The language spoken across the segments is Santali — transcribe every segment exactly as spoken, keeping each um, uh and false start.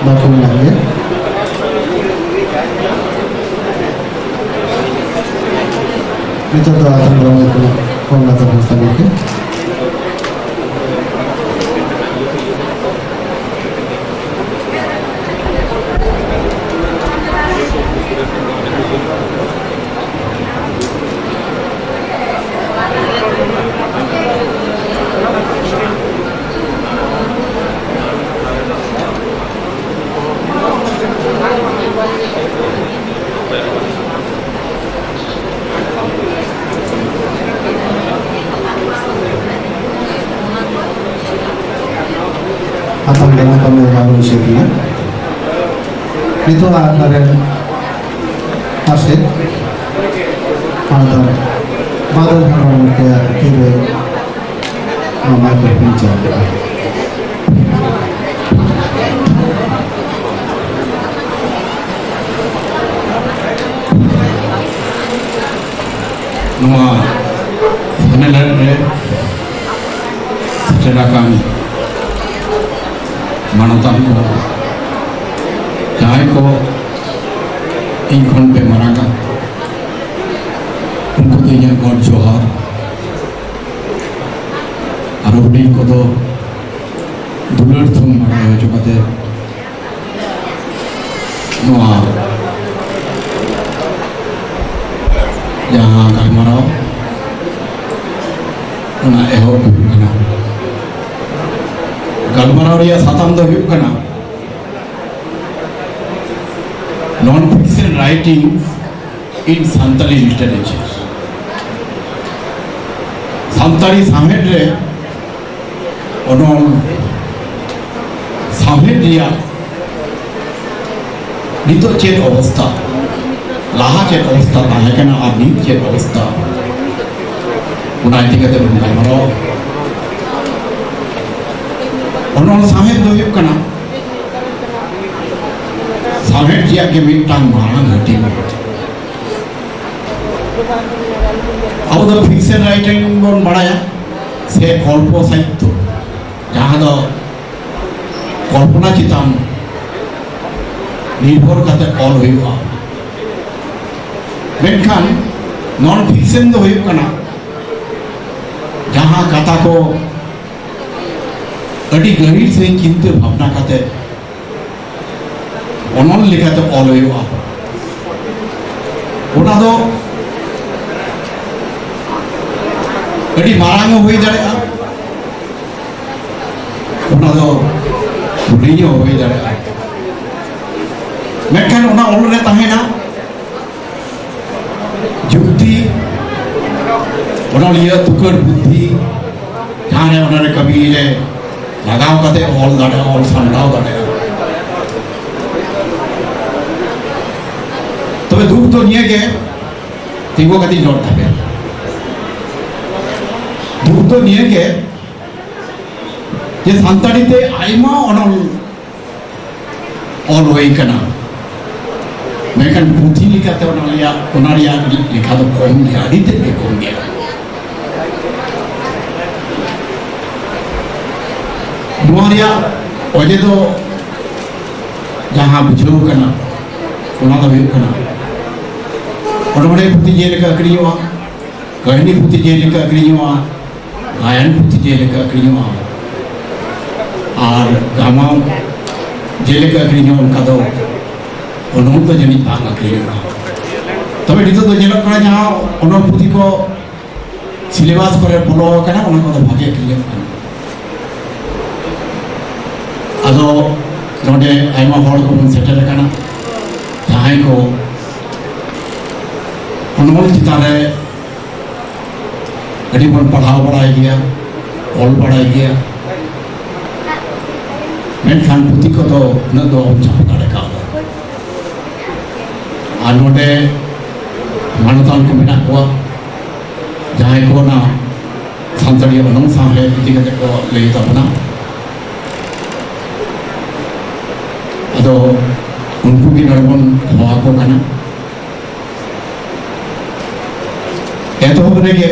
ᱵᱟᱠᱚ ᱢᱮᱱᱟᱜ ᱜᱮᱭᱟ᱾ ᱱᱤᱛᱚᱜ ᱫᱚ ᱟᱛᱟᱝ ᱫᱟᱨᱟᱢ ᱠᱟᱱᱟ ᱠᱚᱢᱞᱟᱛᱟ ᱦᱟᱸᱥᱫᱟ ᱜᱚᱢᱠᱮ᱾ ᱟᱛᱟᱝ ᱫᱟᱨᱟᱢ ᱠᱟᱹᱢᱤ ᱦᱚᱨᱟ ᱦᱩᱭ ᱥᱟᱹᱛ ᱮᱱᱟ᱾ ᱱᱤᱛᱚᱜ ᱟᱠᱷᱲᱟ ᱨᱮᱱ ᱟᱨ ᱪᱮᱫ ᱢᱟᱱᱚᱛᱟᱱ ᱵᱟᱫᱚᱞ ᱦᱮᱢᱵᱨᱚᱢ ᱜᱚᱢᱠᱮᱭᱟᱜ ᱛᱤᱨᱮ ᱱᱚᱣᱟ ᱢᱟᱭᱠᱨᱳᱯᱷᱳᱱ ᱪᱟᱞᱟᱜ ᱠᱟᱱᱟ᱾ ᱱᱚᱣᱟ ᱥᱮᱢᱤᱱᱟᱨ ᱨᱮ ᱥᱮᱴᱮᱨ ᱟᱠᱟᱱ ᱢᱟᱱᱚᱛᱟᱱ ᱠᱚ, ᱡᱟᱦᱟᱸᱭ ᱠᱚ ᱤᱧ ᱠᱷᱚᱱ ᱯᱮ ᱢᱟᱨᱟᱝᱟ, ᱩᱱᱠᱩ ᱫᱚ ᱤᱧᱟᱹᱜ ᱜᱚᱰ ᱡᱚᱦᱟᱨ᱾ ᱟᱨ ᱦᱩᱰᱤᱧ ᱠᱚᱫᱚ ᱫᱩᱞᱟᱹᱲ ᱛᱷᱩᱢ ᱵᱟᱲᱟᱭ ᱦᱚᱪᱚ ᱠᱟᱛᱮ ᱱᱚᱣᱟ ᱡᱟᱦᱟᱸ ᱜᱟᱞᱢᱟᱨᱟᱣ, ᱚᱱᱟ ᱮᱦᱚᱵ ᱦᱩᱭᱩᱜ ᱠᱟᱱᱟ᱾ ᱜᱟᱞᱢᱟᱨᱟᱣ ᱨᱮᱭᱟᱜ ᱥᱟᱛᱟᱢ ᱫᱚ ᱦᱩᱭᱩᱜ ᱠᱟᱱᱟ non fiction writing in Santali literature. Santali ᱥᱟᱶᱦᱮᱫ ᱨᱮ ᱚᱱᱚᱞ ᱥᱟᱶᱦᱮᱫ ᱨᱮᱭᱟᱜ ᱱᱤᱛᱚᱜ ᱪᱮᱫ ᱚᱵᱚᱥᱛᱟ, ᱞᱟᱦᱟ ᱪᱮᱫ ᱚᱵᱚᱥᱛᱟ ᱛᱟᱦᱮᱸ ᱠᱟᱱᱟ ᱟᱨ ᱱᱤᱛ ᱪᱮᱫ ᱚᱵᱚᱥᱛᱟ, ᱚᱱᱟ ᱤᱫᱤ ᱠᱟᱛᱮ ᱵᱚᱱ ᱜᱟᱞᱢᱟᱨᱟᱣᱟ᱾ ᱚᱱᱚᱞ ᱥᱟᱶᱦᱮᱫ ᱫᱚ ᱦᱩᱭᱩᱜ ᱠᱟᱱᱟ ᱥᱟᱶᱦᱮᱫ ᱨᱮᱭᱟᱜ ᱜᱮ ᱢᱤᱫᱴᱟᱝ ᱢᱟᱨᱟᱝ ᱦᱟᱹᱴᱤᱧ᱾ ᱟᱵᱚ ᱫᱚ ᱯᱷᱤᱠᱥᱮᱱ ᱨᱟᱭᱴᱤᱝ ᱵᱚᱱ ᱵᱟᱲᱟᱭᱟ, ᱥᱮ ᱠᱚᱞᱯᱚ ᱥᱟᱦᱤᱛᱛᱚ, ᱡᱟᱦᱟᱸ ᱫᱚ ᱠᱚᱞᱯᱚᱱᱟ ᱪᱮᱛᱟᱱ ᱱᱤᱨᱵᱷᱚᱨ ᱠᱟᱛᱮ ᱚᱞ ᱦᱩᱭᱩᱜᱼᱟ᱾ ᱢᱮᱱᱠᱷᱟᱱ ᱱᱚᱱ ᱯᱷᱤᱠᱥᱮᱱ ᱫᱚ ᱦᱩᱭᱩᱜ ᱠᱟᱱᱟ ᱡᱟᱦᱟᱸ ᱠᱟᱛᱷᱟ ᱠᱚ ᱟᱹᱰᱤ ᱜᱟᱹᱦᱤᱨ ᱥᱟᱹᱦᱤᱡ ᱪᱤᱱᱛᱟᱹ ᱵᱷᱟᱵᱽᱱᱟ ᱠᱟᱛᱮ ᱚᱱᱚᱞ ᱞᱮᱠᱟᱛᱮ ᱚᱞ ᱦᱩᱭᱩᱜᱼᱟ᱾ ᱚᱱᱟ ᱫᱚ ᱟᱹᱰᱤ ᱢᱟᱨᱟᱝ ᱦᱚᱸ ᱦᱩᱭ ᱫᱟᱲᱮᱭᱟᱜᱼᱟ, ᱚᱱᱟ ᱫᱚ ᱦᱩᱰᱤᱧ ᱦᱚᱸ ᱦᱩᱭ ᱫᱟᱲᱮᱭᱟᱜᱼᱟ᱾ ᱢᱮᱱᱠᱷᱟᱱ ᱚᱱᱟ ᱚᱞ ᱨᱮ ᱛᱟᱦᱮᱱᱟ ᱡᱩᱠᱛᱤ, ᱚᱱᱚᱞᱤᱭᱟᱹ ᱛᱩᱠᱟᱹᱨ ᱵᱩᱫᱽᱫᱷᱤ, ᱡᱟᱦᱟᱸ ᱨᱮ ᱚᱱᱟ ᱨᱮ ᱠᱟᱹᱢᱤ ᱨᱮ ᱞᱟᱜᱟᱣ ᱠᱟᱛᱮ ᱚᱞ ᱫᱟᱲᱮᱭᱟᱜᱼᱟ, ᱚᱞ ᱥᱟᱢᱴᱟᱣ ᱫᱟᱲᱮᱭᱟᱜᱼᱟ᱾ ᱛᱚᱵᱮ ᱫᱩᱠ ᱫᱚ ᱱᱤᱭᱟᱹ ᱜᱮ, ᱛᱤᱸᱜᱩ ᱠᱟᱛᱮᱧ ᱨᱚᱲ ᱛᱟᱯᱮᱭᱟ᱾ ᱫᱩᱠ ᱫᱚ ᱱᱤᱭᱟᱹ ᱜᱮ ᱡᱮ ᱥᱟᱱᱛᱟᱲᱤ ᱛᱮ ᱟᱭᱢᱟ ᱚᱱᱚᱞ ᱚᱞ ᱦᱩᱭ ᱠᱟᱱᱟ, ᱢᱮᱱᱠᱷᱟᱱ ᱯᱩᱛᱷᱤ ᱞᱮᱠᱟᱛᱮ ᱚᱱᱟ ᱨᱮᱭᱟᱜ, ᱚᱱᱟ ᱨᱮᱭᱟᱜ ᱞᱮᱠᱷᱟ ᱫᱚ ᱠᱚᱢ ᱜᱮᱭᱟ, ᱟᱹᱰᱤ ᱛᱮᱫ ᱜᱮ ᱠᱚᱢ ᱜᱮᱭᱟ᱾ ᱱᱚᱣᱟ ᱨᱮᱭᱟᱜ ᱚᱡᱮ ᱫᱚ ᱡᱟᱦᱟᱸ ᱵᱩᱡᱷᱟᱹᱣ ᱠᱟᱱᱟ, ᱚᱱᱟ ᱫᱚ ᱦᱩᱭᱩᱜ ᱠᱟᱱᱟ, ᱚᱱᱚᱬᱦᱮ ᱯᱩᱛᱷᱤ ᱡᱮᱞᱮᱠᱟ ᱟᱹᱠᱷᱨᱤᱧᱚᱜᱼᱟ, ᱠᱟᱹᱦᱱᱤ ᱯᱩᱛᱷᱤ ᱡᱮᱞᱮᱠᱟ ᱟᱹᱠᱷᱨᱤᱧᱚᱜᱼᱟ, ᱜᱟᱭᱟᱱ ᱯᱩᱛᱷᱤ ᱡᱮᱞᱮᱠᱟ ᱟᱹᱠᱷᱨᱤᱧᱚᱜᱼᱟ, ᱟᱨ ᱜᱟᱢᱟᱢ ᱡᱮᱞᱮᱠᱟ ᱟᱹᱠᱷᱨᱤᱧᱚᱜᱼᱟ, ᱚᱱᱠᱟ ᱫᱚ ᱚᱱᱚᱞ ᱫᱚ ᱡᱟᱹᱱᱤᱡ ᱵᱟᱝ ᱟᱹᱠᱷᱨᱤᱧᱚᱜᱼᱟ᱾ ᱛᱚᱵᱮ ᱱᱤᱛᱚᱜ ᱫᱚ ᱧᱮᱞᱚᱜ ᱠᱟᱱᱟ, ᱡᱟᱦᱟᱸ ᱚᱱᱚᱞ ᱯᱩᱛᱷᱤ ᱠᱚ ᱥᱤᱞᱮᱵᱟᱥ ᱠᱚᱨᱮ ᱵᱚᱞᱚ ᱟᱠᱟᱱᱟ, ᱚᱱᱟ ᱠᱚᱫᱚ ᱵᱷᱟᱜᱮ ᱟᱹᱠᱷᱨᱤᱧᱚᱜ ᱠᱟᱱᱟ᱾ ᱟᱫᱚ ᱱᱚᱰᱮ ᱟᱭᱢᱟ ᱦᱚᱲ ᱠᱚᱵᱚᱱ ᱥᱮᱴᱮᱨ ᱟᱠᱟᱱᱟ, ᱡᱟᱦᱟᱸᱭ ᱠᱚ ᱚᱱᱚᱞ ᱪᱮᱛᱟᱱ ᱨᱮ ᱟᱹᱰᱤ ᱵᱚᱱ ᱯᱟᱲᱦᱟᱣ ᱵᱟᱲᱟᱭ ᱜᱮᱭᱟ, ᱚᱞ ᱵᱟᱲᱟᱭ ᱜᱮᱭᱟ, ᱢᱮᱱᱠᱷᱟᱱ ᱯᱩᱛᱷᱤ ᱠᱚᱫᱚ ᱩᱱᱟᱹᱜ ᱫᱚ ᱵᱟᱵᱚᱱ ᱪᱷᱟᱯᱟ ᱫᱟᱲᱮ ᱠᱟᱣᱫᱟ᱾ ᱟᱨ ᱱᱚᱰᱮ ᱢᱟᱱᱚᱛᱟᱱ ᱠᱚ ᱢᱮᱱᱟᱜ ᱠᱚᱣᱟ, ᱡᱟᱦᱟᱸᱭ ᱠᱚ ᱚᱱᱟ ᱥᱟᱱᱛᱟᱲᱤ ᱚᱱᱚᱞ ᱥᱟᱶᱦᱮᱫ ᱤᱫᱤ ᱠᱟᱛᱮ ᱠᱚ ᱞᱟᱹᱭ ᱛᱟᱵᱚᱱᱟ᱾ ᱟᱫᱚ ᱩᱱᱠᱩ ᱜᱮ ᱱᱚᱰᱮ ᱵᱚᱱ ᱦᱚᱦᱚ ᱟᱠᱚ ᱠᱟᱱᱟ᱾ ᱮᱛᱚᱦᱚᱵ ᱨᱮᱜᱮ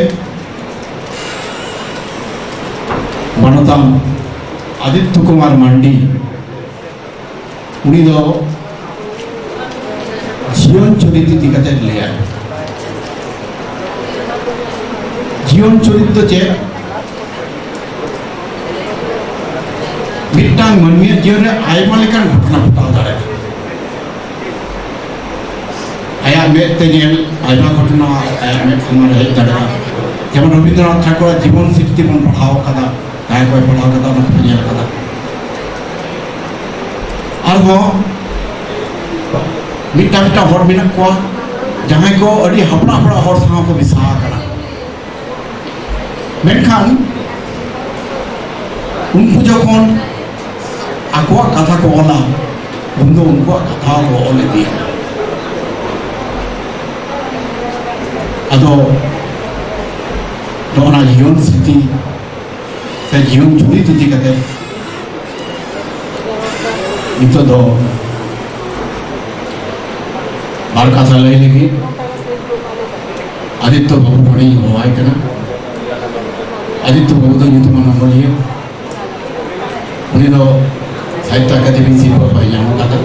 ᱢᱟᱱᱚᱛᱟᱱ ᱟᱫᱤᱛᱛᱚ ᱠᱩᱢᱟᱨ ᱢᱟᱱᱰᱤ, ᱩᱱᱤ ᱫᱚ ᱡᱤᱭᱚᱱ ᱪᱚᱨᱤᱛ ᱤᱫᱤ ᱠᱟᱛᱮ ᱞᱟᱹᱭᱟᱭ᱾ ᱡᱤᱭᱚᱱ ᱪᱚᱨᱤᱛ ᱫᱚ ᱪᱮᱫ? ᱢᱤᱫᱴᱟᱝ ᱢᱟᱹᱱᱢᱤᱭᱟᱜ ᱡᱤᱭᱚᱱ ᱨᱮ ᱟᱭᱢᱟ ᱞᱮᱠᱟᱱ ᱜᱷᱚᱴᱚᱱᱟ ᱜᱷᱚᱴᱟᱣ ᱫᱟᱲᱮᱭᱟᱜᱼᱟ᱾ ᱟᱭᱟᱜ ᱢᱮᱫ ᱛᱮ ᱧᱮᱞ ᱟᱭᱢᱟ ᱜᱷᱚᱴᱚᱱᱟ ᱟᱭᱟᱜ ᱢᱮᱫ ᱥᱟᱢᱟᱝ ᱨᱮ ᱦᱮᱡ ᱫᱟᱲᱮᱭᱟᱜᱼᱟ᱾ ᱡᱮᱢᱚᱱ ᱨᱚᱵᱤᱱᱫᱨᱚᱱᱟᱛᱷ ᱴᱷᱟᱠᱩᱨᱟᱜ ᱡᱤᱵᱚᱱ ᱥᱨᱤᱛᱤ ᱵᱚᱱ ᱯᱟᱲᱦᱟᱣ ᱟᱠᱟᱫᱟ, ᱡᱟᱦᱟᱸᱭ ᱠᱚᱭ ᱯᱟᱲᱦᱟᱣ ᱟᱠᱟᱫᱟ ᱚᱱᱟ ᱠᱚ ᱧᱮᱞ ᱟᱠᱟᱫᱟ᱾ ᱟᱨᱦᱚᱸ ᱢᱤᱫᱴᱟᱝ ᱢᱤᱫᱴᱟᱝ ᱦᱚᱲ ᱢᱮᱱᱟᱜ ᱠᱚᱣᱟ ᱡᱟᱦᱟᱸᱭ ᱠᱚ ᱟᱹᱰᱤ ᱦᱟᱯᱲᱟᱜ ᱦᱟᱯᱲᱟᱜ ᱦᱚᱲ ᱥᱟᱶ ᱠᱚ ᱢᱮᱥᱟ ᱟᱠᱟᱱᱟ᱾ ᱢᱮᱱᱠᱷᱟᱱ ᱩᱱᱠᱩ ᱡᱚᱠᱷᱚᱱ ᱟᱠᱚᱣᱟᱜ ᱠᱟᱛᱷᱟ ᱠᱚ ᱚᱞᱟ, ᱩᱱᱫᱚ ᱩᱱᱠᱩᱣᱟᱜ ᱠᱟᱛᱷᱟ ᱦᱚᱸᱠᱚ ᱚᱞ ᱤᱫᱤᱭᱟ᱾ ᱟᱫᱚ ᱱᱚᱜᱼᱚ ᱱᱟ ᱡᱤᱭᱚᱱ ᱥᱨᱤᱛᱤ ᱥᱮ ᱡᱤᱭᱚᱱ ᱪᱩᱨᱤᱛ ᱤᱫᱤ ᱠᱟᱛᱮ ᱱᱤᱛᱚᱜ ᱫᱚ ᱵᱟᱨ ᱠᱟᱛᱷᱟ ᱞᱟᱹᱭ ᱞᱟᱹᱜᱤᱫ ᱟᱫᱤᱛᱛᱚ ᱵᱟᱹᱵᱩ ᱱᱚᱰᱮᱧ ᱦᱚᱦᱚᱣᱟᱭ ᱠᱟᱱᱟ᱾ ᱟᱫᱤᱛᱛᱚ ᱵᱟᱹᱵᱩ ᱫᱚ ᱧᱩᱛᱩᱢᱟᱱ ᱚᱱᱚᱞᱤᱭᱟᱹ᱾ ᱩᱱᱤ ᱫᱚ ᱥᱟᱦᱤᱛᱛᱚ ᱟᱠᱟᱫᱮᱢᱤ ᱥᱤᱨᱯᱟᱹ ᱦᱚᱸᱭ ᱧᱟᱢ ᱟᱠᱟᱫᱟ᱾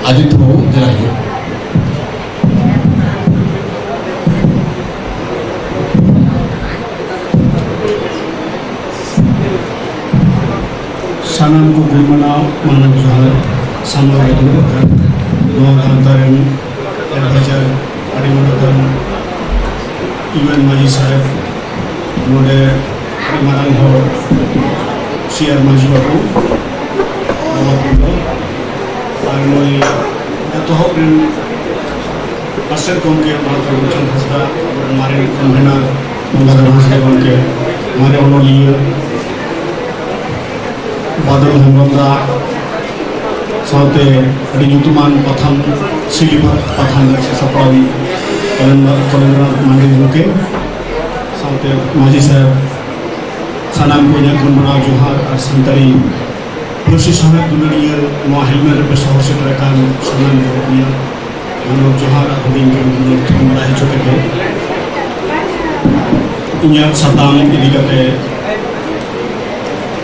ᱟᱫᱤᱛᱛᱚ ᱵᱟᱹᱵᱩ, ᱫᱮᱞᱟ ᱦᱤᱡᱩᱜ᱾ ᱥᱟᱱᱟᱢ ᱠᱚ ᱜᱩᱱᱢᱟᱱᱟᱣ ᱢᱟᱱᱚᱛ ᱡᱚᱦᱟᱨ, ᱥᱟᱢᱟᱝ ᱨᱮ ᱫᱩᱲᱩᱵ ᱟᱠᱟᱱ ᱱᱚᱣᱟ ᱜᱟᱶᱛᱟ ᱨᱮᱱ advisor, ᱟᱹᱰᱤ ᱢᱟᱱᱚᱛᱟᱱ ᱤᱭᱩ ᱮᱱ ᱢᱟᱹᱡᱷᱤ ᱥᱟᱦᱮᱵᱽ, ᱱᱚᱰᱮ ᱟᱹᱰᱤ ᱢᱟᱨᱟᱝ ᱦᱚᱲ ᱥᱤ ᱟᱨ ᱢᱟᱹᱡᱷᱤ ᱵᱟᱹᱵᱩ, ᱵᱟᱵᱟ ᱠᱩᱢᱵᱟᱹ, ᱟᱨ ᱱᱩᱭ ᱮᱛᱚᱦᱚᱵ ᱨᱮᱱ ᱢᱟᱥᱴᱟᱨ ᱜᱚᱢᱠᱮ ᱢᱟᱱᱚᱛᱟᱱ ᱨᱩᱯᱪᱟᱸᱫᱽ ᱦᱟᱸᱥᱫᱟ, ᱟᱵᱚᱨᱮᱱ ᱢᱟᱨᱮᱱ convener ᱜᱚᱝᱜᱟᱫᱷᱚᱨ ᱦᱟᱸᱥᱫᱟ ᱜᱚᱢᱠᱮ, ᱢᱟᱨᱮ ᱚᱱᱚᱞᱤᱭᱟᱹ ᱵᱟᱫᱚᱞ ᱦᱮᱢᱵᱨᱚᱢ ᱫᱟ, ᱥᱟᱶᱛᱮ ᱟᱹᱰᱤ ᱧᱩᱛᱩᱢᱟᱱ ᱯᱟᱛᱷᱟᱢ, ᱥᱤᱞᱤ ᱯᱟᱛᱷᱟᱢ ᱨᱮ ᱥᱟᱯᱲᱟᱣᱤᱡ ᱠᱚᱞᱮᱱᱫᱨᱚ-, ᱠᱚᱞᱮᱱᱫᱨᱚᱱᱟᱛᱷ ᱢᱟᱱᱰᱤ ᱜᱚᱢᱠᱮ, ᱥᱟᱶᱛᱮ ᱢᱟᱹᱡᱷᱤ ᱥᱟᱦᱮᱵᱽ, ᱥᱟᱱᱟᱢ ᱠᱚ ᱤᱧᱟᱹᱜ ᱜᱩᱱ ᱢᱟᱱᱟᱣ ᱡᱚᱦᱟᱨ ᱟᱨ ᱥᱟᱱᱛᱟᱲᱤ ᱯᱟᱹᱨᱥᱤ ᱥᱟᱶᱦᱮᱫ ᱫᱩᱞᱟᱹᱲᱤᱭᱟᱹ ᱱᱚᱣᱟ ᱦᱮᱞᱢᱮᱴ ᱨᱮᱯᱮ ᱥᱚᱦᱚᱨ ᱥᱮᱴᱮᱨ ᱟᱠᱟᱱ ᱥᱟᱱᱟᱢ ᱠᱚ ᱤᱧᱟᱹᱜ ᱢᱟᱱᱚᱛ ᱡᱚᱦᱟᱨ ᱟᱨ ᱦᱩᱰᱤᱧ ᱠᱚ ᱧᱩᱛᱩᱢ ᱵᱟᱲᱟᱭ ᱦᱚᱪᱚ ᱠᱟᱛᱮ ᱤᱧᱟᱹᱜ ᱥᱟᱛᱟᱢ ᱤᱫᱤ ᱠᱟᱛᱮ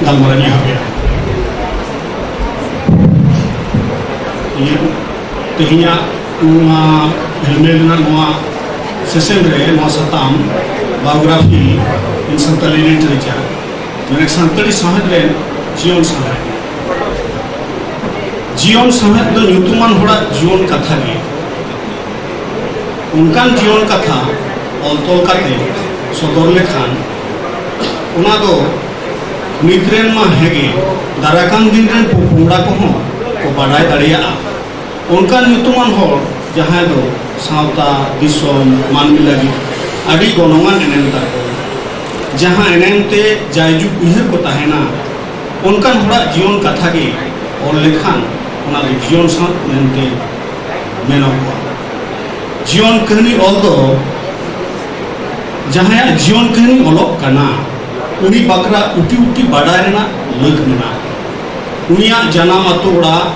ᱜᱟᱞᱢᱟᱨᱟᱣ ᱤᱧ ᱮᱦᱚᱵ ᱮᱫᱟ᱾ ᱤᱧᱟᱹᱜ ᱛᱮᱦᱮᱧᱟᱜ ᱱᱚᱣᱟ ᱦᱮᱞᱢᱮᱴ ᱨᱮᱱᱟᱜ ᱱᱚᱣᱟ ᱥᱮᱥᱮᱱ ᱨᱮ ᱱᱚᱣᱟ ᱥᱟᱛᱟᱢ, Biography in Santali Literature, ᱢᱟᱱᱮ ᱥᱟᱱᱛᱟᱲᱤ ᱥᱟᱶᱦᱮᱫ ᱨᱮ ᱡᱤᱭᱚᱱ ᱥᱟᱶᱦᱮᱫ᱾ ᱡᱤᱭᱚᱱ ᱥᱟᱶᱦᱮᱫ ᱫᱚ ᱧᱩᱛᱩᱢᱟᱱ ᱦᱚᱲᱟᱜ ᱡᱤᱭᱚᱱ ᱠᱟᱛᱷᱟ ᱜᱮ᱾ ᱚᱱᱠᱟᱱ ᱡᱤᱭᱚᱱ ᱠᱟᱛᱷᱟ ᱚᱞ ᱛᱚᱞ ᱠᱟᱛᱮ ᱥᱚᱫᱚᱨ ᱞᱮᱠᱷᱟᱱ, ᱚᱱᱟ ᱫᱚ ᱱᱤᱛ ᱨᱮᱱ ᱢᱟ ᱦᱮᱸᱜᱮ, ᱫᱟᱨᱟᱭ ᱠᱟᱱ ᱫᱤᱱ ᱨᱮᱱ ᱯᱚᱯᱚᱝᱲᱟ ᱠᱚᱦᱚᱸ ᱠᱚ ᱵᱟᱰᱟᱭ ᱫᱟᱲᱮᱭᱟᱜᱼᱟ᱾ ᱚᱱᱠᱟᱱ ᱧᱩᱛᱩᱢᱟᱱ ᱦᱚᱲ ᱡᱟᱦᱟᱸᱭ ᱫᱚ ᱥᱟᱶᱛᱟ, ᱫᱤᱥᱚᱢ, ᱢᱟᱹᱱᱢᱤ ᱞᱟᱹᱜᱤᱫ ᱟᱹᱰᱤ ᱜᱚᱱᱚᱝᱟᱱ ᱮᱱᱮᱢ ᱛᱟᱠᱚ, ᱡᱟᱦᱟᱸ ᱮᱱᱮᱢ ᱛᱮ ᱡᱟᱭᱡᱩᱜᱽ ᱩᱭᱦᱟᱹᱨ ᱠᱚ ᱛᱟᱦᱮᱱᱟ, ᱚᱱᱠᱟᱱ ᱦᱚᱲᱟᱜ ᱡᱤᱭᱚᱱ ᱠᱟᱛᱷᱟ ᱜᱮ ᱚᱞ ᱞᱮᱠᱷᱟᱱ ᱚᱱᱟ ᱫᱚ ᱡᱤᱭᱚᱱ ᱥᱟᱶᱦᱮᱫ ᱢᱮᱱᱛᱮ ᱢᱮᱱᱚᱜᱚᱜᱼᱟ᱾ ᱡᱤᱭᱚᱱ ᱠᱟᱹᱦᱱᱤ ᱚᱞ ᱫᱚ ᱡᱟᱦᱟᱸᱭᱟᱜ ᱡᱤᱭᱚᱱ ᱠᱟᱹᱦᱱᱤ ᱚᱞᱚᱜ ᱠᱟᱱᱟ, ᱩᱱᱤ ᱵᱟᱠᱷᱨᱟ ᱩᱴᱤ ᱩᱴᱤ ᱵᱟᱰᱟᱭ ᱨᱮᱱᱟᱜ ᱞᱟᱹᱠ ᱢᱮᱱᱟᱜᱼᱟ᱾ ᱩᱱᱤᱭᱟᱜ ᱡᱟᱱᱟᱢ ᱟᱛᱳ ᱚᱲᱟᱜ,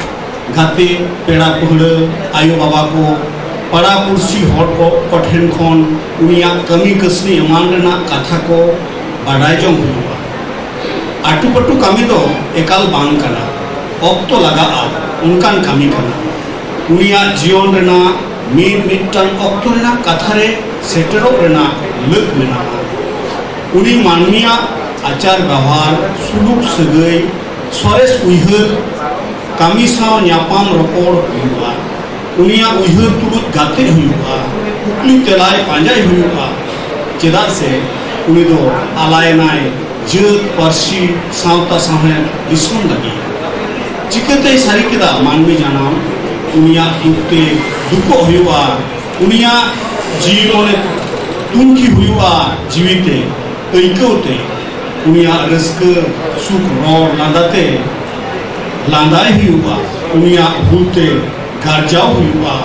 ᱜᱟᱛᱮ, ᱯᱮᱲᱟ ᱯᱟᱹᱦᱲᱟᱹ, ᱟᱭᱳ ᱵᱟᱵᱟ ᱠᱚ, ᱯᱟᱲᱟ ᱯᱩᱲᱥᱤ ᱦᱚᱲ ᱠᱚ ᱠᱚᱴᱷᱮᱱ ᱠᱷᱚᱱ ᱩᱱᱤᱭᱟᱜ ᱠᱟᱹᱢᱤ ᱠᱟᱹᱥᱱᱤ ᱮᱢᱟᱱ ᱨᱮᱱᱟᱜ ᱠᱟᱛᱷᱟ ᱠᱚ ᱵᱟᱰᱟᱭ ᱡᱚᱝ ᱦᱩᱭᱩᱜᱼᱟ᱾ ᱟᱹᱴᱩ ᱯᱟᱹᱴᱩ ᱠᱟᱹᱢᱤ ᱫᱚ ᱮᱠᱟᱞ ᱵᱟᱝ ᱠᱟᱱᱟ, ᱚᱠᱛᱚ ᱞᱟᱜᱟᱜᱼᱟ, ᱚᱱᱠᱟᱱ ᱠᱟᱹᱢᱤ ᱠᱟᱱᱟ᱾ ᱩᱱᱤᱭᱟᱜ ᱡᱤᱭᱚᱱ ᱨᱮᱱᱟᱜ ᱢᱤᱫ ᱢᱤᱫᱴᱟᱝ ᱚᱠᱛᱚ ᱨᱮᱱᱟᱜ ᱠᱟᱛᱷᱟ ᱨᱮ ᱥᱮᱴᱮᱨᱚᱜ ᱨᱮᱱᱟᱜ ᱞᱟᱹᱠ ᱢᱮᱱᱟᱜᱼᱟ᱾ ᱩᱱᱤ ᱢᱟᱹᱱᱢᱤᱭᱟᱜ ᱟᱪᱟᱨ ᱵᱮᱣᱦᱟᱨ, ᱥᱩᱞᱩᱠ ᱥᱟᱹᱜᱟᱹᱭ, ᱥᱚᱨᱮᱥ ᱩᱭᱦᱟᱹᱨ, ᱠᱟᱹᱢᱤ ᱥᱟᱶ ᱧᱟᱯᱟᱢ ᱨᱚᱯᱚᱲ ᱦᱩᱭᱩᱜᱼᱟ᱾ ᱩᱱᱤᱭᱟᱜ ᱩᱭᱦᱟᱹᱨ ᱛᱩᱞᱩᱡ ᱜᱟᱛᱮᱜ ᱦᱩᱭᱩᱜᱼᱟ, ᱠᱩᱠᱞᱤ ᱛᱮᱞᱟᱭ ᱯᱟᱸᱡᱟᱭ ᱦᱩᱭᱩᱜᱼᱟ, ᱪᱮᱫᱟᱜ ᱥᱮ ᱩᱱᱤ ᱫᱚ ᱟᱞᱟᱭᱮᱱᱟᱭ ᱡᱟᱹᱛ, ᱯᱟᱹᱨᱥᱤ, ᱥᱟᱶᱛᱟ, ᱥᱟᱶᱦᱮᱫ, ᱫᱤᱥᱚᱢ ᱞᱟᱹᱜᱤᱫ᱾ ᱪᱤᱠᱟᱹᱛᱮᱭ ᱥᱟᱹᱨᱤ ᱠᱮᱫᱟ ᱢᱟᱹᱱᱢᱤ ᱡᱟᱱᱟᱢ? ᱩᱱᱤᱭᱟᱜ ᱫᱩᱠ ᱛᱮ ᱫᱩᱠᱚᱜ ᱦᱩᱭᱩᱜᱼᱟ, ᱩᱱᱤᱭᱟᱜ ᱡᱤᱣᱤ ᱢᱚᱱᱮ ᱛᱩᱱᱠᱷᱤ ᱦᱩᱭᱩᱜᱼᱟ, ᱡᱤᱣᱤ ᱛᱮ ᱟᱹᱭᱠᱟᱹᱣ ᱛᱮ ᱩᱱᱤᱭᱟᱜ ᱨᱟᱹᱥᱠᱟᱹ ᱥᱩᱠ ᱨᱚᱲ ᱞᱟᱸᱫᱟ ᱛᱮ ᱞᱟᱸᱫᱟᱭ ᱦᱩᱭᱩᱜᱼᱟ, ᱩᱱᱤᱭᱟᱜ ᱵᱷᱩᱞ ᱛᱮ ᱜᱟᱨᱡᱟᱣ ᱦᱩᱭᱩᱜᱼᱟ,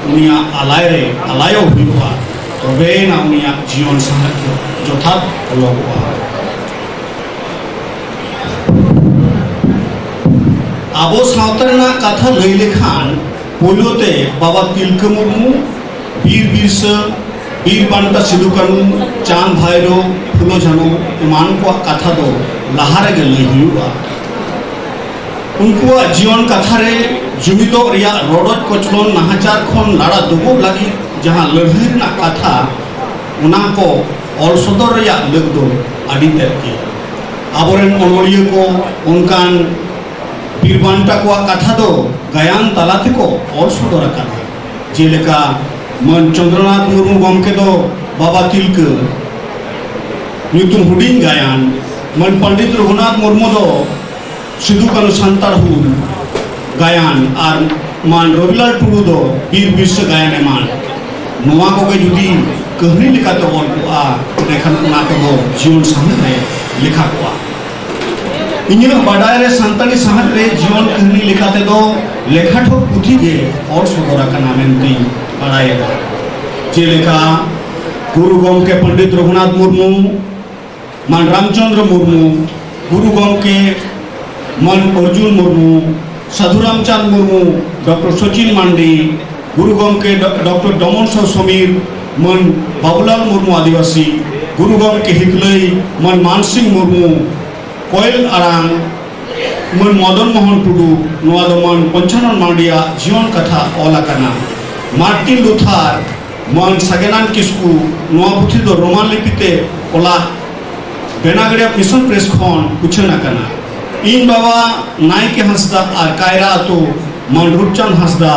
ᱩᱱᱤᱭᱟᱜ ᱟᱞᱟᱭ ᱨᱮ ᱟᱞᱟᱭᱚᱜ ᱦᱩᱭᱩᱜᱼᱟ, ᱛᱚᱵᱮᱭᱮᱱᱟ ᱩᱱᱤᱭᱟᱜ ᱡᱤᱭᱚᱱ ᱥᱟᱶᱦᱮᱫ ᱫᱚ ᱡᱚᱛᱷᱟᱛ ᱚᱞᱚᱜᱚᱜᱼᱟ᱾ ᱟᱵᱚ ᱥᱟᱶᱛᱟ ᱨᱮᱱᱟᱜ ᱠᱟᱛᱷᱟ ᱞᱟᱹᱭ ᱞᱮᱠᱷᱟᱱ, ᱯᱳᱭᱞᱳ ᱛᱮ ᱵᱟᱵᱟ ᱛᱤᱞᱠᱟᱹ ᱢᱩᱨᱢᱩ, ᱵᱤᱨ ᱵᱤᱨᱥᱟᱹ, ᱵᱤᱨ ᱵᱟᱱᱴᱟ ᱥᱤᱫᱩ ᱠᱟᱹᱱᱩ, ᱪᱟᱸᱫᱽ ᱵᱷᱟᱭᱨᱳ, ᱯᱷᱩᱞᱳ ᱡᱷᱟᱱᱳ ᱮᱢᱟᱱ ᱠᱚᱣᱟᱜ ᱠᱟᱛᱷᱟ ᱫᱚ ᱞᱟᱦᱟ ᱨᱮᱜᱮ ᱞᱟᱹᱭ ᱦᱩᱭᱩᱜᱼᱟ᱾ ᱩᱱᱠᱩᱣᱟᱜ ᱡᱤᱭᱚᱱ ᱠᱟᱛᱷᱟ ᱨᱮ ᱡᱩᱢᱤᱫᱚᱜ ᱨᱮᱭᱟᱜ ᱨᱚᱰᱚᱡ ᱠᱚᱪᱞᱚᱱ ᱱᱟᱦᱟᱪᱟᱨ ᱠᱷᱚᱱ ᱞᱟᱲᱟ ᱫᱩᱜᱩᱜ ᱞᱟᱹᱜᱤᱫ ᱡᱟᱦᱟᱸ ᱞᱟᱹᱲᱦᱟᱹᱭ ᱨᱮᱱᱟᱜ ᱠᱟᱛᱷᱟ, ᱚᱱᱟ ᱠᱚ ᱚᱞ ᱥᱚᱫᱚᱨ ᱨᱮᱭᱟᱜ ᱞᱟᱹᱠ ᱫᱚ ᱟᱹᱰᱤ ᱛᱮᱫ ᱜᱮ᱾ ᱟᱵᱚᱨᱮᱱ ᱚᱱᱚᱞᱤᱭᱟᱹ ᱠᱚ ᱚᱱᱠᱟᱱ ᱵᱤᱨ ᱵᱟᱱᱴᱟ ᱠᱚᱣᱟᱜ ᱠᱟᱛᱷᱟ ᱫᱚ ᱜᱟᱭᱟᱱ ᱛᱟᱞᱟ ᱛᱮᱠᱚ ᱚᱞ ᱥᱚᱫᱚᱨ ᱟᱠᱟᱫᱟ᱾ ᱡᱮᱞᱮᱠᱟ ᱢᱟᱹᱱ ᱪᱚᱸᱫᱽᱨᱚᱱᱟᱛᱷ ᱢᱩᱨᱢᱩ ᱜᱚᱢᱠᱮ ᱫᱚ ᱵᱟᱵᱟ ᱛᱤᱞᱠᱟᱹ ᱧᱩᱛᱩᱢ ᱦᱩᱰᱤᱧ ᱜᱟᱭᱟᱱ, ᱢᱟᱹᱱ ᱯᱚᱱᱰᱤᱛ ᱨᱚᱜᱷᱩᱱᱟᱛᱷ ᱢᱩᱨᱢᱩ ᱫᱚ ᱥᱤᱫᱩ ᱠᱟᱹᱱᱦᱩ ᱥᱟᱱᱛᱟᱲ ᱦᱩᱞ ᱜᱟᱭᱟᱱ ᱟᱨ ᱢᱟᱹᱱ ᱨᱚᱵᱤᱞᱟᱞ ᱴᱩᱰᱩ ᱫᱚ ᱵᱤᱨ ᱵᱤᱨᱥᱟᱹ ᱜᱟᱭᱟᱱ ᱮᱢᱟᱱ᱾ ᱱᱚᱣᱟ ᱠᱚᱜᱮ ᱡᱩᱫᱤ ᱠᱟᱹᱦᱱᱤ ᱞᱮᱠᱟᱛᱮ ᱚᱞ ᱠᱚᱜᱼᱟ, ᱮᱸᱰᱮᱠᱷᱟᱱ ᱚᱱᱟ ᱠᱚᱫᱚ ᱡᱤᱭᱚᱱ ᱥᱟᱶᱦᱮᱫ ᱨᱮ ᱞᱮᱠᱷᱟ ᱠᱚᱜᱼᱟ᱾ ᱤᱧᱟᱹᱜ ᱵᱟᱰᱟᱭ ᱨᱮ ᱥᱟᱱᱛᱟᱲᱤ ᱥᱟᱶᱦᱮᱫ ᱨᱮ ᱡᱤᱭᱚᱱ ᱠᱟᱹᱦᱱᱤ ᱞᱮᱠᱟ ᱛᱮᱫᱚ ᱞᱮᱠᱷᱟ ᱴᱷᱚᱠ ᱯᱩᱛᱷᱤ ᱜᱮ ᱚᱞ ᱥᱚᱫᱚᱨ ᱟᱠᱟᱱᱟ ᱢᱮᱱᱛᱮᱧ ᱵᱟᱲᱟᱭᱮᱫᱟ᱾ ᱡᱮᱞᱮᱠᱟ ᱜᱩᱨᱩ ᱜᱚᱢᱠᱮ ᱯᱚᱱᱰᱤᱛ ᱨᱚᱜᱷᱩᱱᱟᱛᱷ ᱢᱩᱨᱢᱩ, ᱢᱟᱱ ᱨᱟᱢᱪᱚᱸᱫᱽᱨᱚ ᱢᱩᱨᱢᱩ, ᱜᱩᱨᱩ ᱜᱚᱢᱠᱮ ᱢᱟᱱ ᱚᱨᱡᱩᱱ ᱢᱩᱨᱢᱩ, ᱥᱟᱫᱷᱩ ᱨᱟᱢᱪᱟᱸᱫᱽ ᱢᱩᱨᱢᱩ, ᱰᱚᱠᱴᱚᱨ ᱥᱚᱪᱤᱱ ᱢᱟᱱᱰᱤ, ᱜᱩᱨᱩ ᱜᱚᱢᱠᱮ ᱰᱚ-, ᱰᱚᱠᱴᱚᱨ ᱰᱚᱢᱚᱱ ᱥᱚ ᱥᱚᱢᱤᱨ, ᱢᱟᱹᱱ ᱵᱟᱵᱩᱞᱟᱞ ᱢᱩᱨᱢᱩ ᱟᱹᱫᱤᱵᱟᱹᱥᱤ, ᱜᱩᱨᱩ ᱜᱚᱢᱠᱮ ᱦᱤᱛᱞᱟᱹᱭ ᱢᱟᱹᱱ ᱢᱟᱱᱥᱤᱝ ᱢᱩᱨᱢᱩ, ᱠᱚᱭᱮᱞ ᱟᱲᱟᱝ ᱢᱟᱹᱱ ᱢᱚᱫᱚᱱ ᱢᱳᱦᱚᱱ ᱴᱩᱰᱩ, ᱱᱚᱣᱟ ᱫᱚ ᱢᱟᱹᱱ ᱯᱚᱧᱪᱟᱱᱚᱱ ᱢᱟᱱᱰᱤᱭᱟᱜ ᱡᱤᱭᱚᱱ ᱠᱟᱛᱷᱟ ᱚᱞ ᱟᱠᱟᱱᱟ᱾ ᱢᱟᱨᱴᱤᱱ ᱞᱩᱛᱷᱟᱨ, ᱢᱟᱹᱱ ᱥᱟᱜᱮᱱᱟᱱ ᱠᱤᱥᱠᱩ, ᱱᱚᱣᱟ ᱯᱩᱛᱷᱤ ᱫᱚ ᱨᱳᱢᱟᱱ ᱞᱤᱯᱤ ᱛᱮ ᱚᱞᱟᱜ ᱵᱮᱱᱟᱜᱟᱲᱤᱭᱟ ᱢᱤᱥᱚᱱ ᱯᱨᱮᱥ ᱠᱷᱚᱱ ᱩᱪᱷᱟᱹᱱ ᱟᱠᱟᱱᱟ᱾ ᱤᱧ ᱵᱟᱵᱟ ᱱᱟᱭᱠᱮ ᱦᱟᱸᱥᱫᱟ ᱟᱨ ᱠᱟᱭᱨᱟ ᱟᱛᱳ ᱢᱟᱹᱱ ᱨᱩᱯᱪᱟᱸᱫᱽ ᱦᱟᱸᱥᱫᱟ,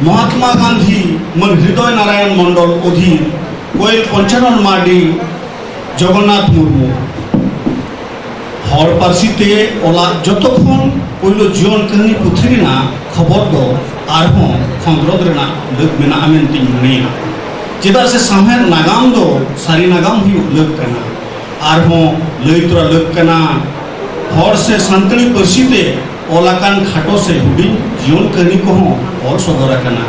ᱢᱚᱦᱟᱛᱢᱟ ᱜᱟᱱᱫᱷᱤ ᱢᱟᱹᱱ ᱦᱨᱤᱫᱚᱭ ᱱᱟᱨᱟᱭᱚᱱ ᱢᱚᱱᱰᱚᱞ ᱚᱫᱷᱤᱱ, ᱠᱚᱭᱮᱞ ᱯᱚᱧᱪᱟᱱᱚᱱ ᱢᱟᱨᱰᱤ, ᱡᱚᱜᱚᱱᱱᱟᱛᱷ ᱢᱩᱨᱢᱩ᱾ ᱦᱚᱲ ᱯᱟᱹᱨᱥᱤ ᱛᱮ ᱚᱞᱟᱜ ᱡᱚᱛᱚ ᱠᱷᱚᱱ ᱯᱳᱭᱞᱳ ᱡᱤᱭᱚᱱ ᱠᱟᱹᱦᱱᱤ ᱯᱩᱛᱷᱤ ᱨᱮᱱᱟᱜ ᱠᱷᱚᱵᱚᱨ ᱫᱚ ᱟᱨᱦᱚᱸ ᱠᱷᱚᱸᱫᱽᱨᱚᱸᱫᱽ ᱨᱮᱱᱟᱜ ᱞᱟᱹᱠ ᱢᱮᱱᱟᱜᱼᱟ ᱢᱮᱱᱛᱮᱧ ᱢᱚᱱᱮᱭᱟ᱾ ᱪᱮᱫᱟᱜ ᱥᱮ ᱥᱟᱶᱦᱮᱫ ᱱᱟᱜᱟᱢ ᱫᱚ ᱥᱟᱹᱨᱤ ᱱᱟᱜᱟᱢ ᱦᱩᱭᱩᱜ ᱞᱟᱹᱠ ᱠᱟᱱᱟ᱾ ᱟᱨᱦᱚᱸ ᱞᱟᱹᱭ ᱛᱚᱨᱟ ᱞᱟᱹᱠ ᱠᱟᱱᱟ, ᱦᱚᱲ ᱥᱮ ᱥᱟᱱᱛᱟᱲᱤ ᱯᱟᱹᱨᱥᱤ ᱛᱮ ᱚᱞ ᱟᱠᱟᱱ ᱠᱷᱟᱴᱚ ᱥᱮ ᱦᱩᱰᱤᱧ ᱡᱤᱭᱚᱱ ᱠᱟᱹᱦᱱᱤ ᱠᱚᱦᱚᱸ ᱚᱞ ᱥᱚᱫᱚᱨ ᱟᱠᱟᱱᱟ᱾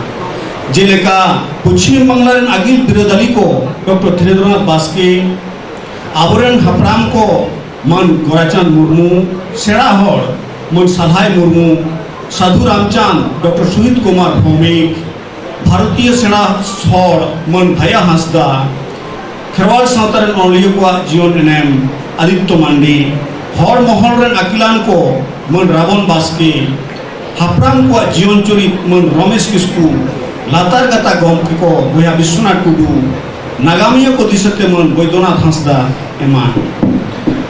ᱡᱮᱞᱮᱠᱟ, ᱯᱚᱪᱷᱤᱢ ᱵᱟᱝᱞᱟ ᱨᱮᱱ ᱟᱹᱜᱤᱞ ᱵᱤᱨᱟᱹᱫᱟᱹᱞᱤ ᱠᱚ ᱰᱚᱠᱴᱚᱨ ᱫᱷᱤᱨᱮᱱᱫᱨᱚᱱᱟᱛᱷ ᱵᱟᱥᱠᱮ, ᱟᱵᱚᱨᱮᱱ ᱦᱟᱯᱲᱟᱢ ᱠᱚ ᱢᱟᱹᱱ ᱜᱳᱨᱟᱪᱟᱸᱫᱽ ᱢᱩᱨᱢᱩ, ᱥᱮᱬᱟ ᱦᱚᱲ ᱢᱟᱹᱱ ᱥᱟᱞᱦᱟᱭ ᱢᱩᱨᱢᱩ, ᱥᱟᱹᱫᱷᱩ ᱨᱟᱢᱪᱟᱸᱫᱽ, ᱰᱚᱠᱴᱚᱨ ᱥᱩᱦᱤᱛ ᱠᱩᱢᱟᱨ ᱵᱷᱳᱣᱢᱤᱠ, ᱵᱷᱟᱨᱚᱛᱤᱭᱚ ᱥᱮᱬᱟ ᱦᱚᱲ ᱢᱟᱹᱱ ᱵᱷᱟᱭᱟ ᱦᱟᱸᱥᱫᱟ, ᱠᱷᱮᱨᱣᱟᱲ ᱥᱟᱶᱛᱟ ᱨᱮᱱ ᱚᱱᱚᱞᱤᱭᱟᱹ ᱠᱚᱣᱟᱜ ᱡᱤᱭᱚᱱ ᱮᱱᱮᱢ ᱟᱫᱤᱛᱛᱚ ᱢᱟᱱᱰᱤ, ᱦᱚᱲ ᱢᱚᱦᱚᱞ ᱨᱮᱱ ᱟᱹᱠᱤᱞᱟᱱ ᱠᱚ ᱢᱟᱹᱱ ᱨᱟᱵᱚᱱ ᱵᱟᱥᱠᱮ, ᱦᱟᱯᱲᱟᱢ ᱠᱚᱣᱟᱜ ᱡᱤᱭᱚᱱ ᱪᱚᱨᱤᱛ ᱢᱟᱹᱱ ᱨᱚᱢᱮᱥ ᱠᱤᱥᱠᱩ, ᱞᱟᱛᱟᱨ ᱜᱟᱛᱟᱠ ᱜᱚᱢᱠᱮ ᱠᱚ ᱵᱚᱭᱦᱟ ᱵᱤᱥᱥᱚᱱᱟᱛᱷ ᱴᱩᱰᱩ, ᱱᱟᱜᱟᱢᱤᱭᱟᱹ ᱠᱚ ᱫᱤᱥᱟᱹᱛᱮ ᱢᱟᱹᱱ ᱵᱳᱭᱫᱚᱱᱟᱛᱷ ᱦᱟᱸᱥᱫᱟ ᱮᱢᱟᱱ᱾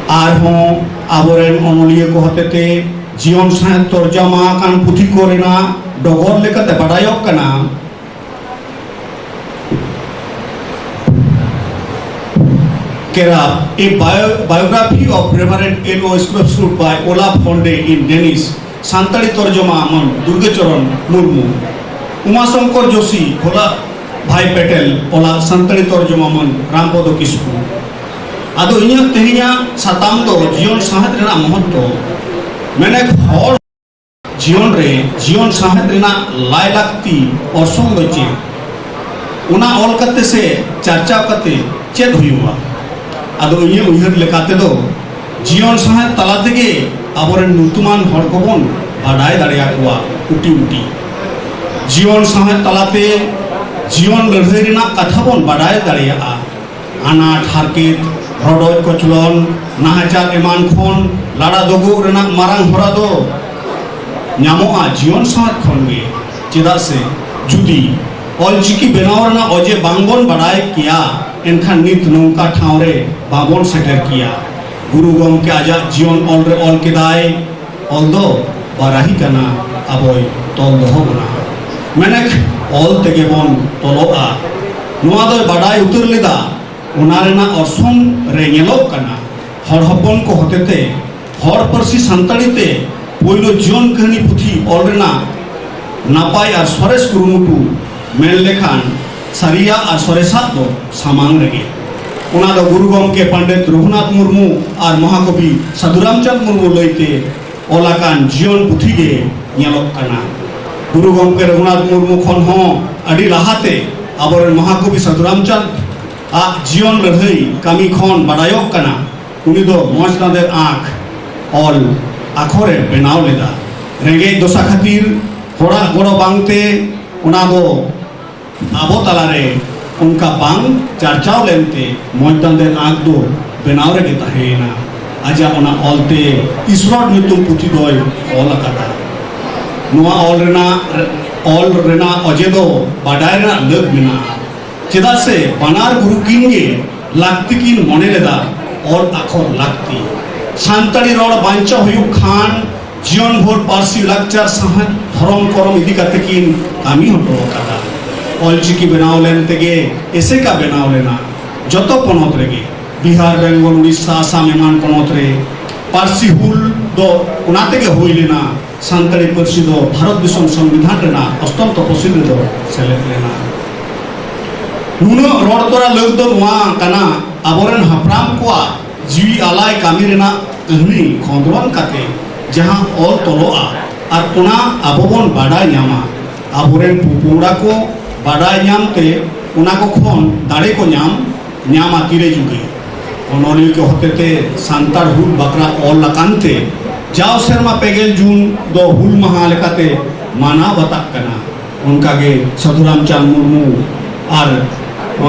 ᱟᱨᱦᱚᱸ ᱟᱵᱚᱨᱮᱱ ᱚᱱᱚᱞᱤᱭᱟᱹ ᱠᱚ ᱦᱚᱛᱮᱛᱮ ᱡᱤᱭᱚᱱ ᱥᱟᱶᱦᱮᱫ ᱛᱚᱨᱡᱚᱢᱟ ᱟᱠᱟᱱ ᱯᱩᱛᱷᱤ ᱠᱚ ᱨᱮᱱᱟᱜ ᱰᱚᱜᱚᱨ ᱞᱮᱠᱟᱛᱮ ᱵᱟᱰᱟᱭᱚᱜ ᱠᱟᱱᱟ, ᱠᱮᱨᱟᱯ, A Bio-, Biography of Reverend L O Scripps by Ola Phonde in Danish, Santali ᱛᱚᱨᱡᱚᱢᱟ ᱢᱟᱹᱱ ᱫᱩᱨᱜᱟᱪᱚᱨᱚᱱ ᱢᱩᱨᱢᱩ, ᱩᱢᱟᱥᱚᱝᱠᱚᱨ ᱡᱳᱥᱤ, ᱵᱷᱳᱞᱟ ᱵᱷᱟᱭ ᱯᱮᱴᱮᱞ ᱚᱞᱟᱜ ᱥᱟᱱᱛᱟᱲᱤ ᱛᱚᱨᱡᱚᱢᱟ ᱢᱟᱹᱱ ᱨᱟᱢᱯᱚᱫᱚ ᱠᱤᱥᱠᱩ᱾ ᱟᱫᱚ ᱤᱧᱟᱹᱜ ᱛᱮᱦᱮᱧᱟᱜ ᱥᱟᱛᱟᱢ ᱫᱚ ᱡᱤᱭᱚᱱ ᱥᱟᱶᱦᱮᱫ ᱨᱮᱱᱟᱜ ᱢᱚᱦᱚᱛᱛᱚ, ᱢᱮᱱᱮᱠ ᱦᱚᱲ ᱡᱤᱭᱚᱱ ᱨᱮ ᱡᱤᱭᱚᱱ ᱥᱟᱶᱦᱮᱫ ᱨᱮᱱᱟᱜ ᱞᱟᱭ ᱞᱟᱹᱠᱛᱤ ᱚᱨᱥᱚᱝ ᱫᱚ ᱪᱮᱫ? ᱚᱱᱟ ᱚᱞ ᱠᱟᱛᱮ ᱥᱮ ᱪᱟᱨᱪᱟᱣ ᱠᱟᱛᱮ ᱪᱮᱫ ᱦᱩᱭᱩᱜᱼᱟ? ᱟᱫᱚ ᱤᱧᱟᱹᱜ ᱩᱭᱦᱟᱹᱨ ᱞᱮᱠᱟ ᱛᱮᱫᱚ ᱡᱤᱭᱚᱱ ᱥᱟᱶᱦᱮᱫ ᱛᱟᱞᱟ ᱛᱮᱜᱮ ᱟᱵᱚᱨᱮᱱ ᱧᱩᱛᱩᱢᱟᱱ ᱦᱚᱲ ᱠᱚᱵᱚᱱ ᱵᱟᱰᱟᱭ ᱫᱟᱲᱮᱭᱟᱠᱚᱣᱟ ᱩᱴᱤ ᱩᱴᱤ᱾ ᱡᱤᱭᱚᱱ ᱥᱟᱶᱦᱮᱫ ᱛᱟᱞᱟᱛᱮ ᱡᱤᱭᱚᱱ ᱞᱟᱹᱲᱦᱟᱹᱭ ᱨᱮᱱᱟᱜ ᱠᱟᱛᱷᱟ ᱵᱚᱱ ᱵᱟᱰᱟᱭ ᱫᱟᱲᱮᱭᱟᱜᱼᱟ᱾ ᱟᱱᱟᱴ, ᱦᱟᱨᱠᱮᱛ, ᱨᱚᱰᱚᱡ ᱠᱚᱪᱞᱚᱱ, ᱱᱟᱦᱟᱪᱟᱨ ᱮᱢᱟᱱ ᱠᱷᱚᱱ ᱞᱟᱲᱟ ᱫᱚᱜᱚᱜ ᱨᱮᱱᱟᱜ ᱢᱟᱨᱟᱝ ᱦᱚᱨᱟ ᱫᱚ ᱧᱟᱢᱚᱜᱼᱟ ᱡᱤᱭᱚᱱ ᱥᱟᱶᱦᱮᱫ ᱠᱷᱚᱱ ᱜᱮ᱾ ᱪᱮᱫᱟᱜ ᱥᱮ ᱡᱩᱫᱤ ᱚᱞᱪᱤᱠᱤ ᱵᱮᱱᱟᱣ ᱨᱮᱱᱟᱜ ᱚᱡᱮ ᱵᱟᱝᱵᱚᱱ ᱵᱟᱰᱟᱭ ᱠᱮᱭᱟ, ᱮᱱᱠᱷᱟᱱ ᱱᱤᱛ ᱱᱚᱝᱠᱟ ᱴᱷᱟᱶ ᱨᱮ ᱵᱟᱵᱚᱱ ᱥᱮᱴᱮᱨ ᱠᱮᱭᱟ᱾ ᱜᱩᱨᱩ ᱜᱚᱢᱠᱮ ᱟᱡᱟᱜ ᱡᱤᱭᱚᱱ ᱚᱞ ᱨᱮ ᱚᱞ ᱠᱮᱫᱟᱭ, ᱚᱞ ᱫᱚ ᱵᱟᱨᱟᱦᱤ ᱠᱟᱱᱟ, ᱟᱵᱚᱭ ᱛᱚᱞ ᱫᱚᱦᱚ ᱵᱚᱱᱟ᱾ ᱢᱮᱱᱮᱠ ᱚᱞ ᱛᱮᱜᱮ ᱵᱚᱱ ᱛᱚᱞᱚᱜᱼᱟ᱾ ᱱᱚᱣᱟ ᱫᱚᱭ ᱵᱟᱰᱟᱭ ᱩᱛᱟᱹᱨ ᱞᱮᱫᱟ᱾ ᱚᱱᱟ ᱨᱮᱱᱟᱜ ᱚᱨᱥᱚᱝ ᱨᱮ ᱧᱮᱞᱚᱜ ᱠᱟᱱᱟ, ᱦᱚᱲ ᱦᱚᱯᱚᱱ ᱠᱚ ᱦᱚᱛᱮᱛᱮ ᱦᱚᱲ ᱯᱟᱹᱨᱥᱤ ᱥᱟᱱᱛᱟᱲᱤ ᱛᱮ ᱯᱳᱭᱞᱳ ᱡᱤᱭᱚᱱ ᱠᱟᱹᱦᱱᱤ ᱯᱩᱛᱷᱤ ᱚᱞ ᱨᱮᱱᱟᱜ ᱱᱟᱯᱟᱭ ᱟᱨ ᱥᱚᱨᱮᱥ ᱠᱩᱨᱩᱢᱩᱴᱩ ᱢᱮᱱ ᱞᱮᱠᱷᱟᱱ ᱥᱟᱹᱨᱤᱭᱟᱜ ᱟᱨ ᱥᱚᱨᱮᱥᱟᱜ ᱫᱚ ᱥᱟᱢᱟᱝ ᱨᱮᱜᱮ᱾ ᱚᱱᱟ ᱫᱚ ᱜᱩᱨᱩ ᱜᱚᱢᱠᱮ ᱯᱚᱱᱰᱤᱛ ᱨᱚᱜᱷᱩᱱᱟᱛᱷ ᱢᱩᱨᱢᱩ ᱟᱨ ᱢᱚᱦᱟᱠᱚᱵᱤ ᱥᱟᱹᱫᱷᱩ ᱨᱟᱢᱪᱟᱸᱫᱽ ᱢᱩᱨᱢᱩ ᱞᱟᱹᱭᱛᱮ ᱚᱞ ᱟᱠᱟᱱ ᱡᱤᱭᱚᱱ ᱯᱩᱛᱷᱤ ᱜᱮ ᱧᱮᱞᱚᱜ ᱠᱟᱱᱟ᱾ ᱜᱩᱨᱩ ᱜᱚᱢᱠᱮ ᱨᱚᱜᱷᱩᱱᱟᱛᱷ ᱢᱩᱨᱢᱩ ᱠᱷᱚᱱ ᱦᱚᱸ ᱟᱹᱰᱤ ᱞᱟᱦᱟᱛᱮ ᱟᱵᱚᱨᱮᱱ ᱢᱚᱦᱟᱠᱚᱵᱤ ᱥᱟᱹᱫᱷᱩ ᱨᱟᱢᱪᱟᱸᱫᱽ ᱟᱜ ᱡᱤᱭᱚᱱ ᱞᱟᱹᱲᱦᱟᱹᱭ ᱠᱟᱹᱢᱤ ᱠᱷᱚᱱ ᱵᱟᱰᱟᱭᱚᱜ ᱠᱟᱱᱟ, ᱩᱱᱤ ᱫᱚ ᱢᱚᱸᱡᱽ ᱫᱟᱸᱫᱮᱨ ᱟᱸᱠ ᱚᱞ ᱟᱠᱷᱚᱨᱮ ᱵᱮᱱᱟᱣ ᱞᱮᱫᱟ᱾ ᱨᱮᱸᱜᱮᱡ ᱫᱚᱥᱟ ᱠᱷᱟᱹᱛᱤᱨ ᱦᱚᱲᱟᱜ ᱜᱚᱲᱚ ᱵᱟᱝᱛᱮ ᱚᱱᱟ ᱫᱚ ᱟᱵᱚ ᱛᱟᱞᱟᱨᱮ ᱚᱱᱠᱟ ᱵᱟᱝ ᱪᱟᱨᱪᱟᱣ ᱞᱮᱱᱛᱮ ᱢᱚᱸᱡᱽ ᱫᱟᱸᱫᱮᱨ ᱟᱸᱠ ᱫᱚ ᱵᱮᱱᱟᱣ ᱨᱮᱜᱮ ᱛᱟᱦᱮᱸᱭᱮᱱᱟ᱾ ᱟᱡᱟᱜ ᱚᱱᱟ ᱚᱞᱛᱮ ᱤᱥᱨᱚᱰ ᱧᱩᱛᱩᱢ ᱯᱩᱛᱷᱤ ᱫᱚᱭ ᱚᱞ ᱟᱠᱟᱫᱟ᱾ ᱱᱚᱣᱟ ᱚᱞ ᱨᱮᱱᱟᱜ, ᱚᱞ ᱨᱮᱱᱟᱜ ᱚᱡᱮ ᱫᱚ ᱵᱟᱰᱟᱭ ᱨᱮᱱᱟᱜ ᱞᱟᱹᱠ ᱢᱮᱱᱟᱜᱼᱟ, ᱪᱮᱫᱟᱜ ᱥᱮ ᱵᱟᱱᱟᱨ ᱜᱩᱨᱩ ᱠᱤᱱ ᱜᱮ ᱞᱟᱹᱠᱛᱤ ᱠᱤᱱ ᱢᱚᱱᱮ ᱞᱮᱫᱟ ᱚᱞ ᱟᱠᱷᱚᱨ ᱞᱟᱹᱠᱛᱤ᱾ ᱥᱟᱱᱛᱟᱲᱤ ᱨᱚᱲ ᱵᱟᱧᱪᱟᱣ ᱦᱩᱭᱩᱜ ᱠᱷᱟᱱ ᱡᱤᱭᱚᱱ ᱵᱷᱳᱨ ᱯᱟᱹᱨᱥᱤ, ᱞᱟᱠᱪᱟᱨ, ᱥᱟᱶᱦᱮᱫ, ᱫᱷᱚᱨᱚᱢ ᱠᱚᱨᱚᱢ ᱤᱫᱤ ᱠᱟᱛᱮ ᱠᱤᱱ ᱠᱟᱹᱢᱤ ᱦᱚᱴᱚ ᱟᱠᱟᱫᱟ᱾ ᱚᱞᱪᱤᱠᱤ ᱵᱮᱱᱟᱣ ᱞᱮᱱ ᱛᱮᱜᱮ ᱮᱥᱮᱠᱟ ᱵᱮᱱᱟᱣ ᱞᱮᱱᱟ᱾ ᱡᱚᱛᱚ ᱯᱚᱱᱚᱛ ᱨᱮᱜᱮ, ᱵᱤᱦᱟᱨ, ᱵᱮᱝᱜᱚᱞ, ᱩᱲᱤᱥᱥᱟ, ᱟᱥᱟᱢ ᱮᱢᱟᱱ ᱯᱚᱱᱚᱛ ᱨᱮ ᱯᱟᱹᱨᱥᱤ ᱦᱩᱞ ᱫᱚ ᱚᱱᱟ ᱛᱮᱜᱮ ᱦᱩᱭ ᱞᱮᱱᱟ᱾ ᱥᱟᱱᱛᱟᱲᱤ ᱯᱟᱹᱨᱥᱤ ᱫᱚ ᱵᱷᱟᱨᱚᱛ ᱫᱤᱥᱚᱢ ᱥᱚᱝᱵᱤᱫᱷᱟᱱ ᱨᱮᱱᱟᱜ ᱚᱥᱴᱚᱢ ᱛᱚᱯᱚᱥᱤᱞ ᱨᱮᱫᱚ ᱥᱮᱞᱮᱫ ᱞᱮᱱᱟ᱾ ᱱᱩᱱᱟᱹᱜ ᱨᱚᱲ ᱛᱚᱨᱟ ᱞᱟᱹᱠ ᱫᱚ ᱱᱚᱣᱟ ᱠᱟᱱᱟ, ᱟᱵᱚᱨᱮᱱ ᱦᱟᱯᱲᱟᱢ ᱠᱚᱣᱟᱜ ᱡᱤᱣᱤ ᱟᱞᱟᱭ ᱠᱟᱹᱢᱤ ᱨᱮᱱᱟᱜ ᱠᱟᱹᱦᱱᱤ ᱠᱷᱚᱸᱫᱽᱨᱚᱱ ᱠᱟᱛᱮ ᱡᱟᱦᱟᱸ ᱚᱞ ᱛᱚᱞᱚᱜᱼᱟ, ᱟᱨ ᱚᱱᱟ ᱟᱵᱚ ᱵᱚᱱ ᱵᱟᱰᱟᱭ ᱧᱟᱢᱟ, ᱟᱵᱚᱨᱮᱱ ᱯᱚᱯᱚᱝᱲᱟ ᱠᱚ ᱵᱟᱰᱟᱭ ᱧᱟᱢ ᱛᱮ ᱚᱱᱟ ᱠᱚ ᱠᱷᱚᱱ ᱫᱟᱲᱮ ᱠᱚ ᱧᱟᱢ, ᱧᱟᱢᱟ ᱛᱤᱨᱮ ᱡᱩᱜᱮ᱾ ᱚᱱᱚᱞᱤᱭᱟᱹ ᱠᱚ ᱦᱚᱛᱮᱛᱮ ᱥᱟᱱᱛᱟᱲ ᱦᱩᱞ ᱵᱟᱠᱷᱨᱟ ᱚᱞ ᱟᱠᱟᱱ ᱛᱮ ᱡᱟᱣ ᱥᱮᱨᱢᱟ ᱯᱮ ᱜᱮᱞ ᱡᱩᱱ ᱫᱚ ᱦᱩᱞ ᱢᱟᱦᱟ ᱞᱮᱠᱟᱛᱮ ᱢᱟᱱᱟᱣ ᱵᱟᱛᱟᱜ ᱠᱟᱱᱟ᱾ ᱚᱱᱠᱟᱜᱮ ᱥᱟᱹᱫᱷᱩ ᱨᱟᱢᱪᱟᱸᱫᱽ ᱢᱩᱨᱢᱩ ᱟᱨ,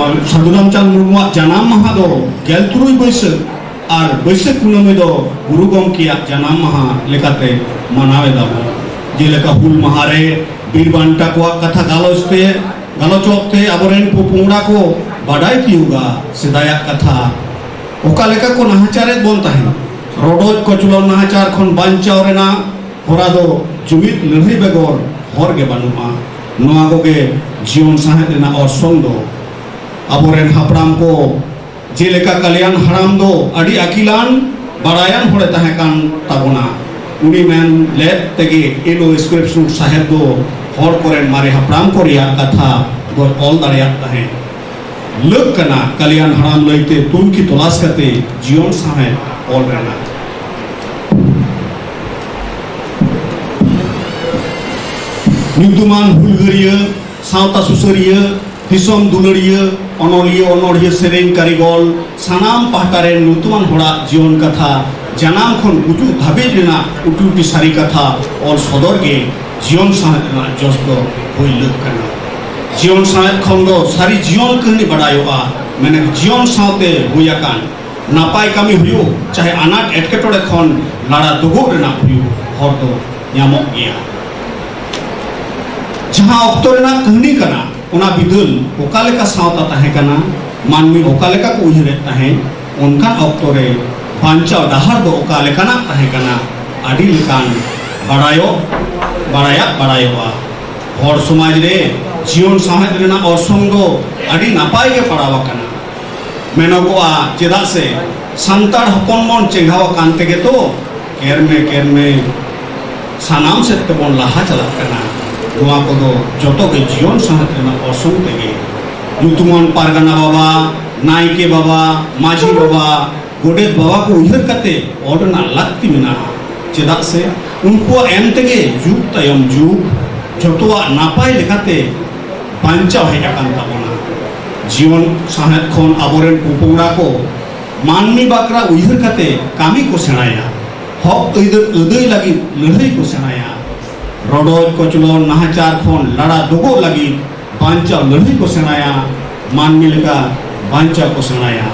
ᱟᱨ ᱥᱟᱹᱫᱷᱩ ᱨᱟᱢᱪᱟᱸᱫᱽ ᱢᱩᱨᱢᱩᱣᱟᱜ ᱡᱟᱱᱟᱢ ᱢᱟᱦᱟ ᱫᱚ ᱜᱮᱞ ᱛᱩᱨᱩᱭ ᱵᱟᱹᱭᱥᱟᱹᱠᱷ ᱟᱨ ᱵᱟᱹᱭᱥᱟᱹᱠᱷ ᱠᱩᱱᱟᱹᱢᱤ ᱫᱚ ᱜᱩᱨᱩ ᱜᱚᱢᱠᱮᱭᱟᱜ ᱡᱟᱱᱟᱢ ᱢᱟᱦᱟ ᱞᱮᱠᱟᱛᱮ ᱢᱟᱱᱟᱣ ᱮᱫᱟ ᱵᱚᱱ᱾ ᱡᱮᱞᱮᱠᱟ ᱦᱩᱞ ᱢᱟᱦᱟ ᱨᱮ ᱵᱤᱨ ᱵᱟᱱᱴᱟ ᱠᱚᱣᱟᱜ ᱠᱟᱛᱷᱟ ᱜᱟᱞᱚᱪ ᱛᱮ, ᱜᱟᱞᱚᱪᱚᱜ ᱛᱮ ᱟᱵᱚᱨᱮᱱ ᱯᱚᱯᱚᱝᱲᱟ ᱠᱚ ᱵᱟᱰᱟᱭ ᱛᱤᱭᱳᱜᱟ ᱥᱮᱫᱟᱭᱟᱜ ᱠᱟᱛᱷᱟ, ᱚᱠᱟ ᱞᱮᱠᱟ ᱠᱚ ᱱᱟᱦᱟᱪᱟᱨᱮᱫ ᱵᱚᱱ ᱛᱟᱦᱮᱸᱫ᱾ ᱨᱚᱰᱚᱡ ᱠᱚᱪᱞᱚᱱ ᱱᱟᱦᱟᱪᱟᱨ ᱠᱷᱚᱱ ᱵᱟᱧᱪᱟᱣ ᱨᱮᱱᱟᱜ ᱦᱚᱨᱟ ᱫᱚ ᱡᱩᱢᱤᱫ ᱞᱟᱹᱲᱦᱟᱹᱭ ᱵᱮᱜᱚᱨ ᱦᱚᱨ ᱜᱮ ᱵᱟᱹᱱᱩᱜᱼᱟ᱾ ᱱᱚᱣᱟ ᱠᱚᱜᱮ ᱡᱤᱭᱚᱱ ᱥᱟᱶᱦᱮᱫ ᱨᱮᱱᱟᱜ ᱚᱨᱥᱚᱝ ᱫᱚ᱾ ᱟᱵᱚᱨᱮᱱ ᱦᱟᱯᱲᱟᱢ ᱠᱚ ᱡᱮᱞᱮᱠᱟ ᱠᱟᱞᱭᱟᱱ ᱦᱟᱲᱟᱢ ᱫᱚ ᱟᱹᱰᱤ ᱟᱹᱠᱤᱞᱟᱱ, ᱵᱟᱲᱟᱭᱟᱱ ᱦᱚᱲᱮ ᱛᱟᱦᱮᱸ ᱠᱟᱱ ᱛᱟᱵᱚᱱᱟ᱾ ᱩᱱᱤ ᱢᱮᱱ ᱞᱮᱫ ᱛᱮᱜᱮ ᱮᱞ ᱳ ᱥᱠᱨᱤᱯᱴ ᱥᱩᱨ ᱥᱟᱦᱮᱵᱽ ᱫᱚ ᱦᱚᱲ ᱠᱚᱨᱮᱱ ᱢᱟᱨᱮ ᱦᱟᱯᱲᱟᱢ ᱠᱚ ᱨᱮᱭᱟᱜ ᱠᱟᱛᱷᱟ ᱫᱚᱭ ᱚᱞ ᱫᱟᱲᱮᱭᱟᱜ ᱛᱟᱦᱮᱸᱫ᱾ ᱞᱟᱹᱠ ᱠᱟᱱᱟ ᱠᱟᱞᱭᱟᱱ ᱦᱟᱲᱟᱢ ᱞᱟᱹᱭᱛᱮ ᱛᱩᱱᱠᱷᱤ ᱛᱚᱞᱟᱥ ᱠᱟᱛᱮ ᱡᱤᱭᱚᱱ ᱥᱟᱶᱦᱮᱫ ᱚᱞ ᱨᱮᱱᱟᱜ᱾ ᱧᱩᱛᱩᱢᱟᱱ ᱦᱩᱞᱜᱟᱹᱨᱤᱭᱟᱹ, ᱥᱟᱶᱛᱟ ᱥᱩᱥᱟᱹᱨᱤᱭᱟᱹ, ᱫᱤᱥᱚᱢ ᱫᱩᱞᱟᱹᱲᱤᱭᱟᱹ, ᱚᱱᱚᱞᱤᱭᱟᱹ, ᱚᱱᱚᱲᱦᱤᱭᱟᱹ, ᱥᱮᱨᱮᱧ ᱠᱟᱹᱨᱤᱜᱚᱞ, ᱥᱟᱱᱟᱢ ᱯᱟᱦᱴᱟ ᱨᱮᱱ ᱧᱩᱛᱩᱢᱟᱱ ᱦᱚᱲᱟᱜ ᱡᱤᱭᱚᱱ ᱠᱟᱛᱷᱟ, ᱡᱟᱱᱟᱢ ᱠᱷᱚᱱ ᱜᱩᱡᱩᱜ ᱫᱷᱟᱹᱵᱤᱡ ᱨᱮᱱᱟᱜ ᱩᱴᱤ ᱩᱴᱤ ᱥᱟᱹᱨᱤ ᱠᱟᱛᱷᱟ ᱚᱞ ᱥᱚᱫᱚᱨ ᱜᱮ ᱡᱤᱭᱚᱱ ᱥᱟᱶᱦᱮᱫ ᱨᱮᱱᱟᱜ ᱡᱚᱥ ᱫᱚ ᱦᱩᱭ ᱞᱟᱹᱠ ᱠᱟᱱᱟ᱾ ᱡᱤᱭᱚᱱ ᱥᱟᱶᱦᱮᱫ ᱠᱷᱚᱱ ᱫᱚ ᱥᱟᱹᱨᱤ ᱡᱤᱭᱚᱱ ᱠᱟᱹᱦᱱᱤ ᱵᱟᱰᱟᱭᱚᱜᱼᱟ, ᱢᱮᱱᱮᱠ ᱡᱤᱭᱚᱱ ᱥᱟᱶᱛᱮ ᱦᱩᱭ ᱟᱠᱟᱱ ᱱᱟᱯᱟᱭ ᱠᱟᱹᱢᱤ ᱦᱩᱭᱩᱜ, ᱪᱟᱦᱮ ᱟᱱᱟᱴ ᱮᱴᱠᱮᱴᱚᱬᱮ ᱠᱷᱚᱱ ᱞᱟᱲᱟ ᱫᱩᱜᱩᱜ ᱨᱮᱱᱟᱜ ᱦᱩᱭᱩᱜ, ᱦᱚᱨ ᱫᱚ ᱧᱟᱢᱚᱜ ᱜᱮᱭᱟ᱾ ᱡᱟᱦᱟᱸ ᱚᱠᱛᱚ ᱨᱮᱱᱟᱜ ᱠᱟᱹᱦᱱᱤ ᱠᱟᱱᱟ, ᱚᱱᱟ ᱵᱤᱫᱟᱹᱞ ᱚᱠᱟ ᱞᱮᱠᱟ ᱥᱟᱶᱛᱟ ᱛᱟᱦᱮᱸ ᱠᱟᱱᱟ, ᱢᱟᱹᱱᱢᱤ ᱚᱠᱟ ᱞᱮᱠᱟ ᱠᱚ ᱩᱭᱦᱟᱹᱨᱮᱫ ᱛᱟᱦᱮᱸᱫ, ᱚᱱᱠᱟᱱ ᱚᱠᱛᱚ ᱨᱮ ᱵᱟᱧᱪᱟᱣ ᱰᱟᱦᱟᱨ ᱫᱚ ᱚᱠᱟ ᱞᱮᱠᱟᱱᱟᱜ ᱛᱟᱦᱮᱸ ᱠᱟᱱᱟ, ᱟᱹᱰᱤ ᱞᱮᱠᱟᱱ ᱵᱟᱲᱟᱭᱚᱜ, ᱵᱟᱲᱟᱭᱟᱜ ᱵᱟᱲᱟᱭᱚᱜᱼᱟ᱾ ᱦᱚᱲ ᱥᱚᱢᱟᱡᱽ ᱨᱮ ᱡᱤᱭᱚᱱ ᱥᱟᱶᱦᱮᱫ ᱨᱮᱱᱟᱜ ᱚᱨᱥᱚᱝ ᱫᱚ ᱟᱹᱰᱤ ᱱᱟᱯᱟᱭ ᱜᱮ ᱯᱟᱲᱟᱣ ᱟᱠᱟᱱᱟ᱾ ᱢᱮᱱᱚᱜᱚᱜᱼᱟ, ᱪᱮᱫᱟᱜ ᱥᱮ ᱥᱟᱱᱛᱟᱲ ᱦᱚᱯᱚᱱ ᱵᱚᱱ ᱪᱮᱸᱜᱷᱟᱣ ᱟᱠᱟᱱ ᱛᱮᱜᱮ ᱛᱚ ᱠᱮᱨᱢᱮ ᱠᱮᱨᱢᱮ ᱥᱟᱱᱟᱢ ᱥᱮᱫ ᱛᱮᱵᱚᱱ ᱞᱟᱦᱟ ᱪᱟᱞᱟᱜ ᱠᱟᱱᱟ᱾ ᱱᱚᱣᱟ ᱠᱚᱫᱚ ᱡᱚᱛᱚ ᱜᱮ ᱡᱤᱭᱚᱱ ᱥᱟᱶᱦᱮᱫ ᱨᱮᱱᱟᱜ ᱚᱨᱥᱚᱝ ᱛᱮᱜᱮ ᱧᱩᱛᱩᱢᱟᱱ ᱯᱟᱨᱜᱟᱱᱟ ᱵᱟᱵᱟ, ᱱᱟᱭᱠᱮ ᱵᱟᱵᱟ, ᱢᱟᱹᱡᱷᱤ ᱵᱟᱵᱟ, ᱜᱚᱰᱮᱛ ᱵᱟᱵᱟ ᱠᱚ ᱩᱭᱦᱟᱹᱨ ᱠᱟᱛᱮ ᱚᱞ ᱨᱮᱱᱟᱜ ᱞᱟᱹᱠᱛᱤ ᱢᱮᱱᱟᱜᱼᱟ᱾ ᱪᱮᱫᱟᱜ ᱥᱮ ᱩᱱᱠᱩᱣᱟᱜ ᱮᱢ ᱛᱮᱜᱮ ᱡᱩᱜᱽ ᱛᱟᱭᱚᱢ ᱡᱩᱜᱽ ᱡᱚᱛᱚᱣᱟᱜ ᱱᱟᱯᱟᱭ ᱞᱮᱠᱟᱛᱮ ᱵᱟᱧᱪᱟᱣ ᱦᱮᱡ ᱟᱠᱟᱱ ᱛᱟᱵᱚᱱᱟ᱾ ᱡᱤᱭᱚᱱ ᱥᱟᱶᱦᱮᱫ ᱠᱷᱚᱱ ᱟᱵᱚᱨᱮᱱ ᱯᱚᱯᱚᱝᱲᱟ ᱠᱚ ᱢᱟᱹᱱᱢᱤ ᱵᱟᱠᱷᱨᱟ ᱩᱭᱦᱟᱹᱨ ᱠᱟᱛᱮ ᱠᱟᱹᱢᱤ ᱠᱚ ᱥᱮᱬᱟᱭᱟ, ᱦᱚᱠ ᱟᱹᱭᱫᱟᱹᱨ ᱟᱹᱫᱟᱹᱭ ᱞᱟᱹᱜᱤᱫ ᱞᱟᱹᱲᱦᱟᱹᱭ ᱠᱚ ᱥᱮᱬᱟᱭᱟ, ᱨᱚᱰᱚᱡ ᱠᱚᱪᱞᱚᱱ ᱱᱟᱦᱟᱪᱟᱨ ᱠᱷᱚᱱ ᱞᱟᱲᱟ ᱫᱚᱜᱚᱜ ᱞᱟᱹᱜᱤᱫ ᱵᱟᱧᱪᱟᱣ ᱞᱟᱹᱲᱦᱟᱹᱭ ᱠᱚ ᱥᱮᱬᱟᱭᱟ, ᱢᱟᱹᱱᱢᱤ ᱞᱮᱠᱟ ᱵᱟᱧᱪᱟᱣ ᱠᱚ ᱥᱮᱬᱟᱭᱟ᱾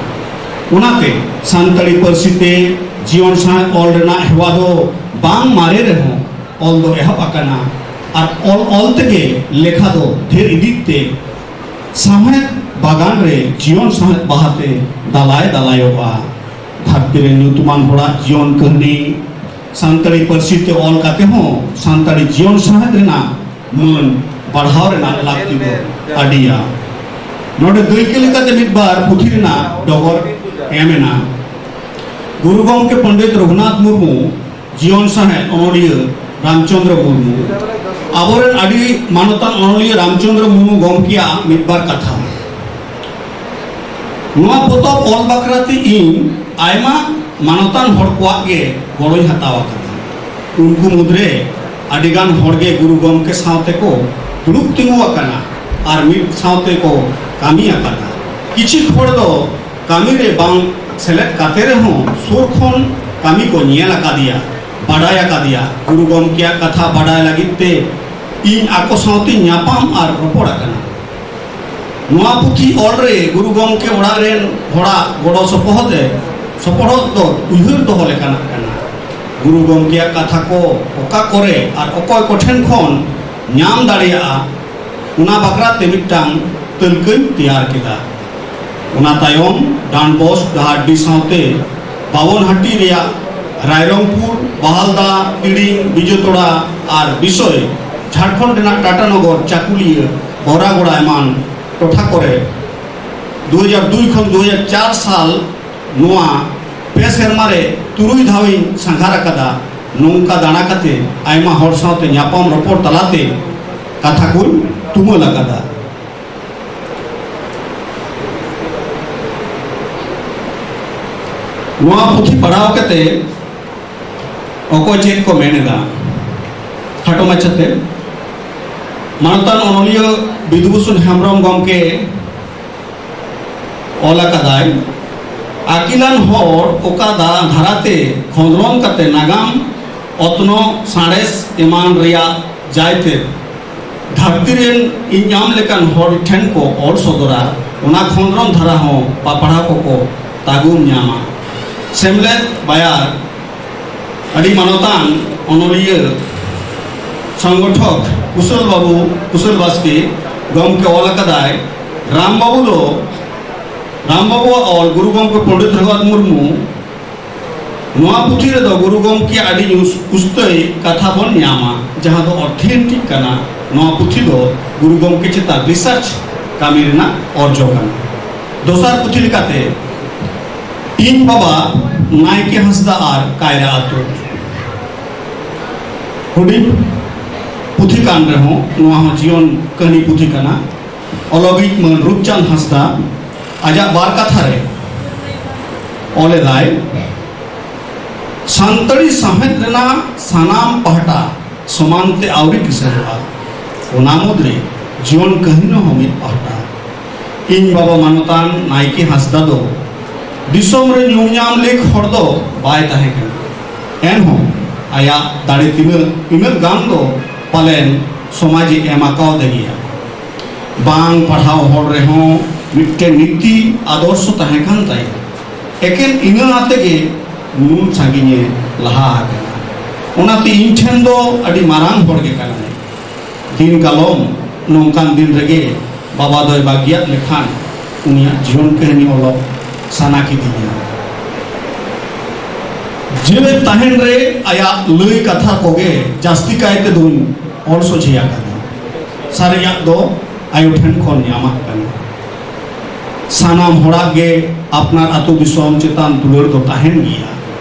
ᱚᱱᱟᱛᱮ ᱥᱟᱱᱛᱟᱲᱤ ᱯᱟᱹᱨᱥᱤ ᱛᱮ ᱡᱤᱭᱚᱱ ᱥᱟᱶᱦᱮᱫ ᱚᱞ ᱨᱮᱱᱟᱜ ᱦᱮᱣᱟ ᱫᱚ ᱵᱟᱝ ᱢᱟᱨᱮ ᱨᱮᱦᱚᱸ ᱚᱞ ᱫᱚ ᱮᱦᱚᱵ ᱟᱠᱟᱱᱟ ᱟᱨ ᱚᱞ ᱚᱞ ᱛᱮᱜᱮ ᱞᱮᱠᱷᱟ ᱫᱚ ᱰᱷᱮᱨ ᱤᱫᱤᱜ ᱛᱮ ᱥᱟᱶᱦᱮᱫ ᱵᱟᱜᱟᱱ ᱨᱮ ᱡᱤᱭᱚᱱ ᱥᱟᱶᱦᱮᱫ ᱵᱟᱦᱟᱛᱮ ᱫᱟᱞᱟᱭ ᱫᱟᱞᱟᱭᱚᱜᱼᱟ᱾ ᱫᱷᱟᱹᱨᱛᱤ ᱨᱮ ᱧᱩᱛᱩᱢᱟᱱ ᱦᱚᱲᱟᱜ ᱡᱤᱭᱚᱱ ᱠᱟᱹᱦᱱᱤ ᱥᱟᱱᱛᱟᱲᱤ ᱯᱟᱹᱨᱥᱤ ᱛᱮ ᱚᱞ ᱠᱟᱛᱮ ᱦᱚᱸ ᱥᱟᱱᱛᱟᱲᱤ ᱡᱤᱭᱚᱱ ᱥᱟᱶᱦᱮᱫ ᱨᱮᱱᱟᱜ ᱢᱟᱹᱱ ᱵᱟᱲᱦᱟᱣ ᱨᱮᱱᱟᱜ ᱞᱟᱹᱠᱛᱤ ᱫᱚ ᱟᱹᱰᱤᱭᱟ᱾ ᱱᱚᱰᱮ ᱫᱟᱹᱭᱠᱟᱹ ᱞᱮᱠᱟᱛᱮ ᱢᱤᱫ ᱵᱟᱨ ᱯᱩᱛᱷᱤ ᱨᱮᱱᱟᱜ ᱰᱚᱜᱚᱨ ᱮᱢ ᱮᱱᱟ᱾ ᱜᱩᱨᱩ ᱜᱚᱢᱠᱮ ᱯᱚᱱᱰᱤᱛ ᱨᱚᱜᱷᱩᱱᱟᱛᱷ ᱢᱩᱨᱢᱩ ᱡᱤᱭᱚᱱ ᱥᱟᱶᱦᱮᱫ ᱚᱱᱚᱞᱤᱭᱟᱹ ᱨᱟᱢᱪᱚᱸᱫᱽᱨᱚ ᱢᱩᱨᱢᱩ, ᱟᱵᱚᱨᱮᱱ ᱟᱹᱰᱤ ᱢᱟᱱᱚᱛᱟᱱ ᱚᱱᱚᱞᱤᱭᱟᱹ ᱨᱟᱢᱪᱚᱸᱫᱽᱨᱚ ᱢᱩᱨᱢᱩ ᱜᱚᱢᱠᱮᱭᱟᱜ ᱢᱤᱫ ᱵᱟᱨ ᱠᱟᱛᱷᱟ᱾ ᱱᱚᱣᱟ ᱯᱚᱛᱚᱵ ᱚᱞ ᱵᱟᱠᱷᱨᱟ ᱛᱮ ᱤᱧ ᱟᱭᱢᱟ ᱢᱟᱱᱚᱛᱟᱱ ᱦᱚᱲ ᱠᱚᱣᱟᱜ ᱜᱮ ᱜᱚᱲᱚᱧ ᱦᱟᱛᱟᱣ ᱟᱠᱟᱫᱟ᱾ ᱩᱱᱠᱩ ᱢᱩᱫᱽᱨᱮ ᱟᱹᱰᱤᱜᱟᱱ ᱦᱚᱲ ᱜᱮ ᱜᱩᱨᱩ ᱜᱚᱢᱠᱮ ᱥᱟᱶᱛᱮ ᱠᱚ ᱫᱩᱲᱩᱵ ᱛᱤᱸᱜᱩ ᱟᱠᱟᱱᱟ ᱟᱨ ᱢᱤᱫ ᱥᱟᱶᱛᱮ ᱠᱚ ᱠᱟᱹᱢᱤ ᱟᱠᱟᱫᱟ᱾ ᱠᱤᱪᱷᱩ ᱦᱚᱲ ᱫᱚ ᱠᱟᱹᱢᱤ ᱨᱮ ᱵᱟᱝ ᱥᱮᱞᱮᱫ ᱠᱟᱛᱮ ᱨᱮᱦᱚᱸ ᱥᱩᱨ ᱠᱷᱚᱱ ᱠᱟᱹᱢᱤ ᱠᱚ ᱧᱮᱞ ᱟᱠᱟᱫᱮᱭᱟ, ᱵᱟᱰᱟᱭ ᱟᱠᱟᱫᱮᱭᱟ᱾ ᱜᱩᱨᱩ ᱜᱚᱢᱠᱮᱭᱟᱜ ᱠᱟᱛᱷᱟ ᱵᱟᱰᱟᱭ ᱞᱟᱹᱜᱤᱫ ᱛᱮ ᱤᱧ ᱟᱠᱚ ᱥᱟᱶᱛᱮᱧ ᱧᱟᱯᱟᱢ ᱟᱨ ᱨᱚᱯᱚᱲ ᱟᱠᱟᱱᱟ᱾ ᱱᱚᱣᱟ ᱯᱩᱛᱷᱤ ᱚᱞ ᱨᱮ ᱜᱩᱨᱩ ᱜᱚᱢᱠᱮ ᱚᱲᱟᱜ ᱨᱮᱱ ᱦᱚᱲᱟᱜ ᱜᱚᱲᱚ ᱥᱚᱯᱚᱦᱚᱫ ᱮ, ᱥᱚᱯᱚᱦᱚᱫ ᱫᱚ ᱩᱭᱦᱟᱹᱨ ᱫᱚᱦᱚ ᱞᱮᱠᱟᱱᱟᱜ ᱠᱟᱱᱟ᱾ ᱜᱩᱨᱩ ᱜᱚᱢᱠᱮᱭᱟᱜ ᱠᱟᱛᱷᱟ ᱠᱚ ᱚᱠᱟ ᱠᱚᱨᱮ ᱟᱨ ᱚᱠᱚᱭ ᱠᱚᱴᱷᱮᱱ ᱠᱷᱚᱱ ᱧᱟᱢ ᱫᱟᱲᱮᱭᱟᱜᱼᱟ, ᱚᱱᱟ ᱵᱟᱠᱷᱨᱟ ᱛᱮ ᱢᱤᱫᱴᱟᱝ ᱛᱟᱹᱞᱠᱟᱹᱧ ᱛᱮᱭᱟᱨ ᱠᱮᱫᱟ᱾ ᱚᱱᱟ ᱛᱟᱭᱚᱢ ᱰᱟᱱᱵᱚᱥ ᱰᱟᱦᱟᱨᱰᱤ ᱥᱟᱶᱛᱮ ᱵᱟᱵᱚᱱᱦᱟᱴᱤ ᱨᱮᱭᱟᱜ ᱨᱟᱭᱨᱚᱝᱯᱩᱨ, ᱵᱟᱦᱟᱞᱫᱟ, ᱛᱤᱲᱤᱝ, ᱵᱤᱡᱚᱛᱚᱲᱟ ᱟᱨ ᱵᱤᱥᱚᱭ, ᱡᱷᱟᱲᱠᱷᱚᱸᱰ ᱨᱮᱱᱟᱜ ᱴᱟᱴᱟᱱᱚᱜᱚᱨ, ᱪᱟᱠᱩᱞᱤᱭᱟᱹ, ᱵᱚᱨᱟᱜᱚᱲᱟ ᱮᱢᱟᱱ ᱴᱚᱴᱷᱟ ᱠᱚᱨᱮ ᱫᱩ ᱦᱟᱡᱟᱨ ᱫᱩᱭ ᱠᱷᱚᱱ ᱫᱩ ᱦᱟᱡᱟᱨ ᱪᱟᱨ ᱥᱟᱞ ᱱᱚᱣᱟ ᱯᱮ ᱥᱮᱨᱢᱟ ᱨᱮ ᱛᱩᱨᱩᱭ ᱫᱷᱟᱣ ᱤᱧ ᱥᱟᱸᱜᱷᱟᱨ ᱟᱠᱟᱫᱟ᱾ ᱱᱚᱝᱠᱟ ᱫᱟᱬᱟ ᱠᱟᱛᱮ ᱟᱭᱢᱟ ᱦᱚᱲ ᱥᱟᱶᱛᱮ ᱧᱟᱯᱟᱢ ᱨᱚᱯᱚᱲ ᱛᱟᱞᱟᱛᱮ ᱠᱟᱛᱷᱟ ᱠᱚᱧ ᱛᱩᱢᱟᱹᱞ ᱟᱠᱟᱫᱟ᱾ ᱱᱚᱣᱟ ᱯᱩᱛᱷᱤ ᱯᱟᱲᱦᱟᱣ ᱠᱟᱛᱮ ᱚᱠᱚᱭ ᱪᱮᱫ ᱠᱚ ᱢᱮᱱ ᱮᱫᱟ? ᱠᱷᱟᱴᱚ ᱢᱟᱪᱷᱟᱛᱮ, ᱢᱟᱱᱚᱛᱟᱱ ᱚᱱᱚᱞᱤᱭᱟᱹ ᱵᱤᱫᱩᱵᱷᱩᱥᱚᱱ ᱦᱮᱢᱵᱨᱚᱢ ᱜᱚᱢᱠᱮ ᱚᱞ ᱟᱠᱟᱫᱟᱭ, ᱟᱹᱠᱤᱞᱟᱱ ᱦᱚᱲ ᱚᱠᱟ ᱫᱟ-, ᱫᱷᱟᱨᱟᱛᱮ ᱠᱷᱚᱸᱫᱽᱨᱚᱱ ᱠᱟᱛᱮ ᱱᱟᱜᱟᱢ, ᱚᱛᱱᱚᱜ, ᱥᱟᱬᱮᱥ ᱮᱢᱟᱱ ᱨᱮᱭᱟᱜ ᱡᱟᱭᱛᱮ ᱫᱷᱟᱹᱨᱛᱤ ᱨᱮᱱ ᱤᱧ ᱟᱢ ᱞᱮᱠᱟᱱ ᱦᱚᱲ ᱴᱷᱮᱱ ᱠᱚ ᱚᱞ ᱥᱚᱫᱚᱨᱟ, ᱚᱱᱟ ᱠᱷᱚᱸᱫᱽᱨᱚᱱ ᱫᱷᱟᱨᱟ ᱦᱚᱸ ᱯᱟᱯᱲᱟᱣ ᱠᱚᱠᱚ ᱛᱟᱹᱜᱩᱢ ᱧᱟᱢᱟ᱾ ᱥᱮᱢᱞᱮᱫ ᱵᱟᱭᱟᱨ, ᱟᱹᱰᱤ ᱢᱟᱱᱚᱛᱟᱱ ᱚᱱᱚᱞᱤᱭᱟᱹ, ᱥᱚᱝᱜᱚᱴᱷᱚᱠ ᱠᱩᱥᱚᱞ ᱵᱟᱹᱵᱩ, ᱠᱩᱥᱚᱞ ᱵᱟᱥᱠᱮ ᱜᱚᱢᱠᱮ ᱚᱞ ᱟᱠᱟᱫᱟᱭ, ᱨᱟᱢ ᱵᱟᱹᱵᱩ ᱫᱚ, ᱨᱟᱢ ᱵᱟᱹᱵᱩᱣᱟᱜ ᱚᱞ ᱜᱩᱨᱩ ᱜᱚᱢᱠᱮ ᱯᱚᱱᱰᱤᱛ ᱨᱚᱜᱷᱩᱱᱟᱛᱷ ᱢᱩᱨᱢᱩ, ᱱᱚᱣᱟ ᱯᱩᱛᱷᱤ ᱨᱮᱫᱚ ᱜᱩᱨᱩ ᱜᱚᱢᱠᱮᱭᱟᱜ ᱟᱹᱰᱤ ᱩᱥ-, ᱩᱥᱛᱟᱹᱭ ᱠᱟᱛᱷᱟ ᱵᱚᱱ ᱧᱟᱢᱟ, ᱡᱟᱦᱟᱸ ᱫᱚ authentic ᱠᱟᱱᱟ᱾ ᱱᱚᱣᱟ ᱯᱩᱛᱷᱤ ᱫᱚ ᱜᱩᱨᱩ ᱜᱚᱢᱠᱮ ᱪᱮᱛᱟᱱ research ᱠᱟᱹᱢᱤ ᱨᱮᱱᱟᱜ ᱚᱨᱡᱚ ᱠᱟᱱᱟ᱾ ᱫᱚᱥᱟᱨ ᱯᱩᱛᱷᱤ ᱞᱮᱠᱟᱛᱮ ᱤᱧ ᱵᱟᱵᱟ ᱱᱟᱭᱠᱮ ᱦᱟᱸᱥᱫᱟ ᱟᱨ ᱠᱟᱭᱨᱟ ᱟᱹᱛᱩ᱾ ᱦᱩᱰᱤᱧ ᱯᱩᱛᱷᱤ ᱠᱟᱱ ᱨᱮᱦᱚᱸ ᱱᱚᱣᱟ ᱦᱚᱸ ᱡᱤᱭᱚᱱ ᱠᱟᱹᱦᱱᱤ ᱯᱩᱛᱷᱤ ᱠᱟᱱᱟ᱾ ᱚᱞᱚᱜᱤᱡ ᱢᱟᱹᱱ ᱨᱩᱯᱪᱟᱸᱫᱽ ᱦᱟᱸᱥᱫᱟ ᱟᱡᱟᱜ ᱵᱟᱨ ᱠᱟᱛᱷᱟ ᱨᱮ ᱚᱞ ᱮᱫᱟᱭ, ᱥᱟᱱᱛᱟᱲᱤ ᱥᱟᱶᱦᱮᱫ ᱨᱮᱱᱟᱜ ᱥᱟᱱᱟᱢ ᱯᱟᱦᱴᱟ ᱥᱚᱢᱟᱱ ᱛᱮ ᱟᱹᱣᱨᱤ ᱠᱤᱥᱟᱹᱬᱚᱜᱼᱟ᱾ ᱚᱱᱟ ᱢᱩᱫᱽᱨᱮ ᱡᱤᱭᱚᱱ ᱠᱟᱹᱦᱱᱤ ᱦᱚᱸ ᱢᱤᱫ ᱯᱟᱦᱴᱟ᱾ ᱤᱧ ᱵᱟᱵᱟ ᱢᱟᱱᱚᱛᱟᱱ ᱱᱟᱭᱠᱮ ᱦᱟᱸᱥᱫᱟ ᱫᱚ ᱫᱤᱥᱚᱢ ᱨᱮ ᱧᱩᱢ ᱧᱟᱢ ᱞᱮᱠ ᱦᱚᱲ ᱫᱚ ᱵᱟᱭ ᱛᱟᱦᱮᱸ ᱠᱟᱱᱟ᱾ ᱮᱱᱦᱚᱸ ᱟᱭᱟᱜ ᱫᱟᱲᱮ ᱛᱤᱱᱟᱹᱜ, ᱤᱱᱟᱹᱜ ᱜᱟᱱ ᱫᱚ ᱯᱟᱞᱮᱱ ᱥᱚᱢᱟᱡᱽ ᱮ ᱮᱢ ᱟᱠᱟᱣᱫᱮ ᱜᱮᱭᱟ᱾ ᱵᱟᱝ ᱯᱟᱲᱦᱟᱣ ᱦᱚᱲ ᱨᱮᱦᱚᱸ ᱢᱤᱫᱴᱮᱱ ᱱᱤᱛᱤ ᱟᱫᱚᱨᱥᱚ ᱛᱟᱦᱮᱸ ᱠᱟᱱ ᱛᱟᱭᱟ᱾ ᱮᱠᱮᱱ ᱤᱱᱟᱹ ᱟᱛᱮ ᱜᱮ ᱱᱩᱱ ᱥᱟᱺᱜᱤᱧᱮ ᱞᱟᱦᱟ ᱟᱠᱟᱱᱟ᱾ ᱚᱱᱟᱛᱮ ᱤᱧ ᱴᱷᱮᱱ ᱫᱚ ᱟᱹᱰᱤ ᱢᱟᱨᱟᱝ ᱦᱚᱲ ᱜᱮ ᱠᱟᱱᱟᱭ᱾ ᱫᱤᱱ ᱠᱟᱞᱚᱢ ᱱᱚᱝᱠᱟᱱ ᱫᱤᱱ ᱨᱮᱜᱮ ᱵᱟᱵᱟ ᱫᱚᱭ ᱵᱟᱹᱜᱤᱭᱟᱫ ᱞᱮᱠᱷᱟᱱ ᱩᱱᱤᱭᱟᱜ ᱡᱤᱭᱚᱱ ᱠᱟᱹᱦᱱᱤ ᱚᱞᱚᱜ ᱥᱟᱱᱟ ᱠᱤᱫᱤᱧᱟ᱾ ᱡᱤᱣᱮᱫ ᱛᱟᱦᱮᱱ ᱨᱮ ᱟᱭᱟᱜ ᱞᱟᱹᱭ ᱠᱟᱛᱷᱟ ᱠᱚᱜᱮ ᱡᱟᱹᱥᱛᱤ ᱠᱟᱭ ᱛᱮᱫᱚᱧ ᱚᱞ ᱥᱚᱡᱷᱮ ᱟᱠᱟᱫᱟ᱾ ᱥᱟᱨᱮᱡᱟᱜ ᱫᱚ ᱟᱭᱳ ᱴᱷᱮᱱ ᱠᱷᱚᱱ ᱧᱟᱢᱟᱜ ᱠᱟᱱᱟ᱾ ᱥᱟᱱᱟᱢ ᱦᱚᱲᱟᱜ ᱜᱮ ᱟᱯᱱᱟᱨ ᱟᱹᱛᱩ ᱫᱤᱥᱚᱢ ᱪᱮᱛᱟᱱ ᱫᱩᱞᱟᱹᱲ ᱫᱚ ᱛᱟᱦᱮᱱ ᱜᱮᱭᱟ,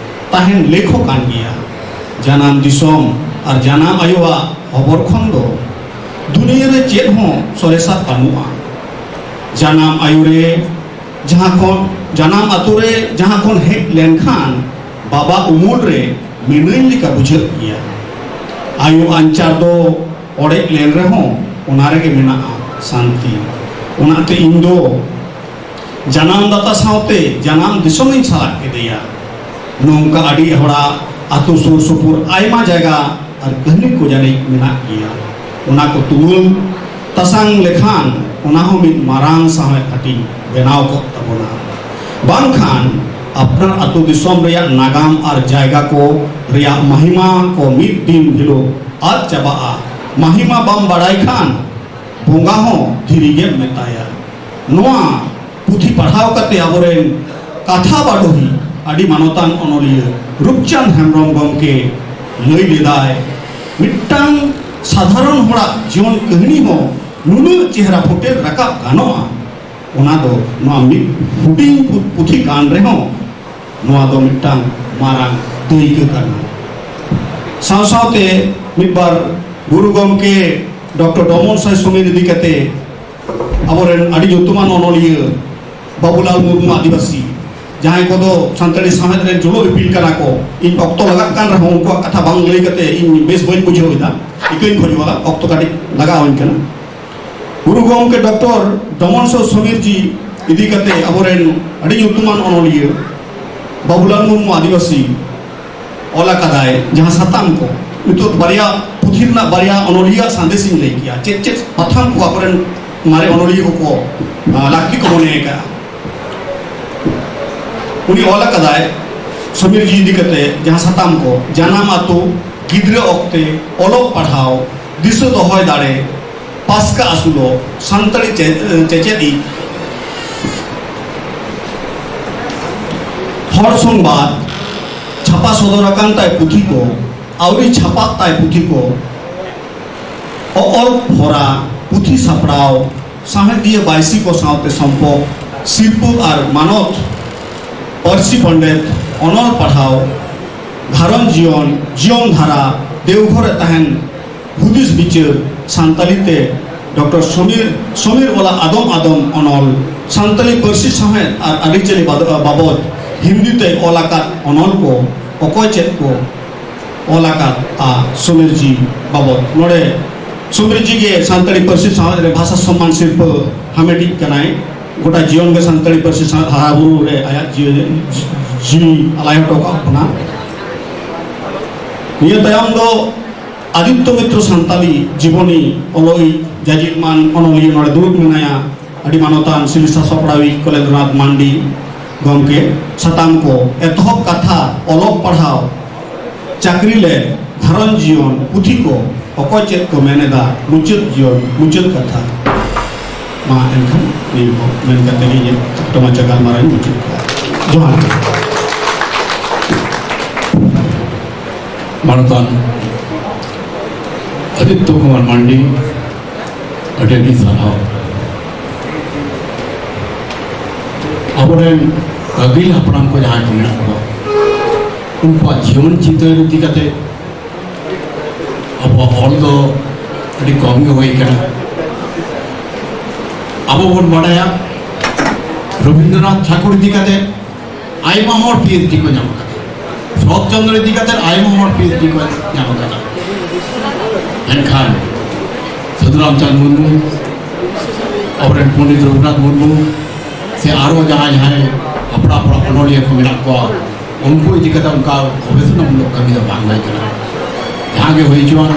ᱛᱟᱦᱮᱱ ᱞᱮᱠ ᱦᱚᱸ ᱠᱟᱱ ᱜᱮᱭᱟ᱾ ᱡᱟᱱᱟᱢ ᱫᱤᱥᱚᱢ ᱟᱨ ᱡᱟᱱᱟᱢ ᱟᱭᱳᱣᱟᱜ ᱦᱚᱵᱚᱨ ᱠᱷᱚᱱ ᱫᱚ ᱫᱩᱱᱤᱭᱟᱹ ᱨᱮ ᱪᱮᱫ ᱦᱚᱸ ᱥᱚᱨᱮᱥᱟᱜ ᱵᱟᱹᱱᱩᱜᱼᱟ᱾ ᱡᱟᱱᱟᱢ ᱟᱭᱳ ᱨᱮ ᱡᱟᱦᱟᱸ ᱠᱷᱚᱱ, ᱡᱟᱱᱟᱢ ᱟᱛᱳ ᱨᱮ ᱡᱟᱦᱟᱸ ᱠᱷᱚᱱ ᱦᱮᱡ ᱞᱮᱱᱠᱷᱟᱱ ᱵᱟᱵᱟ ᱩᱢᱩᱞ ᱨᱮ ᱢᱤᱱᱟᱹᱧ ᱞᱮᱠᱟ ᱵᱩᱡᱷᱟᱹᱜ ᱜᱮᱭᱟ᱾ ᱟᱭᱳ ᱟᱧᱪᱟᱨ ᱫᱚ ᱚᱲᱮᱡ ᱞᱮᱱ ᱨᱮᱦᱚᱸ ᱚᱱᱟ ᱨᱮᱜᱮ ᱢᱮᱱᱟᱜᱼᱟ ᱥᱟᱱᱛᱤ᱾ ᱚᱱᱟᱛᱮ ᱤᱧ ᱫᱚ ᱡᱟᱱᱟᱢ ᱫᱟᱛᱟ ᱥᱟᱶᱛᱮ ᱡᱟᱱᱟᱢ ᱫᱤᱥᱚᱢᱤᱧ ᱥᱟᱞᱟᱜ ᱠᱮᱫᱮᱭᱟ᱾ ᱱᱚᱝᱠᱟ ᱟᱹᱰᱤ ᱦᱚᱲᱟᱜ ᱟᱛᱳ ᱥᱩᱨ ᱥᱩᱯᱩᱨ ᱟᱭᱢᱟ ᱡᱟᱭᱜᱟ ᱟᱨ ᱠᱟᱹᱦᱱᱤ ᱠᱚ ᱡᱟᱹᱱᱤᱡ ᱢᱮᱱᱟᱜ ᱜᱮᱭᱟ᱾ ᱚᱱᱟ ᱠᱚ ᱛᱩᱢᱟᱹᱞ ᱛᱟᱥᱟᱝ ᱞᱮᱠᱷᱟᱱ ᱚᱱᱟ ᱦᱚᱸ ᱢᱤᱫ ᱢᱟᱨᱟᱝ ᱥᱟᱶᱦᱮᱫ ᱦᱟᱹᱴᱤᱧ ᱵᱮᱱᱟᱣ ᱠᱚᱜ ᱛᱟᱵᱚᱱᱟ᱾ ᱵᱟᱝᱠᱷᱟᱱ ᱟᱯᱱᱟᱨ ᱟᱹᱛᱩ ᱫᱤᱥᱚᱢ ᱨᱮᱭᱟᱜ ᱱᱟᱜᱟᱢ ᱟᱨ ᱡᱟᱭᱜᱟ ᱠᱚ ᱨᱮᱭᱟᱜ ᱢᱟᱦᱤᱢᱟ ᱠᱚ ᱢᱤᱫ ᱫᱤᱱ ᱦᱤᱞᱳᱜ ᱟᱫ ᱪᱟᱵᱟᱜᱼᱟ᱾ ᱢᱟᱦᱤᱢᱟ ᱵᱟᱢ ᱵᱟᱲᱟᱭ ᱠᱷᱟᱱ ᱵᱚᱸᱜᱟ ᱦᱚᱸ ᱫᱷᱤᱨᱤ ᱜᱮᱢ ᱢᱮᱛᱟᱭᱟ᱾ ᱱᱚᱣᱟ ᱯᱩᱛᱷᱤ ᱯᱟᱲᱦᱟᱣ ᱠᱟᱛᱮ ᱟᱵᱚᱨᱮᱱ ᱠᱟᱛᱷᱟ ᱵᱟᱰᱚᱦᱤ ᱟᱹᱰᱤ ᱢᱟᱱᱚᱛᱟᱱ ᱚᱱᱚᱞᱤᱭᱟᱹ ᱨᱩᱯᱪᱟᱸᱫᱽ ᱦᱮᱢᱵᱨᱚᱢ ᱜᱚᱢᱠᱮ ᱞᱟᱹᱭ ᱞᱮᱫᱟᱭ, ᱢᱤᱫᱴᱟᱝ ᱥᱟᱫᱷᱟᱨᱚᱱ ᱦᱚᱲᱟᱜ ᱡᱤᱭᱚᱱ ᱠᱟᱹᱦᱱᱤ ᱦᱚᱸ ᱱᱩᱱᱟᱹᱜ ᱪᱮᱦᱨᱟ ᱯᱷᱩᱴᱮᱞ ᱨᱟᱠᱟᱵ ᱜᱟᱱᱚᱜᱼᱟ᱾ ᱚᱱᱟ ᱫᱚ ᱱᱚᱣᱟ ᱢᱤᱫ ᱦᱩᱰᱤᱧ ᱯᱩ- ᱯᱩᱛᱷᱤ ᱠᱟᱱ ᱨᱮᱦᱚᱸ ᱱᱚᱣᱟ ᱫᱚ ᱢᱤᱫᱴᱟᱝ ᱢᱟᱨᱟᱝ ᱫᱟᱹᱭᱠᱟᱹ ᱠᱟᱱᱟ᱾ ᱥᱟᱶ ᱥᱟᱶᱛᱮ ᱢᱤᱫ ᱵᱟᱨ ᱜᱩᱨᱩ ᱜᱚᱢᱠᱮ ᱰᱚᱠᱴᱚᱨ ᱰᱚᱢᱚᱱ ᱥᱟᱭ ᱥᱚᱢᱤᱨ ᱤᱫᱤ ᱠᱟᱛᱮ ᱟᱵᱚᱨᱮᱱ ᱟᱹᱰᱤ ᱧᱩᱛᱩᱢᱟᱱ ᱚᱱᱚᱞᱤᱭᱟᱹ ᱵᱟᱵᱩᱞᱟᱞ ᱢᱩᱨᱢᱩ ᱟᱹᱫᱤᱵᱟᱹᱥᱤ, ᱡᱟᱦᱟᱸᱭ ᱠᱚᱫᱚ ᱥᱟᱱᱛᱟᱲᱤ ᱥᱟᱶᱦᱮᱫ ᱨᱮᱱ ᱪᱚᱞᱚ ᱤᱯᱤᱞ ᱠᱟᱱᱟ ᱠᱚ, ᱤᱧ ᱚᱠᱛᱚ ᱞᱟᱜᱟᱜ ᱠᱟᱱ ᱨᱮᱦᱚᱸ ᱩᱱᱠᱩᱣᱟᱜ ᱠᱟᱛᱷᱟ ᱵᱟᱝ ᱞᱟᱹᱭ ᱠᱟᱛᱮ ᱤᱧ ᱵᱮᱥ ᱵᱟᱹᱧ ᱵᱩᱡᱷᱟᱹᱣ ᱮᱫᱟ᱾ ᱤᱠᱟᱹᱧ ᱠᱷᱚᱡᱚᱜᱼᱟ, ᱚᱠᱛᱚ ᱠᱟᱹᱴᱤᱡ ᱞᱟᱜᱟᱣ ᱟᱹᱧ ᱠᱟᱱᱟ᱾ ᱜᱩᱨᱩ ᱜᱚᱢᱠᱮ ᱰᱚᱠᱴᱚᱨ ᱰᱚᱢᱚᱱ ᱥᱟᱭ ᱥᱚᱢᱤᱨ ᱡᱤ ᱤᱫᱤ ᱠᱟᱛᱮ ᱟᱵᱚᱨᱮᱱ ᱟᱹᱰᱤ ᱧᱩᱛᱩᱢᱟᱱ ᱚᱱᱚᱞᱤᱭᱟᱹ ᱵᱟᱵᱩᱞᱟᱞ ᱢᱩᱨᱢᱩ ᱟᱹᱫᱤᱵᱟᱹᱥᱤ ᱚᱞ ᱟᱠᱟᱫᱟᱭ, ᱡᱟᱦᱟᱸ ᱥᱟᱛᱟᱢ ᱠᱚ ᱱᱤᱛᱚᱜ ᱵᱟᱨᱭᱟ ᱯᱩᱛᱷᱤ ᱨᱮᱱᱟᱜ ᱵᱟᱨᱭᱟ ᱚᱱᱚᱞᱤᱭᱟᱹ ᱥᱟᱸᱫᱮᱥ ᱤᱧ ᱞᱟᱹᱭ ᱠᱮᱭᱟ᱾ ᱪᱮᱫ ᱪᱮᱫ ᱯᱟᱛᱷᱟᱢ ᱠᱚ ᱟᱵᱚᱨᱮᱱ ᱢᱟᱨᱮ ᱚᱱᱚᱞᱤᱭᱟᱹ ᱠᱚᱠᱚ, ᱟ, ᱞᱟᱹᱠᱛᱤ ᱠᱚ ᱢᱚᱱᱮ ᱟᱠᱟᱫᱼᱟ᱾ ᱩᱱᱤ ᱚᱞ ᱟᱠᱟᱫᱟᱭ ᱥᱚᱢᱤᱨ ᱡᱤ ᱤᱫᱤ ᱠᱟᱛᱮ ᱡᱟᱦᱟᱸ ᱥᱟᱛᱟᱢ ᱠᱚ, ᱡᱟᱱᱟᱢ ᱟᱛᱳ, ᱜᱤᱫᱽᱨᱟᱹ ᱚᱠᱛᱮ, ᱚᱞᱚᱜ ᱯᱟᱲᱦᱟᱣ, ᱫᱤᱥᱟᱹ ᱫᱚᱦᱚᱭ ᱫᱟᱲᱮ, ᱯᱟᱥᱠᱟ ᱟᱹᱥᱩᱞᱚᱜ, ᱥᱟᱱᱛᱟᱲᱤ ᱪᱮ-, ᱪᱮᱪᱮᱫᱤᱡ᱾ ᱦᱚᱲ ᱥᱚᱝᱵᱟᱫ, ᱪᱷᱟᱯᱟ ᱥᱚᱫᱚᱨ ᱟᱠᱟᱱ ᱛᱟᱭ ᱯᱩᱛᱷᱤ ᱠᱚ, ᱟᱹᱣᱨᱤ ᱪᱷᱟᱯᱟᱜ ᱛᱟᱭ ᱯᱩᱛᱷᱤ ᱠᱚ, ᱚ-, ᱚᱞ ᱦᱚᱨᱟ, ᱯᱩᱛᱷᱤ ᱥᱟᱯᱲᱟᱣ, ᱥᱟᱶᱦᱮᱫᱤᱭᱟᱹ ᱵᱟᱭᱥᱤ ᱠᱚ ᱥᱟᱶᱛᱮ ᱥᱚᱢᱯᱚᱠ, ᱥᱤᱨᱯᱟᱹ ᱟᱨ ᱢᱟᱱᱚᱛ, ᱯᱟᱹᱨᱥᱤ ᱯᱚᱱᱰᱤᱛ, ᱚᱱᱚᱞ ᱯᱟᱲᱦᱟᱣ, ᱜᱷᱟᱨᱚᱸᱡᱽ ᱡᱤᱭᱚᱱ, ᱡᱤᱭᱚᱱ ᱫᱷᱟᱨᱟ, ᱫᱮᱣᱜᱷᱚᱨ ᱨᱮ ᱛᱟᱦᱮᱱ, ᱦᱩᱫᱤᱥ ᱵᱤᱪᱟᱹᱨ, ᱥᱟᱱᱛᱟᱲᱤ ᱛᱮ ᱰᱚᱠᱴᱚᱨ ᱥᱚᱢᱤᱨ, ᱥᱚᱢᱤᱨ ᱚᱞᱟᱜ ᱟᱫᱚᱢ ᱟᱫᱚᱢ ᱚᱱᱚᱞ, ᱥᱟᱱᱛᱟᱲᱤ ᱯᱟᱹᱨᱥᱤ ᱥᱟᱶᱦᱮᱫ ᱟᱨ ᱟᱹᱨᱤᱪᱟᱹᱞᱤ ᱵᱟᱫ-, ᱵᱟᱵᱚᱫ ᱦᱤᱱᱫᱤ ᱛᱮ ᱚᱞ ᱟᱠᱟᱫ ᱚᱱᱚᱞ ᱠᱚ, ᱚᱠᱚᱭ ᱪᱮᱫ ᱠᱚ ᱚᱞ ᱟᱠᱟᱫᱼᱟ ᱥᱚᱢᱤᱨ ᱡᱤ ᱵᱟᱵᱚᱫ᱾ ᱱᱚᱰᱮ ᱥᱚᱢᱤᱨ ᱡᱤ ᱜᱮ ᱥᱟᱱᱛᱟᱲᱤ ᱯᱟᱹᱨᱥᱤ ᱥᱟᱶᱦᱮᱫ ᱨᱮ ᱵᱷᱟᱥᱟ ᱥᱚᱢᱢᱟᱱ ᱥᱤᱨᱯᱟᱹ ᱦᱟᱢᱮᱴᱤᱡ ᱠᱟᱱᱟᱭ᱾ ᱜᱚᱴᱟ ᱡᱤᱭᱚᱱ ᱜᱮ ᱥᱟᱱᱛᱟᱲᱤ ᱯᱟᱹᱨᱥᱤ ᱥᱟᱶᱦᱮᱫ ᱦᱟᱨᱟ ᱵᱩᱨᱩ ᱨᱮ ᱟᱭᱟᱜ ᱡᱤᱣᱤ, ᱡᱤᱣᱤ ᱟᱞᱟᱭ ᱦᱚᱴᱚ ᱠᱟᱜ ᱵᱚᱱᱟ᱾ ᱱᱤᱭᱟᱹ ᱛᱟᱭᱚᱢ ᱫᱚ ᱟᱫᱤᱛᱛᱚ ᱢᱤᱛᱨᱚ ᱥᱟᱱᱛᱟᱞᱤ ᱡᱤᱵᱚᱱᱤ ᱚᱞᱚᱭᱤᱡ ᱡᱟᱡᱤᱨ ᱢᱟᱱ ᱚᱱᱚᱞᱤᱭᱟᱹ ᱱᱚᱰᱮ ᱫᱩᱲᱩᱵ ᱢᱮᱱᱟᱭᱟ, ᱟᱹᱰᱤ ᱢᱟᱱᱚᱛᱟᱱ ᱥᱤᱞᱤ ᱥᱟᱥᱟᱯᱲᱟᱣᱤᱡ ᱠᱚᱞᱮᱱᱫᱨᱚᱱᱟᱛᱷ ᱢᱟᱱᱰᱤ ᱜᱚᱢᱠᱮ᱾ ᱥᱟᱛᱟᱢ ᱠᱚ: ᱮᱛᱚᱦᱚᱵ ᱠᱟᱛᱷᱟ, ᱚᱞᱚᱜ ᱯᱟᱲᱦᱟᱣ, ᱪᱟᱹᱠᱨᱤ ᱞᱮ, ᱜᱷᱟᱨᱚᱸᱡᱽ ᱡᱤᱭᱚᱱ, ᱯᱩᱛᱷᱤ ᱠᱚ, ᱚᱠᱚᱭ ᱪᱮᱫ ᱠᱚ ᱢᱮᱱ ᱮᱫᱟ, ᱢᱩᱪᱟᱹᱫ ᱡᱤᱭᱚᱱ, ᱢᱩᱪᱟᱹᱫ ᱠᱟᱛᱷᱟ᱾ ᱢᱟ ᱮᱱᱠᱷᱟᱱ ᱱᱤᱭᱟᱹ ᱠᱚ ᱢᱮᱱ ᱠᱟᱛᱮ ᱜᱮ ᱤᱧᱟᱹᱜ ᱠᱷᱟᱴᱚ ᱢᱟᱪᱷᱟ ᱜᱟᱞᱢᱟᱨᱟᱣ ᱤᱧ ᱢᱩᱪᱟᱹᱫ ᱠᱮᱫᱟ᱾ ᱡᱚᱦᱟᱨ ᱜᱮ᱾ ᱢᱟᱱᱚᱛᱟᱱ ᱟᱫᱤᱛᱛᱚ ᱠᱩᱢᱟᱨ ᱢᱟᱱᱰᱤ, ᱟᱹᱰᱤ ᱟᱹᱰᱤ ᱥᱟᱨᱦᱟᱣ᱾ ᱟᱵᱚᱨᱮᱱ ᱟᱹᱜᱤᱞ ᱦᱟᱯᱲᱟᱢ ᱠᱚ ᱡᱟᱦᱟᱸᱭ ᱠᱚ ᱢᱮᱱᱟᱜ ᱠᱚᱣᱟ, ᱩᱱᱠᱩᱣᱟᱜ ᱡᱤᱭᱚᱱ ᱪᱤᱛᱟᱹᱨ ᱤᱫᱤ ᱠᱟᱛᱮ ᱟᱵᱚᱣᱟᱜ ᱚᱞ ᱫᱚ ᱟᱹᱰᱤ ᱠᱚᱢ ᱜᱮ ᱦᱩᱭ ᱠᱟᱱᱟ᱾ ᱟᱵᱚ ᱵᱚᱱ ᱵᱟᱰᱟᱭᱟ, ᱨᱚᱵᱤᱱᱫᱨᱚᱱᱟᱛᱷ ᱴᱷᱟᱠᱩᱨ ᱤᱫᱤ ᱠᱟᱛᱮ ᱟᱭᱢᱟ ᱦᱚᱲ ᱯᱤ ᱮᱭᱤᱪ ᱰᱤ ᱠᱚ ᱧᱟᱢ ᱟᱠᱟᱫᱟ᱾ ᱥᱚᱨᱚᱛ ᱪᱚᱱᱫᱨᱚ ᱤᱫᱤ ᱠᱟᱛᱮ ᱟᱭᱢᱟ ᱦᱚᱲ ᱯᱤ ᱮᱭᱤᱪ ᱰᱤ ᱠᱚ ᱧᱟᱢ ᱟᱠᱟᱫᱟ᱾ ᱢᱮᱱᱠᱷᱟᱱ ᱥᱟᱹᱫᱷᱩ ᱨᱟᱢᱪᱟᱸᱫᱽ ᱢᱩᱨᱢᱩ, ᱟᱵᱚᱨᱮᱱ ᱯᱚᱱᱰᱤᱛ ᱨᱚᱜᱷᱩᱱᱟᱛᱷ ᱢᱩᱨᱢᱩ, ᱥᱮ ᱟᱨᱚ ᱡᱟᱦᱟᱸᱭ ᱡᱟᱦᱟᱸᱭ ᱦᱟᱯᱲᱟᱢ ᱦᱟᱯᱲᱟᱢ ᱚᱱᱚᱞᱤᱭᱟᱹ ᱠᱚ ᱢᱮᱱᱟᱜ ᱠᱚᱣᱟ, ᱩᱱᱠᱩ ᱤᱫᱤ ᱠᱟᱛᱮ ᱚᱱᱠᱟ ᱜᱚᱵᱮᱥᱚᱱᱟ ᱢᱩᱞᱚᱠ ᱠᱟᱹᱢᱤ ᱫᱚ ᱵᱟᱝ ᱦᱩᱭ ᱠᱟᱱᱟ᱾ ᱡᱟᱦᱟᱸ ᱜᱮ ᱦᱩᱭ ᱦᱚᱪᱚᱣᱟᱱ,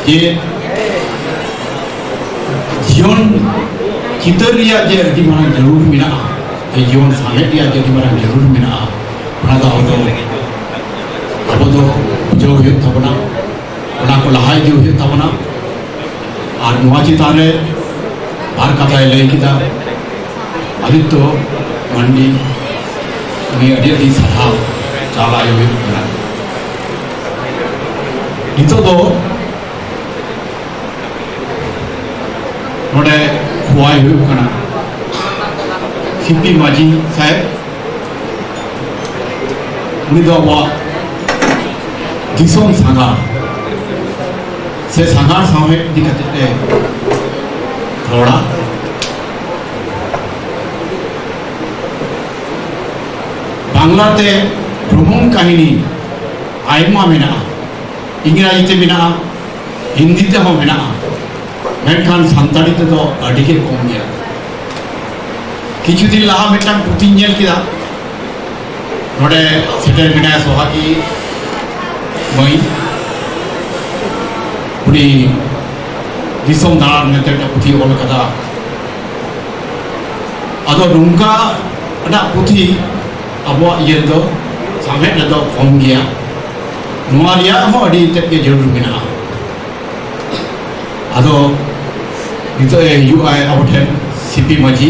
ᱡᱮ ᱡᱤᱭᱚᱱ ᱪᱤᱛᱟᱹᱨ ᱨᱮᱭᱟᱜ ᱡᱮ ᱟᱹᱰᱤ ᱢᱟᱨᱟᱝ ᱡᱟᱹᱨᱩᱲ ᱢᱮᱱᱟᱜᱼᱟ, ᱡᱮ ᱡᱤᱭᱚᱱ ᱥᱟᱶᱦᱮᱫ ᱨᱮᱭᱟᱜ ᱡᱮ ᱟᱹᱰᱤ ᱢᱟᱨᱟᱝ ᱡᱟᱹᱨᱩᱲ ᱢᱮᱱᱟᱜᱼᱟ, ᱚᱱᱟ ᱫᱚ ᱟᱵᱚ ᱫᱚ, ᱟᱵᱚ ᱫᱚ ᱵᱩᱡᱷᱟᱹᱣ ᱦᱩᱭᱩᱜ ᱛᱟᱵᱚᱱᱟ, ᱚᱱᱟ ᱠᱚ ᱞᱟᱦᱟ ᱤᱫᱤ ᱦᱩᱭᱩᱜ ᱛᱟᱵᱚᱱᱟ᱾ ᱟᱨ ᱱᱚᱣᱟ ᱪᱮᱛᱟᱱ ᱨᱮ ᱵᱟᱨ ᱠᱟᱛᱷᱟᱭ ᱞᱟᱹᱭ ᱠᱮᱫᱟ ᱟᱫᱤᱛᱛᱚ ᱢᱟᱱᱰᱤ, ᱩᱱᱤ ᱟᱹᱰᱤ ᱟᱹᱰᱤ ᱥᱟᱨᱦᱟᱣ ᱪᱟᱞ ᱟᱭ ᱦᱩᱭᱩᱜ ᱠᱟᱱᱟ᱾ ᱱᱤᱛᱚᱜ ᱫᱚ ᱱᱚᱰᱮ ᱠᱷᱚᱣᱟᱭ ᱦᱩᱭᱩᱜ ᱠᱟᱱᱟ ᱥᱤᱯᱤ ᱢᱟᱹᱡᱷᱤ ᱥᱟᱦᱮᱵᱽ᱾ ᱩᱱᱤ ᱫᱚ ᱟᱵᱚᱣᱟᱜ ᱫᱤᱥᱚᱢ ᱥᱟᱸᱜᱷᱟᱨ ᱥᱮ ᱥᱟᱸᱜᱷᱟᱨ ᱥᱟᱶᱦᱮᱫ ᱤᱫᱤ ᱠᱟᱛᱮ ᱮ ᱨᱚᱲᱟ᱾ ᱵᱟᱝᱞᱟᱛᱮ ᱵᱷᱨᱚᱢᱚᱱ ᱠᱟᱹᱦᱱᱤ ᱟᱭᱢᱟ ᱢᱮᱱᱟᱜᱼᱟ, ᱤᱝᱨᱟᱡᱤ ᱛᱮ ᱢᱮᱱᱟᱜᱼᱟ, ᱦᱤᱱᱫᱤ ᱛᱮᱦᱚᱸ ᱢᱮᱱᱟᱜᱼᱟ, ᱢᱮᱱᱠᱷᱟᱱ ᱥᱟᱱᱛᱟᱲᱤ ᱛᱮᱫᱚ ᱟᱹᱰᱤ ᱜᱮ ᱠᱚᱢ ᱜᱮᱭᱟ᱾ ᱠᱤᱪᱷᱩ ᱫᱤᱱ ᱞᱟᱦᱟ ᱢᱤᱫᱴᱟᱝ ᱯᱩᱛᱷᱤᱧ ᱧᱮᱞ ᱠᱮᱫᱟ, ᱱᱚᱰᱮ ᱥᱮᱴᱮᱨ ᱢᱮᱱᱟᱭᱟ ᱥᱚᱦᱟᱜᱤ ᱢᱟᱹᱭ, ᱩᱱᱤ ᱫᱤᱥᱚᱢ ᱫᱟᱬᱟᱱ ᱢᱮᱱᱛᱮ ᱢᱤᱫᱴᱟᱝ ᱯᱩᱛᱷᱤ ᱚᱞ ᱠᱟᱫᱟ᱾ ᱟᱫᱚ ᱱᱚᱝᱠᱟᱱᱟᱜ ᱯᱩᱛᱷᱤ ᱟᱵᱚᱣᱟᱜ ᱤᱭᱟᱹ ᱨᱮᱫᱚ, ᱥᱟᱶᱦᱮᱫ ᱨᱮᱫᱚ ᱠᱚᱢ ᱜᱮᱭᱟ᱾ ᱱᱚᱣᱟ ᱨᱮᱭᱟᱜ ᱦᱚᱸ ᱟᱹᱰᱤ ᱛᱮᱫ ᱜᱮ ᱡᱟᱹᱨᱩᱲ ᱢᱮᱱᱟᱜᱼᱟ᱾ ᱟᱫᱚ ᱱᱤᱛᱚᱜ ᱮ ᱦᱤᱡᱩᱜ ᱟᱭ ᱟᱵᱚ ᱴᱷᱮᱱ ᱥᱤᱯᱤ ᱢᱟᱹᱡᱷᱤ,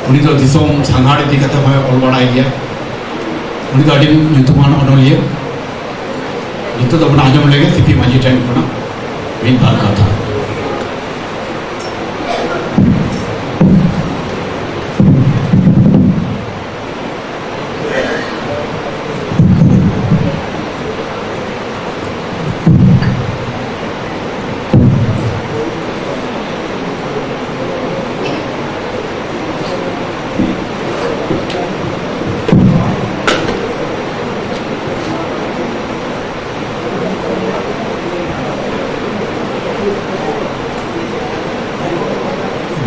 ᱩᱱᱤ ᱫᱚ ᱫᱤᱥᱚᱢ ᱥᱟᱸᱜᱷᱟᱨ ᱤᱫᱤ ᱠᱟᱛᱮ ᱦᱚᱸᱭ ᱚᱞ ᱵᱟᱲᱟᱭ ᱜᱮᱭᱟ᱾ ᱩᱱᱤ ᱫᱚ ᱟᱹᱰᱤ ᱧᱩᱛᱩᱢᱟᱱ ᱚᱱᱚᱞᱤᱭᱟᱹ᱾ ᱱᱤᱛᱚᱜ ᱫᱚᱵᱚᱱ ᱟᱸᱡᱚᱢ ᱞᱮᱜᱮ ᱥᱤᱯᱤ ᱢᱟᱹᱡᱷᱤ ᱴᱷᱮᱱ ᱠᱷᱚᱱᱟᱜ ᱢᱤᱫ ᱵᱟᱨ ᱠᱟᱛᱷᱟ᱾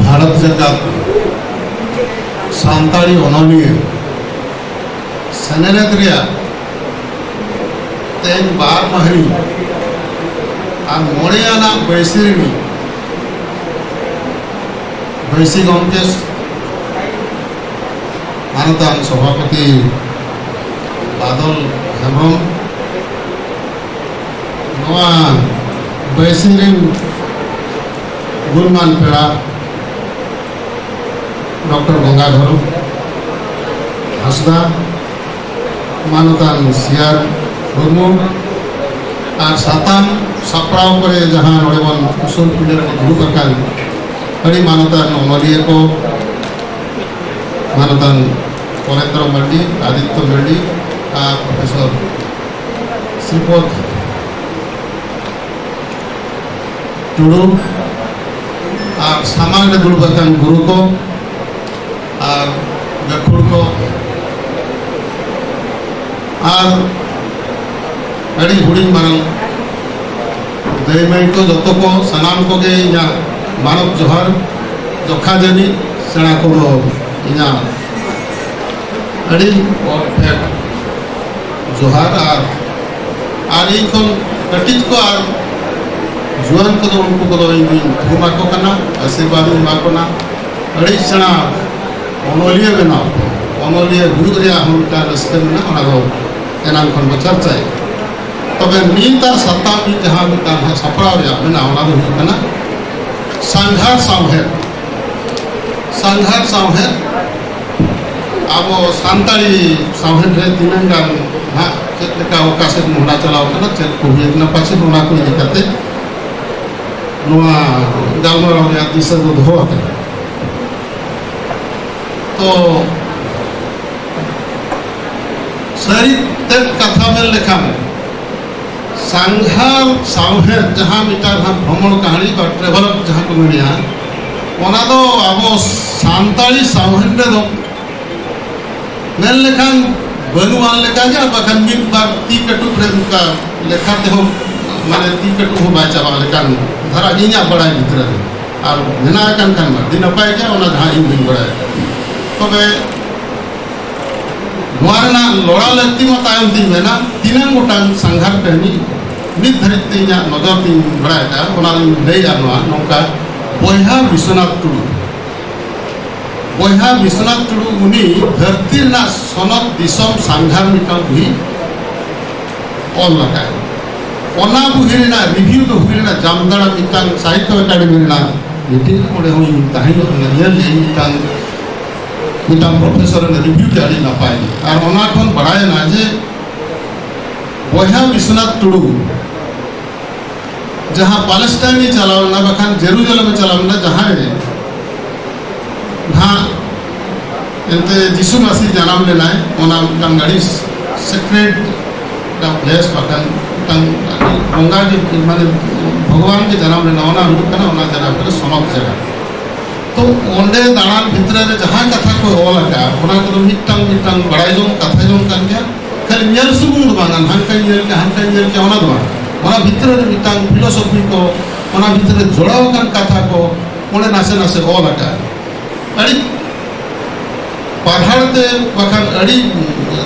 ᱵᱷᱟᱨᱚᱛ ᱡᱟᱠᱟᱛ ᱥᱟᱱᱛᱟᱲᱤ ᱚᱱᱚᱞᱤᱭᱟᱹ ᱥᱮᱱᱮᱞᱮᱫ ᱨᱮᱭᱟᱜ ᱛᱮᱦᱮᱧ ᱵᱟᱨ ᱢᱟᱹᱦᱱᱟᱹ ᱟᱨ ᱢᱚᱬᱮ ᱟᱱᱟᱜ ᱵᱟᱹᱭᱥᱤ ᱨᱤᱱᱤᱡ ᱵᱟᱹᱭᱥᱤ ᱜᱚᱢᱠᱮ, ᱢᱟᱱᱚᱛᱟᱱ ᱥᱚᱵᱷᱟᱯᱚᱛᱤ ᱵᱟᱫᱚᱞ ᱦᱮᱢᱵᱨᱚᱢ, ᱱᱚᱣᱟ ᱵᱟᱹᱭᱥᱤ ᱨᱤᱱ ᱜᱩᱱᱢᱟᱱ ᱯᱮᱲᱟ ᱰᱚᱠᱴᱚᱨ ᱜᱚᱝᱜᱟᱫᱷᱚᱨ ᱦᱟᱸᱥᱫᱟ, ᱢᱟᱱᱚᱛᱟᱱ ᱥᱤᱭᱟᱨ ᱢᱩᱨᱢᱩ, ᱟᱨ ᱥᱟᱛᱟᱢ ᱥᱟᱯᱲᱟᱣ ᱠᱚᱨᱮ ᱡᱟᱦᱟᱸ ᱱᱚᱰᱮ ᱵᱚᱱ ᱩᱥᱩᱞ ᱯᱤᱸᱰᱟᱹ ᱨᱮ ᱫᱩᱲᱩᱵ ᱟᱠᱟᱱ ᱟᱹᱰᱤ ᱢᱟᱱᱚᱛᱟᱱ ᱚᱱᱚᱞᱤᱭᱟᱹ ᱠᱚ, ᱢᱟᱱᱚᱛᱟᱱ ᱯᱚᱨᱮᱱᱫᱨᱚ ᱢᱟᱨᱰᱤ, ᱟᱫᱤᱛᱛᱚ ᱢᱟᱨᱰᱤ ᱟᱨ ᱯᱨᱚᱯᱷᱮᱥᱚᱨ ᱥᱨᱤᱯᱚᱫ ᱴᱩᱰᱩ, ᱟᱨ ᱥᱟᱢᱟᱝ ᱨᱮ ᱫᱩᱲᱩᱵ ᱟᱠᱟᱱ ᱜᱩᱨᱩ ᱠᱚ ᱟᱨ ᱜᱟᱹᱠᱷᱩᱲ ᱠᱚ ᱟᱨ ᱟᱹᱰᱤ ᱦᱩᱰᱤᱧ ᱢᱟᱨᱟᱝ ᱫᱟᱹᱭ ᱢᱟᱹᱭ ᱠᱚ, ᱡᱚᱛᱚ ᱠᱚ, ᱥᱟᱱᱟᱢ ᱠᱚᱜᱮ ᱤᱧᱟᱹᱜ ᱢᱟᱱᱚᱛ ᱡᱚᱦᱟᱨ ᱡᱚᱠᱷᱟ ᱡᱟᱹᱱᱤᱡ, ᱥᱮᱬᱟ ᱠᱚᱫᱚ ᱤᱧᱟᱹᱜ ᱟᱹᱰᱤ ᱚᱨ ᱯᱷᱮᱰ ᱡᱚᱦᱟᱨ᱾ ᱟᱨ, ᱟᱨ ᱤᱧ ᱠᱷᱚᱱ ᱠᱟᱹᱴᱤᱡ ᱠᱚ ᱟᱨ ᱡᱩᱣᱟᱹᱱ ᱠᱚᱫᱚ, ᱩᱱᱠᱩ ᱠᱚᱫᱚ ᱤᱧ ᱫᱩᱧ ᱛᱷᱩᱢ ᱟᱠᱚ ᱠᱟᱱᱟ, ᱟᱥᱤᱨᱵᱟᱫᱽ ᱤᱧ ᱮᱢᱟ ᱠᱚ ᱠᱟᱱᱟ᱾ ᱟᱹᱰᱤ ᱥᱮᱬᱟ ᱚᱱᱚᱞᱤᱭᱟᱹ ᱵᱮᱱᱟᱣ, ᱚᱱᱚᱞᱤᱭᱟᱹ ᱦᱩᱭᱩᱜ ᱨᱮᱭᱟᱜ ᱦᱚᱸ ᱢᱤᱫᱴᱟᱝ ᱨᱟᱹᱥᱠᱟᱹ ᱢᱮᱱᱟᱜᱼᱟ, ᱚᱱᱟ ᱫᱚ ᱮᱱᱟᱝ ᱠᱷᱚᱱ ᱵᱚ ᱪᱟᱨᱪᱟᱭᱮᱫ᱾ ᱛᱚᱵᱮ ᱱᱤᱛ ᱟᱨ ᱥᱟᱛᱟᱢ ᱤᱧ ᱡᱟᱦᱟᱸ ᱢᱤᱫᱴᱟᱝ ᱦᱟᱸᱜ ᱥᱟᱯᱲᱟᱣ ᱨᱮᱭᱟᱜ ᱢᱮᱱᱟᱜᱼᱟ, ᱚᱱᱟ ᱫᱚ ᱦᱩᱭᱩᱜ ᱠᱟᱱᱟ ᱥᱟᱸᱜᱷᱟᱨ ᱥᱟᱶᱦᱮᱫ᱾ ᱥᱟᱸᱜᱷᱟᱨ ᱥᱟᱶᱦᱮᱫ, ᱟᱵᱚ ᱥᱟᱱᱛᱟᱲᱤ ᱥᱟᱶᱦᱮᱫ ᱨᱮ ᱛᱤᱱᱟᱹᱝ ᱜᱟᱱ ᱦᱟᱸᱜ ᱪᱮᱫ ᱞᱮᱠᱟ ᱚᱠᱟ ᱥᱮᱫ ᱢᱚᱦᱰᱟ ᱪᱟᱞᱟᱣ ᱠᱟᱱᱟ, ᱪᱮᱫ ᱠᱚ ᱦᱩᱭ ᱠᱟᱱᱟ, ᱯᱟᱪᱮᱫ ᱚᱱᱟ ᱠᱚ ᱤᱫᱤ ᱠᱟᱛᱮ ᱱᱚᱣᱟ ᱜᱟᱞᱢᱟᱨᱟᱣ ᱨᱮᱭᱟᱜ ᱫᱤᱥᱟᱹ ᱫᱚ ᱫᱚᱦᱚ ᱟᱠᱟᱱᱟ᱾ ᱛᱚ, ᱥᱟᱹᱨᱤ ᱛᱮᱫ ᱠᱟᱛᱷᱟ ᱢᱮᱱ ᱞᱮᱠᱷᱟᱱ, ᱥᱟᱸᱜᱷᱟᱨ ᱥᱟᱶᱦᱮᱫ, ᱡᱟᱦᱟᱸ ᱢᱤᱫᱴᱟᱝ ᱦᱟᱸᱜ ᱵᱷᱨᱚᱢᱚᱬ ᱠᱟᱹᱦᱱᱤ ᱵᱟ ᱴᱨᱟᱵᱷᱮᱞᱚᱜ ᱡᱟᱦᱟᱸ ᱠᱚ ᱢᱮᱱᱮᱜᱼᱟ, ᱚᱱᱟ ᱫᱚ ᱟᱵᱚ ᱥᱟᱱᱛᱟᱲᱤ ᱥᱟᱶᱦᱮᱫ ᱨᱮᱫᱚ ᱢᱮᱱ ᱞᱮᱠᱷᱟᱱ ᱵᱟᱹᱱᱩᱜ ᱟᱱ ᱞᱮᱠᱟᱜᱮ, ᱟᱨ ᱵᱟᱠᱷᱟᱱ ᱢᱤᱫ ᱵᱟᱨ ᱛᱤ ᱠᱟᱹᱴᱩᱵ ᱨᱮ ᱚᱱᱠᱟ ᱞᱮᱠᱷᱟ ᱛᱮᱦᱚᱸ, ᱢᱟᱱᱮ ᱛᱤ ᱠᱟᱹᱴᱩᱵ ᱦᱚᱸ ᱵᱟᱭ ᱪᱟᱵᱟᱜ ᱞᱮᱠᱟᱱ ᱫᱷᱟᱨᱟ ᱤᱧᱟᱹᱜ ᱵᱟᱲᱟᱭ ᱵᱷᱤᱛᱨᱤ ᱨᱮ᱾ ᱟᱨ ᱢᱮᱱᱟᱜ ᱟᱠᱟᱱ ᱠᱷᱟᱱ ᱢᱟ ᱟᱹᱰᱤ ᱱᱟᱯᱟᱭ ᱜᱮ, ᱚᱱᱟ ᱡᱟᱦᱟᱸ ᱤᱧ ᱵᱟᱹᱧ ᱵᱟᱲᱟᱭᱟ᱾ ᱛᱚᱵᱮ ᱱᱚᱣᱟ ᱨᱮᱱᱟᱜ ᱞᱚᱲᱟ ᱞᱟᱹᱠᱛᱤ ᱢᱟ ᱛᱟᱭᱚᱢ ᱛᱤᱧ ᱢᱮᱱᱟ, ᱛᱤᱱᱟᱹᱝ ᱜᱚᱴᱟᱝ ᱥᱟᱸᱜᱷᱟᱨ ᱠᱟᱹᱦᱱᱤ ᱱᱤᱛ ᱫᱷᱟᱹᱨᱤᱡ ᱛᱮ ᱤᱧᱟᱹᱜ ᱱᱚᱡᱚᱨ ᱛᱤᱧ ᱵᱟᱲᱟᱭ ᱟᱠᱟᱫᱼᱟ, ᱚᱱᱟ ᱫᱚᱧ ᱞᱟᱹᱭᱟ ᱱᱚᱣᱟ ᱱᱚᱝᱠᱟ, ᱵᱚᱭᱦᱟ ᱵᱤᱥᱣᱚᱱᱟᱛᱷ ᱴᱩᱰᱩ᱾ ᱵᱚᱭᱦᱟ ᱵᱤᱥᱣᱚᱱᱟᱛᱷ ᱴᱩᱰᱩ ᱩᱱᱤ ᱫᱷᱟᱹᱨᱛᱤ ᱨᱮᱱᱟᱜ ᱥᱚᱱᱚᱛ ᱫᱤᱥᱚᱢ ᱥᱟᱸᱜᱷᱟᱨ ᱢᱤᱫᱴᱟᱝ ᱵᱩᱦᱤ ᱚᱞ ᱟᱠᱟᱫ᱾ ᱚᱱᱟ ᱵᱩᱦᱤ ᱨᱮᱱᱟᱜ ᱨᱤᱵᱷᱤᱭᱩ ᱫᱚ ᱦᱩᱭ ᱞᱮᱱᱟ ᱡᱟᱢᱛᱟᱲᱟ ᱢᱤᱫᱴᱟᱝ ᱥᱟᱦᱤᱛᱛᱚ ᱮᱠᱟᱰᱮᱢᱤ ᱨᱮᱱᱟᱜ ᱢᱤᱴᱤᱝ, ᱚᱸᱰᱮ ᱦᱚᱸ ᱤᱧ ᱛᱟᱦᱮᱸ ᱧᱚᱜ ᱞᱮᱱᱟ, ᱧᱮᱞ ᱞᱮᱫᱟᱹᱧ ᱢᱤᱫᱴᱟᱝ, ᱢᱤᱫᱴᱟᱝ ᱯᱨᱚᱯᱷᱮᱥᱚᱨ ᱨᱮᱱᱟᱜ ᱨᱤᱵᱷᱤᱭᱩ ᱛᱮ ᱟᱹᱰᱤ ᱱᱟᱯᱟᱭ᱾ ᱟᱨ ᱚᱱᱟ ᱠᱷᱚᱱ ᱵᱟᱲᱟᱭᱮᱱᱟ ᱡᱮ ᱵᱚᱭᱦᱟ ᱵᱤᱥᱣᱚᱱᱟᱛᱷ ᱴᱩᱰᱩ ᱡᱟᱦᱟᱸ ᱯᱟᱞᱮᱥᱴᱟᱭᱤᱱ ᱮ ᱪᱟᱞᱟᱣ ᱞᱮᱱᱟ, ᱵᱟᱠᱷᱟᱱ ᱡᱮᱨᱩᱡᱟᱞᱮᱢ ᱮ ᱪᱟᱞᱟᱣ ᱞᱮᱱᱟ, ᱡᱟᱦᱟᱸ ᱨᱮ ᱱᱟᱦᱟᱜ ᱮᱱᱛᱮ ᱡᱤᱥᱩ ᱢᱟᱹᱥᱤ ᱡᱟᱱᱟᱢ ᱞᱮᱱᱟᱭ, ᱚᱱᱟ ᱢᱤᱫᱴᱟᱝ ᱟᱹᱰᱤ ᱥᱮᱠᱨᱮᱰ ᱯᱞᱮᱥ, ᱵᱟᱠᱷᱟᱱ ᱢᱤᱫᱴᱟᱝ ᱟᱹᱰᱤ ᱵᱚᱸᱜᱟ ᱜᱮ, ᱢᱟᱱᱮ ᱵᱷᱚᱜᱚᱵᱟᱱ ᱜᱮ ᱡᱟᱱᱟᱢ ᱞᱮᱱᱟ, ᱚᱱᱟ ᱦᱩᱭᱩᱜ ᱠᱟᱱᱟ ᱚᱱᱟ ᱡᱟᱭᱜᱟ ᱠᱚᱨᱮ ᱥᱚᱱᱚᱛ ᱡᱟᱭᱜᱟ᱾ ᱛᱚ ᱚᱸᱰᱮ ᱫᱟᱬᱟᱱ ᱵᱷᱤᱛᱨᱤ ᱨᱮ ᱡᱟᱦᱟᱸ ᱠᱟᱛᱷᱟ ᱠᱚ ᱚᱞ ᱟᱠᱟᱫᱼᱟ, ᱚᱱᱟ ᱠᱚᱫᱚ ᱢᱤᱫᱴᱟᱝ ᱢᱤᱫᱴᱟᱝ ᱵᱟᱲᱟᱭ ᱡᱚᱝ, ᱠᱟᱛᱷᱟ ᱡᱚᱝ ᱠᱟᱱ ᱜᱮᱭᱟ᱾ ᱠᱷᱟᱹᱞᱤ ᱧᱮᱞ ᱥᱩᱢᱩᱝ ᱫᱚ ᱵᱟᱝ, ᱦᱟᱱᱠᱟᱧ ᱧᱮᱞ ᱠᱮᱜᱼᱟ, ᱦᱟᱱᱠᱟᱧ ᱧᱮᱞ ᱠᱮᱜᱼᱟ, ᱚᱱᱟ ᱫᱚ ᱵᱟᱝ᱾ ᱚᱱᱟ ᱵᱷᱤᱛᱨᱤ ᱨᱮ ᱢᱤᱫᱴᱟᱝ ᱯᱷᱤᱞᱳᱥᱚᱯᱷᱤ ᱠᱚ, ᱚᱱᱟ ᱵᱷᱤᱛᱨᱤ ᱨᱮ ᱡᱚᱲᱟᱣ ᱟᱠᱟᱱ ᱠᱟᱛᱷᱟ ᱠᱚ ᱚᱸᱰᱮ ᱱᱟᱥᱮ ᱱᱟᱥᱮ ᱚᱞ ᱟᱠᱟᱫᱼᱟ᱾ ᱟᱹᱰᱤ ᱯᱟᱨᱦᱟᱲ ᱛᱮ ᱵᱟᱠᱷᱟᱱ ᱟᱹᱰᱤ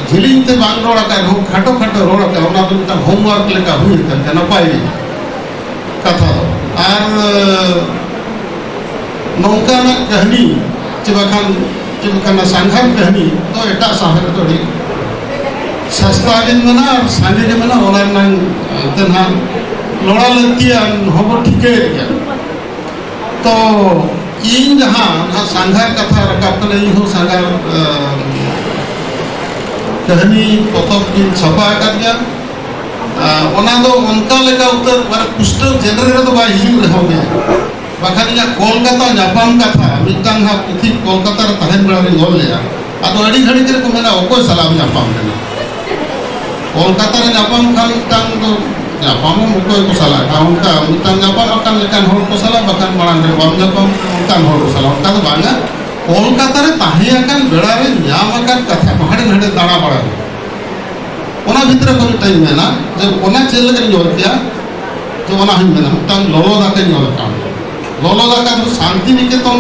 ᱡᱮᱞᱮᱧ ᱛᱮ ᱵᱟᱝ ᱨᱚᱲ ᱟᱠᱟᱫ ᱨᱮᱦᱚᱸ, ᱠᱷᱟᱴᱚ ᱠᱷᱟᱴᱚ ᱨᱚᱲ ᱟᱠᱟᱫ, ᱚᱱᱟ ᱫᱚ ᱢᱤᱫᱴᱟᱝ ᱦᱳᱢᱣᱟᱨᱠ ᱞᱮᱠᱟ ᱦᱩᱭ ᱟᱠᱟᱱ ᱜᱮᱭᱟ, ᱱᱟᱯᱟᱭ ᱜᱮ᱾ ᱠᱟᱛᱷᱟ ᱫᱚ᱾ ᱟᱨ ᱱᱚᱝᱠᱟᱱᱟᱜ ᱠᱟᱹᱦᱱᱤ ᱪᱮ ᱵᱟᱠᱷᱟᱱ ᱪᱮ ᱵᱟᱠᱷᱟᱱ ᱥᱟᱸᱜᱷᱟᱨ ᱠᱟᱹᱦᱱᱤ ᱫᱚ ᱮᱴᱟᱜ ᱥᱟᱶᱦᱮᱫ ᱨᱮᱫᱚ ᱟᱹᱰᱤ ᱥᱟᱥᱛᱟ ᱜᱮ ᱢᱮᱱᱟᱜᱼᱟ ᱟᱨ ᱥᱟᱸᱜᱮ ᱜᱮ ᱢᱮᱱᱟᱜᱼᱟ᱾ ᱚᱱᱟ ᱨᱮᱱᱟᱜ ᱮᱱᱛᱮ ᱱᱟᱦᱟᱜ ᱞᱚᱲᱟ ᱞᱟᱹᱠᱛᱤᱭᱟᱱ ᱦᱚᱸᱵᱚ ᱴᱷᱤᱠᱟᱹᱭᱮᱫ ᱜᱮᱭᱟ᱾ ᱛᱚ ᱤᱧ ᱡᱟᱦᱟᱸ ᱱᱟᱦᱟᱜ ᱥᱟᱸᱜᱷᱟᱨ ᱠᱟᱛᱷᱟ ᱨᱟᱠᱟᱵ ᱠᱟᱱᱟ, ᱤᱧ ᱦᱚᱸ ᱥᱟᱸᱜᱷᱟᱨ ᱠᱟᱹᱦᱱᱤ ᱯᱚᱛᱚᱵ ᱤᱧ ᱪᱷᱟᱯᱟ ᱟᱠᱟᱫ ᱜᱮᱭᱟ᱾ ᱚᱱᱟ ᱫᱚ ᱚᱱᱠᱟ ᱞᱮᱠᱟ ᱩᱛᱟᱹᱨ ᱢᱟᱱᱮ ᱯᱩᱥᱴᱟᱹᱣ ᱡᱮᱱᱮᱨᱟᱞ ᱨᱮᱫᱚ ᱵᱟᱭ ᱦᱤᱡᱩᱜ ᱨᱮᱦᱚᱸ ᱜᱮ, ᱵᱟᱠᱷᱟᱱ ᱤᱧᱟᱹᱜ ᱠᱳᱞᱠᱟᱛᱟ ᱧᱟᱯᱟᱢ ᱠᱟᱛᱷᱟ ᱢᱤᱫᱴᱟᱝ ᱦᱟᱸᱜ ᱯᱩᱛᱷᱤ ᱠᱳᱞᱠᱟᱛᱟ ᱨᱮ ᱛᱟᱦᱮᱱ ᱵᱮᱲᱟ ᱨᱤᱧ ᱚᱞ ᱞᱮᱜᱼᱟ᱾ ᱟᱫᱚ ᱟᱹᱰᱤ ᱜᱷᱟᱹᱲᱤᱡ ᱨᱮᱠᱚ ᱢᱮᱱᱟ, "ᱚᱠᱚᱭ ᱥᱟᱞᱟᱜ ᱮᱢ ᱧᱟᱯᱟᱢ ᱞᱮᱱᱟ?" ᱠᱳᱞᱠᱟᱛᱟ ᱨᱮ ᱧᱟᱯᱟᱢ ᱠᱷᱟᱱ ᱢᱤᱫᱴᱟᱝ ᱫᱚ ᱧᱟᱯᱟᱢ ᱦᱚᱸ ᱚᱠᱚᱭ ᱠᱚ ᱥᱟᱞᱟᱜ ᱠᱷᱟᱱ ᱚᱱᱠᱟ ᱢᱤᱫᱴᱟᱝ ᱧᱟᱯᱟᱢ ᱟᱠᱟᱱ ᱞᱮᱠᱟᱱ ᱦᱚᱲ ᱠᱚ ᱥᱟᱞᱟᱜ, ᱵᱟᱠᱷᱟᱱ ᱢᱟᱲᱟᱝ ᱨᱮ ᱵᱟᱢ ᱧᱟᱯᱟᱢ ᱚᱱᱠᱟᱱ ᱦᱚᱲ ᱠᱚ ᱥᱟᱞᱟᱜ, ᱚᱱᱠᱟ ᱫᱚ ᱵᱟᱝᱟ᱾ ᱠᱳᱞᱠᱟᱛᱟ ᱨᱮ ᱛᱟᱦᱮᱸ ᱟᱠᱟᱱ ᱵᱮᱲᱟ ᱨᱮ ᱧᱟᱢ ᱟᱠᱟᱱ ᱠᱟᱛᱷᱟ ᱠᱚ ᱦᱟᱸᱰᱮ ᱱᱟᱰᱮ ᱫᱟᱬᱟ ᱵᱟᱲᱟ᱾ ᱚᱱᱟ ᱵᱷᱤᱛᱨᱤ ᱠᱷᱚᱱ ᱢᱤᱫᱴᱟᱝ ᱤᱧ ᱢᱮᱱᱟ ᱡᱮ ᱚᱱᱟ ᱪᱮᱫ ᱞᱮᱠᱟᱧ ᱚᱞ ᱠᱮᱭᱟ, ᱡᱮ ᱚᱱᱟ ᱦᱚᱸᱧ ᱢᱮᱱᱟ ᱢᱤᱫᱴᱟᱝ ᱞᱚᱞᱚ ᱫᱟᱠᱟᱧ ᱚᱞ ᱠᱟᱜᱼᱟ᱾ ᱞᱚᱞᱚ ᱫᱟᱠᱟ ᱫᱚ ᱥᱟᱱᱛᱤᱱᱤᱠᱮᱛᱚᱱ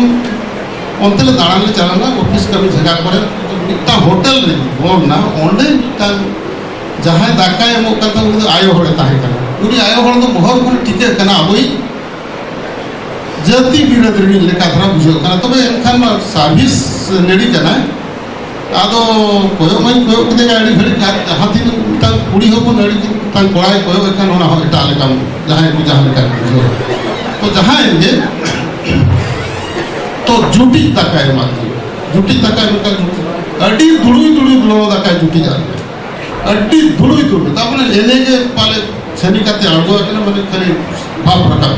ᱚᱱᱛᱮ ᱞᱮ ᱫᱟᱬᱟᱱ ᱞᱮ ᱪᱟᱞᱟᱣ ᱞᱮᱱᱟ, ᱚᱯᱷᱤᱥ ᱠᱟᱹᱢᱤ ᱡᱟᱭᱜᱟ ᱠᱚᱨᱮ ᱢᱤᱫᱴᱟᱝ ᱦᱳᱴᱮᱞ ᱨᱮ ᱵᱚᱞᱚ ᱞᱮᱱᱟ᱾ ᱚᱸᱰᱮ ᱢᱤᱫᱴᱟᱝ ᱡᱟᱦᱟᱸᱭ ᱫᱟᱠᱟᱭ ᱮᱢᱚᱜ ᱠᱟᱱ ᱛᱟᱦᱮᱸ ᱩᱱᱤ ᱫᱚ ᱟᱭᱳ ᱦᱚᱲᱮ ᱛᱟᱦᱮᱸ ᱠᱟᱱᱟ᱾ ᱩᱱᱤ ᱟᱭᱳ ᱦᱚᱲ ᱫᱚ ᱵᱚᱦᱚᱜ ᱠᱷᱚᱱ ᱴᱷᱤᱠᱟᱹᱜ ᱠᱟᱱᱟ ᱟᱵᱚᱭᱤᱡ ᱡᱟᱹᱛᱤ ᱵᱤᱨᱟᱹᱫ ᱨᱤᱱᱤᱡ ᱞᱮᱠᱟ ᱫᱷᱟᱨᱟ ᱵᱩᱡᱷᱟᱹᱜ ᱠᱟᱱᱟ᱾ ᱛᱚᱵᱮ ᱮᱱᱠᱷᱟᱱ ᱢᱟ service lady ᱠᱟᱱᱟᱭ᱾ ᱟᱫᱚ ᱠᱚᱭᱚᱜ ᱢᱟᱧ ᱠᱚᱭᱚᱜ ᱠᱮᱫᱮᱭᱟ ᱟᱹᱰᱤ ᱜᱷᱟᱹᱲᱤᱡ, ᱟᱨ ᱡᱟᱦᱟᱸ ᱛᱤᱱᱟᱹᱜ ᱢᱤᱫᱴᱟᱝ ᱠᱩᱲᱤ ᱦᱚᱯᱚᱱ ᱟᱹᱰᱤ ᱢᱤᱫᱴᱟᱝ ᱠᱚᱲᱟᱭ ᱠᱚᱭᱚᱜ ᱮ ᱠᱷᱟᱱ, ᱚᱱᱟ ᱦᱚᱸ ᱮᱴᱟᱜ ᱞᱮᱠᱟᱢ, ᱡᱟᱦᱟᱸᱭ ᱠᱚ ᱡᱟᱦᱟᱸ ᱞᱮᱠᱟ ᱠᱚ ᱵᱩᱡᱷᱟᱹᱣᱟ᱾ ᱛᱚ ᱡᱟᱦᱟᱸᱭ ᱜᱮ, ᱛᱚ ᱡᱩᱴᱤᱡ ᱫᱟᱠᱟᱭ ᱮᱢᱟ ᱫᱤᱧᱟ, ᱡᱩᱴᱤᱡ ᱫᱟᱠᱟᱭ ᱢᱮᱛᱟ ᱡᱩᱴᱤᱡ, ᱟᱹᱰᱤ ᱫᱩᱲᱩᱭ ᱫᱩᱲᱩᱭ ᱞᱚᱞᱚ ᱫᱟᱠᱟᱭ ᱡᱩᱴᱤᱡ ᱟᱫ ᱞᱮᱭᱟ᱾ ᱟᱹᱰᱤ ᱫᱩᱲᱩᱭ ᱫᱩᱲᱩᱭ, ᱛᱟᱨᱢᱟᱱᱮ ᱮᱱᱮ ᱜᱮ ᱯᱟᱞᱮ ᱪᱷᱟᱹᱱᱤ ᱠᱟᱛᱮ ᱟᱬᱜᱚ ᱟᱠᱟᱱᱟ, ᱢᱟᱱᱮ ᱠᱷᱟᱹᱞᱤ ᱵᱷᱟᱵᱽ ᱨᱟᱠᱟᱵ᱾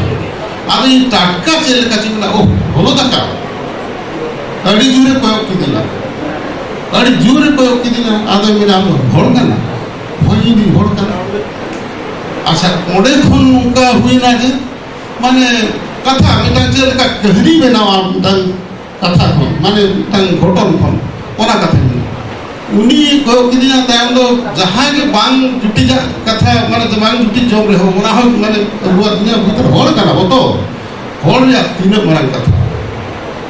ᱟᱫᱚ ᱤᱧ ᱴᱟᱴᱠᱟ ᱪᱮᱫ ᱞᱮᱠᱟ ᱪᱚᱧ ᱢᱮᱱᱟ, "ᱳᱦ, ᱞᱚᱞᱚ ᱫᱟᱠᱟ!" ᱟᱹᱰᱤ ᱡᱳᱨᱮ ᱠᱚᱭᱚᱜ ᱠᱤᱫᱤᱧᱟ, ᱟᱹᱰᱤ ᱡᱳᱨᱮ ᱠᱚᱭᱚᱜ ᱠᱤᱫᱤᱧᱟ᱾ ᱟᱫᱚᱭ ᱢᱮᱱᱟ, "ᱟᱢ ᱫᱚ ᱦᱚᱲ ᱠᱟᱱᱟ?" "ᱦᱳᱭ, ᱤᱧ ᱫᱩᱧ ᱦᱚᱲ ᱠᱟᱱᱟ᱾ ᱟᱪᱪᱷᱟ, ᱚᱸᱰᱮ ᱠᱷᱚᱱ ᱱᱚᱝᱠᱟ ᱦᱩᱭᱱᱟ ᱡᱮ, ᱢᱟᱱᱮ, ᱠᱟᱛᱷᱟ ᱢᱤᱫᱴᱟᱝ ᱪᱮᱫ ᱞᱮᱠᱟ ᱠᱟᱹᱦᱱᱤ ᱵᱮᱱᱟᱣᱟ ᱢᱤᱫᱴᱟᱝ ᱠᱟᱛᱷᱟ ᱠᱷᱚᱱ, ᱢᱟᱱᱮ ᱢᱤᱫᱴᱟᱝ ᱜᱷᱚᱴᱚᱱ ᱠᱷᱚᱱ, ᱚᱱᱟ ᱠᱟᱛᱷᱟᱧ ᱢᱮᱱᱟ᱾ ᱩᱱᱤ ᱠᱚᱭᱚᱜ ᱠᱤᱫᱤᱧᱟ, ᱛᱟᱭᱚᱢ ᱫᱚ ᱡᱟᱦᱟᱸᱭ ᱜᱮ ᱵᱟᱝ ᱡᱩᱴᱤᱡᱟᱜ ᱠᱟᱛᱷᱟ, ᱢᱟᱱᱮ ᱵᱟᱝ ᱡᱩᱴᱤᱡ ᱡᱚᱢ ᱨᱮᱦᱚᱸ, ᱚᱱᱟ ᱦᱚᱸ ᱢᱟᱱᱮ ᱟᱹᱜᱩᱣᱟᱫᱤᱧᱟ, ᱵᱩᱡᱽ ᱫᱟᱲᱮ, ᱦᱚᱲ ᱠᱟᱱᱟ ᱵᱚ ᱛᱚ, ᱦᱚᱲ ᱨᱮᱭᱟᱜ ᱛᱤᱱᱟᱹᱜ ᱢᱟᱨᱟᱝ ᱠᱟᱛᱷᱟ᱾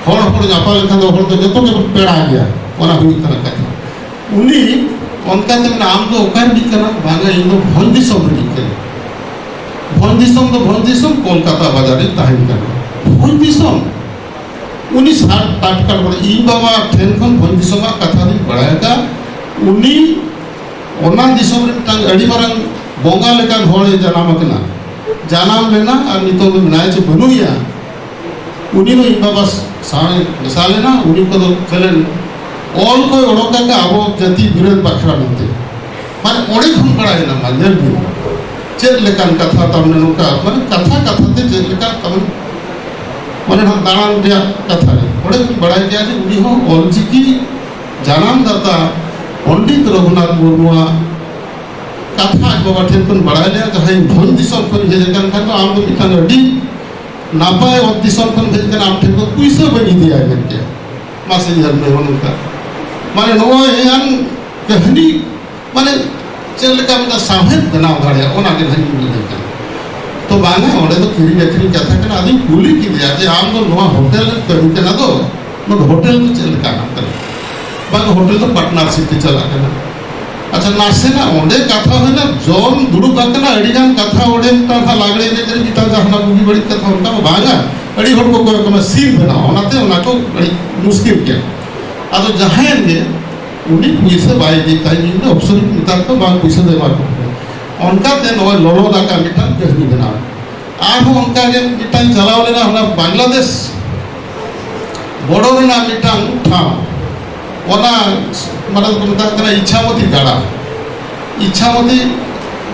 ᱦᱚᱲ ᱦᱚᱲ ᱧᱟᱯᱟᱢ ᱞᱮᱠᱷᱟᱱ ᱫᱚ ᱦᱚᱲ ᱫᱚ ᱡᱚᱛᱚ ᱜᱮ ᱯᱮᱲᱟ ᱜᱮᱭᱟ, ᱚᱱᱟ ᱦᱩᱭᱩᱜ ᱠᱟᱱᱟ ᱠᱟᱛᱷᱟ᱾ ᱩᱱᱤ ᱚᱱᱠᱟ ᱛᱮ ᱢᱮᱱᱟ, "ᱟᱢ ᱫᱚ ᱚᱠᱟ ᱨᱤᱱᱤᱡ ᱠᱟᱱᱟᱢ?" "ᱵᱟᱝᱟ, ᱤᱧ ᱫᱚ ᱵᱷᱚᱸᱡᱽ ᱫᱤᱥᱚᱢ ᱨᱤᱱᱤᱡ ᱠᱟᱱᱟᱹᱧ᱾" ᱵᱷᱚᱸᱡᱽ ᱫᱤᱥᱚᱢ ᱫᱚ ᱵᱷᱚᱸᱡᱽ ᱫᱤᱥᱚᱢ, ᱠᱳᱞᱠᱟᱛᱟ ᱵᱟᱡᱟᱨ ᱨᱤᱧ ᱛᱟᱦᱮᱱ ᱠᱟᱱᱟ᱾ ᱵᱷᱚᱸᱡᱽ ᱫᱤᱥᱚᱢ? ᱩᱱᱤ ᱥᱟᱴ ᱴᱟᱴᱠᱟ ᱠᱚᱲᱟ, ᱤᱧ ᱵᱟᱵᱟ ᱴᱷᱮᱱ ᱠᱷᱚᱱ ᱵᱷᱚᱸᱡᱽ ᱫᱤᱥᱚᱢᱟᱜ ᱠᱟᱛᱷᱟ ᱫᱚᱧ ᱵᱟᱲᱟᱭ ᱟᱠᱟᱫ᱾ ᱩᱱᱤ ᱚᱱᱟ ᱫᱤᱥᱚᱢ ᱨᱮ ᱢᱤᱫᱴᱟᱝ ᱟᱹᱰᱤ ᱢᱟᱨᱟᱝ ᱵᱚᱸᱜᱟ ᱞᱮᱠᱟᱱ ᱦᱚᱲᱮ ᱡᱟᱱᱟᱢ ᱟᱠᱟᱱᱟ, ᱡᱟᱱᱟᱢ ᱞᱮᱱᱟ ᱟᱨ ᱱᱤᱛᱚᱜ ᱫᱚ ᱢᱮᱱᱟᱭᱟ ᱪᱮ ᱵᱟᱹᱱᱩᱭᱟ, ᱩᱱᱤ ᱫᱚ ᱤᱧ ᱵᱟᱵᱟ ᱥᱟᱶ ᱢᱮᱥᱟ ᱞᱮᱱᱟ᱾ ᱩᱱᱤ ᱠᱚᱫᱚ ᱪᱮᱞᱮᱱ ᱚᱞ ᱠᱚᱭ ᱚᱰᱚᱠ ᱟᱠᱟᱫ ᱟᱵᱚ ᱡᱟᱹᱛᱤ ᱵᱤᱨᱟᱹᱫ ᱵᱟᱠᱷᱨᱟ ᱢᱮᱱᱛᱮ᱾ ᱢᱟᱱᱮ ᱚᱸᱰᱮ ᱠᱷᱚᱱ ᱵᱟᱲᱟᱭᱮᱱᱟ, ᱢᱟ ᱧᱮᱞ ᱵᱤᱱ ᱪᱮᱫ ᱞᱮᱠᱟᱱ ᱠᱟᱛᱷᱟ ᱛᱟᱢ ᱱᱚᱝᱠᱟ, ᱢᱟᱱᱮ ᱠᱟᱛᱷᱟ ᱠᱟᱛᱷᱟ ᱛᱮ ᱪᱮᱫ ᱞᱮᱠᱟ ᱛᱟᱢ, ᱢᱟᱱᱮ ᱱᱟᱦᱟᱜ ᱫᱟᱬᱟᱱ ᱨᱮᱭᱟᱜ ᱠᱟᱛᱷᱟ ᱨᱮ ᱚᱸᱰᱮ ᱠᱷᱚᱱ ᱵᱟᱲᱟᱭ ᱜᱮᱭᱟ ᱡᱮ ᱩᱱᱤ ᱦᱚᱸ ᱚᱞᱪᱤᱠᱤ ᱡᱟᱱᱟᱢ ᱫᱟᱛᱟ ᱯᱚᱱᱰᱤᱛ ᱨᱚᱜᱷᱩᱱᱟᱛᱷ ᱢᱩᱨᱢᱩᱣᱟᱜ ᱠᱟᱛᱷᱟ ᱟᱡ ᱵᱟᱵᱟ ᱴᱷᱮᱱ ᱠᱷᱚᱱ ᱵᱟᱲᱟᱭ ᱞᱮᱭᱟ, ᱡᱟᱦᱟᱸᱭ ᱵᱷᱚᱸᱡᱽ ᱫᱤᱥᱚᱢ ᱠᱷᱚᱱ ᱦᱮᱡ ᱟᱠᱟᱱ ᱠᱷᱟᱱ ᱫᱚ ᱟᱢ ᱫᱚ ᱢᱤᱫᱴᱟᱝ ᱟᱹᱰᱤ ᱱᱟᱯᱟᱭ ᱚᱛ ᱫᱤᱥᱚᱢ ᱠᱷᱚᱱ ᱦᱮᱡ ᱟᱠᱟᱱᱟ, ᱟᱢ ᱴᱷᱮᱱ ᱫᱚ ᱯᱩᱭᱥᱟᱹ ᱵᱟᱹᱧ ᱤᱫᱤᱭᱟ ᱢᱮᱱ ᱠᱮᱭᱟ᱾ ᱢᱟᱥᱮ ᱧᱮᱞ ᱢᱮ ᱱᱚᱝᱠᱟ, ᱢᱟᱱᱮ ᱱᱚᱜᱼᱚᱭ ᱮᱱ ᱠᱟᱹᱦᱱᱤ, ᱢᱟᱱᱮ ᱪᱮᱫ ᱞᱮᱠᱟ ᱢᱤᱫᱴᱟᱝ ᱥᱟᱶᱦᱮᱫ ᱵᱮᱱᱟᱣ ᱫᱟᱲᱮᱭᱟᱜᱼᱟ, ᱚᱱᱟ ᱜᱮ ᱱᱟᱦᱟᱜ ᱤᱧ ᱞᱟᱹᱭ ᱠᱟᱱᱟ᱾ ᱛᱚ ᱵᱟᱝᱟ, ᱚᱸᱰᱮ ᱫᱚ ᱠᱤᱨᱤᱧ ᱟᱹᱠᱷᱨᱤᱧ ᱠᱟᱛᱷᱟ ᱠᱟᱱᱟ᱾ ᱟᱫᱚᱧ ᱠᱩᱞᱤ ᱠᱮᱫᱮᱭᱟ ᱡᱮ, "ᱟᱢ ᱫᱚ ᱱᱚᱣᱟ ᱦᱳᱴᱮᱞ ᱨᱮᱢ ᱠᱟᱹᱢᱤ ᱠᱟᱱᱟ ᱫᱚ, ᱱᱚᱣᱟ ᱫᱚ ᱦᱳᱴᱮᱞ ᱫᱚ ᱪᱮᱫ ᱞᱮᱠᱟᱱᱟᱜ ᱠᱟᱱᱟ?" "ᱵᱟᱝ, ᱦᱳᱴᱮᱞ ᱫᱚ ᱯᱟᱨᱴᱱᱟᱨᱥᱤᱯ ᱛᱮ ᱪᱟᱞᱟᱜ ᱠᱟᱱᱟ᱾" ᱟᱪᱪᱷᱟ, ᱱᱟᱥᱮᱱᱟᱜ ᱚᱸᱰᱮ ᱠᱟᱛᱷᱟ ᱦᱩᱭᱱᱟ, ᱡᱚᱢ ᱫᱩᱲᱩᱵ ᱟᱠᱟᱱᱟ, ᱟᱹᱰᱤ ᱜᱟᱱ ᱠᱟᱛᱷᱟ, ᱚᱸᱰᱮ ᱢᱤᱫᱴᱟᱝ ᱦᱟᱸᱜ ᱞᱟᱜᱽᱲᱮ ᱮᱱᱮᱡ ᱨᱮ ᱢᱤᱫᱴᱟᱝ ᱡᱟᱦᱟᱱᱟᱜ ᱵᱩᱜᱤ ᱵᱟᱹᱲᱤᱡ ᱠᱟᱛᱷᱟ, ᱚᱱᱠᱟ ᱢᱟ ᱵᱟᱝᱟ᱾ ᱟᱹᱰᱤ ᱦᱚᱲ ᱠᱚ ᱠᱚᱭᱚᱜ ᱠᱟᱱᱟ, ᱥᱤᱱ ᱵᱮᱱᱟᱣ, ᱚᱱᱟᱛᱮ ᱚᱱᱟ ᱠᱚ ᱟᱹᱰᱤ ᱢᱩᱥᱠᱤᱞ ᱜᱮᱭᱟ᱾ ᱟᱫᱚ ᱡᱟᱦᱟᱸᱭ ᱜᱮ ᱩᱱᱤ ᱯᱩᱭᱥᱟᱹ ᱵᱟᱭ ᱤᱫᱤ ᱛᱟᱭ, ᱤᱧ ᱫᱚ ᱚᱯᱥᱚᱨ ᱢᱮᱛᱟ ᱠᱚ, ᱵᱟᱝ, ᱯᱩᱭᱥᱟᱹ ᱫᱚ ᱮᱢᱟ ᱠᱚ ᱯᱮ᱾ ᱚᱱᱠᱟᱛᱮ ᱱᱚᱜᱼᱚᱭ ᱞᱚᱞᱚ ᱫᱟᱠᱟ ᱢᱤᱫᱴᱟᱝ ᱠᱟᱹᱦᱱᱤ ᱵᱮᱱᱟᱣ᱾ ᱟᱨᱦᱚᱸ ᱚᱱᱠᱟ ᱜᱮ ᱢᱤᱫᱴᱟᱝ ᱪᱟᱞᱟᱣ ᱞᱮᱱᱟ, ᱚᱱᱟ ᱵᱟᱝᱞᱟᱫᱮᱥ ᱵᱚᱰᱚ ᱨᱮᱱᱟᱜ ᱢᱤᱫᱴᱟᱝ ᱴᱷᱟᱶ, ᱚᱱᱟ ᱢᱟᱱᱮ ᱠᱚ ᱢᱮᱛᱟᱜ ᱠᱟᱱᱟ ᱤᱪᱷᱟᱢᱚᱛᱤ ᱜᱟᱰᱟ᱾ ᱤᱪᱷᱟᱢᱚᱛᱤ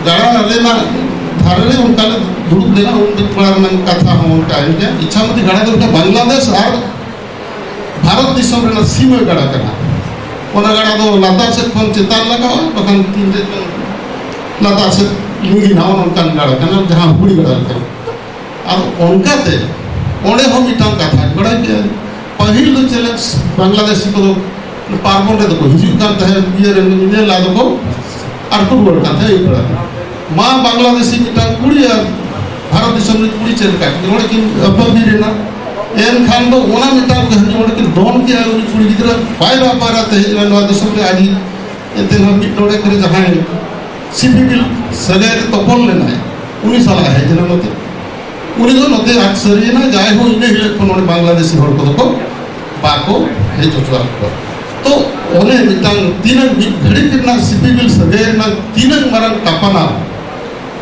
ᱜᱟᱰᱟ ᱨᱮᱱᱟᱜ ᱫᱷᱟᱨᱮ ᱨᱮ ᱚᱱᱠᱟ ᱞᱮ ᱫᱩᱲᱩᱵ ᱞᱮᱱᱟ, ᱩᱱ ᱠᱚᱲᱟ ᱨᱮᱱᱟᱜ ᱠᱟᱛᱷᱟ ᱦᱚᱸ ᱚᱱᱠᱟ ᱜᱮ᱾ ᱤᱪᱷᱟᱢᱚᱛᱤ ᱜᱟᱰᱟ ᱫᱚ ᱢᱤᱫᱴᱟᱝ ᱵᱟᱝᱞᱟᱫᱮᱥ ᱟᱨ ᱵᱷᱟᱨᱚᱛ ᱫᱤᱥᱚᱢ ᱨᱮᱱᱟᱜ ᱥᱤᱢᱟᱹ ᱜᱟᱰᱟ ᱠᱟᱱᱟ᱾ ᱚᱱᱟ ᱜᱟᱰᱟ ᱫᱚ ᱞᱟᱛᱟᱨ ᱥᱮᱫ ᱠᱷᱚᱱ ᱪᱮᱛᱟᱱ ᱞᱟᱜᱟᱜᱼᱟ, ᱵᱟᱠᱷᱟᱱ ᱛᱤᱱ ᱨᱮ ᱪᱚᱝ ᱞᱟᱛᱟᱨ ᱥᱮᱫ ᱞᱤᱸᱜᱤᱱᱟ, ᱚᱱᱠᱟᱱ ᱜᱟᱰᱟ ᱠᱟᱱᱟ, ᱡᱟᱦᱟᱸ ᱦᱩᱲᱤ ᱜᱟᱰᱟ ᱞᱮᱠᱟ᱾ ᱟᱫᱚ ᱚᱱᱠᱟᱛᱮ ᱚᱸᱰᱮ ᱦᱚᱸ ᱢᱤᱫᱴᱟᱝ ᱠᱟᱛᱷᱟᱧ ᱵᱟᱲᱟᱭ ᱠᱮᱫᱟ᱾ ᱯᱟᱹᱦᱤᱞ ᱫᱚ ᱪᱮᱫ ᱞᱮᱠᱟ ᱵᱟᱝᱞᱟᱫᱮᱥᱤ ᱠᱚᱫᱚ ᱯᱟᱨᱵᱚᱱ ᱨᱮᱫᱚ ᱠᱚ ᱦᱤᱡᱩᱜ ᱠᱟᱱ ᱛᱟᱦᱮᱸᱫ, ᱤᱭᱟᱹ ᱨᱮ ᱧᱮᱞ ᱟᱫᱚ ᱠᱚ ᱟᱨ ᱠᱚ ᱨᱩᱣᱟᱹᱲ ᱠᱟᱱ ᱛᱟᱦᱮᱸᱫ ᱟᱹᱭᱩᱵ ᱵᱮᱲᱟ᱾ ᱢᱟ ᱵᱟᱝᱞᱟᱫᱮᱥᱤ ᱢᱤᱫᱴᱟᱝ ᱠᱩᱲᱤ ᱟᱨ ᱵᱷᱟᱨᱚᱛ ᱫᱤᱥᱚᱢ ᱨᱤᱱ ᱠᱩᱲᱤ ᱪᱮᱫ ᱞᱮᱠᱟ ᱠᱤᱱ ᱚᱸᱰᱮ ᱠᱤᱱ ᱟᱹᱯᱟᱹᱜᱤᱨ ᱮᱱᱟ᱾ ᱮᱱᱠᱷᱟᱱ ᱫᱚ ᱚᱱᱟ ᱢᱤᱫᱴᱟᱝ ᱠᱟᱹᱦᱱᱤ ᱚᱸᱰᱮ ᱠᱤᱱ ᱫᱚᱱ ᱠᱮᱜᱼᱟ᱾ ᱩᱱᱤ ᱠᱩᱲᱤ ᱜᱤᱫᱽᱨᱟᱹ ᱯᱟᱭᱨᱟ ᱯᱟᱭᱨᱟ ᱛᱮ ᱦᱮᱡ ᱮᱱᱟ ᱱᱚᱣᱟ ᱫᱤᱥᱚᱢ ᱨᱮ᱾ ᱟᱡ ᱮᱱᱛᱮ ᱨᱮᱦᱚᱸ ᱢᱤᱫ ᱰᱚᱸᱰᱮᱠ ᱨᱮ ᱡᱟᱦᱟᱸᱭ ᱥᱤᱯᱤᱵᱤᱞ ᱥᱟᱹᱜᱟᱹᱭ ᱨᱮ ᱛᱚᱯᱚᱞ ᱞᱮᱱᱟᱭ, ᱩᱱᱤ ᱥᱟᱞᱟᱜ ᱦᱮᱡ ᱮᱱᱟ ᱱᱚᱛᱮ᱾ ᱩᱱᱤ ᱫᱚ ᱱᱚᱛᱮ ᱟᱫ ᱥᱟᱹᱨᱤᱭᱮᱱᱟ᱾ ᱡᱟᱭᱦᱳᱠ, ᱤᱱᱟᱹ ᱦᱤᱞᱳᱜ ᱠᱷᱚᱱ ᱱᱚᱰᱮ ᱵᱟᱝᱞᱟᱫᱮᱥᱤ ᱦᱚᱲ ᱠᱚᱫᱚ ᱠᱚ ᱵᱟᱠᱚ ᱦᱮᱡ ᱦᱚᱪᱚᱣᱟᱜ ᱠᱚᱣᱟ᱾ ᱛᱚ ᱚᱱᱮ ᱢᱤᱫᱴᱟᱝ ᱛᱤᱱᱟᱹᱜ ᱢᱤᱫ ᱜᱷᱟᱹᱲᱤᱡ ᱨᱮᱱᱟᱜ ᱥᱤᱯᱤᱵᱤᱞ ᱥᱟᱹᱜᱟᱹᱭ ᱨᱮᱱᱟᱜ ᱛᱤᱱᱟᱹᱜ ᱢᱟᱨᱟᱝ ᱛᱟᱯᱟᱱᱟ,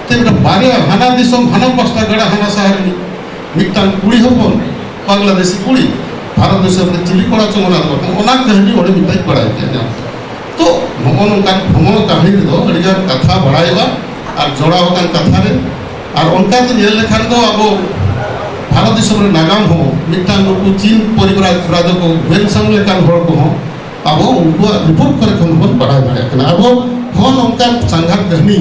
ᱛᱮ ᱢᱤᱫᱴᱟᱝ ᱵᱟᱨᱭᱟ, ᱦᱟᱱᱟ ᱫᱤᱥᱚᱢ ᱦᱟᱱᱟ ᱯᱟᱥᱴᱟ ᱜᱟᱰᱟ ᱦᱟᱱᱟ ᱥᱟᱦᱟ ᱨᱤᱱᱤᱡ ᱢᱤᱫᱴᱟᱝ ᱠᱩᱲᱤ ᱦᱚᱯᱚᱱ, ᱵᱟᱝᱞᱟᱫᱮᱥᱤ ᱠᱩᱲᱤ, ᱵᱷᱟᱨᱚᱛ ᱫᱤᱥᱚᱢ ᱨᱮ ᱪᱤᱞᱤ ᱠᱚᱲᱟ ᱪᱚᱝ ᱚᱱᱟ ᱫᱚ ᱵᱟᱝ, ᱚᱱᱟ ᱠᱟᱹᱦᱱᱤ ᱚᱸᱰᱮ ᱢᱤᱫᱴᱟᱝ ᱵᱟᱲᱟᱭ ᱠᱮᱫ ᱧᱟᱢ᱾ ᱛᱚ ᱱᱚᱜᱼᱚ ᱱᱚᱝᱠᱟᱱ ᱵᱷᱨᱚᱢᱚᱬ ᱠᱟᱹᱦᱱᱤ ᱨᱮᱫᱚ ᱟᱹᱰᱤᱜᱟᱱ ᱠᱟᱛᱷᱟ ᱵᱟᱲᱟᱭᱚᱜᱼᱟ ᱟᱨ ᱡᱚᱲᱟᱣ ᱟᱠᱟᱱ ᱠᱟᱛᱷᱟ ᱨᱮ, ᱟᱨ ᱚᱱᱠᱟᱛᱮ ᱧᱮᱞ ᱞᱮᱠᱷᱟᱱ ᱫᱚ ᱟᱵᱚ ᱵᱷᱟᱨᱚᱛ ᱫᱤᱥᱚᱢ ᱨᱮ ᱱᱟᱜᱟᱢ ᱦᱚᱸ ᱢᱤᱫᱴᱟᱝ ᱱᱩᱠᱩ ᱪᱤᱱ ᱯᱚᱨᱤᱵᱨᱟᱡᱽ ᱨᱟᱡᱽ ᱠᱚ ᱦᱩᱭᱮᱱ ᱥᱟᱝ ᱞᱮᱠᱟᱱ ᱦᱚᱲ ᱠᱚᱦᱚᱸ ᱟᱵᱚ ᱩᱱᱠᱩᱣᱟᱜ ᱨᱤᱯᱳᱨᱴ ᱠᱚᱨᱮ ᱠᱷᱚᱱ ᱵᱚᱱ ᱵᱟᱲᱟᱭ ᱫᱟᱲᱮᱭᱟᱜ ᱠᱟᱱᱟ᱾ ᱟᱵᱚ ᱦᱚᱸ ᱱᱚᱝᱠᱟᱱ ᱥᱟᱸᱜᱷᱟᱨ ᱠᱟᱹᱦᱱᱤ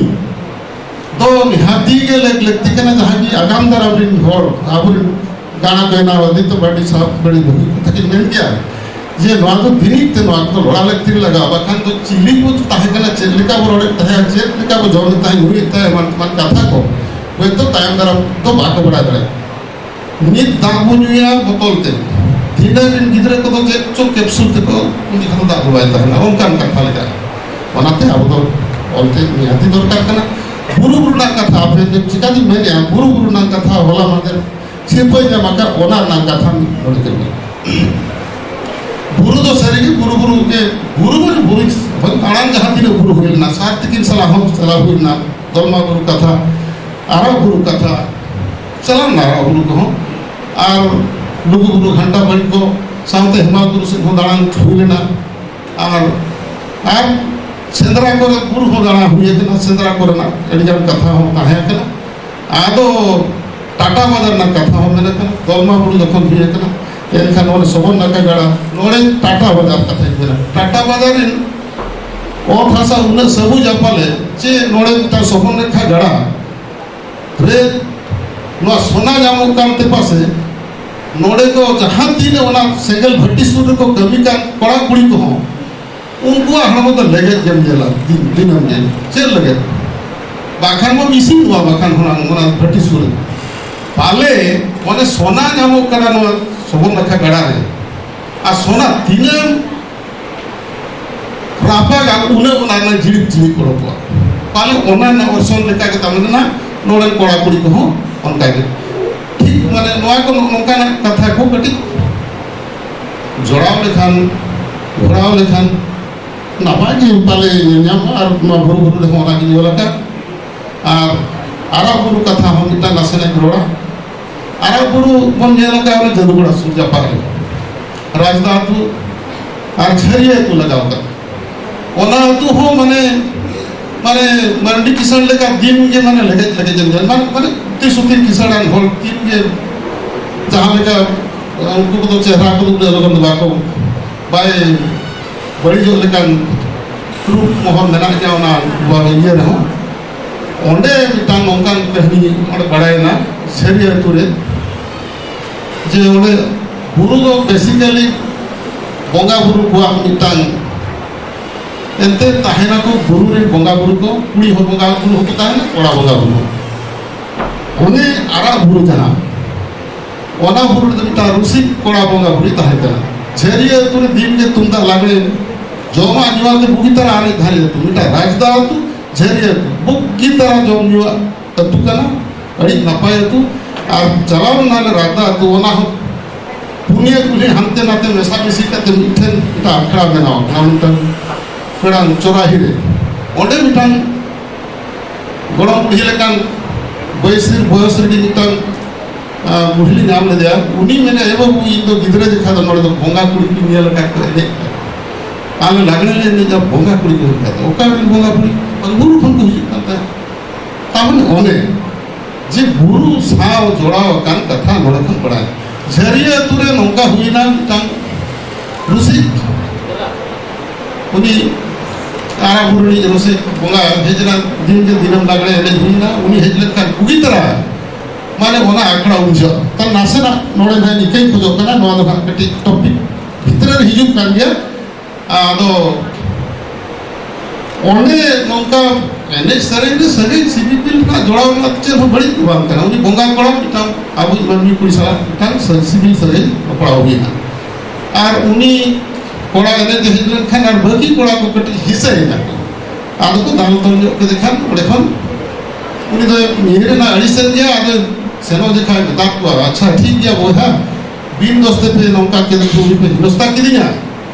ᱫᱚ ᱱᱤᱦᱟᱹᱛᱤ ᱜᱮ ᱞᱮᱠ ᱞᱟᱹᱠᱛᱤ ᱠᱟᱱᱟ, ᱡᱟᱦᱟᱸ ᱠᱤ ᱟᱜᱟᱢ ᱫᱟᱨᱟᱢ ᱨᱤᱱ ᱦᱚᱲ, ᱟᱵᱚᱨᱤᱱ ᱜᱟᱬᱟ ᱵᱮᱱᱟᱣ ᱟᱹᱫᱤ ᱛᱚ ᱵᱟᱹᱲᱤ ᱥᱟᱶ ᱵᱟᱹᱲᱤ ᱵᱷᱟᱹᱜᱤ ᱠᱟᱛᱷᱟ ᱠᱤᱱ ᱢᱮᱱ ᱜᱮᱭᱟ ᱡᱮ ᱱᱚᱣᱟ ᱫᱚ ᱵᱤᱱᱤᱰ ᱛᱮ ᱱᱚᱣᱟ ᱠᱚᱫᱚ ᱨᱚᱲᱟ ᱞᱟᱹᱠᱛᱤ ᱨᱮ ᱞᱟᱜᱟᱜᱼᱟ, ᱵᱟᱠᱷᱟᱱ ᱫᱚ ᱪᱤᱞᱤ ᱠᱚ ᱛᱟᱦᱮᱸ ᱠᱟᱱᱟ, ᱪᱮᱫ ᱞᱮᱠᱟ ᱵᱚ ᱨᱚᱲᱮᱫ ᱛᱟᱦᱮᱸᱫ, ᱪᱮᱫ ᱞᱮᱠᱟ ᱵᱚ ᱡᱚᱢᱮᱫ ᱛᱟᱦᱮᱸᱫ, ᱧᱩᱭᱮᱫ ᱛᱟᱦᱮᱸᱫ, ᱮᱢᱟᱱ ᱛᱮᱢᱟᱱ ᱠᱟᱛᱷᱟ ᱠᱚ ᱦᱚᱭᱛᱳ ᱛᱟᱭᱚᱢ ᱫᱟᱨᱟᱢ ᱫᱚ ᱵᱟᱠᱚ ᱵᱟᱲᱟᱭ ᱫᱟᱲᱮᱭᱟᱜᱼᱟ᱾ ᱱᱤᱛ ᱫᱟᱜ ᱵᱚ ᱧᱩᱭᱟ ᱵᱚᱛᱚᱞ ᱛᱮ, ᱛᱤᱱᱟᱹᱜ ᱨᱮᱱ ᱜᱤᱫᱽᱨᱟᱹ ᱠᱚᱫᱚ ᱪᱮᱫ ᱪᱚ ᱠᱮᱯᱥᱩᱞ ᱛᱮᱠᱚ ᱩᱱ ᱡᱚᱠᱷᱚᱱ ᱫᱟᱜ ᱫᱚ ᱵᱟᱭ ᱛᱟᱦᱮᱱᱟ, ᱚᱱᱠᱟᱱ ᱠᱟᱛᱷᱟ ᱞᱮᱠᱟ᱾ ᱚᱱᱟᱛᱮ ᱟᱵᱚ ᱫᱚ ᱚᱞᱛᱮ ᱱᱤᱦᱟᱹᱛᱤ ᱫᱚᱨᱠᱟᱨ ᱠᱟᱱᱟ᱾ ᱵᱩᱨᱩ ᱵᱩᱨᱩ ᱨᱮᱱᱟᱜ ᱠᱟᱛᱷᱟ ᱟᱯᱮ ᱪᱤᱠᱟᱹᱛᱤᱧ ᱢᱮᱱᱮᱜᱼᱟ, ᱵᱩᱨᱩ ᱵᱩᱨᱩ ᱨᱮᱱᱟᱜ ᱠᱟᱛᱷᱟ ᱦᱚᱞᱟ ᱢᱟᱫᱷᱮᱨ ᱥᱤᱨᱯᱟᱹᱧ ᱧᱟᱢ ᱟᱠᱟᱫ, ᱚᱱᱟ ᱨᱮᱱᱟᱜ ᱠᱟᱛᱷᱟ ᱱᱚᱰᱮ ᱛᱮ ᱢᱮᱱᱟᱜᱼᱟ᱾ ᱵᱩᱨᱩ ᱫᱚ ᱥᱟᱹᱨᱤᱜᱮ ᱵᱩᱨᱩ ᱵᱩᱨᱩ ᱜᱮ, ᱵᱩᱨᱩ ᱵᱩᱨᱩ ᱵᱩᱨᱩ ᱦᱚᱸ ᱫᱟᱬᱟᱱ ᱡᱟᱦᱟᱸ ᱛᱤᱱᱟᱹᱜ ᱵᱩᱨᱩ ᱦᱩᱭ ᱞᱮᱱᱟ, ᱥᱟᱨ ᱛᱤᱠᱤᱱ ᱥᱟᱞᱟᱜ ᱦᱚᱸ ᱪᱟᱞᱟᱣ ᱦᱩᱭ ᱞᱮᱱᱟ, ᱫᱚᱞᱢᱟ ᱵᱩᱨᱩ ᱠᱟᱛᱷᱟ, ᱟᱨᱟᱜ ᱵᱩᱨᱩ ᱠᱟᱛᱷᱟ, ᱪᱟᱞᱟᱣ ᱞᱮᱱᱟ ᱟᱨᱟᱜ ᱵᱩᱨᱩ ᱠᱚᱦᱚᱸ, ᱟᱨ ᱞᱩᱜᱩ ᱵᱩᱨᱩ ᱜᱷᱟᱱᱴᱟ ᱵᱟᱲᱤ ᱠᱚ ᱥᱟᱶᱛᱮ ᱦᱮᱢᱟᱞ ᱵᱩᱨᱩ ᱥᱮᱫ ᱦᱚᱸ ᱫᱟᱬᱟᱱ ᱦᱩᱭ ᱞᱮᱱᱟ᱾ ᱟᱨ, ᱟᱨ ᱥᱮᱸᱫᱽᱨᱟ ᱠᱚᱨᱮ ᱵᱩᱨᱩ ᱦᱚᱸ ᱫᱟᱬᱟ ᱦᱩᱭ ᱟᱠᱟᱱᱟ, ᱥᱮᱸᱫᱽᱨᱟ ᱠᱚᱨᱮᱱᱟᱜ ᱟᱹᱰᱤᱜᱟᱱ ᱠᱟᱛᱷᱟ ᱦᱚᱸ ᱛᱟᱦᱮᱸ ᱠᱟᱱᱟ᱾ ᱟᱫᱚ ᱴᱟᱴᱟ ᱵᱟᱡᱟᱨ ᱨᱮᱱᱟᱜ ᱠᱟᱛᱷᱟ ᱦᱚᱸ ᱢᱮᱱ ᱟᱠᱟᱱᱟ, ᱫᱚᱞᱢᱟ ᱵᱩᱨᱩ ᱡᱚᱠᱷᱚᱱ ᱦᱩᱭ ᱟᱠᱟᱱᱟ, ᱮᱱᱠᱷᱟᱱ ᱱᱚᱰᱮ ᱥᱚᱵᱚᱨᱱᱟᱠᱷᱟ ᱜᱟᱲᱟ, ᱱᱚᱰᱮ ᱴᱟᱴᱟ ᱵᱟᱡᱟᱨ ᱠᱟᱛᱷᱟᱧ ᱢᱮᱱᱟ, ᱴᱟᱴᱟ ᱵᱟᱡᱟᱨ ᱨᱮᱱ ᱚᱛ ᱦᱟᱥᱟ ᱩᱱᱟᱹᱜ ᱥᱟᱹᱵᱩᱡᱟ ᱯᱟᱞᱮ ᱡᱮ ᱱᱚᱰᱮ ᱢᱤᱫᱴᱟᱝ ᱥᱚᱵᱚᱨᱱᱟᱠᱷᱟ ᱜᱟᱲᱟ ᱨᱮ ᱱᱚᱣᱟ ᱥᱚᱱᱟ ᱧᱟᱢᱚᱜ ᱠᱟᱱ ᱛᱮ ᱯᱟᱥᱮ ᱱᱚᱰᱮ ᱫᱚ ᱡᱟᱦᱟᱸ ᱛᱤᱱᱟᱹᱜ ᱚᱱᱟ ᱥᱮᱸᱜᱮᱞ ᱵᱷᱟᱹᱴᱤ ᱥᱩᱨ ᱨᱮᱠᱚ ᱠᱟᱹᱢᱤ ᱠᱟᱱ ᱠᱚᱲᱟ ᱠᱩᱲᱤ ᱠᱚᱦᱚᱸ ᱩᱱᱠᱩᱣᱟᱜ ᱦᱚᱲᱢᱚ ᱫᱚ ᱞᱮᱜᱮᱡ ᱜᱮᱢ ᱧᱮᱞᱟ ᱫᱤᱱ, ᱫᱤᱱᱟᱹᱢ ᱜᱮ᱾ ᱪᱮᱫ ᱞᱮᱜᱮᱡ? ᱵᱟᱠᱷᱟᱱ ᱵᱚᱱ ᱤᱥᱤᱱ ᱠᱚᱣᱟ, ᱵᱟᱠᱷᱟᱱ ᱚᱱᱟ, ᱚᱱᱟ ᱵᱷᱟᱹᱴᱤ ᱥᱩᱨ ᱨᱮ᱾ ᱯᱟᱞᱮ ᱚᱱᱮ ᱥᱚᱱᱟ ᱧᱟᱢᱚᱜ ᱠᱟᱱᱟ ᱱᱚᱣᱟ ᱥᱚᱵᱚᱨᱱᱟᱠᱷᱟ ᱜᱟᱰᱟ ᱨᱮ᱾ ᱟᱨ ᱥᱚᱱᱟ ᱛᱤᱱᱟᱹᱜ ᱨᱟᱯᱟᱜᱟ, ᱩᱱᱟᱹᱜ ᱚᱱᱟ ᱨᱮᱱᱟᱜ ᱡᱤᱲᱤᱫ ᱡᱤᱲᱤᱫ ᱚᱰᱚᱠᱚᱜᱼᱟ᱾ ᱯᱟᱞᱮ ᱚᱱᱟ ᱨᱮᱱᱟᱜ ᱚᱨᱥᱚᱝ ᱞᱮᱠᱟ ᱜᱮ ᱛᱟᱵᱚᱱᱟ ᱱᱚᱰᱮᱱ ᱠᱚᱲᱟ ᱠᱩᱲᱤ ᱠᱚᱦᱚᱸ ᱚᱱᱠᱟ ᱜᱮ᱾ ᱴᱷᱤᱠ ᱢᱟᱱᱮ ᱱᱚᱣᱟ ᱠᱚ ᱱᱚᱜᱼᱚ ᱱᱚᱝᱠᱟᱱᱟᱜ ᱠᱟᱛᱷᱟ ᱠᱚ ᱠᱟᱹᱴᱤᱡ ᱡᱚᱲᱟᱣ ᱞᱮᱠᱷᱟᱱ, ᱜᱷᱚᱲᱟᱣ ᱞᱮᱠᱷᱟᱱ ᱱᱟᱯᱟᱭ ᱜᱮ ᱯᱟᱞᱮ ᱧᱮᱞ ᱧᱟᱢᱚᱜᱼᱟ᱾ ᱟᱨ ᱱᱚᱣᱟ ᱵᱩᱨᱩ ᱵᱩᱨᱩ ᱨᱮᱦᱚᱸ ᱚᱱᱟ ᱜᱤᱧ ᱚᱞ ᱟᱠᱟᱫ᱾ ᱟᱨ ᱟᱨᱟᱜ ᱵᱩᱨᱩ ᱠᱟᱛᱷᱟ ᱦᱚᱸ ᱢᱤᱫᱴᱟᱝ ᱱᱟᱥᱮᱱᱟᱜ ᱤᱧ ᱨᱚᱲᱟ᱾ ᱟᱨᱟᱜ ᱵᱩᱨᱩ ᱵᱚᱱ ᱧᱮᱞ ᱟᱠᱟᱫ ᱚᱱᱟ ᱡᱟᱹᱫᱩᱜᱚᱲᱟ ᱥᱩᱨ ᱡᱟᱯᱟᱜ ᱨᱮ ᱨᱟᱡᱽᱫᱟ ᱟᱹᱛᱩ ᱟᱨ ᱡᱷᱟᱹᱨᱤᱭᱟᱹ ᱟᱹᱛᱩ ᱞᱟᱜᱟᱣ ᱠᱟᱱᱟ᱾ ᱚᱱᱟ ᱟᱹᱛᱩ ᱦᱚᱸ ᱢᱟᱱᱮ, ᱢᱟᱱᱮ ᱢᱟᱨᱰᱤ ᱠᱤᱥᱟᱹᱬ ᱞᱮᱠᱟ ᱫᱤᱱ ᱜᱮ ᱢᱟᱱᱮ ᱞᱮᱜᱮᱡ ᱞᱮᱜᱮᱡ ᱮᱢ ᱧᱮᱞ, ᱢᱟᱱᱮ, ᱢᱟᱱᱮ ᱩᱛᱤ ᱥᱩᱛᱤ ᱠᱤᱥᱟᱹᱬᱟᱱ ᱦᱚᱲ ᱫᱤᱱ ᱜᱮ ᱡᱟᱦᱟᱸ ᱞᱮᱠᱟ ᱩᱱᱠᱩ ᱠᱚᱫᱚ ᱪᱮᱦᱨᱟ ᱠᱚᱫᱚ ᱩᱱᱟᱹᱜ ᱞᱚᱜᱚᱱ ᱫᱚ ᱵᱟᱠᱚ, ᱵᱟᱭ ᱵᱟᱹᱲᱤᱡᱚᱜ ᱞᱮᱠᱟᱱ ᱨᱩᱯ ᱢᱚᱦᱚᱨ ᱢᱮᱱᱟᱜ ᱜᱮᱭᱟ ᱚᱱᱟ ᱤᱭᱟᱹ ᱨᱮᱦᱚᱸ᱾ ᱚᱸᱰᱮ ᱢᱤᱫᱴᱟᱝ ᱱᱚᱝᱠᱟᱱ ᱠᱟᱹᱦᱱᱤ ᱚᱸᱰᱮ ᱵᱟᱲᱟᱭᱮᱱᱟ ᱥᱟᱹᱨᱤ ᱟᱹᱛᱩ ᱨᱮ, ᱡᱮ ᱚᱸᱰᱮ ᱵᱩᱨᱩ ᱫᱚ basically ᱵᱚᱸᱜᱟ ᱵᱩᱨᱩ ᱠᱚᱣᱟᱜ ᱢᱤᱫᱴᱟᱝ, ᱮᱱᱛᱮ ᱛᱟᱦᱮᱱᱟᱠᱚ ᱵᱩᱨᱩ ᱨᱮᱱ ᱵᱚᱸᱜᱟ ᱵᱩᱨᱩ ᱠᱚ, ᱠᱩᱲᱤ ᱦᱚᱲ ᱵᱚᱸᱜᱟ ᱵᱩᱨᱩ ᱦᱚᱸᱠᱚ ᱛᱟᱦᱮᱱᱟ, ᱠᱚᱲᱟ ᱵᱚᱸᱜᱟ ᱵᱩᱨᱩ ᱦᱚᱸ᱾ ᱚᱱᱮ ᱟᱨᱟᱜ ᱵᱩᱨᱩ ᱡᱟᱦᱟᱸ, ᱚᱱᱟ ᱵᱩᱨᱩ ᱨᱮᱫᱚ ᱢᱤᱫᱴᱟᱝ ᱨᱩᱥᱤᱠ ᱠᱚᱲᱟ ᱵᱚᱸᱜᱟ ᱵᱩᱨᱩᱭ ᱛᱟᱦᱮᱸ ᱠᱟᱱᱟ᱾ ᱡᱷᱟᱹᱨᱤᱭᱟᱹ ᱟᱹᱛᱩ ᱨᱮ ᱫᱤᱱ ᱜᱮ ᱛᱩᱢᱫᱟᱜ ᱞᱟᱜᱽᱲᱮ ᱡᱚᱢᱟᱜ ᱧᱩᱣᱟᱜ ᱫᱚ ᱵᱩᱜᱤ ᱛᱟᱨᱟ ᱟᱞᱮ ᱫᱷᱟᱨᱮ ᱟᱹᱛᱩ, ᱢᱤᱫᱴᱟᱝ ᱨᱟᱡᱽᱫᱟ ᱟᱹᱛᱩ, ᱡᱷᱟᱹᱨᱤᱭᱟᱹ ᱟᱹᱛᱩ, ᱵᱩᱜᱤ ᱛᱟᱨᱟ ᱡᱚᱢ ᱧᱩᱣᱟᱜ ᱟᱹᱛᱩ ᱠᱟᱱᱟ, ᱟᱹᱰᱤ ᱱᱟᱯᱟᱭ ᱟᱹᱛᱩ᱾ ᱟᱨ ᱪᱟᱞᱟᱣ ᱞᱮᱱᱟᱞᱮ ᱨᱟᱡᱽᱫᱟ ᱟᱹᱛᱩ, ᱚᱱᱟ ᱦᱚᱸ ᱯᱩᱱᱭᱟᱹ ᱠᱩᱞᱦᱤ ᱦᱟᱱᱛᱮ ᱱᱟᱛᱮ ᱢᱮᱥᱟᱢᱤᱥᱤ ᱠᱟᱛᱮ ᱢᱤᱫᱴᱷᱮᱱ ᱢᱤᱫᱴᱟᱝ ᱟᱠᱷᱲᱟ ᱵᱮᱱᱟᱣ ᱟᱠᱟᱱᱟ, ᱢᱤᱫᱴᱟᱝ ᱯᱮᱲᱟ ᱪᱚᱨᱟᱦᱤ ᱨᱮ᱾ ᱚᱸᱰᱮ ᱢᱤᱫᱴᱟᱝ ᱜᱚᱲᱚᱢ ᱵᱩᱲᱦᱤ ᱞᱮᱠᱟᱱ ᱵᱚᱭᱮᱥ, ᱵᱚᱭᱚᱥ ᱨᱮᱜᱮ ᱢᱤᱫᱴᱟᱝ, ᱟ, ᱵᱩᱲᱦᱤ ᱞᱤᱧ ᱧᱟᱢ ᱞᱮᱫᱮᱭᱟ᱾ ᱩᱱᱤ ᱢᱮᱱᱟ, "ᱮ ᱵᱟᱹᱵᱩ, ᱤᱧ ᱫᱚ ᱜᱤᱫᱽᱨᱟᱹ ᱡᱚᱠᱷᱟ ᱫᱚ ᱱᱚᱰᱮ ᱫᱚ ᱵᱚᱸᱜᱟ ᱠᱩᱲᱤ ᱠᱚᱧ ᱧᱮᱞ ᱟᱠᱟᱫ ᱠᱚᱣᱟ ᱮᱱᱮᱡ ᱠᱟᱱᱟ, ᱟᱞᱮ ᱞᱟᱜᱽᱲᱮ ᱞᱮ ᱮᱱᱮᱡᱟ, ᱵᱚᱸᱜᱟ ᱠᱩᱲᱤ ᱠᱚ ᱦᱤᱡᱩᱜ ᱠᱟᱱ ᱛᱟᱦᱮᱸᱫ, ᱚᱠᱟ ᱨᱮᱱ ᱵᱚᱸᱜᱟ ᱠᱩᱲᱤ?" ᱵᱩᱨᱩ ᱠᱷᱚᱱ ᱠᱚ ᱦᱤᱡᱩᱜ ᱠᱟᱱ ᱛᱟᱦᱮᱸᱫ᱾ ᱛᱟᱨᱢᱟᱱᱮ ᱚᱱᱮ ᱡᱮ ᱵᱩᱨᱩ ᱥᱟᱶ ᱡᱚᱲᱟᱣ ᱟᱠᱟᱱ ᱠᱟᱛᱷᱟ ᱱᱚᱰᱮ ᱠᱷᱚᱱ ᱵᱟᱲᱟᱭ᱾ ᱡᱷᱟᱹᱨᱤᱭᱟᱹ ᱟᱹᱛᱩ ᱨᱮ ᱱᱚᱝᱠᱟ ᱦᱩᱭᱱᱟ, ᱢᱤᱫᱴᱟᱝ ᱨᱩᱥᱤᱠ, ᱩᱱᱤ ᱟᱨᱟ ᱵᱩᱨᱩ ᱨᱤᱱᱤᱡ ᱨᱩᱥᱤᱠ ᱵᱚᱸᱜᱟ ᱦᱮᱡ ᱮᱱᱟ, ᱫᱤᱱ ᱜᱮ ᱫᱤᱱᱟᱹᱢ ᱞᱟᱜᱽᱲᱮ ᱮᱱᱮᱡ ᱦᱩᱭᱱᱟ, ᱩᱱᱤ ᱦᱮᱡ ᱞᱮᱱᱠᱷᱟᱱ ᱵᱩᱜᱤ ᱛᱟᱨᱟ, ᱢᱟᱱᱮ ᱚᱱᱟ ᱟᱠᱷᱲᱟ ᱩᱱ ᱡᱚᱦᱚᱜ᱾ ᱛᱟᱦᱞᱮ ᱱᱟᱥᱮᱱᱟᱜ ᱱᱚᱰᱮ ᱱᱟᱦᱟᱜ ᱤᱧ ᱤᱠᱟᱹᱧ ᱠᱷᱚᱡᱚᱜ ᱠᱟᱱᱟ, ᱱᱚᱣᱟ ᱫᱚ ᱦᱟᱸᱜ ᱠᱟᱹᱴᱤᱡ ᱴᱚᱯᱤᱠ ᱵᱷᱤᱛᱨᱤ ᱨᱮ ᱦᱤᱡᱩᱜ ᱠᱟᱱ ᱜᱮᱭᱟ᱾ ᱟᱫᱚ ᱚᱸᱰᱮ ᱱᱚᱝᱠᱟ ᱮᱱᱮᱡ ᱥᱮᱨᱮᱧ ᱨᱮ ᱥᱟᱹᱜᱟᱹᱭ ᱥᱤᱯᱤᱵᱤᱞ ᱨᱮᱱᱟᱜ ᱡᱚᱲᱟᱣ ᱨᱮᱱᱟᱜ ᱪᱮᱫ ᱦᱚᱸ ᱵᱟᱹᱲᱤᱡ ᱫᱚ ᱵᱟᱝ ᱠᱟᱱᱟ᱾ ᱩᱱᱤ ᱵᱚᱸᱜᱟ ᱠᱚᱲᱟ ᱢᱤᱫᱴᱟᱝ ᱟᱵᱚᱭᱤᱡ ᱢᱟᱹᱱᱢᱤ ᱠᱩᱲᱤ ᱥᱟᱞᱟᱜ ᱢᱤᱫᱴᱟᱝ ᱥᱟᱹᱜᱟᱹᱭ ᱥᱤᱵᱤᱞ ᱥᱟᱹᱜᱟᱹᱭ ᱡᱚᱯᱲᱟᱣ ᱦᱩᱭᱱᱟ᱾ ᱟᱨ ᱩᱱᱤ ᱠᱚᱲᱟ ᱮᱱᱮᱡ ᱮ ᱦᱮᱡ ᱞᱮᱱᱠᱷᱟᱱ ᱟᱨ ᱵᱟᱹᱠᱤ ᱠᱚᱲᱟ ᱠᱚ ᱠᱟᱹᱴᱤᱡ ᱦᱤᱥᱟᱹᱭᱮᱱᱟ ᱠᱚ᱾ ᱟᱫᱚ ᱠᱚ ᱫᱟᱞ ᱛᱚᱞ ᱧᱚᱜ ᱠᱮᱫᱮ ᱠᱷᱟᱱ ᱚᱸᱰᱮ ᱠᱷᱚᱱ ᱩᱱᱤ ᱫᱚ ᱧᱤᱨ ᱮᱱᱟ, ᱟᱹᱲᱤᱥᱮᱱ ᱜᱮᱭᱟ᱾ ᱟᱫᱚ ᱥᱮᱱᱚᱜ ᱡᱚᱠᱷᱟᱡ ᱢᱮᱛᱟᱫ ᱠᱚᱣᱟ, "ᱟᱪᱪᱷᱟ, ᱴᱷᱤᱠ ᱜᱮᱭᱟ ᱵᱚᱭᱦᱟ, ᱵᱤᱱ ᱫᱳᱥ ᱛᱮᱯᱮ ᱱᱚᱝᱠᱟ ᱠᱮᱫ ᱠᱚ, ᱩᱱᱤ ᱯᱮ ᱦᱤᱱᱚᱥᱛᱟ ᱠᱤᱫᱤᱧᱟ,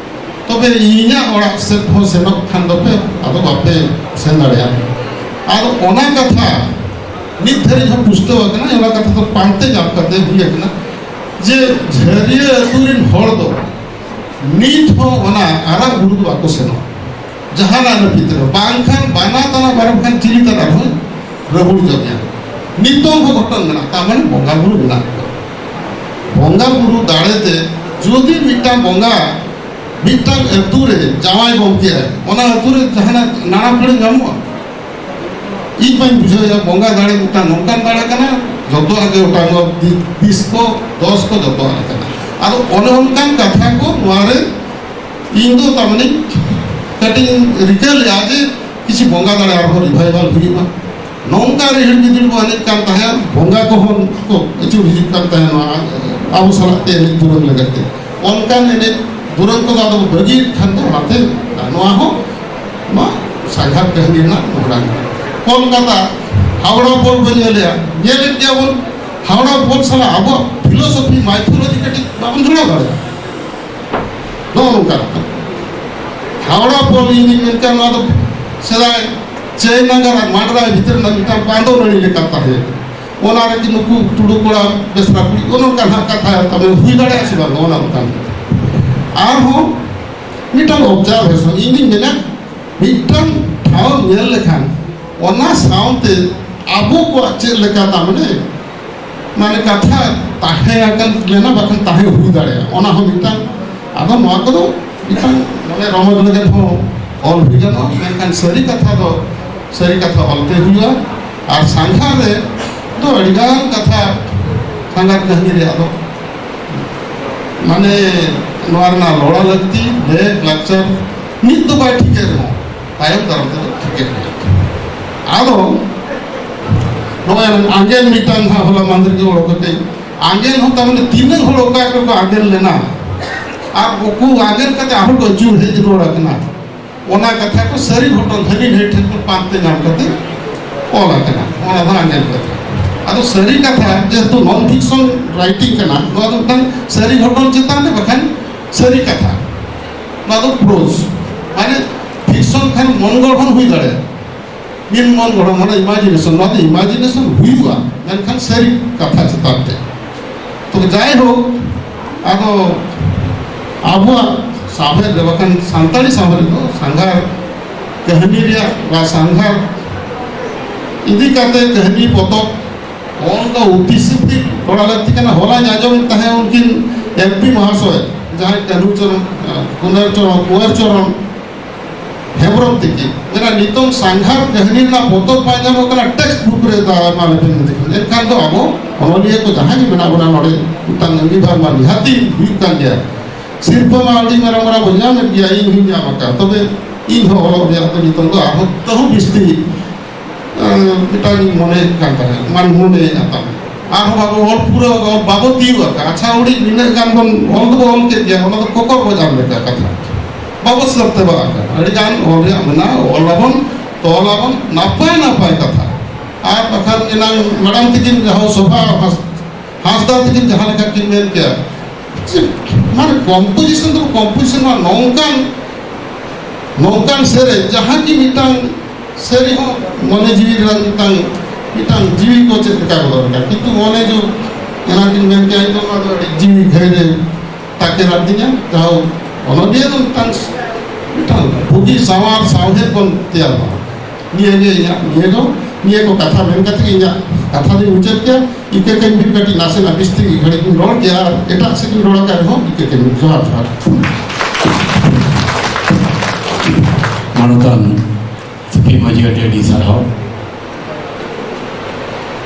ᱛᱚᱵᱮ ᱤᱧᱟᱹᱜ ᱚᱲᱟᱜ ᱥᱮᱫ ᱦᱚᱸ ᱥᱮᱱᱚᱜ ᱠᱷᱟᱱ ᱫᱚᱯᱮ, ᱟᱫᱚ ᱵᱟᱯᱮ ᱥᱮᱱ ᱫᱟᱲᱮᱭᱟᱜᱼᱟ᱾" ᱟᱫᱚ ᱚᱱᱟ ᱠᱟᱛᱷᱟ ᱱᱤᱛ ᱫᱷᱟᱹᱨᱤᱡ ᱦᱚᱸ ᱯᱩᱥᱴᱟᱹᱣ ᱟᱠᱟᱱᱟ, ᱚᱱᱟ ᱠᱟᱛᱷᱟ ᱫᱚ ᱯᱟᱱᱛᱮ ᱧᱟᱢ ᱠᱟᱛᱮ ᱦᱩᱭ ᱟᱠᱟᱱᱟ ᱡᱮ ᱡᱷᱟᱹᱨᱤᱭᱟᱹ ᱟᱹᱛᱩ ᱨᱮᱱ ᱦᱚᱲ ᱫᱚ ᱱᱤᱛ ᱦᱚᱸ ᱚᱱᱟ ᱟᱨᱟᱜ ᱵᱩᱨᱩ ᱫᱚ ᱵᱟᱠᱚ ᱥᱮᱱᱚᱜᱼᱟ᱾ ᱡᱟᱦᱟᱱᱟᱜ ᱱᱟᱹᱯᱤᱛ ᱨᱮ, ᱵᱟᱝᱠᱷᱟᱱ ᱵᱟᱱᱟ ᱛᱟᱱᱟ ᱵᱟᱨᱚ ᱠᱷᱟᱱ ᱪᱤᱞᱤ ᱛᱟᱱᱟ ᱨᱮᱦᱚᱸ ᱨᱟᱹᱵᱩᱲ ᱡᱚᱢᱮᱭᱟ᱾ ᱱᱤᱛᱚᱝ ᱦᱚᱸ ᱜᱷᱚᱴᱚᱱ ᱢᱮᱱᱟᱜᱼᱟ, ᱛᱟᱨ ᱢᱟᱱᱮ ᱵᱚᱸᱜᱟ ᱵᱩᱨᱩ ᱢᱮᱱᱟᱜ ᱠᱚᱣᱟ᱾ ᱵᱚᱸᱜᱟ ᱵᱩᱨᱩ ᱫᱟᱲᱮ ᱛᱮ ᱡᱩᱫᱤ ᱢᱤᱫᱴᱟᱝ ᱵᱚᱸᱜᱟ ᱢᱤᱫᱴᱟᱝ ᱟᱹᱛᱩ ᱨᱮ ᱡᱟᱶᱟᱭ ᱜᱚᱢᱠᱮ ᱟᱭ, ᱚᱱᱟ ᱟᱹᱛᱩ ᱨᱮ ᱡᱟᱦᱟᱱᱟᱜ ᱱᱟᱲᱟ ᱯᱤᱲᱟᱹ ᱧᱟᱢᱚᱜᱼᱟ? ᱤᱧ ᱢᱟᱧ ᱵᱩᱡᱷᱟᱹᱣᱮᱫᱼᱟ, ᱵᱚᱸᱜᱟ ᱫᱟᱲᱮ ᱢᱤᱫᱴᱟᱝ ᱱᱚᱝᱠᱟᱱ ᱫᱟᱲᱮ ᱠᱟᱱᱟ, ᱡᱚᱛᱚᱣᱟᱜ ᱜᱮ ᱚᱴᱟᱝᱚᱜᱼᱟ, ᱵᱤ-, ᱵᱤᱥ ᱠᱚ, ᱫᱚᱥ ᱠᱚ, ᱡᱚᱛᱚᱣᱟᱜ ᱜᱮ ᱠᱟᱱᱟ᱾ ᱟᱫᱚ ᱚᱱᱮ ᱚᱱᱠᱟᱱ ᱠᱟᱛᱷᱟ ᱠᱚ ᱱᱚᱣᱟ ᱨᱮ ᱤᱧ ᱫᱚ ᱛᱟᱨᱢᱟᱱᱮ ᱠᱟᱹᱴᱤᱡ ᱤᱧ ᱨᱤᱠᱟᱹ ᱞᱮᱫᱼᱟ ᱡᱮ ᱠᱤᱪᱷᱩ ᱵᱚᱸᱜᱟ ᱫᱟᱲᱮ ᱟᱨᱦᱚᱸ revival ᱦᱩᱭᱩᱜᱼᱟ᱾ ᱱᱚᱝᱠᱟ ᱨᱤᱦᱤᱲ ᱵᱤᱫᱤᱲ ᱵᱚ ᱮᱱᱮᱡ ᱠᱟᱱ ᱛᱟᱦᱮᱸᱫ, ᱵᱚᱸᱜᱟ ᱠᱚᱦᱚᱸ ᱠᱚ ᱟᱹᱪᱩᱨ ᱦᱤᱡᱩᱜ ᱠᱟᱱ ᱛᱟᱦᱮᱸᱫ ᱱᱚᱣᱟ ᱟᱵᱚ ᱥᱟᱞᱟᱜ ᱛᱮ ᱮᱱᱮᱡ ᱫᱩᱨᱟᱹᱝ ᱞᱟᱹᱜᱤᱫ ᱛᱮ᱾ ᱚᱱᱠᱟᱱ ᱮᱱᱮᱡ ᱫᱩᱨᱟᱹᱝ ᱠᱚᱫᱚ ᱟᱫᱚ ᱵᱟᱹᱜᱤᱭᱮᱫ ᱠᱷᱟᱱ ᱫᱚ ᱚᱱᱟᱛᱮ ᱱᱚᱣᱟ ᱦᱚᱸ ᱱᱚᱣᱟ ᱥᱟᱸᱜᱷᱟᱨ ᱠᱟᱹᱦᱱᱤ ᱨᱮᱱᱟᱜ ᱢᱚᱦᱰᱟ ᱠᱟᱱᱟ᱾ ᱠᱳᱞᱠᱟᱛᱟ ᱦᱟᱣᱲᱟ ᱯᱳᱞ ᱵᱚᱱ ᱧᱮᱞᱮᱜᱼᱟ, ᱧᱮᱞᱮᱫ ᱜᱮᱭᱟ ᱵᱚᱱ, ᱦᱟᱣᱲᱟ ᱯᱳᱞ ᱥᱟᱞᱟᱜ ᱟᱵᱚᱣᱟᱜ ᱯᱷᱤᱞᱳᱥᱚᱯᱷᱤ, ᱢᱟᱭᱛᱷᱳᱞᱚᱡᱤ ᱠᱟᱹᱴᱤᱡ ᱵᱟᱵᱚᱱ ᱡᱚᱲᱟᱣ ᱫᱟᱲᱮᱭᱟᱜᱼᱟ᱾ ᱱᱚᱜᱼᱚ ᱱᱚᱝᱠᱟ ᱠᱟᱛᱷᱟ᱾ ᱦᱟᱣᱲᱟ ᱯᱳᱞ ᱤᱧ ᱫᱩᱧ ᱢᱮᱱ ᱠᱮᱭᱟ ᱱᱚᱣᱟ ᱫᱚ ᱥᱮᱫᱟᱭ ᱪᱟᱭᱱᱟᱜᱟᱨ ᱟᱨ ᱢᱟᱰᱨᱟᱭ ᱵᱷᱤᱛᱨᱤ ᱨᱮᱱᱟᱜ ᱢᱤᱫᱴᱟᱝ ᱵᱟᱸᱫᱚ ᱱᱟᱹᱲᱤ ᱞᱮᱠᱟ ᱛᱟᱦᱮᱸ᱾ ᱚᱱᱟ ᱨᱮᱜᱮ ᱱᱩᱠᱩ ᱴᱩᱰᱩ ᱠᱚᱲᱟ, ᱵᱮᱥᱨᱟ ᱠᱩᱲᱤ, ᱚᱱᱮ ᱚᱱᱠᱟ ᱱᱟᱦᱟᱜ ᱠᱟᱛᱷᱟ ᱛᱟᱵᱚᱱ ᱦᱩᱭ ᱫᱟᱲᱮᱭᱟᱜᱼᱟ ᱥᱮ ᱵᱟᱝ, ᱚᱱᱟ ᱚᱱᱠᱟᱱ᱾ ᱟᱨᱦᱚᱸ ᱢᱤᱫᱴᱟᱝ ᱚᱵᱡᱟᱨᱵᱷᱮᱥᱚᱱ ᱤᱧ ᱫᱩᱧ ᱢᱮᱱᱟ, ᱢᱤᱫᱴᱟᱝ ᱴᱷᱟᱶ ᱧᱮᱞ ᱞᱮᱠᱷᱟᱱ ᱚᱱᱟ ᱥᱟᱶᱛᱮ ᱟᱵᱚ ᱠᱚᱣᱟᱜ ᱪᱮᱫ ᱞᱮᱠᱟ ᱛᱟᱨ ᱢᱟᱱᱮ, ᱢᱟᱱᱮ ᱠᱟᱛᱷᱟ ᱛᱟᱦᱮᱸ ᱟᱠᱟᱱ ᱞᱮᱱᱟ ᱵᱟᱠᱷᱟᱱ ᱛᱟᱦᱮᱸ ᱦᱩᱭ ᱫᱟᱲᱮᱭᱟᱜᱼᱟ, ᱚᱱᱟ ᱦᱚᱸ ᱢᱤᱫᱴᱟᱝ᱾ ᱟᱫᱚ ᱱᱚᱣᱟ ᱠᱚᱫᱚ ᱢᱤᱫᱴᱟᱝ ᱢᱟᱱᱮ ᱨᱚᱢᱚᱡᱽ ᱞᱟᱹᱜᱤᱫ ᱦᱚᱸ ᱚᱞ ᱦᱩᱭ ᱜᱟᱱᱚᱜᱼᱟ, ᱢᱮᱱᱠᱷᱟᱱ ᱥᱟᱹᱨᱤ ᱠᱟᱛᱷᱟ ᱫᱚ ᱥᱟᱹᱨᱤ ᱠᱟᱛᱷᱟ ᱚᱞᱛᱮ ᱦᱩᱭᱩᱜᱼᱟ᱾ ᱟᱨ ᱥᱟᱸᱜᱷᱟᱨ ᱨᱮ ᱫᱚ ᱟᱹᱰᱤᱜᱟᱱ ᱠᱟᱛᱷᱟ, ᱥᱟᱸᱜᱷᱟᱨ ᱠᱟᱹᱦᱱᱤ ᱨᱮᱭᱟᱜ ᱫᱚ ᱢᱟᱱᱮ ᱱᱚᱣᱟ ᱨᱮᱱᱟᱜ ᱞᱚᱲᱟ ᱞᱟᱹᱠᱛᱤ, ᱞᱮᱠ ᱞᱟᱠᱪᱟᱨ ᱱᱤᱛ ᱫᱚ ᱵᱟᱭ ᱴᱷᱤᱠᱮᱫ ᱨᱮᱦᱚᱸ ᱛᱟᱭᱚᱢ ᱫᱟᱨᱟᱢ ᱛᱮᱫᱚ ᱴᱷᱤᱠᱮᱫ ᱜᱮᱭᱟ᱾ ᱟᱫᱚ ᱱᱚᱜᱼᱚᱭ ᱟᱸᱜᱮᱱ ᱢᱤᱫᱴᱟᱝ ᱦᱟᱸᱜ ᱦᱚᱞᱟ ᱢᱟᱦᱫᱮᱨ ᱜᱮ ᱚᱰᱚᱠ ᱟᱠᱟᱫ, ᱟᱸᱜᱮᱱ ᱦᱚᱸ ᱛᱟᱨᱢᱟᱱᱮ ᱛᱤᱱᱟᱹᱜ ᱦᱚᱲ ᱚᱠᱟ ᱠᱚᱠᱚ ᱟᱸᱜᱮᱱ ᱞᱮᱱᱟ ᱟᱨ ᱩᱱᱠᱩ ᱟᱸᱜᱮᱱ ᱠᱟᱛᱮ ᱟᱨᱦᱚᱸ ᱠᱚ ᱟᱹᱪᱩᱨ ᱦᱮᱡ ᱨᱩᱣᱟᱹᱲ ᱟᱠᱟᱱᱟ, ᱚᱱᱟ ᱠᱟᱛᱷᱟ ᱠᱚ ᱥᱟᱹᱨᱤ ᱜᱷᱚᱴᱚᱱ ᱫᱷᱟᱹᱱᱤ ᱰᱷᱟᱹᱭ ᱴᱷᱮᱱ ᱠᱷᱚᱱ ᱯᱟᱸᱠ ᱛᱮ ᱧᱟᱢ ᱠᱟᱛᱮ ᱚᱞ ᱟᱠᱟᱱᱟ᱾ ᱚᱱᱟ ᱫᱚ ᱟᱸᱜᱮᱱ ᱠᱟᱛᱷᱟ᱾ ᱟᱫᱚ ᱥᱟᱹᱨᱤ ᱠᱟᱛᱷᱟ ᱡᱮᱦᱮᱛᱩ ᱱᱚᱱ ᱯᱷᱤᱠᱥᱚᱱ ᱨᱟᱭᱴᱤᱝ ᱠᱟᱱᱟ, ᱱᱚᱣᱟ ᱫᱚ ᱢᱤᱫᱴᱟᱝ ᱥᱟᱹᱨᱤ ᱜᱷᱚᱴᱚᱱ ᱪᱮᱛᱟᱱ ᱨᱮ ᱵᱟᱠᱷᱟᱱ ᱥᱟᱹᱨᱤ ᱠᱟᱛᱷᱟ, ᱱᱚᱣᱟ ᱫᱚ ᱯᱨᱳᱡᱽ, ᱢᱟᱱᱮ ᱯᱷᱤᱠᱥᱚᱱ ᱠᱷᱟᱱ ᱢᱚᱱ ᱜᱚᱲᱦᱚᱱ ᱦᱩᱭ ᱫᱟᱲᱮᱭᱟᱜᱼᱟ᱾ ᱢᱤᱫ ᱢᱚᱱ ᱜᱚᱲᱦᱚᱱ, ᱢᱟᱱᱮ ᱤᱢᱟᱡᱤᱱᱮᱥᱚᱱ, ᱱᱚᱣᱟ ᱫᱚ ᱤᱢᱟᱡᱤᱱᱮᱥᱚᱱ ᱦᱩᱭᱩᱜᱼᱟ, ᱢᱮᱱᱠᱷᱟᱱ ᱥᱟᱹᱨᱤ ᱠᱟᱛᱷᱟ ᱪᱮᱛᱟᱱ ᱛᱮ᱾ ᱛᱚᱵᱮ ᱡᱟᱭᱦᱳᱠ, ᱟᱫᱚ ᱟᱵᱚᱣᱟᱜ ᱥᱟᱶᱦᱮᱫ ᱨᱮ ᱵᱟᱠᱷᱟᱱ ᱥᱟᱱᱛᱟᱲᱤ ᱥᱟᱶᱦᱮᱫ ᱨᱮᱫᱚ ᱥᱟᱸᱜᱷᱟᱨ ᱠᱟᱹᱦᱱᱤ ᱨᱮᱭᱟᱜ ᱵᱟ ᱥᱟᱸᱜᱷᱟᱨ ᱤᱫᱤ ᱠᱟᱛᱮ ᱠᱟᱹᱦᱱᱤ ᱯᱚᱛᱚᱵ ᱚᱞ ᱫᱚ ᱚᱛᱤ ᱥᱤᱞᱯᱤ ᱠᱚᱨᱟᱣ ᱞᱟᱹᱠᱛᱤ ᱠᱟᱱᱟ᱾ ᱦᱚᱞᱟᱧ ᱟᱸᱡᱚᱢᱮᱫ ᱛᱟᱦᱮᱸ ᱩᱱᱠᱤᱱ ᱮᱢ ᱯᱤ ᱢᱚᱦᱟᱥᱚᱭ, ᱡᱟᱦᱟᱸᱭ ᱠᱟᱹᱱᱦᱩ ᱪᱚᱨᱚᱱ, ᱟᱸ, ᱠᱩᱱᱟᱨ ᱪᱚᱨᱚᱱ, ᱠᱩᱸᱣᱟᱨ ᱪᱚᱨᱚᱱ ᱦᱮᱢᱵᱨᱚᱢ ᱛᱤᱠᱤ ᱢᱮᱱᱟ, ᱱᱤᱛᱚᱝ ᱥᱟᱸᱜᱷᱟᱨ ᱠᱟᱹᱦᱱᱤ ᱨᱮᱱᱟᱜ ᱯᱚᱛᱚᱵ ᱵᱟᱭ ᱧᱟᱢᱚᱜ ᱠᱟᱱᱟ, ᱴᱮᱠᱥᱴ ᱵᱩᱠ ᱨᱮ ᱫᱟ ᱮᱢᱟ ᱞᱮᱯᱮ ᱢᱮᱱᱛᱮ ᱠᱟᱱᱟ᱾ ᱮᱱᱠᱷᱟᱱ ᱫᱚ ᱟᱵᱚ ᱚᱱᱚᱞᱤᱭᱟᱹ ᱠᱚ ᱡᱟᱦᱟᱸᱭ ᱜᱮ ᱢᱮᱱᱟᱜ ᱵᱚᱱᱟ ᱱᱚᱰᱮ, ᱢᱤᱫᱴᱟᱝ ᱟᱹᱜᱤᱵᱷᱟᱨ ᱢᱟ ᱱᱤᱦᱟᱹᱛᱤ ᱦᱩᱭᱩᱜ ᱠᱟᱱ ᱜᱮᱭᱟ᱾ ᱥᱤᱨᱯᱟᱹ ᱢᱟ ᱟᱹᱰᱤ ᱢᱟᱨᱟᱝ ᱢᱟᱨᱟᱝ ᱵᱚᱱ ᱧᱟᱢᱮᱫ ᱜᱮᱭᱟ, ᱤᱧ ᱦᱚᱸᱧ ᱧᱟᱢ ᱟᱠᱟᱫ, ᱛᱚᱵᱮ ᱤᱧ ᱦᱚᱸ ᱚᱞᱚᱜ ᱨᱮᱭᱟᱜ ᱫᱚ ᱱᱤᱛᱚᱝ ᱫᱚ ᱟᱨᱦᱚᱸ ᱛᱟᱹᱦᱩ ᱵᱤᱥᱛᱤ, ᱟᱸ, ᱢᱤᱫᱴᱟᱝ ᱤᱧ ᱢᱚᱱᱮᱭᱮᱫ ᱠᱟᱱ ᱛᱟᱦᱮᱸᱫ, ᱢᱟᱱ ᱢᱚᱱᱮᱭᱮᱫᱼᱟ ᱛᱟᱦᱮᱸᱫ᱾ ᱟᱨᱦᱚᱸ ᱵᱟᱵᱚ ᱚᱞ ᱯᱩᱨᱟᱹᱣ ᱟᱠᱟᱫ, ᱵᱟᱵᱚ ᱛᱤᱭᱳᱜ ᱟᱠᱟᱫ᱾ ᱟᱪᱪᱷᱟ, ᱩᱰᱤᱡ ᱱᱤᱱᱟᱹᱜ ᱜᱟᱱ ᱵᱚᱱ ᱚᱞ ᱫᱚᱵᱚ ᱚᱞ ᱠᱮᱫ ᱜᱮᱭᱟ, ᱚᱱᱟ ᱫᱚ ᱠᱚᱠᱚᱨ ᱵᱚᱡ ᱟᱱ ᱞᱮᱠᱟ ᱠᱟᱛᱷᱟ᱾ ᱵᱟᱵᱚ ᱥᱟᱹᱛ ᱪᱟᱵᱟ ᱟᱠᱟᱫ᱾ ᱟᱹᱰᱤ ᱜᱟᱱ ᱚᱞ ᱨᱮᱭᱟᱜ ᱢᱮᱱᱟᱜᱼᱟ, ᱚᱞ ᱟᱵᱚᱱ, ᱛᱚᱞ ᱟᱵᱚᱱ, ᱱᱟᱯᱟᱭ ᱱᱟᱯᱟᱭ ᱠᱟᱛᱷᱟ᱾ ᱟᱨ ᱵᱟᱠᱷᱟᱱ ᱮᱱᱟᱝ ᱢᱮᱰᱟᱢ ᱛᱤᱠᱤᱱ ᱡᱟᱦᱟᱸ ᱥᱚᱵᱷᱟ ᱦᱟᱸᱥ-, ᱦᱟᱸᱥᱫᱟ ᱛᱤᱠᱤᱱ ᱡᱟᱦᱟᱸ ᱞᱮᱠᱟ ᱠᱤᱱ ᱢᱮᱱ ᱠᱮᱭᱟ, ᱪᱮᱫ ᱢᱟᱱᱮ ᱠᱚᱢᱯᱳᱡᱤᱥᱚᱱ ᱫᱚ ᱠᱚᱢᱯᱳᱡᱤᱥᱚᱱ ᱢᱟ ᱱᱚᱝᱠᱟᱱ, ᱱᱚᱝᱠᱟᱱ ᱥᱮᱨᱮᱧ ᱡᱟᱦᱟᱸ ᱠᱤ ᱢᱤᱫᱴᱟᱝ ᱥᱮᱨᱮᱧ ᱦᱚᱸ ᱢᱚᱱᱮ ᱡᱤᱣᱤ ᱨᱮᱱᱟᱜ ᱢᱤᱫᱴᱟᱝ, ᱢᱤᱫᱴᱟᱝ ᱡᱤᱣᱤ ᱠᱚ ᱪᱮᱫ ᱞᱮᱠᱟ ᱜᱚᱫᱚᱜ ᱞᱮᱠᱟ, ᱠᱤᱱᱛᱩ ᱢᱚᱱᱮ ᱡᱤᱣᱤ ᱮᱱᱟᱝ ᱠᱤᱱ ᱢᱮᱱ ᱠᱮᱭᱟ, ᱤᱧ ᱫᱚ ᱱᱚᱣᱟ ᱫᱚ ᱟᱹᱰᱤ ᱡᱤᱣᱤ ᱜᱷᱟᱹᱭ ᱨᱮ ᱛᱟᱠᱮᱨ ᱟᱹᱫᱤᱧᱟ, ᱡᱟᱦᱳ ᱚᱱᱚᱞᱤᱭᱟᱹ ᱫᱚ ᱢᱤᱫᱴᱟᱝ, ᱢᱤᱫᱴᱟᱝ ᱵᱩᱜᱤ ᱥᱟᱶᱟᱨ ᱥᱟᱶᱦᱮᱫ ᱵᱚᱱ ᱛᱮᱭᱟᱨ ᱢᱟ᱾ ᱱᱤᱭᱟᱹ ᱜᱮ ᱤᱧᱟᱹᱜ, ᱱᱤᱭᱟᱹ ᱫᱚ, ᱱᱤᱭᱟᱹ ᱠᱚ ᱠᱟᱛᱷᱟ ᱢᱮᱱ ᱠᱟᱛᱮ ᱜᱮ ᱤᱧᱟᱹᱜ ᱠᱟᱛᱷᱟ ᱫᱚᱧ ᱢᱩᱪᱟᱹᱫ ᱠᱮᱭᱟ᱾ ᱤᱠᱟᱹ ᱠᱟᱹᱧ ᱵᱤᱱ ᱠᱟᱹᱴᱤᱡ ᱱᱟᱥᱮᱱᱟᱜ ᱵᱤᱥᱛᱤ ᱜᱷᱟᱹᱲᱤᱡ ᱤᱧ ᱨᱚᱲ ᱠᱮᱭᱟ, ᱟᱨ ᱮᱴᱟᱜ ᱥᱮᱫ ᱤᱧ ᱨᱚᱲ ᱟᱠᱟᱫ ᱨᱮᱦᱚᱸ ᱤᱠᱟᱹ ᱠᱟᱹᱧ ᱵᱤᱱ᱾ ᱡᱚᱦᱟᱨ, ᱡᱚᱦᱟᱨ᱾ ᱢᱟᱱᱚᱛᱟᱱ ᱥᱤᱯᱤ ᱢᱟᱹᱡᱷᱤ, ᱟᱹᱰᱤ ᱟᱹᱰᱤ ᱥᱟᱨᱦᱟᱣ᱾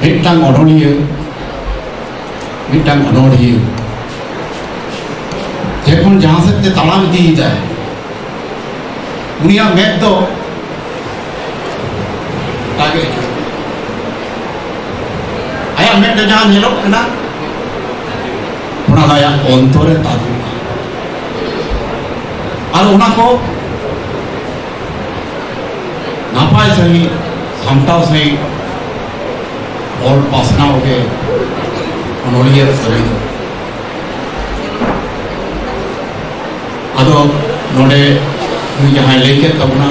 ᱢᱤᱫᱴᱟᱝ ᱚᱱᱚᱞᱤᱭᱟᱹ, ᱢᱤᱫᱴᱟᱝ ᱚᱱᱚᱲᱦᱤᱭᱟᱹ ᱡᱚᱠᱷᱚᱱ ᱡᱟᱦᱟᱸ ᱥᱮᱫ ᱛᱮ ᱛᱟᱲᱟᱢ ᱤᱫᱤᱭᱮᱫᱟᱭ, ᱩᱱᱤᱭᱟᱜ ᱢᱮᱫ ᱫᱚ ᱜᱚᱴᱟ ᱜᱮ ᱟᱹᱪᱩᱨᱚᱜ ᱠᱟᱱᱟ᱾ ᱟᱭᱟᱜ ᱢᱮᱫ ᱨᱮ ᱡᱟᱦᱟᱸ ᱧᱮᱞᱚᱜ ᱠᱟᱱᱟ, ᱚᱱᱟ ᱫᱚ ᱟᱭᱟᱜ ᱚᱱᱛᱚᱨᱮ ᱛᱟᱹᱨᱩᱵᱼᱟ᱾ ᱟᱨ ᱚᱱᱟ ᱠᱚ ᱱᱟᱯᱟᱭ ᱥᱟᱺᱦᱤᱡ, ᱥᱟᱢᱴᱟᱣ ᱥᱟᱺᱦᱤᱡ ᱚᱞ ᱯᱟᱥᱱᱟᱣ ᱜᱮ ᱚᱱᱚᱞᱤᱭᱟᱹ ᱠᱟᱹᱢᱤ ᱫᱚ᱾ ᱟᱫᱚ ᱱᱚᱰᱮ ᱱᱩᱭ ᱡᱟᱦᱟᱸᱭ ᱞᱟᱹᱭ ᱠᱮᱫ ᱛᱟᱵᱚᱱᱟ,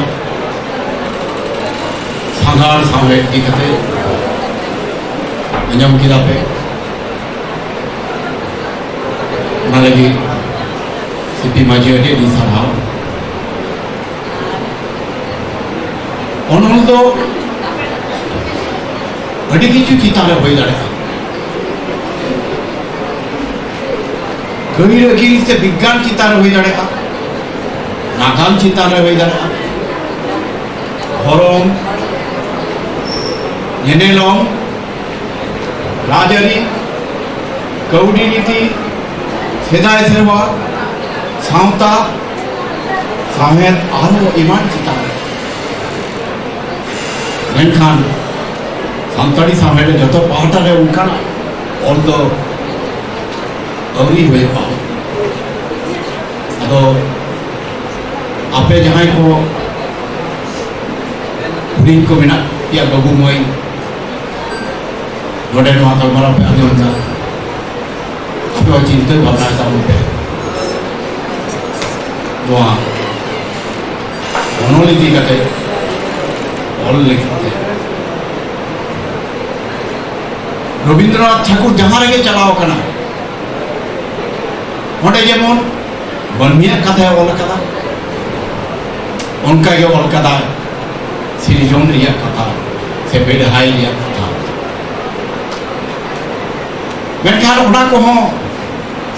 ᱥᱟᱸᱜᱷᱟᱨ ᱥᱟᱶᱦᱮᱫ ᱤᱫᱤ ᱠᱟᱛᱮ ᱟᱸᱡᱚᱢ ᱠᱮᱫᱟ ᱯᱮ, ᱚᱱᱟ ᱞᱟᱹᱜᱤᱫ ᱥᱤᱯᱤ ᱢᱟᱹᱡᱷᱤ ᱟᱹᱰᱤ ᱟᱹᱰᱤ ᱥᱟᱨᱦᱟᱣ᱾ ᱚᱱᱚᱞ ᱫᱚ ᱟᱹᱰᱤ ᱠᱤᱪᱷᱩ ᱪᱮᱛᱟᱱ ᱨᱮ ᱦᱩᱭ ᱫᱟᱲᱮᱭᱟᱜᱼᱟ᱾ ᱜᱟᱹᱦᱤᱨ ᱟᱹᱠᱤᱞ ᱥᱮ ᱵᱤᱜᱽᱜᱟᱱ ᱪᱮᱛᱟᱱ ᱨᱮ ᱦᱩᱭ ᱫᱟᱲᱮᱭᱟᱜᱼᱟ, ᱱᱟᱜᱟᱢ ᱪᱮᱛᱟᱱ ᱨᱮ ᱦᱩᱭ ᱫᱟᱲᱮᱭᱟᱜᱼᱟ, ᱫᱷᱚᱨᱚᱢ, ᱧᱮᱱᱮᱞᱚᱢ, ᱨᱟᱡᱽᱟᱹᱨᱤ, ᱠᱟᱹᱣᱰᱤ ᱱᱤᱛᱤ, ᱥᱮᱫᱟᱭ ᱥᱮᱨᱣᱟ, ᱥᱟᱶᱛᱟ, ᱥᱟᱶᱦᱮᱫ, ᱟᱨᱦᱚᱸ ᱮᱢᱟᱱ ᱪᱮᱛᱟᱱ ᱨᱮ᱾ ᱢᱮᱱᱠᱷᱟᱱ ᱥᱟᱱᱛᱟᱲᱤ ᱥᱟᱶᱦᱮᱫ ᱨᱮ ᱡᱚᱛᱚ ᱯᱟᱦᱴᱟ ᱨᱮ ᱚᱱᱠᱟᱱᱟᱜ ᱚᱞ ᱫᱚ ᱟᱹᱣᱨᱤ ᱦᱩᱭᱩᱜᱼᱟ᱾ ᱟᱫᱚ ᱟᱯᱮ ᱡᱟᱦᱟᱸᱭ ᱠᱚ ᱦᱩᱰᱤᱧ ᱠᱚ ᱢᱮᱱᱟᱜ ᱯᱮᱭᱟ, ᱵᱟᱹᱵᱩ ᱢᱟᱹᱭ, ᱱᱚᱰᱮ ᱱᱚᱣᱟ ᱜᱟᱞᱢᱟᱨᱟᱣ ᱯᱮ ᱟᱸᱡᱚᱢ ᱮᱫᱟ, ᱟᱯᱮ ᱦᱚᱸ ᱪᱤᱱᱛᱟᱹ ᱵᱷᱟᱵᱽᱱᱟᱭ ᱛᱟᱵᱚᱱ ᱯᱮ᱾ ᱱᱚᱣᱟ ᱚᱱᱚᱞ ᱤᱫᱤ ᱠᱟᱛᱮ ᱚᱞ ᱞᱟᱹᱜᱤᱫ ᱛᱮ ᱨᱚᱵᱤᱱᱫᱨᱚᱱᱟᱛᱷ ᱴᱷᱟᱠᱩᱨ ᱡᱟᱦᱟᱸ ᱨᱮᱜᱮ ᱪᱟᱞᱟᱣ ᱟᱠᱟᱱᱟ, ᱚᱸᱰᱮ ᱡᱮᱢᱚᱱ ᱢᱟᱹᱱᱢᱤᱭᱟᱜ ᱠᱟᱛᱷᱟᱭ ᱚᱞ ᱟᱠᱟᱫᱟ, ᱚᱱᱠᱟ ᱜᱮ ᱚᱞ ᱠᱟᱫᱟᱭ ᱥᱤᱨᱡᱚᱱ ᱨᱮᱭᱟᱜ ᱠᱟᱛᱷᱟ ᱥᱮ ᱵᱮᱲᱦᱟᱭ ᱨᱮᱭᱟᱜ ᱠᱟᱛᱷᱟ᱾ ᱢᱮᱱᱠᱷᱟᱱ ᱚᱱᱟ ᱠᱚᱦᱚᱸ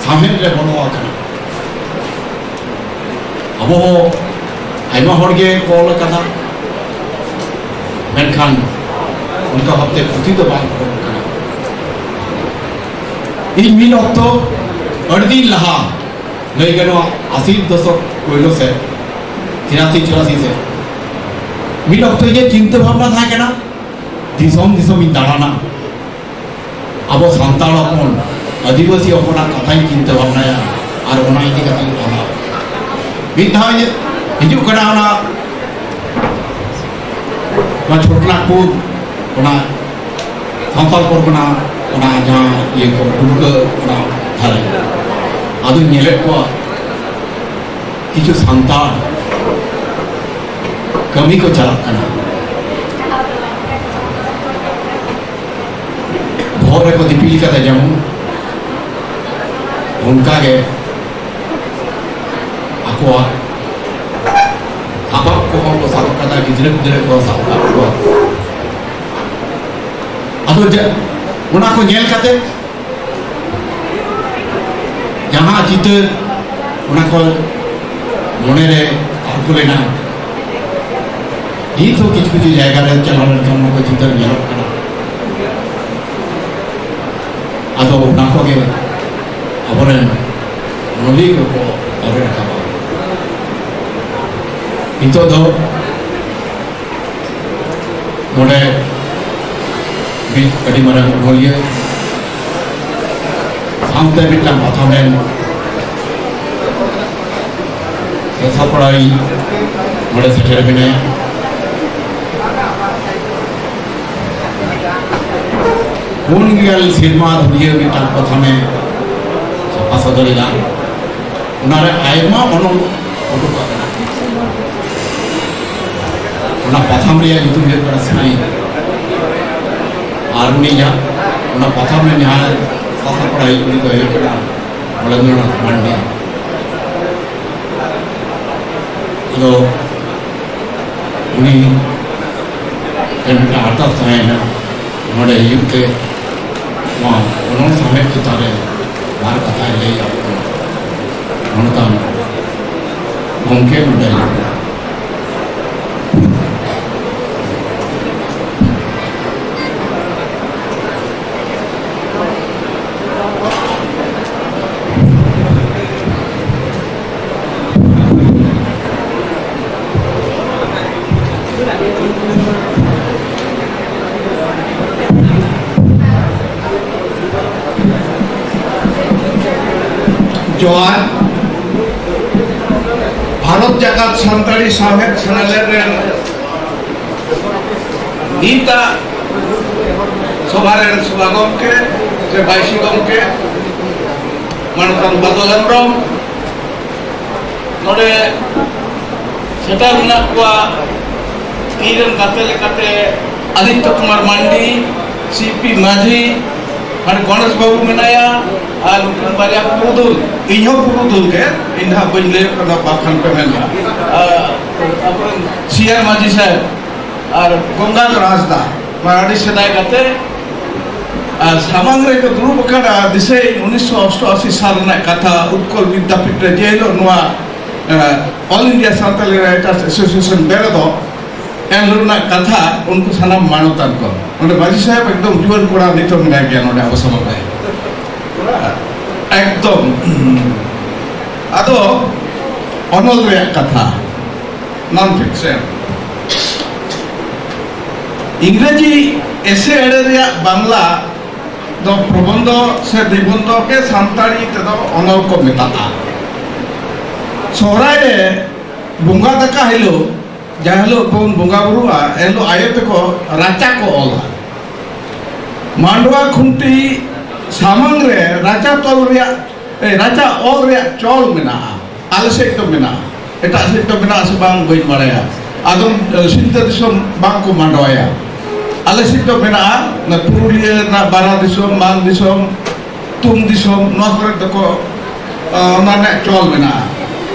ᱥᱟᱶᱦᱮᱫ ᱨᱮ ᱵᱚᱞᱚ ᱟᱠᱟᱱᱟ᱾ ᱟᱵᱚ ᱦᱚᱸ ᱟᱭᱢᱟ ᱦᱚᱲ ᱜᱮ ᱠᱚ ᱚᱞ ᱟᱠᱟᱫᱟ, ᱢᱮᱱᱠᱷᱟᱱ ᱚᱱᱠᱟ ᱵᱷᱟᱵᱛᱮ ᱯᱩᱛᱷᱤ ᱫᱚ ᱵᱟᱝ ᱚᱞ ᱟᱠᱟᱱᱟ᱾ ᱤᱧ ᱢᱤᱫ ᱚᱠᱛᱚ ᱟᱹᱰᱤ ᱫᱤᱱ ᱞᱟᱦᱟ, ᱞᱟᱹᱭ ᱜᱟᱱᱚᱜᱼᱟ ᱟᱥᱤ ᱫᱚᱥᱚᱠ ᱯᱳᱭᱞᱳ ᱥᱮᱫ, ᱛᱤᱨᱟᱥᱤ ᱪᱩᱨᱟᱥᱤ ᱥᱮᱫ, ᱢᱤᱫ ᱚᱠᱛᱚ ᱤᱧᱟᱹᱜ ᱪᱤᱱᱛᱟᱹ ᱵᱷᱟᱵᱽᱱᱟ ᱛᱟᱦᱮᱸ ᱠᱟᱱᱟ, ᱫᱤᱥᱚᱢ ᱫᱤᱥᱚᱢ ᱤᱧ ᱫᱟᱬᱟᱱᱟ, ᱟᱵᱚ ᱥᱟᱱᱛᱟᱲ ᱦᱚᱯᱚᱱ, ᱟᱹᱫᱤᱵᱟᱹᱥᱤ ᱦᱚᱯᱚᱱᱟᱜ ᱠᱟᱛᱷᱟᱧ ᱪᱤᱱᱛᱟᱹ ᱵᱷᱟᱵᱽᱱᱟᱭᱟ ᱟᱨ ᱚᱱᱟ ᱤᱫᱤ ᱠᱟᱛᱮᱧ ᱚᱞᱟ᱾ ᱢᱤᱫ ᱫᱷᱟᱣ ᱤᱧ ᱦᱤᱡᱩᱜ ᱠᱟᱱᱟ ᱚᱱᱟ, ᱚᱱᱟ ᱪᱷᱳᱴᱱᱟᱜᱽᱯᱩᱨ, ᱚᱱᱟ ᱥᱟᱱᱛᱟᱲ ᱯᱚᱨᱜᱚᱱᱟ, ᱚᱱᱟ ᱡᱟᱦᱟᱸ ᱤᱭᱟᱹ ᱠᱚ, ᱰᱩᱢᱠᱟᱹ, ᱚᱱᱟ ᱫᱷᱟᱨᱮ᱾ ᱟᱫᱚᱧ ᱧᱮᱞᱮᱫ ᱠᱚᱣᱟ ᱠᱤᱪᱷᱩ ᱥᱟᱱᱛᱟᱲ ᱠᱟᱹᱢᱤ ᱠᱚ ᱪᱟᱞᱟᱜ ᱠᱟᱱᱟ᱾ ᱵᱚᱦᱚᱜ ᱨᱮᱠᱚ ᱫᱤᱯᱤᱞ ᱠᱟᱫᱟ ᱡᱮᱢᱚᱱ, ᱚᱱᱠᱟ ᱜᱮ ᱟᱠᱚᱣᱟᱜ ᱥᱟᱯᱟᱵ ᱠᱚᱦᱚᱸ ᱠᱚ ᱥᱟᱵ ᱠᱟᱫᱟ, ᱜᱤᱫᱽᱨᱟᱹ ᱯᱤᱫᱽᱨᱟᱹ ᱠᱚ ᱥᱟᱵ ᱠᱟᱜ ᱠᱚᱣᱟ᱾ ᱟᱫᱚ ᱡᱟ-, ᱚᱱᱟ ᱠᱚ ᱧᱮᱞ ᱠᱟᱛᱮ ᱡᱟᱦᱟᱸ ᱪᱤᱛᱟᱹᱨ, ᱚᱱᱟ ᱠᱚ ᱢᱚᱱᱮᱨᱮ ᱟᱨᱠᱩ ᱞᱮᱱᱟ᱾ ᱱᱤᱛ ᱦᱚᱸ ᱠᱤᱪᱷᱩ ᱠᱤᱪᱷᱩ ᱡᱟᱭᱜᱟ ᱨᱮ ᱪᱟᱞᱟᱣ ᱞᱮᱱᱠᱷᱟᱱ ᱚᱱᱟ ᱠᱚ ᱪᱤᱛᱟᱹᱨ ᱧᱮᱞᱚᱜ ᱠᱟᱱᱟ᱾ ᱟᱫᱚ ᱚᱱᱟ ᱠᱚᱜᱮ ᱟᱵᱚᱨᱮᱱ ᱚᱱᱚᱞᱤᱭᱟᱹ ᱠᱚᱠᱚ ᱚᱞ ᱨᱟᱠᱟᱵᱟ᱾ ᱱᱤᱛᱚᱜ ᱫᱚ ᱱᱚᱰᱮ ᱢᱤᱫ ᱟᱹᱰᱤ ᱢᱟᱨᱟᱝ ᱚᱱᱚᱞᱤᱭᱟᱹ ᱥᱟᱶᱛᱮ ᱢᱤᱫᱴᱟᱝ ᱯᱟᱛᱷᱟᱢ ᱮᱢ ᱥᱟᱥᱟᱯᱲᱟᱣᱤᱡ ᱱᱚᱰᱮ ᱥᱮᱴᱮᱨ ᱢᱮᱱᱟᱭᱟ᱾ ᱯᱩᱱ ᱜᱮᱞ ᱥᱮᱨᱢᱟ ᱫᱷᱩᱨᱤᱭᱟᱹ ᱢᱤᱫᱴᱟᱝ ᱯᱟᱛᱷᱟᱢᱮ ᱥᱟᱯᱷᱟ ᱥᱚᱫᱚᱨ ᱮᱫᱟ᱾ ᱚᱱᱟᱨᱮ ᱟᱭᱢᱟ ᱚᱱᱚᱞ ᱩᱰᱩᱠ ᱟᱠᱟᱱᱟ᱾ ᱚᱱᱟ ᱯᱟᱛᱷᱟᱢ ᱨᱮᱭᱟᱜ ᱧᱩᱛᱩᱢ ᱦᱩᱭᱩᱜ ᱠᱟᱱᱟ ᱥᱟᱹᱨᱤ᱾ ᱟᱨ ᱩᱱᱤ ᱡᱟᱦᱟᱸ ᱚᱱᱟ ᱯᱟᱛᱷᱟᱢ ᱨᱮ ᱡᱟᱦᱟᱸᱭ ᱥᱟᱥᱟᱯᱲᱟᱣᱤᱡ, ᱩᱱᱤ ᱫᱚ ᱦᱩᱭᱩᱜ ᱠᱟᱱᱟ ᱨᱚᱵᱤᱱᱫᱨᱚᱱᱟᱛᱷ ᱢᱟᱱᱰᱤ᱾ ᱟᱫᱚ ᱩᱱᱤ ᱴᱷᱮᱱ ᱢᱤᱫᱴᱟᱝ ᱟᱨᱫᱟᱥ ᱛᱟᱦᱮᱸᱭᱮᱱᱟ, ᱱᱚᱰᱮ ᱦᱤᱡᱩᱜ ᱛᱮ ᱱᱚᱣᱟ ᱚᱱᱚᱞ ᱥᱟᱶᱦᱮᱫ ᱪᱮᱛᱟᱱ ᱨᱮ ᱵᱟᱨ ᱠᱟᱛᱷᱟᱭ ᱞᱟᱹᱭ ᱟᱵᱚᱱᱟ᱾ ᱱᱚᱝᱠᱟᱱ ᱜᱚᱢᱠᱮ ᱱᱚᱰᱮ ᱦᱤᱡᱩᱜ ᱠᱟᱱᱟ᱾ ᱡᱚᱦᱟᱨ᱾ ᱵᱷᱟᱨᱚᱛ ᱡᱟᱠᱟᱛ ᱥᱟᱱᱛᱟᱲᱤ ᱥᱟᱶᱦᱮᱫ ᱥᱮᱱᱮᱞᱮᱫ ᱨᱮᱱ ᱱᱤᱛᱟᱜ ᱥᱚᱵᱷᱟ ᱨᱮᱱ ᱥᱚᱵᱷᱟ ᱜᱚᱢᱠᱮ ᱥᱮ ᱵᱟᱭᱥᱤ ᱜᱚᱢᱠᱮ, ᱢᱟᱱᱚᱛᱟᱱ ᱵᱟᱫᱚᱞ ᱦᱮᱢᱵᱨᱚᱢ, ᱱᱚᱰᱮ ᱥᱮᱴᱮᱨ ᱢᱮᱱᱟᱜ ᱠᱚᱣᱟ ᱤᱧ ᱨᱮᱱ ᱜᱟᱛᱮ ᱞᱮᱠᱟᱛᱮ ᱟᱫᱤᱛᱭᱚ ᱠᱩᱢᱟᱨ ᱢᱟᱱᱰᱤ, ᱥᱤ ᱯᱤ ᱢᱟᱹᱡᱷᱤ, ᱟᱨ ᱜᱚᱬᱮᱥ ᱵᱟᱹᱵᱩ ᱢᱮᱱᱟᱭᱟ, ᱟᱨ ᱱᱩᱠᱤᱱ ᱵᱟᱨᱭᱟ ᱯᱩᱨᱩᱫᱷᱩᱞ, ᱤᱧ ᱦᱚᱸ ᱯᱩᱨᱩᱫᱷᱩᱞ ᱜᱮ, ᱤᱧ ᱫᱚ ᱦᱟᱸᱜ ᱵᱟᱹᱧ ᱞᱟᱹᱭᱚᱜ ᱠᱟᱱᱟ, ᱵᱟᱠᱷᱟᱱ ᱯᱮ ᱢᱮᱱᱟ᱾ ᱟᱨ ᱟᱵᱚᱨᱮᱱ ᱥᱤ ᱟᱨ ᱢᱟᱹᱡᱷᱤ ᱥᱟᱦᱮᱵᱽ ᱟᱨ ᱜᱚᱝᱜᱟᱫᱷᱚᱨ ᱦᱟᱸᱥᱫᱟ, ᱱᱚᱣᱟ ᱟᱹᱰᱤ ᱥᱮᱫᱟᱭ ᱜᱟᱛᱮ, ᱟᱨ ᱥᱟᱢᱟᱝ ᱨᱮ ᱠᱚ ᱫᱩᱲᱩᱵ ᱟᱠᱟᱱᱟ, ᱫᱤᱥᱟᱹᱭ ᱩᱱᱤᱥᱥᱚ ᱚᱥᱴᱚᱟᱥᱤ ᱥᱟᱞ ᱨᱮᱱᱟᱜ ᱠᱟᱛᱷᱟ, ᱩᱛᱠᱚᱞ ᱵᱤᱫᱽᱫᱟᱯᱤᱴ ᱨᱮ ᱡᱮ ᱦᱤᱞᱳᱜ ᱱᱚᱣᱟ, ᱮ, All India Santali Writers Association ᱵᱮᱨᱮᱫᱚᱜ, ᱮᱱ ᱦᱤᱞᱳᱜ ᱨᱮᱱᱟᱜ ᱠᱟᱛᱷᱟ, ᱩᱱᱠᱩ ᱥᱟᱱᱟᱢ ᱢᱟᱱᱚᱛᱟᱱ ᱠᱚ᱾ ᱱᱚᱰᱮ ᱢᱟᱹᱡᱷᱤ ᱥᱟᱦᱮᱵᱽ ᱮᱠᱫᱚᱢ ᱡᱩᱣᱟᱹᱱ ᱠᱚᱲᱟ ᱱᱤᱛ ᱦᱚᱸ ᱢᱮᱱᱟᱭ ᱜᱮᱭᱟ ᱱᱚᱰᱮ ᱟᱵᱚ ᱥᱟᱢᱟᱝ ᱨᱮ᱾ ᱮᱠᱫᱚᱢ᱾ ᱟᱫᱚ ᱚᱱᱚᱞ ᱨᱮᱭᱟᱜ ᱠᱟᱛᱷᱟ, non fiction᱾ ᱤᱝᱨᱮᱡᱤ ᱮᱥᱮ ᱮᱲᱮ ᱨᱮᱭᱟᱜ ᱵᱟᱝᱞᱟ ᱫᱚ ᱯᱨᱚᱵᱚᱱᱫᱷᱚ ᱥᱮ ᱱᱤᱵᱚᱱᱫᱷᱚ ᱜᱮ ᱥᱟᱱᱛᱟᱲᱤ ᱛᱮᱫᱚ ᱚᱱᱚᱞ ᱠᱚ ᱢᱮᱛᱟᱜᱼᱟ᱾ ᱥᱚᱦᱨᱟᱭ ᱨᱮ ᱵᱚᱸᱜᱟ ᱫᱟᱠᱟ ᱦᱤᱞᱳᱜ, ᱡᱟᱦᱟᱸ ᱦᱤᱞᱳᱜ ᱵᱚᱱ ᱵᱚᱸᱜᱟ ᱵᱩᱨᱩᱜᱼᱟ, ᱮᱱᱦᱤᱞᱳᱜ ᱟᱭᱳ ᱛᱟᱠᱚ ᱨᱟᱪᱟ ᱠᱚ ᱚᱞᱟ᱾ ᱢᱟᱰᱣᱟ ᱠᱷᱩᱱᱴᱤ ᱥᱟᱢᱟᱝ ᱨᱮ ᱨᱟᱪᱟ ᱛᱚᱞ ᱨᱮᱭᱟᱜ, ᱮ, ᱨᱟᱪᱟ ᱚᱞ ᱨᱮᱭᱟᱜ ᱪᱚᱞ ᱢᱮᱱᱟᱜᱼᱟ᱾ ᱟᱞᱮ ᱥᱮᱫ ᱫᱚ ᱢᱮᱱᱟᱜᱼᱟ, ᱮᱴᱟᱜ ᱥᱮᱫ ᱫᱚ ᱢᱮᱱᱟᱜᱼᱟ ᱥᱮ ᱵᱟᱝ ᱵᱟᱹᱧ ᱵᱟᱲᱟᱭᱟ᱾ ᱟᱫᱚᱢ, ᱮ, ᱥᱤᱞᱫᱟᱹ ᱫᱤᱥᱚᱢ ᱵᱟᱝ ᱠᱚ ᱢᱟᱰᱣᱟᱭᱟ᱾ ᱟᱞᱮ ᱥᱮᱫ ᱫᱚ ᱢᱮᱱᱟᱜᱼᱟ, ᱚᱱᱟ ᱯᱩᱨᱩᱞᱤᱭᱟᱹ ᱨᱮᱱᱟᱜ ᱵᱟᱨᱟ ᱫᱤᱥᱚᱢ, ᱢᱟᱱ ᱫᱤᱥᱚᱢ, ᱛᱩᱢ ᱫᱤᱥᱚᱢ, ᱱᱚᱣᱟ ᱠᱚᱨᱮ ᱫᱚᱠᱚ, ᱟ, ᱚᱱᱟ ᱨᱮᱱᱟᱜ ᱪᱚᱞ ᱢᱮᱱᱟᱜᱼᱟ᱾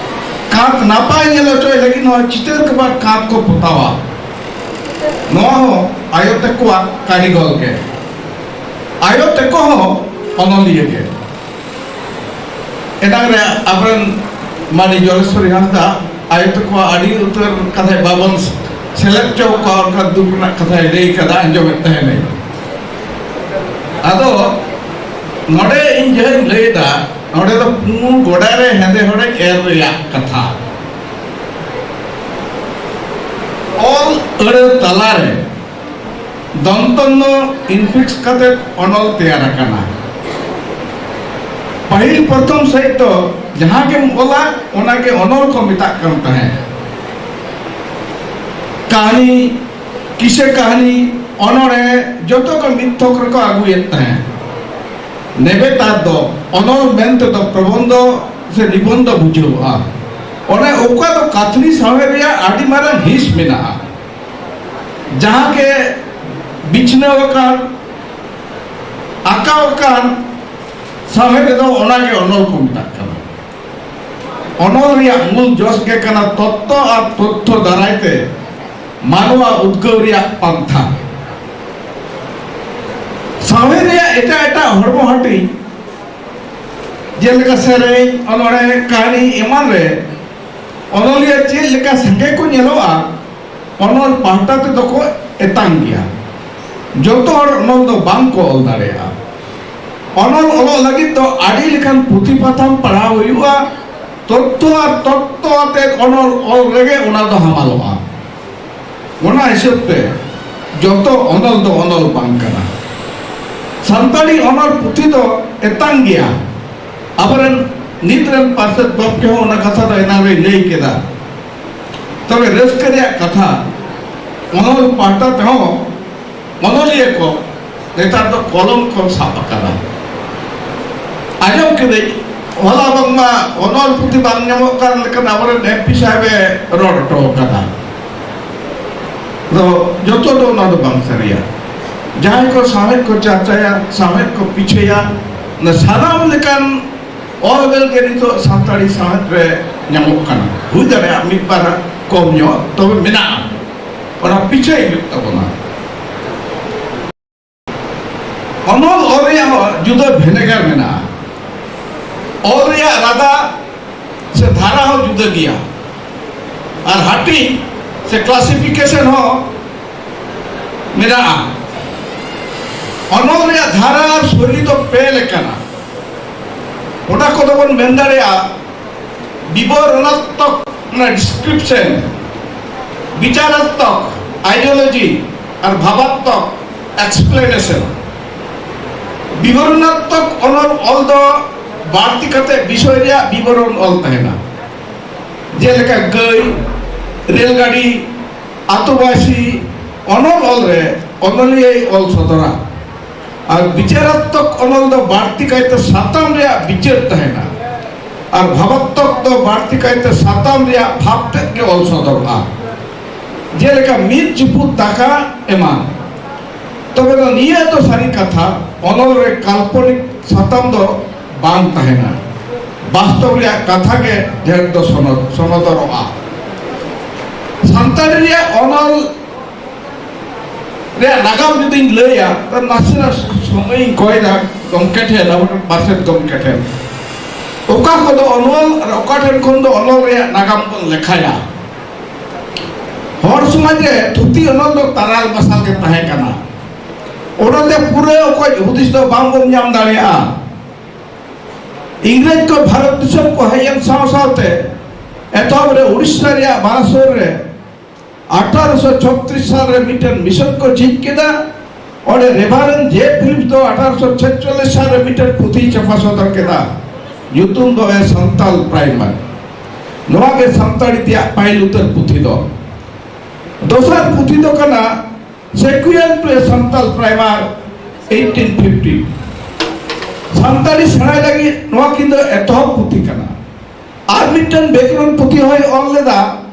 ᱠᱟᱸᱛ ᱱᱟᱯᱟᱭ ᱧᱮᱞ ᱦᱚᱪᱚᱭ ᱞᱟᱹᱜᱤᱫ ᱱᱚᱣᱟ ᱪᱤᱛᱟᱹᱨ ᱠᱚ ᱵᱟ ᱠᱟᱸᱛ ᱠᱚ ᱯᱚᱛᱟᱣᱟ᱾ ᱱᱚᱣᱟ ᱦᱚᱸ ᱟᱭᱳ ᱛᱟᱠᱚᱣᱟᱜ ᱠᱟᱹᱨᱤᱜᱚᱞ ᱜᱮ᱾ ᱟᱭᱳ ᱛᱟᱠᱚ ᱦᱚᱸ ᱚᱱᱚᱞᱤᱭᱟᱹ ᱜᱮ᱾ ᱮᱱᱟᱝ ᱨᱮ ᱟᱵᱚᱨᱮᱱ ᱢᱟᱹᱱᱤ ᱡᱚᱞᱮᱥᱣᱚᱨᱤ ᱦᱟᱸᱥᱫᱟ ᱟᱭᱳ ᱛᱟᱠᱚᱣᱟᱜ ᱟᱹᱰᱤ ᱩᱛᱟᱹᱨ ᱠᱟᱛᱷᱟ ᱵᱟᱵᱚᱱ ᱥᱮᱞᱮᱫ ᱦᱚᱪᱚ ᱠᱚᱣᱟ, ᱚᱱᱠᱟᱱ ᱫᱩᱠ ᱨᱮᱱᱟᱜ ᱠᱟᱛᱷᱟᱭ ᱞᱟᱹᱭ ᱠᱟᱫᱟ, ᱟᱸᱡᱚᱢᱮᱫ ᱛᱟᱦᱮᱱᱟᱹᱧ᱾ ᱟᱫᱚ ᱱᱚᱰᱮ ᱤᱧ ᱡᱟᱦᱟᱸᱧ ᱞᱟᱹᱭᱫᱟ, ᱱᱚᱰᱮ ᱫᱚ ᱯᱩᱸᱰ ᱜᱚᱰᱟ ᱨᱮ ᱦᱮᱸᱫᱮ ᱦᱚᱲᱮᱡ ᱮᱨ ᱨᱮᱭᱟᱜ ᱠᱟᱛᱷᱟ᱾ ᱚᱞ ᱟᱹᱲᱟᱹ ᱛᱟᱞᱟᱨᱮ ᱫᱚᱱᱛᱚᱱᱱᱚ infix ᱠᱟᱛᱮ ᱚᱱᱚᱞ ᱛᱮᱭᱟᱨ ᱟᱠᱟᱱᱟ᱾ ᱯᱟᱹᱦᱤᱞ ᱯᱨᱚᱛᱷᱚᱢ ᱥᱮᱫ ᱫᱚ ᱡᱟᱦᱟᱸ ᱜᱮᱢ ᱚᱞᱟ, ᱚᱱᱟᱜᱮ ᱚᱱᱚᱞ ᱠᱚ ᱢᱮᱛᱟᱜ ᱠᱟᱱ ᱛᱟᱦᱮᱸᱫ᱾ ᱠᱟᱹᱦᱱᱤ, ᱠᱤᱥᱟᱹ ᱠᱟᱹᱦᱱᱤ, ᱚᱱᱚᱬᱦᱮ, ᱡᱚᱛᱚ ᱠᱚ ᱢᱤᱫ ᱛᱷᱚᱠ ᱨᱮᱠᱚ ᱟᱹᱜᱩᱭᱮᱫ ᱛᱟᱦᱮᱸᱫ᱾ ᱱᱮᱵᱮᱛᱟᱨ ᱫᱚ ᱚᱱᱚᱞ ᱢᱮᱱᱛᱮ ᱫᱚ ᱯᱨᱚᱵᱚᱱᱫᱷᱚ ᱥᱮ ᱱᱤᱵᱚᱱᱫᱷᱚ ᱵᱩᱡᱷᱟᱹᱣᱜᱼᱟ᱾ ᱚᱱᱮ ᱚᱠᱟ ᱫᱚ ᱠᱟᱛᱷᱱᱤ ᱥᱟᱶᱦᱮᱫ ᱨᱮᱭᱟᱜ ᱟᱹᱰᱤ ᱢᱟᱨᱟᱝ ᱦᱤᱸᱥ ᱢᱮᱱᱟᱜᱼᱟ, ᱡᱟᱦᱟᱸ ᱜᱮ ᱵᱤᱪᱷᱱᱟᱹᱣ ᱟᱠᱟᱱ, ᱟᱸᱠᱟᱣ ᱟᱠᱟᱱ ᱥᱟᱶᱦᱮᱫ ᱨᱮᱫᱚ ᱚᱱᱟᱜᱮ ᱚᱱᱚᱞ ᱠᱚ ᱢᱮᱛᱟᱜ ᱠᱟᱱᱟ᱾ ᱚᱱᱚᱞ ᱨᱮᱭᱟᱜ ᱢᱩᱞ ᱡᱚᱥ ᱜᱮ ᱠᱟᱱᱟ ᱛᱚᱛᱛᱚ ᱟᱨ ᱛᱚᱛᱛᱷᱚ ᱫᱟᱨᱟᱭ ᱛᱮ ᱢᱟᱱᱣᱟ ᱩᱫᱽᱜᱟᱹᱣ ᱨᱮᱭᱟᱜ ᱯᱟᱱᱛᱷᱟ᱾ ᱥᱟᱶᱦᱮᱫ ᱨᱮᱭᱟᱜ ᱮᱴᱟᱜ ᱮᱴᱟᱜ ᱦᱚᱲᱢᱚ ᱦᱟᱹᱴᱤᱧ, ᱡᱮᱞᱮᱠᱟ ᱥᱮᱨᱮᱧ, ᱚᱱᱚᱬᱦᱮ, ᱠᱟᱹᱦᱱᱤ ᱮᱢᱟᱱ ᱨᱮ ᱚᱱᱚᱞᱤᱭᱟᱹ ᱪᱮᱫ ᱞᱮᱠᱟ ᱥᱟᱸᱜᱮ ᱠᱚ ᱧᱮᱞᱚᱜᱼᱟ, ᱚᱱᱚᱞ ᱯᱟᱦᱴᱟ ᱛᱮᱫᱚ ᱠᱚ ᱮᱛᱟᱝ ᱜᱮᱭᱟ᱾ ᱡᱚᱛᱚ ᱦᱚᱲ ᱚᱱᱚᱞ ᱫᱚ ᱵᱟᱝ ᱠᱚ ᱚᱞ ᱫᱟᱲᱮᱭᱟᱜᱼᱟ᱾ ᱚᱱᱚᱞ ᱚᱞᱚᱜ ᱞᱟᱹᱜᱤᱫ ᱫᱚ ᱟᱹᱰᱤ ᱞᱮᱠᱟᱱ ᱯᱩᱛᱷᱤ ᱯᱟᱛᱷᱟᱢ ᱯᱟᱲᱦᱟᱣ ᱦᱩᱭᱩᱜᱼᱟ, ᱛᱚᱛᱛᱷᱚ ᱟᱨ ᱛᱚᱛᱛᱷᱚ ᱟᱛᱮᱫ ᱚᱱᱚᱞ ᱚᱞ ᱨᱮᱜᱮ ᱚᱱᱟ ᱫᱚ ᱦᱟᱢᱟᱞᱚᱜᱼᱟ᱾ ᱚᱱᱟ ᱦᱤᱥᱟᱹᱵ ᱛᱮ ᱡᱚᱛᱚ ᱚᱱᱚᱞ ᱫᱚ ᱚᱱᱚᱞ ᱵᱟᱝ ᱠᱟᱱᱟ᱾ ᱥᱟᱱᱛᱟᱲᱤ ᱚᱱᱚᱞ ᱯᱩᱛᱷᱤ ᱫᱚ ᱮᱛᱟᱝ ᱜᱮᱭᱟ᱾ ᱟᱵᱚᱨᱮᱱ ᱱᱤᱛ ᱨᱮᱱ ᱯᱟᱨᱥᱮᱛ ᱜᱚᱢᱠᱮ ᱦᱚᱸ ᱚᱱᱟ ᱠᱟᱛᱷᱟ ᱫᱚ ᱮᱱᱟᱝ ᱨᱮᱭ ᱞᱟᱹᱭ ᱠᱮᱫᱟ᱾ ᱛᱚᱵᱮ ᱨᱟᱹᱥᱠᱟᱹ ᱨᱮᱭᱟᱜ ᱠᱟᱛᱷᱟ, ᱚᱱᱚᱞ ᱯᱟᱦᱴᱟ ᱛᱮᱦᱚᱸ ᱚᱱᱚᱞᱤᱭᱟᱹ ᱠᱚ ᱱᱮᱛᱟᱨ ᱫᱚ ᱠᱚᱞᱚᱢ ᱠᱚ ᱥᱟᱵ ᱟᱠᱟᱫᱟ᱾ ᱟᱸᱡᱚᱢ ᱠᱤᱫᱟᱹᱧ ᱦᱚᱞᱟ ᱵᱟᱝᱢᱟ ᱚᱱᱚᱞ ᱯᱩᱛᱷᱤ ᱵᱟᱝ ᱧᱟᱢᱚᱜ ᱠᱟᱱ ᱞᱮᱠᱟᱱ ᱟᱵᱚᱨᱮᱱ ᱮᱢ ᱯᱤ ᱥᱟᱦᱮᱵᱮ ᱨᱚᱲ ᱦᱚᱴᱚ ᱟᱠᱟᱫᱟ᱾ ᱫᱚ ᱡᱚᱛᱚ ᱫᱚ ᱚᱱᱟ ᱫᱚ ᱵᱟᱝ ᱥᱟᱹᱨᱤᱭᱟ᱾ ᱡᱟᱦᱟᱸᱭ ᱠᱚ ᱥᱟᱶᱦᱮᱫ ᱠᱚ ᱪᱟᱨᱪᱟᱭᱟ, ᱥᱟᱶᱦᱮᱫ ᱠᱚ ᱯᱤᱪᱷᱟᱹᱭᱟ, ᱚᱱᱟ ᱥᱟᱱᱟᱢ ᱞᱮᱠᱟᱱ ᱚᱞ ᱵᱮᱞ ᱜᱮ ᱱᱤᱛᱚᱜ ᱥᱟᱱᱛᱟᱲᱤ ᱥᱟᱶᱦᱮᱫ ᱨᱮ ᱧᱟᱢᱚᱜ ᱠᱟᱱᱟ᱾ ᱦᱩᱭ ᱫᱟᱲᱮᱭᱟᱜᱼᱟ ᱢᱤᱫ ᱵᱟᱨ ᱠᱚᱢ ᱧᱚᱜ, ᱛᱚᱵᱮ ᱢᱮᱱᱟᱜᱼᱟ᱾ ᱚᱱᱟ ᱯᱤᱪᱷᱟᱹᱭ ᱦᱩᱭᱩᱜ ᱛᱟᱵᱚᱱᱟ᱾ ᱚᱱᱚᱞ ᱚᱞ ᱨᱮᱭᱟᱜ ᱦᱚᱸ ᱡᱩᱫᱟᱹ ᱵᱷᱮᱱᱮᱜᱟᱨ ᱢᱮᱱᱟᱜᱼᱟ᱾ ᱚᱞ ᱨᱮᱭᱟᱜ ᱨᱟᱫᱟ ᱥᱮ ᱫᱷᱟᱨᱟ ᱦᱚᱸ ᱡᱩᱫᱟᱹ ᱜᱮᱭᱟ, ᱟᱨ ᱦᱟᱹᱴᱤᱧ ᱥᱮ ᱠᱞᱟᱥᱤᱯᱷᱤᱠᱮᱥᱚᱱ ᱦᱚᱸ ᱢᱮᱱᱟᱜᱼᱟ᱾ ᱚᱱᱚᱞ ᱨᱮᱭᱟᱜ ᱫᱷᱟᱨᱟ ᱟᱨ ᱥᱳᱭᱞᱤ ᱫᱚ ᱯᱮ ᱞᱮᱠᱟᱱᱟ᱾ ᱚᱱᱟ ᱠᱚᱫᱚ ᱵᱚᱱ ᱢᱮᱱ ᱫᱟᱲᱮᱭᱟᱜᱼᱟ ᱵᱤᱵᱚᱨᱚᱱᱟᱛᱢᱚᱠ, ᱚᱱᱟ ᱰᱤᱥᱠᱨᱤᱯᱥᱚᱱ, ᱵᱤᱪᱟᱨᱟᱛᱢᱚᱠ, ᱟᱭᱰᱤᱭᱳᱞᱚᱡᱤ, ᱟᱨ ᱵᱷᱟᱵᱟᱛᱢᱚᱠ, ᱮᱠᱥᱯᱞᱮᱱᱮᱥᱚᱱ᱾ ᱵᱤᱵᱚᱨᱚᱱᱟᱛᱢᱚᱠ ᱚᱱᱚᱞ ᱚᱞ ᱫᱚ ᱵᱟᱹᱲᱛᱤ ᱠᱟᱛᱮ ᱵᱤᱥᱚᱭ ᱨᱮᱭᱟᱜ ᱵᱤᱵᱚᱨᱚᱱ ᱚᱞ ᱛᱟᱦᱮᱱᱟ, ᱡᱮᱞᱮᱠᱟ ᱜᱟᱹᱭ, ᱨᱮᱞ ᱜᱟᱹᱰᱤ, ᱟᱛᱳᱵᱟᱥᱤ᱾ ᱚᱱᱚᱞ ᱚᱞ ᱨᱮ ᱚᱱᱚᱞᱤᱭᱟᱹᱭ ᱚᱞ ᱥᱚᱫᱚᱨᱟ᱾ ᱟᱨ ᱵᱤᱪᱟᱨᱟᱛᱢᱚᱠ ᱚᱱᱚᱞ ᱫᱚ ᱵᱟᱹᱲᱛᱤ ᱠᱟᱭᱛᱮ ᱥᱟᱛᱟᱢ ᱨᱮᱭᱟᱜ ᱵᱤᱪᱟᱹᱨ ᱛᱟᱦᱮᱱᱟ, ᱟᱨ ᱵᱷᱟᱵᱟᱛᱢᱚᱠ ᱫᱚ ᱵᱟᱹᱲᱛᱤ ᱠᱟᱭᱛᱮ ᱥᱟᱛᱟᱢ ᱨᱮᱭᱟᱜ ᱵᱷᱟᱵᱽ ᱛᱮᱫ ᱜᱮ ᱚᱞ ᱥᱚᱫᱚᱨᱚᱜᱼᱟ᱾ ᱡᱮᱞᱮᱠᱟ ᱢᱤᱫ ᱪᱩᱯᱩᱫ ᱫᱟᱠᱟ ᱮᱢᱟᱱ᱾ ᱛᱚᱵᱮ ᱫᱚ ᱱᱤᱭᱟᱹ ᱫᱚ ᱥᱟᱹᱨᱤ ᱠᱟᱛᱷᱟ, ᱚᱱᱚᱞ ᱨᱮ ᱠᱟᱞᱯᱚᱱᱤᱠ ᱥᱟᱛᱟᱢ ᱫᱚ ᱵᱟᱝ ᱛᱟᱦᱮᱱᱟ, ᱵᱟᱥᱛᱚᱵ ᱨᱮᱭᱟᱜ ᱠᱟᱛᱷᱟ ᱜᱮ ᱰᱷᱮᱨ ᱫᱚ ᱥᱚᱱᱚᱫ ᱥᱚᱱᱚᱫᱚᱨᱚᱜᱼᱟ᱾ ᱥᱟᱱᱛᱟᱲᱤ ᱨᱮᱭᱟᱜ ᱚᱱᱚᱞ ᱨᱮᱭᱟᱜ ᱱᱟᱜᱟᱢ ᱡᱩᱫᱤᱧ ᱞᱟᱹᱭᱟ, ᱛᱚ ᱱᱟᱥᱮᱱᱟᱜ ᱥᱚᱢᱚᱭᱤᱧ ᱠᱚᱭᱫᱟ ᱜᱚᱢᱠᱮ ᱴᱷᱮᱱ, ᱟᱵᱚ ᱨᱮᱱ ᱯᱟᱨᱥᱮᱛ ᱜᱚᱢᱠᱮ ᱴᱷᱮᱱ, ᱚᱠᱟ ᱠᱚᱫᱚ ᱚᱱᱚᱞ ᱟᱨ ᱚᱠᱟ ᱴᱷᱮᱱ ᱠᱷᱚᱱ ᱫᱚ ᱚᱱᱚᱞ ᱨᱮᱭᱟᱜ ᱱᱟᱜᱟᱢ ᱵᱚᱱ ᱞᱮᱠᱷᱟᱭᱟ᱾ ᱦᱚᱲ ᱥᱚᱢᱟᱡᱽ ᱨᱮ ᱛᱷᱩᱛᱤ ᱚᱱᱚᱞ ᱫᱚ ᱛᱟᱨᱟᱞ ᱵᱟᱥᱟᱞ ᱜᱮ ᱛᱟᱦᱮᱸ ᱠᱟᱱᱟ᱾ ᱚᱱᱟᱛᱮ ᱯᱩᱨᱟᱹ ᱚᱠᱚᱭ ᱦᱩᱫᱤᱥ ᱫᱚ ᱵᱟᱝ ᱵᱚᱱ ᱧᱟᱢ ᱫᱟᱲᱮᱭᱟᱜᱼᱟ᱾ ᱤᱝᱨᱮᱡᱽ ᱠᱚ ᱵᱷᱟᱨᱚᱛ ᱫᱤᱥᱚᱢ ᱠᱚ ᱦᱮᱡ ᱮᱱ ᱥᱟᱶ ᱥᱟᱶᱛᱮ ᱮᱛᱚᱦᱚᱵ ᱨᱮ ᱩᱲᱤᱥᱥᱟ ᱨᱮᱭᱟᱜ ᱵᱟᱞᱟᱥᱳᱨ ᱨᱮ ᱟᱴᱷᱟᱨᱚᱥᱚ ᱪᱷᱚᱛᱨᱤᱥ ᱥᱟᱞ ᱨᱮ ᱢᱤᱫᱴᱮᱱ ᱢᱤᱥᱚᱱ ᱠᱚ ᱡᱷᱤᱡ ᱠᱮᱫᱟ᱾ ᱚᱸᱰᱮ ᱨᱮᱵᱷᱟᱨᱮᱱᱰ ᱡᱮ ᱯᱷᱤᱞᱤᱯᱥ ᱫᱚ ᱟᱴᱷᱟᱨᱚᱥᱚ ᱪᱷᱮᱪᱪᱚᱞᱞᱤᱥ ᱥᱟᱞ ᱨᱮ ᱢᱤᱫᱴᱮᱱ ᱯᱩᱛᱷᱤᱭ ᱪᱷᱟᱯᱟ ᱥᱚᱫᱚᱨ ᱠᱮᱫᱟ, ᱧᱩᱛᱩᱢ ᱫᱚ ᱮ ᱥᱟᱱᱛᱟᱞ ᱯᱨᱟᱭᱢᱟᱨ᱾ ᱱᱚᱣᱟ ᱜᱮ ᱥᱟᱱᱛᱟᱲᱤ ᱛᱮᱭᱟᱜ ᱯᱟᱹᱦᱤᱞ ᱩᱛᱟᱹᱨ ᱯᱩᱛᱷᱤ ᱫᱚ᱾ ᱫᱚᱥᱟᱨ ᱯᱩᱛᱷᱤ ᱫᱚ ᱠᱟᱱᱟ Sequel to a Santal Primer, eighteen fifty᱾ Santali ᱥᱮᱬᱟᱭ ᱞᱟᱹᱜᱤᱫ ᱱᱚᱣᱟ ᱠᱤᱱ ᱫᱚ ᱮᱛᱚᱦᱚᱵ ᱯᱩᱛᱷᱤ ᱠᱟᱱᱟ᱾ ᱟᱨ ᱢᱤᱫᱴᱮᱱ ᱵᱮᱠᱚᱨᱚᱱ ᱯᱩᱛᱷᱤ ᱦᱚᱸᱭ ᱚᱞ ᱞᱮᱫᱟ,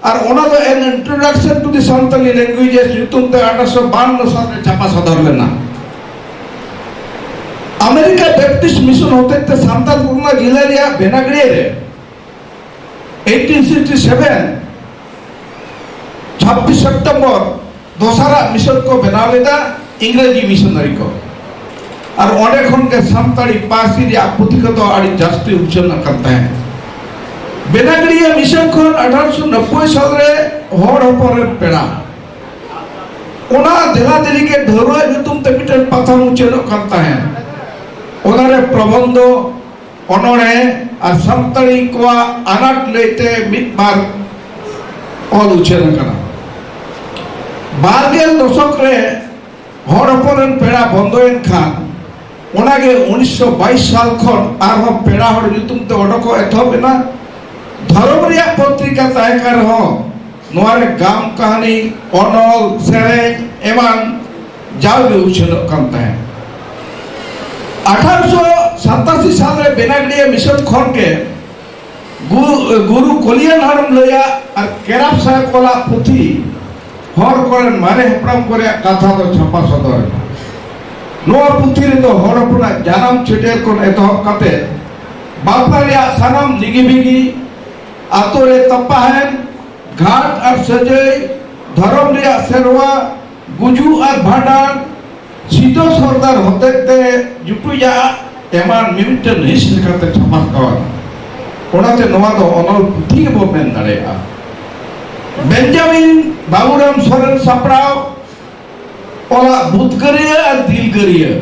ᱟᱨ ᱚᱱᱟ ᱫᱚ An Introduction to the Santali Languages ᱧᱩᱛᱩᱢ ᱛᱮ ᱟᱴᱷᱟᱨᱚᱥᱚ ᱵᱟᱣᱟᱱᱱᱚ ᱥᱟᱞ ᱨᱮ ᱪᱷᱟᱯᱟ ᱥᱚᱫᱚᱨ ᱞᱮᱱᱟ᱾ ᱟᱢᱮᱨᱤᱠᱟ ᱵᱮᱯᱴᱤᱥᱴ ᱢᱤᱥᱚᱱ ᱦᱚᱛᱮᱡ ᱛᱮ ᱥᱟᱱᱛᱟᱞ ᱯᱚᱨᱜᱚᱱᱟ ᱡᱮᱞᱟ ᱨᱮᱭᱟᱜ ᱵᱮᱱᱟᱜᱽᱲᱤᱭᱟᱹ ᱨᱮ eighteen sixty seven, ᱪᱷᱟᱵᱵᱤᱥ ᱥᱮᱯᱴᱮᱢᱵᱚᱨ, ᱫᱚᱥᱟᱨᱟᱜ ᱢᱤᱥᱚᱱ ᱠᱚ ᱵᱮᱱᱟᱣ ᱞᱮᱫᱟ ᱤᱝᱨᱮᱡᱤ ᱢᱤᱥᱚᱱᱟᱨᱤ ᱠᱚ᱾ ᱟᱨ ᱚᱸᱰᱮ ᱠᱷᱚᱱ ᱜᱮ ᱥᱟᱱᱛᱟᱲᱤ ᱯᱟᱹᱨᱥᱤ ᱨᱮᱭᱟᱜ ᱯᱩᱛᱷᱤ ᱠᱚᱫᱚ ᱟᱹᱰᱤ ᱡᱟᱹᱥᱛᱤ ᱩᱪᱷᱟᱹᱱ ᱟᱠᱟᱱ ᱛᱟᱦᱮᱸᱫ᱾ ᱵᱮᱱᱟᱜᱽᱲᱤᱭᱟᱹ ᱢᱤᱥᱚᱱ ᱠᱷᱚᱱ ᱟᱴᱷᱟᱨᱚᱥᱚ ᱱᱚᱵᱵᱳᱭ ᱥᱟᱞ ᱨᱮ ᱦᱚᱲ ᱦᱚᱯᱚᱱ ᱨᱮᱱ ᱯᱮᱲᱟ, ᱚᱱᱟ ᱫᱮᱞᱟ ᱫᱮᱞᱤ ᱜᱮ ᱰᱷᱟᱹᱣᱨᱟᱹᱜ ᱧᱩᱛᱩᱢ ᱛᱮ ᱢᱤᱫᱴᱮᱱ ᱯᱟᱛᱷᱟᱢ ᱩᱪᱷᱟᱹᱱᱚᱜ ᱠᱟᱱ ᱛᱟᱦᱮᱸᱫ᱾ ᱚᱱᱟᱨᱮ ᱯᱨᱚᱵᱚᱱᱫᱷᱚ, ᱚᱱᱚᱬᱦᱮ ᱟᱨ ᱥᱟᱱᱛᱟᱲᱤ ᱠᱚᱣᱟᱜ ᱟᱱᱟᱴ ᱞᱟᱹᱭᱛᱮ ᱢᱤᱫ ᱵᱟᱨ ᱚᱞ ᱩᱪᱷᱟᱹᱱ ᱟᱠᱟᱱᱟ᱾ ᱵᱟᱨᱜᱮᱞ ᱫᱚᱥᱚᱠ ᱨᱮ ᱦᱚᱲ ᱦᱚᱯᱚᱱ ᱨᱮᱱ ᱯᱮᱲᱟ ᱵᱚᱱᱫᱚᱭᱮᱱ ᱠᱷᱟᱱ, ᱚᱱᱟᱜᱮ ᱩᱱᱤᱥᱥᱚ ᱵᱟᱭᱤᱥ ᱥᱟᱞ ᱠᱷᱚᱱ ᱟᱨᱦᱚᱸ ᱯᱮᱲᱟ ᱦᱚᱲ ᱧᱩᱛᱩᱢ ᱛᱮ ᱚᱰᱚᱠᱚᱜ ᱮᱛᱚᱦᱚᱵ ᱮᱱᱟ᱾ ᱫᱷᱚᱨᱚᱢ ᱨᱮᱭᱟᱜ ᱯᱚᱛᱨᱤᱠᱟ ᱛᱟᱦᱮᱸ ᱠᱟᱱ ᱨᱮᱦᱚᱸ, ᱱᱚᱣᱟ ᱨᱮ ᱜᱟᱢ ᱠᱟᱹᱦᱱᱤ, ᱚᱱᱚᱞ, ᱥᱮᱨᱮᱧ ᱮᱢᱟᱱ ᱡᱟᱣᱜᱮ ᱩᱪᱷᱟᱹᱱᱚᱜ ᱠᱟᱱ ᱛᱟᱦᱮᱸᱫ᱾ ᱟᱴᱷᱟᱨᱚᱥᱚ ᱥᱟᱛᱟᱥᱤ ᱥᱟᱞ ᱨᱮ ᱵᱮᱱᱟᱜᱽᱲᱤᱭᱟᱹ ᱢᱤᱥᱚᱱ ᱠᱷᱚᱱ ᱜᱮ ᱜᱩ-, ᱜᱩᱨᱩ ᱠᱚᱞᱤᱭᱟᱱ ᱦᱟᱲᱟᱢ ᱞᱟᱹᱭᱟᱜ ᱟᱨ ᱠᱮᱨᱟᱯ ᱥᱟᱦᱮᱵ ᱚᱞᱟᱜ ᱯᱩᱛᱷᱤ ᱦᱚᱲ ᱠᱚᱨᱮᱱ ᱢᱟᱨᱮ ᱦᱟᱯᱲᱟᱢ ᱠᱚ ᱨᱮᱭᱟᱜ ᱠᱟᱛᱷᱟ ᱫᱚ ᱪᱷᱟᱯᱟ ᱥᱚᱫᱚᱨ ᱮᱱᱟ᱾ ᱱᱚᱣᱟ ᱯᱩᱛᱷᱤ ᱨᱮᱫᱚ ᱦᱚᱲ ᱦᱚᱯᱚᱱᱟᱜ ᱡᱟᱱᱟᱢ ᱪᱷᱟᱹᱴᱭᱟᱹᱨ ᱠᱷᱚᱱ ᱮᱛᱚᱦᱚᱵ ᱠᱟᱛᱮ ᱵᱟᱯᱞᱟ ᱨᱮᱭᱟᱜ ᱥᱟᱱᱟᱢ ᱞᱤᱜᱤ ᱵᱤᱜᱤ, ᱟᱛᱳ ᱨᱮ ᱛᱟᱯᱟᱦᱮᱱ, ᱜᱷᱟᱴ ᱟᱨ ᱥᱟᱹᱡᱟᱹᱭ, ᱫᱷᱚᱨᱚᱢ ᱨᱮᱭᱟᱜ ᱥᱮᱨᱣᱟ, ᱜᱩᱡᱩᱜ ᱟᱨ ᱵᱷᱟᱸᱰᱟᱱ, ᱥᱤᱫᱚ ᱥᱚᱨᱫᱟᱨ ᱦᱚᱛᱮᱡ ᱛᱮ ᱡᱩᱴᱩᱡᱟᱜ ᱮᱢᱟᱱ ᱢᱤᱢᱤᱫᱴᱮᱱ ᱦᱤᱸᱥ ᱞᱮᱠᱟᱛᱮ ᱪᱷᱟᱯᱟ ᱟᱠᱟᱱᱟ᱾ ᱚᱱᱟᱛᱮ ᱱᱚᱣᱟ ᱫᱚ ᱚᱱᱚᱞ ᱯᱩᱛᱷᱤ ᱜᱮᱵᱚ ᱢᱮᱱ ᱫᱟᱲᱮᱭᱟᱜᱼᱟ᱾ ᱵᱮᱧᱡᱟᱢᱤᱱ ᱵᱟᱵᱩᱨᱟᱢ ᱥᱚᱨᱮᱱ ᱥᱟᱯᱲᱟᱣ ᱚᱞᱟᱜ ᱵᱩᱫᱽᱜᱟᱹᱨᱤᱭᱟᱹ ᱟᱨ ᱫᱤᱞᱜᱟᱹᱨᱤᱭᱟᱹ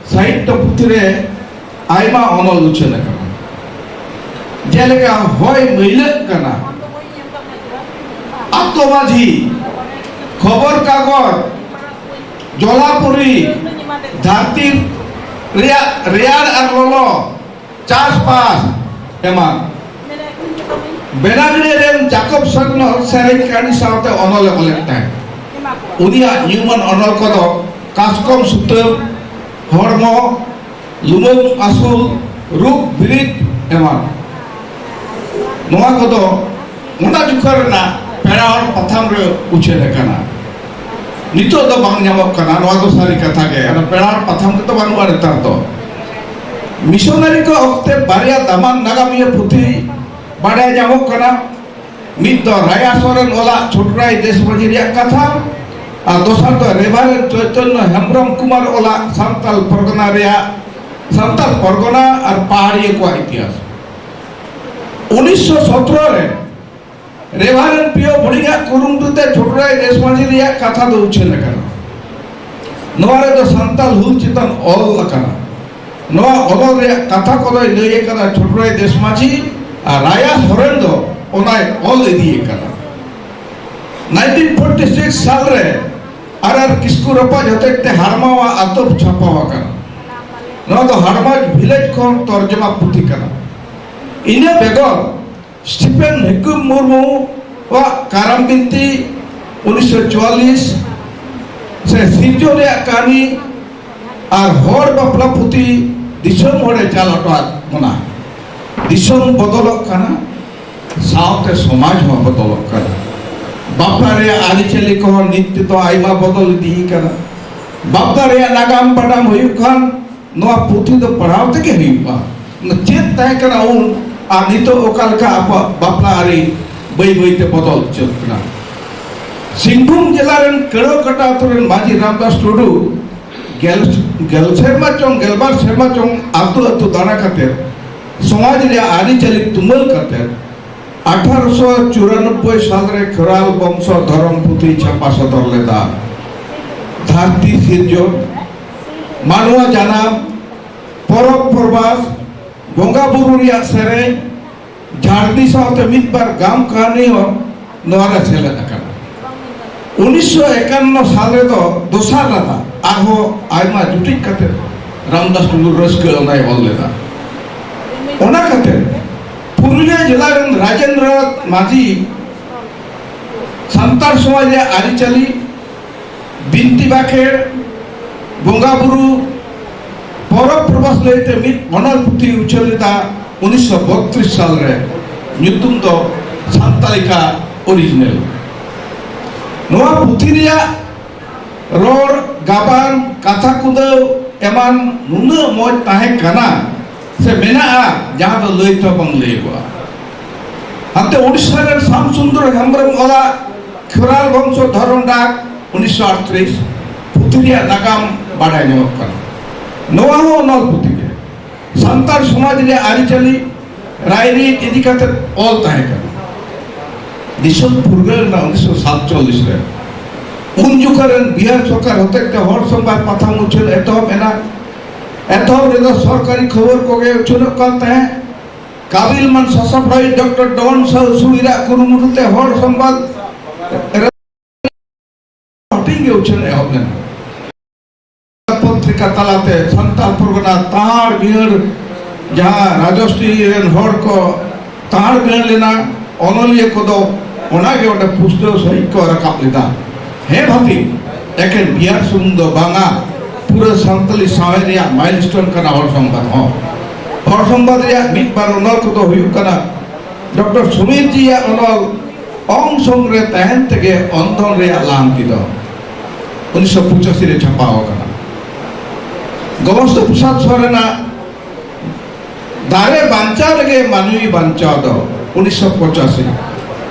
ᱥᱟᱦᱤᱛᱭᱚ ᱯᱩᱛᱷᱤ ᱨᱮ ᱟᱭᱢᱟ ᱚᱱᱚᱞ ᱩᱪᱷᱟᱹᱱ ᱟᱠᱟᱱᱟ, ᱡᱮᱞᱮᱠᱟ ᱦᱚᱭ ᱢᱟᱹᱭᱞᱟᱹᱜ ᱠᱟᱱᱟ, ᱟᱛᱳ ᱢᱟᱹᱡᱷᱤ, ᱠᱷᱚᱵᱚᱨ ᱠᱟᱜᱚᱡᱽ, ᱡᱚᱞᱟᱯᱩᱨᱤ, ᱫᱷᱟᱹᱨᱛᱤ ᱨᱮᱭᱟᱜ ᱨᱮᱭᱟᱲ ᱟᱨ ᱞᱚᱞᱚ, ᱪᱟᱥᱵᱟᱥ ᱮᱢᱟᱱ᱾ ᱵᱮᱱᱟᱜᱽᱲᱤ ᱨᱮᱱ ᱡᱟᱠᱚᱵ ᱥᱚᱨᱱᱚ ᱥᱮᱨᱮᱧ ᱠᱟᱹᱦᱱᱤ ᱥᱟᱶᱛᱮ ᱚᱱᱚᱞ ᱮ ᱚᱞᱮᱫ ᱛᱟᱦᱮᱸᱫ᱾ ᱩᱱᱤᱭᱟᱜ ᱧᱩᱢᱟᱱ ᱚᱱᱚᱞ ᱠᱚᱫᱚ ᱠᱟᱥᱠᱚᱢ ᱥᱩᱛᱟᱹᱢ, ᱦᱚᱲᱢᱚ, ᱞᱩᱢᱟᱹᱝ ᱟᱹᱥᱩᱞ, ᱨᱩᱯ ᱵᱤᱨᱤᱫ ᱮᱢᱟᱱ᱾ ᱱᱚᱣᱟ ᱠᱚᱫᱚ ᱚᱱᱟ ᱡᱚᱠᱷᱚᱱ ᱨᱮᱱᱟᱜ ᱯᱮᱲᱟ ᱦᱚᱲ ᱯᱟᱛᱷᱟᱢ ᱨᱮ ᱩᱪᱷᱟᱹᱱ ᱟᱠᱟᱱᱟ᱾ ᱱᱤᱛᱚᱜ ᱫᱚ ᱵᱟᱝ ᱧᱟᱢᱚᱜ ᱠᱟᱱᱟ, ᱱᱚᱣᱟ ᱫᱚ ᱥᱟᱹᱨᱤ ᱠᱟᱛᱷᱟ ᱜᱮ᱾ ᱟᱫᱚ ᱯᱮᱲᱟ ᱦᱚᱲ ᱯᱟᱛᱷᱟᱢ ᱨᱮᱫᱚ ᱵᱟᱹᱱᱩᱜᱼᱟ ᱱᱮᱛᱟᱨ ᱫᱚ᱾ ᱢᱤᱥᱚᱱᱟᱨᱤ ᱠᱚ ᱚᱠᱛᱮ ᱵᱟᱨᱭᱟ ᱫᱟᱢᱟᱱ ᱱᱟᱜᱟᱢᱤᱭᱟᱹ ᱯᱩᱛᱷᱤ ᱵᱟᱰᱟᱭ ᱧᱟᱢᱚᱜ ᱠᱟᱱᱟ᱾ ᱢᱤᱫ ᱫᱚ ᱨᱟᱭᱟ ᱥᱚᱨᱮᱱ ᱚᱞᱟᱜ ᱪᱷᱳᱴᱨᱟᱭ ᱫᱮᱥ ᱢᱟᱹᱡᱷᱤ ᱨᱮᱭᱟᱜ ᱠᱟᱛᱷᱟ, ᱟᱨ ᱫᱚᱥᱟᱨ ᱫᱚ ᱨᱮᱵᱷᱟᱨᱮᱱᱰ ᱪᱳᱭᱛᱚᱱᱭᱚ ᱦᱮᱢᱵᱨᱚᱢ ᱠᱩᱢᱟᱨ ᱚᱞᱟᱜ ᱥᱟᱱᱛᱟᱞ ᱯᱚᱨᱜᱚᱱᱟ ᱨᱮᱭᱟᱜ, ᱥᱟᱱᱛᱟᱞ ᱯᱚᱨᱜᱚᱱᱟ ᱟᱨ ᱯᱟᱦᱟᱲᱤᱭᱟᱹ ᱠᱚᱣᱟᱜ ᱤᱛᱤᱦᱟᱥ᱾ ᱩᱱᱤᱥᱥᱚ ᱥᱚᱛᱨᱚ ᱨᱮ ᱨᱮᱵᱷᱟᱨᱮᱱᱰ ᱯᱤᱭᱳ ᱵᱷᱚᱲᱤᱝ ᱟᱜ ᱠᱩᱨᱩᱢᱩᱴᱩ ᱛᱮ ᱪᱷᱳᱴᱨᱟᱭ ᱫᱮᱥ ᱢᱟᱹᱡᱷᱤ ᱨᱮᱭᱟᱜ ᱠᱟᱛᱷᱟ ᱫᱚ ᱩᱪᱷᱟᱹᱱ ᱟᱠᱟᱱᱟ᱾ ᱱᱚᱣᱟ ᱨᱮᱫᱚ ᱥᱟᱱᱛᱟᱞ ᱦᱩᱞ ᱪᱮᱛᱟᱱ ᱚᱞ ᱟᱠᱟᱱᱟ᱾ ᱱᱚᱣᱟ ᱚᱱᱚᱞ ᱨᱮᱭᱟᱜ ᱠᱟᱛᱷᱟ ᱠᱚᱫᱚᱭ ᱞᱟᱹᱭ ᱟᱠᱟᱫᱟ ᱪᱷᱳᱴᱨᱟᱭ ᱫᱮᱥ ᱢᱟᱹᱡᱷᱤ, ᱟᱨ ᱨᱟᱭᱟ ᱥᱚᱨᱮᱱ ᱫᱚ ᱚᱱᱟᱭ ᱚᱞ ᱤᱫᱤ ᱟᱠᱟᱫᱟ᱾ ᱱᱟᱭᱤᱱᱴᱤᱱ ᱯᱷᱳᱨᱴᱤ ᱥᱤᱠᱥ ᱥᱟᱞ ᱨᱮ ᱟᱨ ᱟᱨ ᱠᱤᱥᱠᱩ ᱨᱟᱯᱟᱡᱽ ᱦᱚᱛᱮᱡ ᱛᱮ ᱦᱟᱲᱢᱟᱣᱟᱜ ᱟᱛᱚᱵ ᱪᱷᱟᱯᱟᱣ ᱟᱠᱟᱱᱟ᱾ ᱱᱚᱣᱟ ᱫᱚ ᱦᱟᱲᱢᱟᱡᱽ ᱵᱷᱤᱞᱮᱡᱽ ᱠᱷᱚᱱ ᱛᱚᱨᱡᱚᱢᱟ ᱯᱩᱛᱷᱤ ᱠᱟᱱᱟ᱾ ᱤᱱᱟᱹ ᱵᱮᱜᱚᱨ ᱥᱴᱤᱯᱷᱮᱱ ᱦᱤᱠᱩᱢ ᱢᱩᱨᱢᱩᱣᱟᱜ ᱠᱟᱨᱟᱢ ᱵᱤᱱᱛᱤ ᱩᱱᱤᱥᱥᱚ ᱪᱩᱣᱟᱞᱞᱤᱥ ᱥᱮ ᱥᱤᱨᱡᱚᱱ ᱨᱮᱭᱟᱜ ᱠᱟᱹᱦᱱᱤ ᱟᱨ ᱦᱚᱲ ᱵᱟᱯᱞᱟ ᱯᱩᱛᱷᱤ ᱫᱤᱥᱚᱢ ᱦᱚᱲᱮ ᱪᱟᱞ ᱦᱚᱴᱚ ᱟᱫ ᱵᱚᱱᱟ᱾ ᱫᱤᱥᱚᱢ ᱵᱚᱫᱚᱞᱚᱜ ᱠᱟᱱᱟ, ᱥᱟᱶᱛᱮ ᱥᱚᱢᱟᱡᱽ ᱦᱚᱸ ᱵᱚᱫᱚᱞᱚᱜ ᱠᱟᱱᱟ᱾ ᱵᱟᱯᱞᱟ ᱨᱮᱭᱟᱜ ᱟᱹᱨᱤᱪᱟᱹᱞᱤ ᱠᱚᱦᱚᱸ ᱱᱤᱛ ᱛᱮᱫᱚ ᱟᱭᱢᱟ ᱵᱚᱫᱚᱞ ᱤᱫᱤ ᱟᱠᱟᱱᱟ᱾ ᱵᱟᱯᱞᱟ ᱨᱮᱭᱟᱜ ᱱᱟᱜᱟᱢ ᱵᱟᱰᱟᱢ ᱦᱩᱭᱩᱜ ᱠᱷᱟᱱ ᱱᱚᱣᱟ ᱯᱩᱛᱷᱤ ᱫᱚ ᱯᱟᱲᱦᱟᱣ ᱛᱮᱜᱮ ᱦᱩᱭᱩᱜᱼᱟ᱾ ᱪᱮᱫ ᱛᱟᱦᱮᱸ ᱠᱟᱱᱟ ᱩᱱ ᱟᱨ ᱱᱤᱛᱚᱜ ᱚᱠᱟ ᱞᱮᱠᱟ ᱟᱵᱚᱣᱟᱜ ᱵᱟᱯᱞᱟ ᱟᱹᱨᱤ ᱵᱟᱹᱭ ᱵᱟᱹᱭ ᱛᱮ ᱵᱚᱫᱚᱞ ᱩᱛᱟᱹᱨ ᱠᱟᱱᱟ᱾ ᱥᱤᱝᱵᱷᱩᱢ ᱡᱮᱞᱟ ᱨᱮᱱ ᱠᱟᱹᱲᱟᱹᱣ ᱠᱟᱴᱟ ᱟᱛᱳ ᱨᱮᱱ ᱢᱟᱹᱡᱷᱤ ᱨᱟᱢᱫᱟᱥ ᱴᱩᱰᱩ ᱜᱮᱞ, ᱜᱮᱞ ᱥᱮᱨᱢᱟ ᱪᱚᱝ ᱜᱮᱞᱵᱟᱨ ᱥᱮᱨᱢᱟ ᱪᱚᱝ ᱟᱛᱳ ᱟᱛᱳ ᱫᱟᱬᱟ ᱠᱟᱛᱮ ᱥᱚᱢᱟᱡᱽ ᱨᱮᱭᱟᱜ ᱟᱹᱨᱤᱪᱟᱹᱞᱤ ᱛᱩᱢᱟᱹᱞ ᱠᱟᱛᱮ ᱟᱴᱷᱟᱨᱚᱥᱚ ᱪᱩᱨᱟᱱᱚᱵᱵᱳᱭ ᱥᱟᱞ ᱨᱮ ᱠᱷᱮᱨᱣᱟᱞ ᱵᱚᱝᱥᱚ ᱫᱷᱚᱨᱚᱢ ᱯᱩᱛᱷᱤ ᱪᱷᱟᱯᱟ ᱥᱚᱫᱚᱨ ᱞᱮᱫᱟ᱾ ᱫᱷᱟᱹᱨᱛᱤ ᱥᱤᱨᱡᱚᱱ, ᱢᱟᱱᱣᱟ ᱡᱟᱱᱟᱢ, ᱯᱚᱨᱚᱵᱽ ᱯᱚᱨᱵᱟᱥ, ᱵᱚᱸᱜᱟ ᱵᱩᱨᱩ ᱨᱮᱭᱟᱜ ᱥᱮᱨᱮᱧ, ᱡᱷᱟᱲᱫᱤ ᱥᱟᱶᱛᱮ ᱢᱤᱫ ᱵᱟᱨ ᱜᱟᱢ ᱠᱟᱹᱦᱱᱤ ᱦᱚᱸ ᱱᱚᱣᱟ ᱨᱮ ᱥᱮᱞᱮᱫ ᱟᱠᱟᱱᱟ᱾ ᱩᱱᱤᱥᱥᱚ ᱮᱠᱟᱱᱱᱚ ᱥᱟᱞ ᱨᱮᱫᱚ ᱫᱚᱥᱟᱨ ᱨᱟᱫᱟ ᱟᱨᱦᱚᱸ ᱟᱭᱢᱟ ᱡᱩᱴᱤᱡ ᱠᱟᱛᱮ ᱨᱟᱢᱫᱟᱥ ᱴᱩᱰᱩ ᱨᱟᱹᱥᱠᱟᱹ ᱚᱱᱟᱭ ᱚᱞ ᱞᱮᱫᱟ᱾ ᱚᱱᱟ ᱠᱟᱛᱮ ᱯᱩᱨᱩᱞᱤᱭᱟᱹ ᱡᱮᱞᱟ ᱨᱮᱱ ᱨᱟᱡᱮᱱᱫᱨᱚ ᱱᱟᱛᱷ ᱢᱟᱹᱡᱷᱤ ᱥᱟᱱᱛᱟᱲ ᱥᱚᱢᱟᱡᱽ ᱨᱮᱭᱟᱜ ᱟᱹᱨᱤᱪᱟᱹᱞᱤ, ᱵᱤᱱᱛᱤ ᱵᱟᱠᱷᱮᱲ, ᱵᱚᱸᱜᱟ ᱵᱩᱨᱩ, ᱯᱚᱨᱚᱵᱽ ᱯᱨᱚᱵᱷᱟᱥ ᱞᱟᱹᱭᱛᱮ ᱢᱤᱫ ᱚᱱᱚᱞ ᱯᱩᱛᱷᱤ ᱩᱪᱷᱟᱹᱱ ᱞᱮᱫᱟ ᱩᱱᱤᱥᱥᱚ ᱵᱚᱛᱨᱤᱥ ᱥᱟᱞ ᱨᱮ᱾ ᱧᱩᱛᱩᱢ ᱫᱚ ᱥᱟᱱᱛᱟᱲᱤᱠᱟ ᱚᱨᱤᱡᱤᱱᱟᱞ᱾ ᱱᱚᱣᱟ ᱯᱩᱛᱷᱤ ᱨᱮᱭᱟᱜ ᱨᱚᱲ, ᱜᱟᱵᱟᱱ, ᱠᱟᱛᱷᱟ ᱠᱩᱸᱫᱟᱹᱣ ᱮᱢᱟᱱ ᱱᱩᱱᱟᱹᱜ ᱢᱚᱡᱽ ᱛᱟᱦᱮᱸ ᱠᱟᱱᱟ ᱥᱮ ᱢᱮᱱᱟᱜᱼᱟ, ᱡᱟᱦᱟᱸ ᱫᱚ ᱞᱟᱹᱭ ᱛᱮᱦᱚᱸ ᱵᱟᱝ ᱞᱟᱹᱭᱟᱹᱜᱚᱜᱼᱟ᱾ ᱦᱟᱱᱛᱮ ᱳᱰᱤᱥᱟ ᱨᱮᱱ ᱥᱟᱢ ᱥᱩᱱᱫᱚᱨ ᱦᱮᱢᱵᱨᱚᱢ ᱚᱞᱟᱜ ᱠᱷᱮᱨᱣᱟᱞ ᱵᱚᱝᱥᱚ ᱫᱷᱚᱨᱚᱢ ᱰᱟᱠ ᱩᱱᱤᱥᱥᱚ ᱟᱴᱛᱨᱤᱥ ᱯᱩᱛᱷᱤ ᱨᱮᱭᱟᱜ ᱱᱟᱜᱟᱢ ᱵᱟᱰᱟᱭ ᱧᱟᱢᱚᱜ ᱠᱟᱱᱟ᱾ ᱱᱚᱣᱟ ᱦᱚᱸ ᱚᱱᱚᱞ ᱯᱩᱛᱷᱤ ᱜᱮ᱾ ᱥᱟᱱᱛᱟᱲ ᱥᱚᱢᱟᱡᱽ ᱨᱮᱭᱟᱜ ᱟᱹᱨᱤᱪᱟᱹᱞᱤ, ᱨᱟᱭᱨᱤᱛ ᱤᱫᱤ ᱠᱟᱛᱮ ᱚᱞ ᱛᱟᱦᱮᱸ ᱠᱟᱱᱟ᱾ ᱫᱤᱥᱚᱢ ᱯᱷᱩᱨᱜᱟᱹᱞ ᱮᱱᱟ ᱩᱱᱤᱥᱥᱚ ᱥᱟᱛᱪᱚᱞᱞᱤᱥ ᱨᱮ᱾ ᱩᱱ ᱡᱚᱠᱷᱟ ᱨᱮᱱ ᱵᱤᱦᱟᱨ ᱥᱚᱨᱠᱟᱨ ᱦᱚᱛᱮᱡ ᱛᱮ ᱦᱚᱲ ᱥᱚᱝᱵᱟᱫ ᱯᱟᱛᱷᱟᱢ ᱩᱪᱷᱟᱹᱱ ᱮᱛᱚᱦᱚᱵ ᱮᱱᱟ᱾ ᱮᱛᱚᱦᱚᱵ ᱨᱮᱫᱚ ᱥᱚᱨᱠᱟᱨᱤ ᱠᱷᱚᱵᱚᱨ ᱠᱚᱜᱮ ᱩᱪᱷᱟᱹᱱᱚᱜ ᱠᱟᱱ ᱛᱟᱦᱮᱸᱫ᱾ ᱠᱟᱵᱤᱞ ᱢᱟᱱ ᱥᱟᱥᱟᱯᱲᱟᱣᱤᱡ ᱰᱚᱠᱴᱚᱨ ᱰᱚᱱ ᱥᱟᱦᱩ ᱥᱩᱭᱨᱟᱜ ᱠᱩᱨᱩᱢᱩᱴᱩ ᱛᱮ ᱦᱚᱲ ᱥᱚᱝᱵᱟᱫ ᱨᱮ ᱦᱟᱹᱴᱤᱧ ᱜᱮ ᱩᱪᱷᱟᱹᱱ ᱮᱦᱚᱵ ᱞᱮᱱᱟ᱾ ᱯᱚᱛᱨᱤᱠᱟ ᱛᱟᱞᱟᱛᱮ ᱥᱟᱱᱛᱟᱲ ᱯᱚᱨᱜᱚᱱᱟ ᱛᱟᱦᱟᱲ ᱵᱤᱦᱟᱹᱲ, ᱡᱟᱦᱟᱸ ᱨᱟᱡᱚᱥᱨᱤ ᱨᱮᱱ ᱦᱚᱲ ᱠᱚ ᱛᱟᱦᱟᱲ ᱵᱤᱦᱟᱹᱲ ᱞᱮᱱᱟ, ᱚᱱᱚᱞᱤᱭᱟᱹ ᱠᱚᱫᱚ ᱚᱱᱟᱜᱮ ᱚᱸᱰᱮ ᱯᱩᱥᱴᱟᱹᱣ ᱥᱟᱹᱦᱤᱡ ᱠᱚ ᱨᱟᱠᱟᱵ ᱞᱮᱫᱟ᱾ ᱦᱮᱸ ᱵᱷᱟᱹᱛᱤ, ᱮᱠᱮᱱ ᱵᱤᱦᱟᱨ ᱥᱩᱢᱩᱝ ᱫᱚ ᱵᱟᱝᱟ, ᱯᱩᱨᱟᱹ ᱥᱟᱱᱛᱟᱲᱤ ᱥᱟᱶᱦᱮᱫ ᱨᱮᱭᱟᱜ ᱢᱟᱭᱤᱞᱥᱴᱳᱱ ᱠᱟᱱᱟ ᱦᱚᱲ ᱥᱚᱝᱵᱟᱫ ᱦᱚᱸ᱾ ᱦᱚᱲ ᱥᱚᱝᱵᱟᱫ ᱨᱮᱭᱟᱜ ᱢᱤᱫ ᱵᱟᱨ ᱚᱱᱚᱞ ᱠᱚᱫᱚ ᱦᱩᱭᱩᱜ ᱠᱟᱱᱟ ᱰᱚᱠᱴᱚᱨ ᱥᱩᱢᱤᱨ ᱡᱤᱭᱟᱜ ᱚᱱᱚᱞ ᱚᱝ ᱥᱚᱝ ᱨᱮ ᱛᱟᱦᱮᱱ ᱛᱮᱜᱮ ᱚᱱᱫᱷᱚᱱ ᱨᱮᱭᱟᱜ ᱞᱟᱦᱟᱱᱛᱤ ᱫᱚ ᱩᱱᱤᱥᱥᱚ ᱯᱚᱸᱪᱟᱥᱤ ᱨᱮ ᱪᱷᱟᱯᱟᱣ ᱟᱠᱟᱱᱟ᱾ ᱜᱚᱵᱚᱥᱛᱚ ᱯᱨᱚᱥᱟᱫᱽ ᱥᱚᱨᱮᱱᱟᱜ ᱫᱟᱨᱮ ᱵᱟᱧᱪᱟᱣ ᱨᱮᱜᱮ ᱢᱟᱹᱱᱢᱤ ᱵᱟᱧᱪᱟᱣ ᱫᱚ ᱩᱱᱤᱥᱥᱚ ᱯᱚᱸᱪᱟᱥᱤ,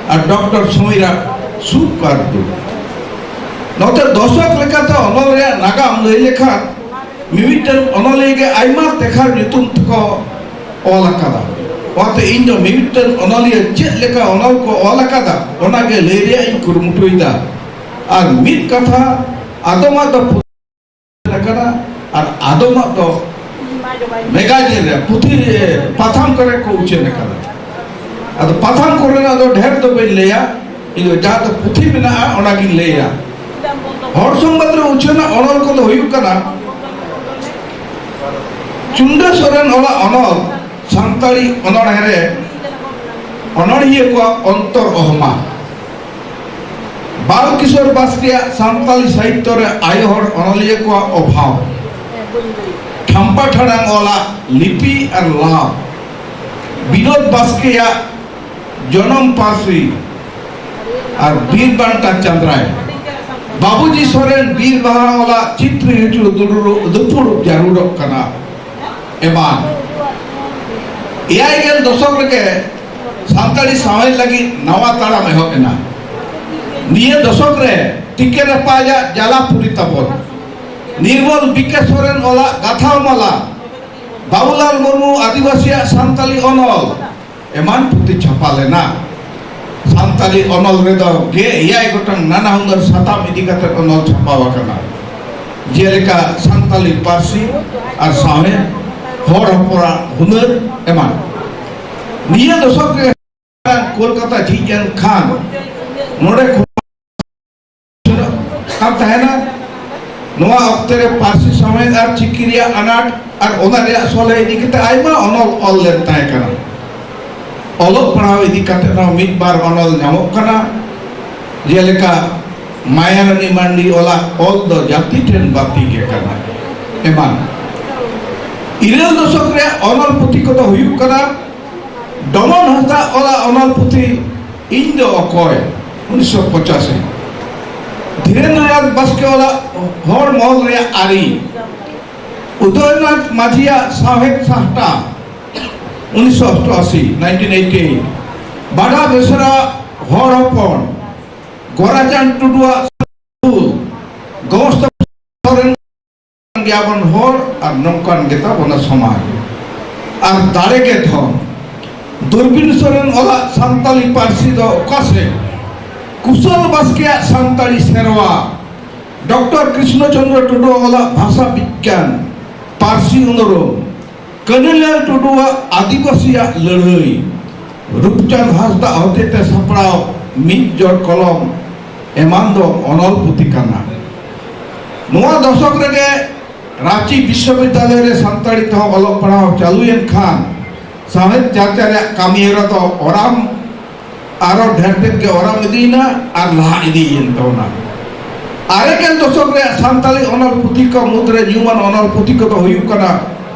ᱟᱨ ᱰᱚᱠᱴᱚᱨ ᱥᱩᱢᱤᱨᱟᱜ ᱥᱩᱠ ᱟᱨ ᱫᱩᱠ᱾ ᱱᱚᱛᱮ ᱫᱚᱥᱚᱠ ᱞᱮᱠᱟᱛᱮ ᱚᱱᱚᱞ ᱨᱮᱭᱟᱜ ᱱᱟᱜᱟᱢ ᱞᱟᱹᱭ ᱞᱮᱠᱷᱟᱱ ᱢᱤᱢᱤᱫᱴᱟᱝ ᱚᱱᱚᱞᱤᱭᱟᱹ ᱜᱮ ᱟᱭᱢᱟ ᱛᱮᱠᱷᱟᱨ ᱧᱩᱛᱩᱢ ᱛᱮᱠᱚ ᱚᱞ ᱟᱠᱟᱫᱟ᱾ ᱚᱱᱟᱛᱮ ᱤᱧ ᱫᱚ ᱢᱤᱢᱤᱫᱴᱟᱝ ᱚᱱᱚᱞᱤᱭᱟᱹ ᱪᱮᱫ ᱞᱮᱠᱟ ᱚᱱᱚᱞ ᱠᱚ ᱚᱞ ᱟᱠᱟᱫᱟ, ᱚᱱᱟᱜᱮ ᱞᱟᱹᱭ ᱨᱮᱭᱟᱜ ᱤᱧ ᱠᱩᱨᱩᱢᱩᱴᱩᱭᱮᱫᱟ᱾ ᱟᱨ ᱢᱤᱫ ᱠᱟᱛᱷᱟ, ᱟᱫᱚᱢᱟᱜ ᱫᱚ ᱯᱩᱛᱷᱤ ᱟᱠᱟᱱᱟ ᱟᱨ ᱟᱫᱚᱢᱟᱜ ᱫᱚ ᱢᱮᱜᱟᱡᱤᱱ ᱨᱮ, ᱯᱩᱛᱷᱤ ᱨᱮ, ᱯᱟᱛᱷᱟᱢ ᱠᱚᱨᱮ ᱠᱚ ᱩᱪᱷᱟᱹᱱ ᱟᱠᱟᱫᱟ᱾ ᱟᱫᱚ ᱯᱟᱛᱷᱟᱢ ᱠᱚᱨᱮᱱᱟᱜ ᱫᱚ ᱰᱷᱮᱨ ᱫᱚ ᱵᱟᱹᱧ ᱞᱟᱹᱭᱟ, ᱡᱟᱦᱟᱸ ᱫᱚ ᱯᱩᱛᱷᱤ ᱢᱮᱱᱟᱜᱼᱟ, ᱚᱱᱟᱜᱤᱧ ᱞᱟᱹᱭᱟ᱾ ᱦᱚᱲ ᱥᱚᱢᱵᱟᱫ ᱨᱮ ᱩᱪᱷᱟᱹᱱᱟᱜ ᱚᱱᱚᱞ ᱠᱚᱫᱚ ᱦᱩᱭᱩᱜ ᱠᱟᱱᱟ, ᱪᱩᱱᱰᱟᱹ ᱥᱚᱨᱮᱱ ᱚᱞᱟᱜ ᱚᱱᱚᱞ, ᱥᱟᱱᱛᱟᱲᱤ ᱚᱱᱚᱬᱦᱮ ᱨᱮ ᱚᱱᱚᱬᱦᱤᱭᱟᱹ ᱠᱚᱣᱟᱜ ᱚᱱᱛᱚᱨ ᱚᱦᱢᱟ, ᱵᱟᱞ ᱠᱤᱥᱳᱨ ᱵᱟᱥᱠᱮᱭᱟᱜ ᱥᱟᱱᱛᱟᱲᱤ ᱥᱟᱦᱤᱛᱭᱚ ᱨᱮ ᱟᱭᱳ ᱦᱚᱲ ᱚᱱᱚᱞᱤᱭᱟᱹ ᱠᱚᱣᱟᱜ ᱚᱵᱷᱟᱵᱽ, ᱴᱷᱟᱢᱯᱟ ᱴᱷᱟᱲᱟᱝ ᱚᱞᱟᱜ ᱞᱤᱯᱤ ᱟᱨ ᱞᱟᱵᱽ, ᱵᱤᱱᱳᱫ ᱵᱟᱥᱠᱮᱭᱟᱜ ᱡᱚᱱᱚᱢ ᱯᱟᱹᱨᱥᱤ ᱟᱨ ᱵᱤᱨ ᱵᱟᱱᱴᱟ ᱪᱟᱸᱫᱽᱨᱟᱭ, ᱵᱟᱵᱩᱡᱤ ᱥᱚᱨᱮᱱ ᱵᱤᱨ ᱵᱟᱦᱟ ᱚᱞᱟᱜ ᱪᱤᱛᱨᱤ ᱦᱤᱡᱩᱜ ᱫᱩᱲᱩᱵ ᱫᱩᱯᱩᱲᱩᱵ ᱡᱟᱹᱨᱩᱲᱚᱜ ᱠᱟᱱᱟ ᱮᱢᱟᱱ᱾ ᱮᱭᱟᱭ ᱜᱮᱞ ᱫᱚᱥᱚᱠ ᱨᱮᱜᱮ ᱥᱟᱱᱛᱟᱲᱤ ᱥᱟᱶᱦᱮᱫ ᱞᱟᱹᱜᱤᱫ ᱱᱟᱣᱟ ᱛᱟᱲᱟᱢ ᱮᱦᱚᱵ ᱮᱱᱟ᱾ ᱱᱤᱭᱟᱹ ᱫᱚᱥᱚᱠ ᱨᱮ ᱴᱤᱠᱮ ᱨᱟᱯᱟᱡᱟᱜ ᱡᱟᱞᱟ ᱯᱩᱨᱤ ᱛᱟᱵᱚᱱ, ᱱᱤᱨᱢᱚᱞ ᱵᱤᱠᱮ ᱥᱚᱨᱮᱱ ᱚᱞᱟᱜ ᱜᱟᱛᱷᱟᱣ ᱢᱟᱞᱟ, ᱵᱟᱵᱩᱞᱟᱞ ᱢᱩᱨᱢᱩ ᱟᱹᱫᱤᱵᱟᱹᱥᱤᱭᱟᱜ ᱥᱟᱱᱛᱟᱲᱤ ᱚᱱᱚᱞ, ᱮᱢᱟᱱ ᱯᱩᱛᱷᱤ ᱪᱷᱟᱯᱟ ᱞᱮᱱᱟ᱾ ᱥᱟᱱᱛᱟᱲᱤ ᱚᱱᱚᱞ ᱨᱮᱫᱚ ᱜᱮᱞ ᱮᱭᱟᱭ ᱜᱚᱴᱟᱝ ᱱᱟᱱᱟ ᱦᱩᱱᱟᱹᱨ ᱥᱟᱛᱟᱢ ᱤᱫᱤ ᱠᱟᱛᱮ ᱚᱱᱚᱞ ᱪᱷᱟᱯᱟᱣ ᱟᱠᱟᱱᱟ, ᱡᱮᱞᱮᱠᱟ ᱥᱟᱱᱛᱟᱲᱤ ᱯᱟᱹᱨᱥᱤ ᱟᱨ ᱥᱟᱶᱦᱮᱫ, ᱦᱚᱲ ᱦᱚᱯᱚᱱᱟᱜ ᱦᱩᱱᱟᱹᱨ ᱮᱢᱟᱱ᱾ ᱱᱤᱭᱟᱹ ᱫᱚᱥᱚᱠ ᱨᱮ ᱠᱳᱞᱠᱟᱛᱟ ᱡᱷᱤᱡ ᱮᱱ ᱠᱷᱟᱱ ᱱᱚᱰᱮ ᱠᱷᱚᱱ ᱠᱟᱱ ᱛᱟᱦᱮᱱᱟ᱾ ᱱᱚᱣᱟ ᱚᱠᱛᱮ ᱨᱮ ᱯᱟᱹᱨᱥᱤ ᱥᱟᱶᱦᱮᱫ ᱟᱨ ᱪᱤᱠᱤ ᱨᱮᱭᱟᱜ ᱟᱱᱟᱴ ᱟᱨ ᱚᱱᱟ ᱨᱮᱭᱟᱜ ᱥᱚᱞᱦᱮ ᱤᱫᱤ ᱠᱟᱛᱮ ᱟᱭᱢᱟ ᱚᱱᱚᱞ ᱚᱞ ᱞᱮᱱ ᱛᱟᱦᱮᱸ ᱠᱟᱱᱟ᱾ ᱚᱞᱚᱜ ᱯᱟᱲᱦᱟᱣ ᱤᱫᱤ ᱠᱟᱛᱮ ᱦᱚᱸ ᱢᱤᱫ ᱵᱟᱨ ᱚᱱᱚᱞ ᱧᱟᱢᱚᱜ ᱠᱟᱱᱟ, ᱡᱮᱞᱮᱠᱟ ᱢᱟᱭᱟᱨᱟᱱᱤ ᱢᱟᱱᱰᱤ ᱚᱞᱟᱜ ᱚᱞ ᱫᱚ ᱡᱟᱹᱛᱤ ᱴᱷᱮᱱ ᱵᱟᱹᱛᱤ ᱜᱮ ᱠᱟᱱᱟ ᱮᱢᱟᱱ᱾ ᱤᱨᱟᱹᱞ ᱫᱚᱥᱚᱠ ᱨᱮᱭᱟᱜ ᱚᱱᱚᱞ ᱯᱩᱛᱷᱤ ᱠᱚᱫᱚ ᱦᱩᱭᱩᱜ ᱠᱟᱱᱟ ᱰᱚᱢᱚᱱ ᱦᱟᱸᱥᱫᱟ ᱚᱞᱟᱜ ᱚᱱᱚᱞ ᱯᱩᱛᱷᱤ ᱤᱧ ᱫᱚ ᱚᱠᱚᱭ, ᱩᱱᱤᱥᱥᱚ ᱯᱚᱸᱪᱟᱥᱤ, ᱫᱷᱤᱨᱮᱱᱫᱨᱚᱱᱟᱛᱷ ᱵᱟᱥᱠᱮ ᱚᱞᱟᱜ ᱦᱚᱲ ᱢᱚᱦᱚᱞ ᱨᱮᱭᱟᱜ ᱟᱹᱨᱤ, ᱩᱫᱚᱭᱱᱟᱛᱷ ᱢᱟᱹᱡᱷᱤᱭᱟᱜ ᱥᱟᱶᱦᱮᱫ ᱥᱟᱦᱴᱟ, ᱩᱱᱤᱥᱥᱚ ᱚᱥᱴᱚᱟᱥᱤ, ᱱᱟᱭᱤᱱᱴᱤᱱ ᱮᱭᱤᱴᱤ ᱮᱭᱤᱴ, ᱵᱟᱰᱟ ᱵᱮᱥᱨᱟ ᱦᱚᱲ ᱦᱚᱯᱚᱱ, ᱜᱳᱨᱟᱪᱟᱸᱫᱽ ᱴᱩᱰᱩᱣᱟᱜ ᱥᱩᱨ, ᱜᱚᱢᱚᱥᱛᱚ ᱥᱚᱨᱮᱱ ᱜᱮᱭᱟᱵᱚᱱ ᱦᱚᱲ ᱟᱨ ᱱᱚᱝᱠᱟᱱ ᱜᱮᱛᱟ ᱵᱚᱱᱟ ᱥᱚᱢᱟᱡᱽ᱾ ᱟᱨ ᱫᱟᱲᱮ ᱜᱮ ᱫᱷᱚᱱ᱾ ᱫᱩᱨᱵᱤᱱ ᱥᱚᱨᱮᱱ ᱚᱞᱟᱜ ᱥᱟᱱᱛᱟᱲᱤ ᱯᱟᱹᱨᱥᱤ ᱫᱚ ᱚᱠᱟ ᱥᱮᱫ? ᱠᱩᱥᱚᱞ ᱵᱟᱥᱠᱮᱭᱟᱜ ᱥᱟᱱᱛᱟᱲᱤ ᱥᱮᱨᱣᱟ, ᱰᱚᱠᱴᱚᱨ ᱠᱨᱤᱥᱱᱚ ᱪᱚᱸᱫᱽᱨᱚ ᱴᱩᱰᱩ ᱚᱞᱟᱜ ᱵᱷᱟᱥᱟ ᱵᱤᱜᱽᱜᱟᱱ, ᱯᱟᱹᱨᱥᱤ ᱩᱱᱩᱨᱩᱢ, ᱠᱟᱹᱱᱩᱞᱟᱞ ᱴᱩᱰᱩᱣᱟᱜ ᱟᱹᱫᱤᱵᱟᱹᱥᱤᱭᱟᱜ ᱞᱟᱹᱲᱦᱟᱹᱭ, ᱨᱩᱯᱪᱟᱸᱫᱽ ᱦᱟᱸᱥᱫᱟᱜ ᱦᱚᱛᱮᱛᱮ ᱥᱟᱯᱲᱟᱣ ᱢᱤᱫ ᱡᱚᱲ ᱠᱚᱞᱚᱢ ᱮᱢᱟᱱ ᱫᱚ ᱚᱱᱚᱞ ᱯᱩᱛᱷᱤ ᱠᱟᱱᱟ᱾ ᱱᱚᱣᱟ ᱫᱚᱥᱚᱠ ᱨᱮᱜᱮ ᱨᱟᱸᱪᱤ ᱵᱤᱥᱥᱚᱵᱤᱫᱽᱫᱟᱞᱚᱭ ᱨᱮ ᱥᱟᱱᱛᱟᱲᱤ ᱛᱮᱦᱚᱸ ᱚᱞᱚᱜ ᱯᱟᱲᱦᱟᱣ ᱪᱟᱹᱞᱩᱭᱮᱱ ᱠᱷᱟᱱ ᱥᱟᱶᱦᱮᱫ ᱪᱟᱨᱪᱟ ᱨᱮᱭᱟᱜ ᱠᱟᱹᱢᱤ ᱦᱚᱨᱟ ᱫᱚ ᱚᱨᱟᱢ ᱟᱨᱚ ᱰᱷᱮᱨ ᱛᱮᱫ ᱜᱮ ᱚᱨᱟᱢ ᱤᱫᱤᱭᱮᱱᱟ ᱟᱨ ᱞᱟᱦᱟ ᱤᱫᱤᱭᱮᱱ ᱛᱟᱵᱚᱱᱟ᱾ ᱟᱨᱮ ᱜᱮᱞ ᱫᱚᱥᱚᱠ ᱨᱮᱭᱟᱜ ᱥᱟᱱᱛᱟᱲᱤ ᱚᱱᱚᱞ ᱯᱩᱛᱷᱤ ᱠᱚ ᱢᱩᱫᱽᱨᱮ ᱧᱩᱢᱟᱱ ᱚᱱᱚᱞ ᱯᱩᱛᱷᱤ ᱠᱚᱫᱚ ᱦᱩᱭᱩᱜ ᱠᱟᱱᱟ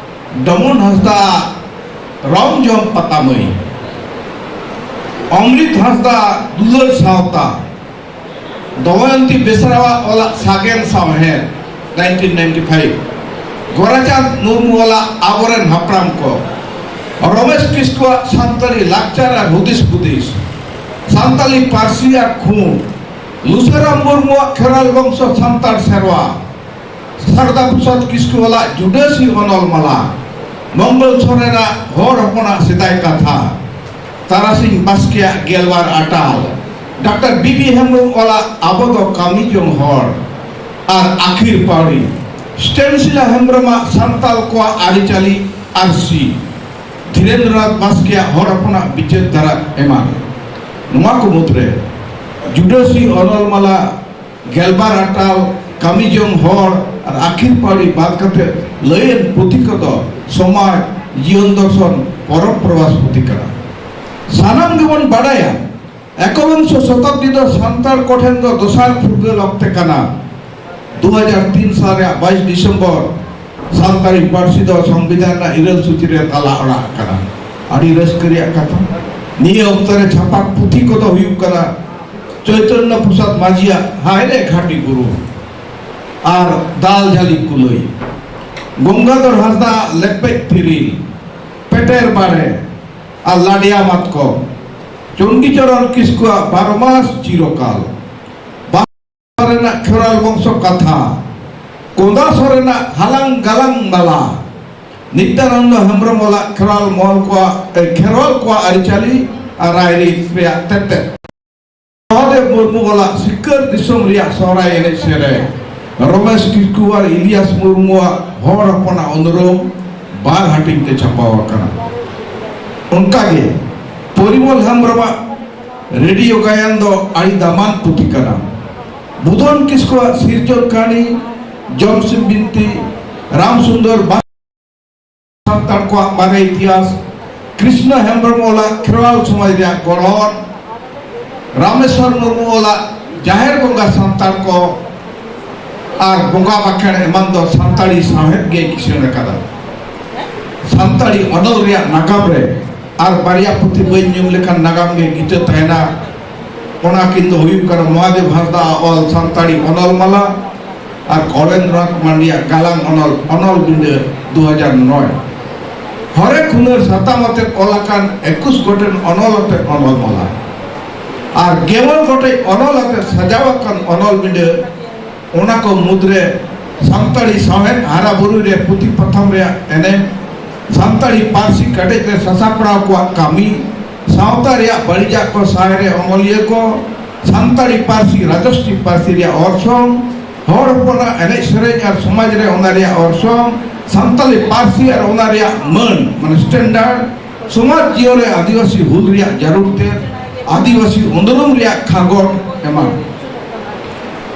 ᱰᱚᱢᱚᱱ ᱦᱟᱸᱥᱫᱟ ᱨᱚᱢ ᱡᱚᱢ ᱯᱟᱛᱟ ᱢᱟᱹᱭ, ᱚᱢᱨᱤᱛ ᱦᱟᱸᱥᱫᱟ ᱫᱩᱞᱟᱹᱲ ᱥᱟᱶᱛᱟ, ᱫᱚᱢᱚᱭᱚᱱᱛᱤ ᱵᱮᱥᱨᱟᱣᱟᱜ ᱚᱞᱟᱜ ᱥᱟᱜᱮᱱ ᱥᱟᱶᱦᱮᱫ, nineteen ninety five, Gorachand Murmu ᱚᱞᱟᱜ ᱟᱵᱚᱨᱮᱱ ᱦᱟᱯᱲᱟᱢ ᱠᱚ, ᱨᱚᱢᱮᱥ ᱠᱤᱥᱠᱩᱣᱟᱜ ᱥᱟᱱᱛᱟᱲᱤ ᱞᱟᱠᱪᱟᱨ ᱟᱨ ᱦᱩᱫᱤᱥ ᱦᱩᱫᱤᱥ, ᱥᱟᱱᱛᱟᱲᱤ ᱯᱟᱹᱨᱥᱤ ᱟᱨ ᱠᱷᱩᱸᱴ, ᱞᱩᱥᱟᱹᱨᱟᱢ ᱢᱩᱨᱢᱩᱣᱟᱜ ᱠᱷᱮᱨᱣᱟᱞ ᱵᱚᱝᱥᱚ ᱥᱟᱱᱛᱟᱲ ᱥᱮᱨᱣᱟ, ᱥᱟᱨᱫᱟ ᱯᱨᱚᱥᱟᱫᱽ ᱠᱤᱥᱠᱩ ᱚᱞᱟᱜ ᱡᱩᱰᱟᱹᱥᱤ ᱚᱱᱚᱞ ᱢᱟᱞᱟ, ᱢᱚᱝᱜᱚᱞ ᱥᱚᱨᱮᱱᱟᱜ ᱦᱚᱲ ᱦᱚᱯᱚᱱᱟᱜ ᱥᱮᱫᱟᱭ ᱠᱟᱛᱷᱟ, ᱛᱟᱨᱟᱥᱤᱧ ᱵᱟᱥᱠᱮᱭᱟᱜ ᱜᱮᱞᱵᱟᱨ ᱟᱴᱟᱞ, ᱰᱟᱠᱛᱟᱨ ᱵᱤ ᱵᱤ ᱦᱮᱢᱵᱨᱚᱢ ᱚᱞᱟᱜ ᱟᱵᱚ ᱫᱚ ᱠᱟᱹᱢᱤ ᱡᱚᱝ ᱦᱚᱲ, ᱟᱨ ᱟᱹᱠᱷᱤᱨ ᱯᱟᱹᱣᱲᱤ, ᱥᱴᱮᱱᱥᱤᱞᱟ ᱦᱮᱢᱵᱨᱚᱢᱟᱜ ᱥᱟᱱᱛᱟᱞ ᱠᱚᱣᱟᱜ ᱟᱹᱨᱤᱪᱟᱹᱞᱤ ᱟᱹᱨᱥᱤ, ᱫᱷᱤᱨᱮᱱᱫᱨᱚᱱᱟᱛᱷ ᱵᱟᱥᱠᱮᱭᱟᱜ ᱦᱚᱲ ᱦᱚᱯᱚᱱᱟᱜ ᱵᱤᱪᱟᱹᱨ ᱫᱷᱟᱨᱟ ᱮᱢᱟᱱ᱾ ᱱᱚᱣᱟ ᱠᱚ ᱢᱩᱫᱽᱨᱮ ᱡᱩᱰᱟᱹᱥᱤ ᱚᱱᱚᱞ ᱢᱟᱞᱟ, ᱜᱮᱞᱵᱟᱨ ᱟᱴᱟᱞ, ᱠᱟᱹᱢᱤ ᱡᱚᱝ ᱦᱚᱲ ᱟᱨ ᱟᱹᱠᱷᱤᱨ ᱯᱟᱹᱣᱲᱤ ᱵᱟᱫ ᱠᱟᱛᱮ ᱞᱟᱹᱭᱮᱱ ᱯᱩᱛᱷᱤ ᱠᱚᱫᱚ ᱥᱚᱢᱟᱡᱽ, ᱡᱤᱭᱚᱱ ᱫᱚᱨᱥᱚᱱ, ᱯᱚᱨᱚᱵᱽ ᱯᱨᱚᱵᱟᱥ ᱯᱩᱛᱷᱤ ᱠᱟᱱᱟ᱾ ᱥᱟᱱᱟᱢ ᱜᱮᱵᱚᱱ ᱵᱟᱰᱟᱭᱟ, ᱮᱠᱵᱤᱝᱥᱚ ᱥᱚᱛᱟᱵᱫᱤ ᱫᱚ ᱥᱟᱱᱛᱟᱲ ᱠᱚᱴᱷᱮᱱ ᱫᱚ ᱫᱚᱥᱟᱨ ᱯᱷᱩᱨᱜᱟᱹᱞ ᱚᱠᱛᱮ ᱠᱟᱱᱟ᱾ ᱫᱩ ᱦᱟᱡᱟᱨ ᱛᱤᱱ ᱥᱟᱞ ᱨᱮᱭᱟᱜ ᱵᱟᱭᱤᱥ ᱰᱤᱥᱮᱢᱵᱚᱨ ᱥᱟᱱᱛᱟᱲᱤ ᱯᱟᱹᱨᱥᱤ ᱫᱚ ᱥᱚᱝᱵᱤᱫᱷᱟᱱ ᱨᱮᱱᱟᱜ ᱤᱨᱟᱹᱞ ᱥᱩᱪᱤ ᱨᱮ ᱛᱟᱞᱟ ᱚᱲᱟᱜ ᱟᱠᱟᱱᱟ᱾ ᱟᱹᱰᱤ ᱨᱟᱹᱥᱠᱟᱹ ᱨᱮᱭᱟᱜ ᱠᱟᱛᱷᱟ᱾ ᱱᱤᱭᱟᱹ ᱚᱠᱛᱚ ᱨᱮ ᱪᱷᱟᱯᱟ ᱯᱩᱛᱷᱤ ᱠᱚᱫᱚ ᱦᱩᱭᱩᱜ ᱠᱟᱱᱟ ᱪᱳᱭᱛᱚᱱᱱᱚ ᱯᱨᱚᱥᱟᱫᱽ ᱢᱟᱹᱡᱷᱤᱭᱟᱜ ᱦᱟᱭ ᱨᱮ ᱜᱷᱟᱴᱤ ᱵᱩᱨᱩ ᱟᱨ ᱫᱟᱞ ᱡᱷᱟᱹᱞᱤ ᱠᱩᱞᱟᱹᱭ, ᱜᱚᱝᱜᱟᱫᱷᱚᱨ ᱦᱟᱸᱥᱫᱟ ᱞᱮᱯᱮᱡ ᱛᱤᱨᱤᱞ, ᱯᱮᱴᱮᱨ ᱵᱟᱲᱮ ᱟᱨ ᱞᱟᱰᱮᱭᱟ ᱢᱟᱛᱠᱚᱢ, ᱪᱚᱱᱰᱤᱪᱚᱨᱚᱱ ᱠᱤᱥᱠᱩᱣᱟᱜ ᱵᱟᱨᱚ ᱢᱟᱥ ᱪᱤᱨᱚᱠᱟᱞ, ᱨᱮᱱᱟᱜ ᱠᱷᱮᱨᱣᱟᱞ ᱵᱚᱝᱥᱚ ᱠᱟᱛᱷᱟ, ᱠᱚᱫᱟ ᱥᱚᱨᱮᱱᱟᱜ ᱦᱟᱞᱟᱝ ᱜᱟᱞᱟᱝ ᱢᱟᱞᱟ, ᱱᱤᱛᱭᱟᱱᱚᱱᱫᱚ ᱦᱮᱢᱵᱨᱚᱢ ᱚᱞᱟᱜ ᱠᱷᱮᱨᱣᱟᱞ ᱢᱚᱞ ᱠᱚᱣᱟᱜ, ᱮ, ᱠᱷᱮᱨᱣᱟᱞ ᱠᱚᱣᱟᱜ ᱟᱹᱨᱤᱪᱟᱹᱞᱤ ᱟᱨ ᱨᱟᱭᱨᱤᱛ ᱨᱮᱭᱟᱜ ᱛᱮᱛᱮᱫ, ᱥᱚᱦᱚᱫᱮᱵ ᱢᱩᱨᱢᱩ ᱚᱞᱟᱜ ᱥᱤᱠᱟᱹᱨ ᱫᱤᱥᱚᱢ ᱨᱮᱭᱟᱜ ᱥᱚᱦᱨᱟᱭ ᱮᱱᱮᱡ ᱥᱮᱨᱮᱧ, ᱨᱚᱢᱮᱥ ᱠᱤᱥᱠᱩ ᱟᱨ ᱤᱞᱤᱭᱟᱥ ᱢᱩᱨᱢᱩᱣᱟᱜ ᱦᱚᱲ ᱦᱚᱯᱚᱱᱟᱜ ᱩᱱᱩᱨᱩᱢ ᱵᱟᱨ ᱦᱟᱹᱴᱤᱧ ᱛᱮ ᱪᱷᱟᱯᱟᱣ ᱟᱠᱟᱱᱟ᱾ ᱚᱱᱠᱟᱜᱮ ᱯᱚᱨᱤᱢᱚᱞ ᱦᱮᱢᱵᱨᱚᱢᱟᱜ ᱨᱮᱰᱤᱭᱳ ᱜᱟᱭᱟᱱ ᱫᱚ ᱟᱹᱰᱤ ᱫᱟᱢᱟᱱ ᱯᱩᱛᱷᱤ ᱠᱟᱱᱟ᱾ ᱵᱩᱫᱷᱚᱱ ᱠᱤᱥᱠᱩᱣᱟᱜ ᱥᱤᱨᱡᱚᱱ ᱠᱟᱹᱦᱱᱤ, ᱡᱚᱢᱥᱤᱢ ᱵᱤᱱᱛᱤ, ᱨᱟᱢ ᱥᱩᱱᱫᱚᱨ ᱵᱟ-, ᱥᱟᱱᱛᱟᱲ ᱠᱚᱣᱟᱜ ᱢᱟᱨᱮ ᱤᱛᱤᱦᱟᱥ, ᱠᱨᱤᱥᱱᱚ ᱦᱮᱢᱵᱨᱚᱢ ᱚᱞᱟᱜ ᱠᱷᱮᱨᱣᱟᱞ ᱥᱚᱢᱟᱡᱽ ᱨᱮᱭᱟᱜ ᱜᱚᱲᱦᱚᱱ, ᱨᱟᱢᱮᱥᱣᱚᱨ ᱢᱩᱨᱢᱩ ᱚᱞᱟᱜ ᱡᱟᱦᱮᱨ ᱵᱚᱸᱜᱟ ᱥᱟᱱᱛᱟᱲ ᱠᱚ, ᱟᱨ ᱵᱚᱸᱜᱟ ᱵᱟᱠᱷᱮᱲ ᱮᱢᱟᱱ ᱫᱚ ᱥᱟᱱᱛᱟᱲᱤ ᱥᱟᱶᱦᱮᱫ ᱜᱮᱭ ᱠᱤᱥᱟᱹᱬ ᱟᱠᱟᱫᱟ᱾ ᱥᱟᱱᱛᱟᱲᱤ ᱚᱱᱚᱞ ᱨᱮᱭᱟᱜ ᱱᱟᱜᱟᱢ ᱨᱮ ᱟᱨ ᱵᱟᱨᱭᱟ ᱯᱩᱛᱷᱤ ᱵᱟᱹᱧ ᱧᱩᱢ ᱞᱮᱠᱷᱟᱱ ᱱᱟᱜᱟᱢ ᱜᱮ ᱜᱤᱛᱟᱹ ᱛᱟᱦᱮᱱᱟ᱾ ᱚᱱᱟ ᱠᱤᱱ ᱫᱚ ᱦᱩᱭᱩᱜ ᱠᱟᱱᱟ ᱢᱚᱦᱟᱫᱮᱵ ᱦᱟᱸᱥᱫᱟ ᱟᱜ ᱚᱞ ᱥᱟᱱᱛᱟᱲᱤ ᱚᱱᱚᱞ ᱢᱟᱞᱟ ᱟᱨ ᱠᱚᱨᱮᱱᱫᱨᱚᱱᱟᱛᱷ ᱢᱟᱱᱰᱤᱭᱟᱜ ᱜᱟᱞᱟᱝ ᱚᱱᱚᱞ ᱚᱱᱚᱞ ᱵᱤᱸᱰᱟᱹ ᱫᱩ ᱦᱟᱡᱟᱨ ᱱᱚᱭ᱾ ᱦᱚᱨᱮᱠ ᱦᱩᱱᱟᱹᱨ ᱥᱟᱛᱟᱢ ᱟᱛᱮ ᱚᱞ ᱟᱠᱟᱱ ᱮᱠᱩᱥ ᱜᱚᱴᱮᱱ ᱚᱱᱚᱞ ᱟᱛᱮ ᱚᱱᱚᱞ ᱢᱟᱞᱟ ᱟᱨ ᱜᱮᱞ ᱜᱚᱴᱮᱡ ᱚᱱᱚᱞ ᱟᱛᱮ ᱥᱟᱡᱟᱣ ᱟᱠᱟᱱ ᱚᱱᱚᱞ ᱵᱤᱸᱰᱟᱹ, ᱚᱱᱟ ᱠᱚ ᱢᱩᱫᱽᱨᱮ ᱥᱟᱱᱛᱟᱲᱤ ᱥᱟᱶᱦᱮᱫ ᱦᱟᱨᱟ ᱵᱩᱨᱩᱭ ᱨᱮ ᱯᱩᱛᱷᱤ ᱯᱟᱛᱷᱟᱢ ᱨᱮᱭᱟᱜ ᱮᱱᱮᱢ, ᱥᱟᱱᱛᱟᱲᱤ ᱯᱟᱹᱨᱥᱤ ᱠᱮᱴᱮᱡ ᱨᱮ ᱥᱟᱥᱟᱯᱲᱟᱣ ᱠᱚᱣᱟᱜ ᱠᱟᱹᱢᱤ, ᱥᱟᱶᱛᱟ ᱨᱮᱭᱟᱜ ᱵᱟᱹᱲᱤᱡᱟᱜ ᱠᱚ ᱥᱟᱦᱟᱭ ᱨᱮ ᱚᱱᱚᱞᱤᱭᱟᱹ ᱠᱚ, ᱥᱟᱱᱛᱟᱲᱤ ᱯᱟᱹᱨᱥᱤ ᱨᱟᱡᱚᱥᱴᱤ ᱯᱟᱹᱨᱥᱤ ᱨᱮᱭᱟᱜ ᱚᱨᱥᱚᱝ, ᱦᱚᱲ ᱦᱚᱯᱚᱱᱟᱜ ᱮᱱᱮᱡ ᱥᱮᱨᱮᱧ ᱟᱨ ᱥᱚᱢᱟᱡᱽ ᱨᱮ ᱚᱱᱟ ᱨᱮᱭᱟᱜ ᱚᱨᱥᱚᱝ, ᱥᱟᱱᱛᱟᱲᱤ ᱯᱟᱹᱨᱥᱤ ᱟᱨ ᱚᱱᱟ ᱨᱮᱭᱟᱜ ᱢᱟᱹᱱ, ᱢᱟᱱᱮ ᱥᱴᱮᱱᱰᱟᱨᱰ, ᱥᱚᱢᱟᱡᱽ ᱡᱤᱭᱚᱱ ᱨᱮ ᱟᱹᱫᱤᱵᱟᱹᱥᱤ ᱦᱩᱞ ᱨᱮᱭᱟᱜ ᱡᱟᱹᱨᱩᱲ ᱛᱮ, ᱟᱹᱫᱤᱵᱟᱹᱥᱤ ᱩᱸᱫᱽᱨᱩᱢ ᱨᱮᱭᱟᱜ ᱠᱷᱟᱸᱜᱚᱴ ᱮᱢᱟᱱ᱾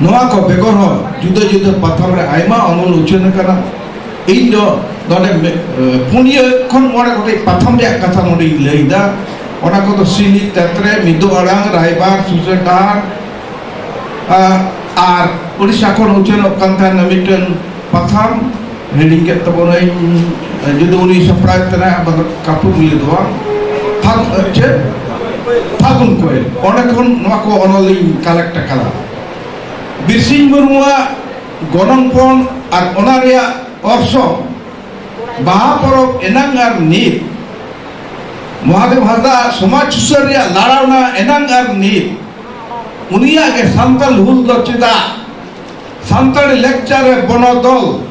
ᱱᱚᱣᱟ ᱠᱚ ᱵᱮᱜᱚᱨ ᱦᱚᱸ ᱡᱩᱫᱟᱹ ᱡᱩᱫᱟᱹ ᱯᱟᱛᱷᱟᱢ ᱨᱮ ᱟᱭᱢᱟ ᱚᱱᱚᱞ ᱩᱪᱷᱟᱹᱱ ᱟᱠᱟᱱᱟ᱾ ᱤᱧ ᱫᱚ ᱱᱚᱰᱮ ᱢᱤ-, ᱮ, ᱯᱩᱱᱭᱟᱹ ᱠᱷᱚᱱ ᱢᱚᱬᱮ ᱜᱚᱴᱮᱡ ᱯᱟᱛᱷᱟᱢ ᱨᱮᱭᱟᱜ ᱠᱟᱛᱷᱟ ᱱᱚᱰᱮᱧ ᱞᱟᱹᱭ ᱮᱫᱟ᱾ ᱚᱱᱟ ᱠᱚᱫᱚ ᱥᱤᱞᱤ ᱛᱮᱛᱨᱮ, ᱢᱤᱫᱩ ᱟᱲᱟᱝ, ᱨᱟᱭᱵᱟᱨ, ᱥᱩᱥᱟᱹᱨ ᱰᱟᱦᱟᱨ, ᱟ, ᱟᱨ ᱩᱲᱤᱥᱥᱟ ᱠᱷᱚᱱ ᱩᱪᱷᱟᱹᱱᱚᱜ ᱠᱟᱱ ᱛᱟᱦᱮᱱᱟ ᱢᱤᱫᱴᱮᱱ ᱯᱟᱛᱷᱟᱢ, ᱦᱤᱲᱤᱧ ᱠᱮᱫ ᱛᱟᱵᱚᱱᱟᱹᱧ, ᱡᱩᱫᱤ ᱩᱱᱤ ᱥᱟᱯᱲᱟᱣ ᱛᱮᱱᱟᱜ ᱟᱵᱚ ᱫᱚ ᱠᱟᱹᱯᱩᱨ ᱞᱟᱹᱭ ᱫᱚ ᱵᱟᱝ, ᱯᱷᱟᱜ-, ᱪᱮᱫ? ᱯᱷᱟᱹᱜᱩᱱ ᱠᱚᱭᱮᱞ᱾ ᱚᱸᱰᱮ ᱠᱷᱚᱱ ᱱᱚᱣᱟ ᱠᱚ ᱚᱱᱚᱞᱤᱧ ᱠᱟᱞᱮᱠᱴ ᱟᱠᱟᱫᱟ᱾ ᱵᱤᱨᱥᱤᱝ ᱢᱩᱨᱢᱩᱣᱟᱜ ᱜᱚᱱᱚᱝ ᱯᱚᱱ ᱟᱨ ᱚᱱᱟ ᱨᱮᱭᱟᱜ ᱚᱨᱥᱚᱝ, ᱵᱟᱦᱟ ᱯᱚᱨᱚᱵᱽ ᱮᱱᱟᱝ ᱟᱨ ᱱᱤᱛ, ᱢᱚᱦᱟᱫᱮᱵ ᱦᱟᱸᱥᱫᱟ ᱥᱚᱢᱟᱡᱽ ᱥᱩᱥᱟᱹᱨ ᱨᱮᱭᱟᱜ ᱞᱟᱲᱟᱣᱱᱟ ᱮᱱᱟᱝ ᱟᱨ ᱱᱤᱛ, ᱩᱱᱤᱭᱟᱜ ᱜᱮ ᱥᱟᱱᱛᱟᱲ ᱦᱩᱞ ᱫᱚ ᱪᱮᱫᱟᱜ, ᱥᱟᱱᱛᱟᱲᱤ ᱞᱮᱠᱪᱟᱨ ᱨᱮ ᱵᱚᱱᱚᱫᱚᱞ,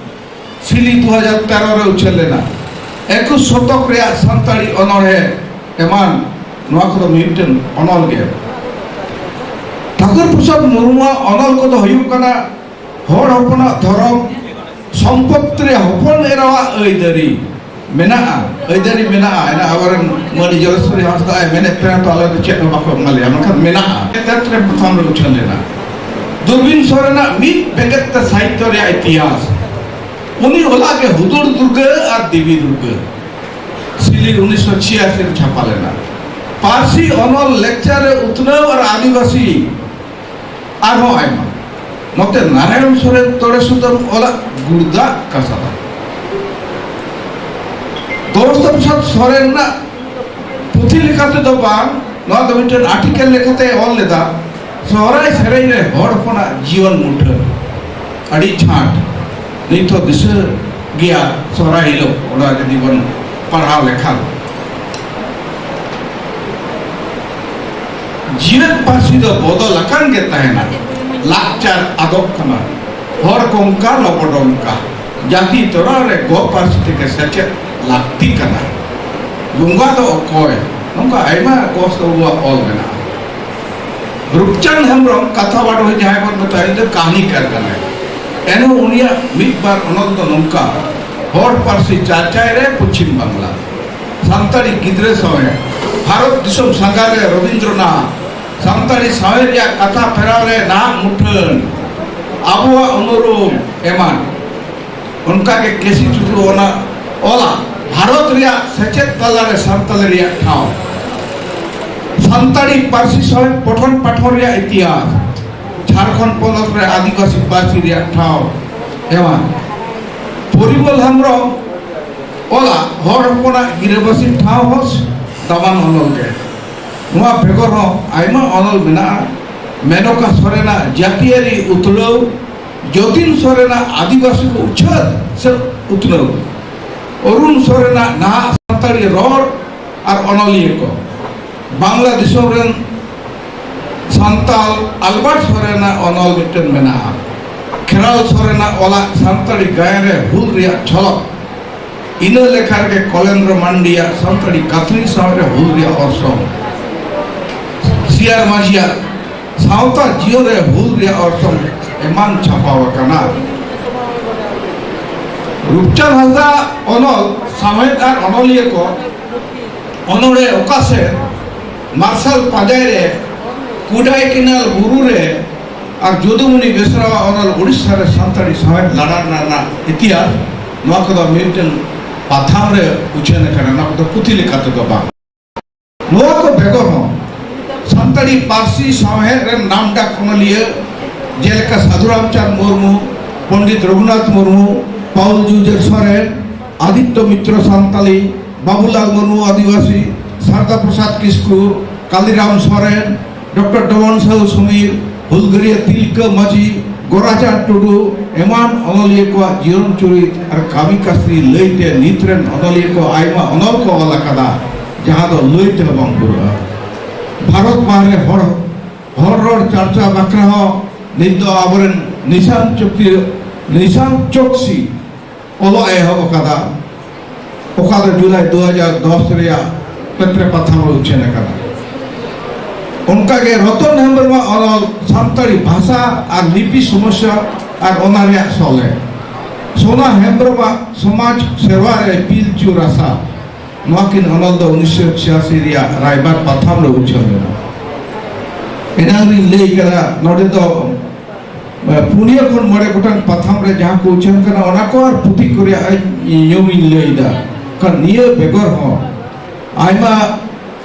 ᱥᱤᱞᱤ ᱫᱩ ᱦᱟᱡᱟᱨ ᱛᱮᱨᱚ ᱨᱮ ᱩᱪᱷᱟᱹᱱ ᱞᱮᱱᱟ᱾ ᱮᱠᱩᱥ ᱥᱚᱛᱚᱠ ᱨᱮᱭᱟᱜ ᱥᱟᱱᱛᱟᱲᱤ ᱚᱱᱚᱬᱦᱮ ᱮᱢᱟᱱ, ᱱᱚᱣᱟ ᱠᱚᱫᱚ ᱢᱤᱫᱴᱮᱱ ᱚᱱᱚᱞ ᱜᱮ᱾ ᱴᱷᱟᱠᱩᱨ ᱯᱨᱚᱥᱟᱫᱽ ᱢᱩᱨᱢᱩᱣᱟᱜ ᱚᱱᱚᱞ ᱠᱚᱫᱚ ᱦᱩᱭᱩᱜ ᱠᱟᱱᱟ ᱦᱚᱲ ᱦᱚᱯᱚᱱᱟᱜ ᱫᱷᱚᱨᱚᱢ, ᱥᱚᱢᱯᱚᱛ ᱨᱮ ᱦᱚᱯᱚᱱ ᱮᱨᱟᱣᱟᱜ ᱟᱹᱭᱫᱟᱹᱨᱤ, ᱢᱮᱱᱟᱜᱼᱟ, ᱟᱹᱭᱫᱟᱹᱨᱤ ᱢᱮᱱᱟᱜᱼᱟ᱾ ᱮᱱᱟ ᱟᱵᱚᱨᱮᱱ ᱢᱟᱹᱱᱤ ᱡᱚᱞᱮᱥᱣᱚᱨᱤ ᱦᱟᱸᱥᱫᱟᱭ ᱢᱮᱱᱮᱫ ᱛᱟᱦᱮᱸ, ᱛᱚ ᱟᱞᱮ ᱫᱚ ᱪᱮᱫ ᱦᱚᱸ ᱵᱟᱠᱚ ᱮᱢᱟ ᱞᱮᱭᱟ, ᱢᱮᱱᱠᱷᱟᱱ ᱢᱮᱱᱟᱜᱼᱟ᱾ ᱮᱱᱛᱮ ᱨᱮ ᱯᱨᱚᱛᱷᱚᱢ ᱨᱮ ᱩᱪᱷᱟᱹᱱ ᱞᱮᱱᱟ᱾ ᱫᱩᱨᱵᱤᱱ ᱥᱚᱨᱮᱱᱟᱜ ᱢᱤᱫ ᱵᱮᱸᱜᱮᱫ ᱛᱮ ᱥᱟᱦᱤᱛᱭᱚ ᱨᱮᱭᱟᱜ ᱤᱛᱤᱦᱟᱥ, ᱩᱱᱤ ᱚᱞᱟᱜ ᱜᱮ ᱦᱩᱫᱩᱲ ᱫᱩᱨᱜᱟᱹ ᱟᱨ ᱫᱮᱵᱤ ᱫᱩᱨᱜᱟᱹ, ᱥᱤᱞᱤ ᱩᱱᱤᱥᱥᱚ ᱪᱷᱤᱭᱟᱥᱤ ᱨᱮ ᱪᱷᱟᱯᱟ ᱞᱮᱱᱟ᱾ ᱯᱟᱹᱨᱥᱤ ᱚᱱᱚᱞ ᱞᱮᱠᱪᱟᱨ ᱨᱮ ᱩᱛᱱᱟᱹᱣ ᱟᱨ ᱟᱹᱫᱤᱵᱟᱹᱥᱤ ᱟᱨᱦᱚᱸ ᱟᱭᱢᱟ᱾ ᱱᱚᱛᱮ ᱱᱟᱨᱟᱭᱚᱱ ᱥᱚᱨᱮᱱ ᱛᱚᱲᱮ ᱥᱩᱛᱟᱹᱢ ᱚᱞᱟᱜ ᱜᱩᱲᱫᱟᱜ ᱠᱟᱥᱟ ᱫᱟᱜ᱾ ᱫᱳᱥᱛᱚ ᱯᱨᱚᱥᱟᱫᱽ ᱥᱚᱨᱮᱱ ᱨᱮᱱᱟᱜ ᱯᱩᱛᱷᱤ ᱞᱮᱠᱟ ᱛᱮᱫᱚ ᱵᱟᱝ, ᱱᱚᱣᱟ ᱫᱚ ᱢᱤᱫᱴᱮᱱ ᱟᱨᱴᱤᱠᱮᱞ ᱞᱮᱠᱟᱛᱮ ᱚᱞ ᱞᱮᱫᱟ, ᱥᱚᱦᱨᱟᱭ ᱥᱮᱨᱮᱧ ᱨᱮ ᱦᱚᱲ ᱦᱚᱯᱚᱱᱟᱜ ᱡᱤᱭᱚᱱ ᱢᱩᱴᱷᱟᱹᱱ᱾ ᱟᱹᱰᱤ ᱪᱷᱟᱴ ᱱᱤᱛ ᱦᱚᱸ ᱫᱤᱥᱟᱹ ᱜᱮᱭᱟ ᱥᱚᱦᱨᱟᱭ ᱦᱤᱞᱳᱜ, ᱚᱱᱟ ᱡᱩᱫᱤ ᱵᱚᱱ ᱯᱟᱲᱦᱟᱣ ᱞᱮᱠᱷᱟᱱ᱾ ᱡᱤᱭᱟᱹᱲ ᱯᱟᱹᱨᱥᱤ ᱫᱚ ᱵᱚᱫᱚᱞ ᱟᱠᱟᱱ ᱜᱮ ᱛᱟᱦᱮᱱᱟ, ᱞᱟᱠᱪᱟᱨ ᱟᱫᱚᱜ ᱠᱟᱱᱟ, ᱦᱚᱲ ᱠᱚᱝᱠᱟ ᱞᱚᱵᱚᱰᱚᱝᱠᱟ, ᱡᱟᱹᱛᱤ ᱛᱚᱨᱟᱣ ᱨᱮ ᱜᱚ ᱯᱟᱹᱨᱥᱤ ᱛᱮᱜᱮ ᱥᱮᱪᱮᱫ ᱞᱟᱹᱠᱛᱤ ᱠᱟᱱᱟ᱾ ᱵᱚᱸᱜᱟ ᱫᱚ ᱚᱠᱚᱭ? ᱱᱚᱝᱠᱟ ᱟᱭᱢᱟ ᱜᱚᱥ ᱵᱟᱹᱵᱩᱣᱟᱜ ᱚᱞ ᱢᱮᱱᱟᱜᱼᱟ᱾ ᱨᱩᱯᱪᱟᱸᱫᱽ ᱦᱮᱢᱵᱨᱚᱢ ᱠᱟᱛᱷᱟ ᱵᱟᱰᱚᱦᱤ ᱡᱟᱦᱟᱸᱭ ᱵᱚᱱ ᱢᱮᱛᱟᱭ, ᱩᱱᱤ ᱫᱚ ᱠᱟᱹᱦᱱᱤᱠᱟᱨ ᱠᱟᱱᱟᱭ᱾ ᱮᱱᱦᱚᱸ ᱩᱱᱤᱭᱟᱜ ᱢᱤᱫ ᱵᱟᱨ ᱚᱱᱚᱞ ᱫᱚ ᱱᱚᱝᱠᱟ: ᱦᱚᱲ ᱯᱟᱹᱨᱥᱤ ᱪᱟᱨᱪᱟᱭ ᱨᱮ ᱯᱚᱪᱷᱤᱢ ᱵᱟᱝᱞᱟ, ᱥᱟᱱᱛᱟᱲᱤ ᱜᱤᱫᱽᱨᱟᱹ ᱥᱟᱶᱦᱮᱫ, ᱵᱷᱟᱨᱚᱛ ᱫᱤᱥᱚᱢ ᱥᱟᱸᱜᱷᱟᱨ ᱨᱮ ᱨᱚᱵᱤᱱᱫᱨᱚᱱᱟᱛᱷ, ᱥᱟᱱᱛᱟᱲᱤ ᱥᱟᱶᱦᱮᱫ ᱨᱮᱭᱟᱜ ᱠᱟᱛᱷᱟ ᱯᱷᱮᱨᱟᱣ ᱨᱮ ᱱᱟᱦᱟᱜ ᱢᱩᱴᱷᱟᱹᱱ, ᱟᱵᱚᱣᱟᱜ ᱩᱱᱩᱨᱩᱢ ᱮᱢᱟᱱ᱾ ᱚᱱᱠᱟᱜᱮ ᱠᱮᱥᱤ ᱴᱩᱰᱩ ᱚᱱᱟ ᱚᱞᱟ ᱵᱷᱟᱨᱚᱛ ᱨᱮᱭᱟᱜ ᱥᱮᱪᱮᱫ ᱛᱟᱞᱟᱨᱮ ᱥᱟᱱᱛᱟᱲᱤ ᱨᱮᱭᱟᱜ ᱴᱷᱟᱶ, ᱥᱟᱱᱛᱟᱲᱤ ᱯᱟᱹᱨᱥᱤ ᱥᱟᱶᱦᱮᱫ ᱯᱚᱴᱷᱚᱱ ᱯᱟᱴᱷᱚᱱ ᱨᱮᱭᱟᱜ ᱤᱛᱤᱦᱟᱥ, ᱡᱷᱟᱲᱠᱷᱚᱸᱰ ᱯᱚᱱᱚᱛ ᱨᱮ ᱟᱹᱫᱤᱵᱟᱹᱥᱤ ᱯᱟᱹᱨᱥᱤ ᱨᱮᱭᱟᱜ ᱴᱷᱟᱶ ᱮᱢᱟᱱ᱾ ᱯᱚᱨᱤᱢᱚᱞ ᱦᱮᱢᱵᱨᱚᱢ ᱚᱞᱟ ᱦᱚᱲ ᱦᱚᱯᱚᱱᱟᱜ ᱜᱤᱨᱟᱹᱵᱟᱹᱥᱤ ᱴᱷᱟᱶ ᱦᱚᱸ ᱫᱟᱢᱟᱱ ᱚᱱᱚᱞ ᱜᱮ᱾ ᱱᱚᱣᱟ ᱵᱮᱜᱚᱨ ᱦᱚᱸ ᱟᱭᱢᱟ ᱚᱱᱚᱞ ᱢᱮᱱᱟᱜᱼᱟ᱾ ᱢᱮᱱᱚᱠᱟ ᱥᱚᱨᱮᱱᱟᱜ ᱡᱟᱹᱛᱤᱭᱟᱹᱨᱤ ᱩᱛᱲᱟᱹᱣ, ᱡᱚᱛᱤᱱ ᱥᱚᱨᱮᱱᱟᱜ ᱟᱹᱫᱤᱵᱟᱹᱥᱤ ᱠᱚ ᱩᱪᱷᱟᱹᱱ ᱥᱮ ᱩᱛᱱᱟᱹᱣ, ᱚᱨᱩᱱ ᱥᱚᱨᱮᱱᱟᱜ ᱱᱟᱦᱟᱜ ᱥᱟᱱᱛᱟᱲᱤ ᱨᱚᱲ ᱟᱨ ᱚᱱᱚᱞᱤᱭᱟᱹ ᱠᱚ, ᱵᱟᱝᱞᱟ ᱫᱤᱥᱚᱢ ᱨᱮᱱ ᱥᱟᱱᱛᱟᱲ ᱟᱞᱵᱟᱨᱴ ᱥᱚᱨᱮᱱᱟᱜ ᱚᱱᱚᱞ ᱢᱤᱫᱴᱮᱱ ᱢᱮᱱᱟᱜᱼᱟ, ᱠᱷᱮᱨᱟᱞ ᱥᱚᱨᱮᱱᱟᱜ ᱚᱞᱟᱜ ᱥᱟᱱᱛᱟᱲᱤ ᱜᱟᱭᱟᱱ ᱨᱮ ᱦᱩᱞ ᱨᱮᱭᱟᱜ ᱡᱷᱚᱞᱚᱠ, ᱤᱱᱟᱹ ᱞᱮᱠᱷᱟ ᱨᱮᱜᱮ ᱠᱚᱞᱮᱱᱫᱨᱚ ᱢᱟᱱᱰᱤᱭᱟᱜ ᱥᱟᱱᱛᱟᱲᱤ ᱠᱟᱛᱷᱱᱤ ᱥᱟᱶᱦᱮᱫ ᱨᱮ ᱦᱩᱞ ᱨᱮᱭᱟᱜ ᱚᱨᱥᱚᱝ, ᱥᱤ ᱟᱨ ᱢᱟᱹᱡᱷᱤᱭᱟᱜ ᱥᱟᱶᱛᱟ ᱡᱤᱭᱚᱱ ᱨᱮ ᱦᱩᱞ ᱨᱮᱭᱟᱜ ᱚᱨᱥᱚᱝ ᱮᱢᱟᱱ ᱪᱷᱟᱯᱟᱣ ᱟᱠᱟᱱᱟ᱾ ᱨᱩᱯᱪᱟᱸᱫᱽ ᱦᱟᱸᱥᱫᱟ ᱚᱱᱚᱞ ᱥᱟᱶᱦᱮᱫ ᱟᱨ ᱚᱱᱚᱞᱤᱭᱟᱹ ᱠᱚ ᱚᱱᱚᱲᱦᱮ ᱚᱠᱟ ᱥᱮᱫ ᱢᱟᱨᱥᱟᱞ ᱯᱟᱸᱡᱟᱭ ᱨᱮ ᱠᱩᱰᱟᱭ ᱠᱮᱱᱟᱞ ᱵᱩᱨᱩ ᱨᱮ ᱟᱨ ᱡᱚᱫᱩᱢᱩᱱᱤ ᱵᱮᱥᱨᱟᱣᱟᱜ ᱚᱱᱚᱞ ᱳᱰᱤᱥᱟ ᱨᱮ ᱥᱟᱱᱛᱟᱲᱤ ᱥᱟᱶᱦᱮᱫ ᱞᱟᱲᱟ ᱨᱮᱱᱟᱜ ᱤᱛᱤᱦᱟᱥ, ᱱᱚᱣᱟ ᱠᱚᱫᱚ ᱢᱤᱫᱴᱮᱱ ᱯᱟᱛᱷᱟᱢ ᱨᱮ ᱩᱪᱷᱟᱹᱱ ᱟᱠᱟᱱᱟ, ᱱᱚᱣᱟ ᱠᱚᱫᱚ ᱯᱩᱛᱷᱤ ᱞᱮᱠᱟ ᱛᱮᱫᱚ ᱵᱟᱝ᱾ ᱱᱚᱣᱟ ᱠᱚ ᱵᱮᱜᱚᱨ ᱦᱚᱸ ᱥᱟᱱᱛᱟᱲᱤ ᱯᱟᱹᱨᱥᱤ ᱥᱟᱶᱦᱮᱫ ᱨᱮᱱ ᱱᱟᱢᱰᱟᱠ ᱚᱱᱚᱞᱤᱭᱟᱹ ᱡᱮᱞᱮᱠᱟ ᱥᱟᱹᱫᱷᱩ ᱨᱟᱢᱪᱟᱸᱫᱽ ᱢᱩᱨᱢᱩ, ᱯᱚᱱᱰᱤᱛ ᱨᱚᱜᱷᱩᱱᱟᱛᱷ ᱢᱩᱨᱢᱩ, ᱯᱟᱩᱞ ᱡᱩᱡᱷᱟᱹᱨ ᱥᱚᱨᱮᱱ, ᱟᱫᱤᱛᱛᱚ ᱢᱤᱛᱨᱚ ᱥᱟᱱᱛᱟᱞᱤ, ᱵᱟᱵᱩᱞᱟᱞ ᱢᱩᱨᱢᱩ ᱟᱹᱫᱤᱵᱟᱹᱥᱤ, ᱥᱟᱨᱫᱟ ᱯᱨᱚᱥᱟᱫᱽ ᱠᱤᱥᱠᱩ, ᱠᱟᱞᱤᱨᱟᱢ ᱥᱚᱨᱮᱱ, ᱰᱚᱠᱴᱚᱨ ᱰᱚᱢᱚᱱ ᱥᱟᱦᱩ ᱥᱚᱢᱤᱨ, ᱦᱩᱞᱜᱟᱹᱨᱤᱭᱟᱹ ᱛᱤᱞᱠᱟᱹ ᱢᱟᱹᱡᱷᱤ, ᱜᱳᱨᱟᱪᱟᱸᱫᱽ ᱴᱩᱰᱩ ᱮᱢᱟᱱ ᱚᱱᱚᱞᱤᱭᱟᱹ ᱠᱚᱣᱟᱜ ᱡᱤᱭᱚᱱ ᱪᱩᱨᱤᱛ ᱟᱨ ᱠᱟᱹᱢᱤ ᱠᱟᱹᱥᱱᱤ ᱞᱟᱹᱭᱛᱮ ᱱᱤᱛ ᱨᱮᱱ ᱚᱱᱚᱞᱤᱭᱟᱹ ᱠᱚ ᱟᱭᱢᱟ ᱚᱱᱚᱞ ᱠᱚ ᱚᱞ ᱟᱠᱟᱫᱟ, ᱡᱟᱦᱟᱸ ᱫᱚ ᱞᱟᱹᱭ ᱛᱮᱦᱚᱸ ᱵᱟᱝ ᱯᱩᱨᱟᱹᱜᱼᱟ᱾ ᱵᱷᱟᱨᱚᱛ ᱵᱟᱦᱨᱮ ᱦᱚᱲ, ᱦᱚᱲ ᱨᱚᱲ ᱪᱟᱨᱪᱟ ᱵᱟᱠᱷᱨᱟ ᱦᱚᱸ ᱱᱤᱛ ᱫᱚ ᱟᱵᱚᱨᱮᱱ ᱱᱤᱥᱟᱱ ᱪᱚᱠᱥᱤ, ᱱᱤᱥᱟᱱ ᱪᱚᱠᱥᱤ ᱚᱞᱚᱜ ᱮ ᱮᱦᱚᱵ ᱟᱠᱟᱫᱟ, ᱚᱠᱟ ᱫᱚ ᱡᱩᱞᱟᱭ ᱫᱩ ᱦᱟᱡᱟᱨ ᱫᱚᱥ ᱨᱮᱭᱟᱜ ᱯᱮᱛᱨᱮ ᱯᱟᱛᱷᱟᱢ ᱨᱮ ᱩᱪᱷᱟᱹᱱ ᱟᱠᱟᱱᱟ᱾ ᱚᱱᱠᱟᱜᱮ ᱨᱚᱛᱚᱱ ᱦᱮᱢᱵᱨᱚᱢᱟᱜ ᱚᱱᱚᱞ ᱥᱟᱱᱛᱟᱲᱤ ᱵᱷᱟᱥᱟ ᱟᱨ ᱞᱤᱯᱤ ᱥᱚᱢᱚᱥᱥᱟ ᱟᱨ ᱚᱱᱟ ᱨᱮᱭᱟᱜ ᱥᱚᱞᱦᱮ, ᱥᱳᱱᱟ ᱦᱮᱢᱵᱨᱚᱢᱟᱜ ᱥᱚᱢᱟᱡᱽ ᱥᱮᱨᱣᱟ ᱨᱮ ᱯᱤᱞᱪᱩ ᱨᱟᱥᱟ, ᱱᱚᱣᱟ ᱠᱤᱱ ᱚᱱᱚᱞ ᱫᱚ ᱩᱱᱤᱥᱥᱚ ᱪᱷᱤᱭᱟᱥᱤ ᱨᱮᱭᱟᱜ ᱨᱟᱭᱵᱟᱨ ᱯᱟᱛᱷᱟᱢ ᱨᱮ ᱩᱪᱷᱟᱹᱱ ᱞᱮᱱᱟ᱾ ᱮᱱᱟᱝ ᱨᱤᱧ ᱞᱟᱹᱭ ᱠᱟᱫᱟ, ᱱᱚᱰᱮ ᱫᱚ ᱯᱩᱱᱭᱟᱹ ᱠᱷᱚᱱ ᱢᱚᱬᱮ ᱜᱚᱴᱟᱝ ᱯᱟᱛᱷᱟᱢ ᱨᱮ ᱡᱟᱦᱟᱸ ᱠᱚ ᱩᱪᱷᱟᱹᱱ ᱠᱟᱱᱟ, ᱚᱱᱟ ᱠᱚ ᱟᱨ ᱯᱩᱛᱷᱤ ᱠᱚ ᱨᱮᱭᱟᱜ ᱧᱩᱢ ᱤᱧ ᱞᱟᱹᱭ ᱮᱫᱟ᱾ ᱠᱷᱟᱱ ᱱᱤᱭᱟᱹ ᱵᱮᱜᱚᱨ ᱦᱚᱸ ᱟᱭᱢᱟ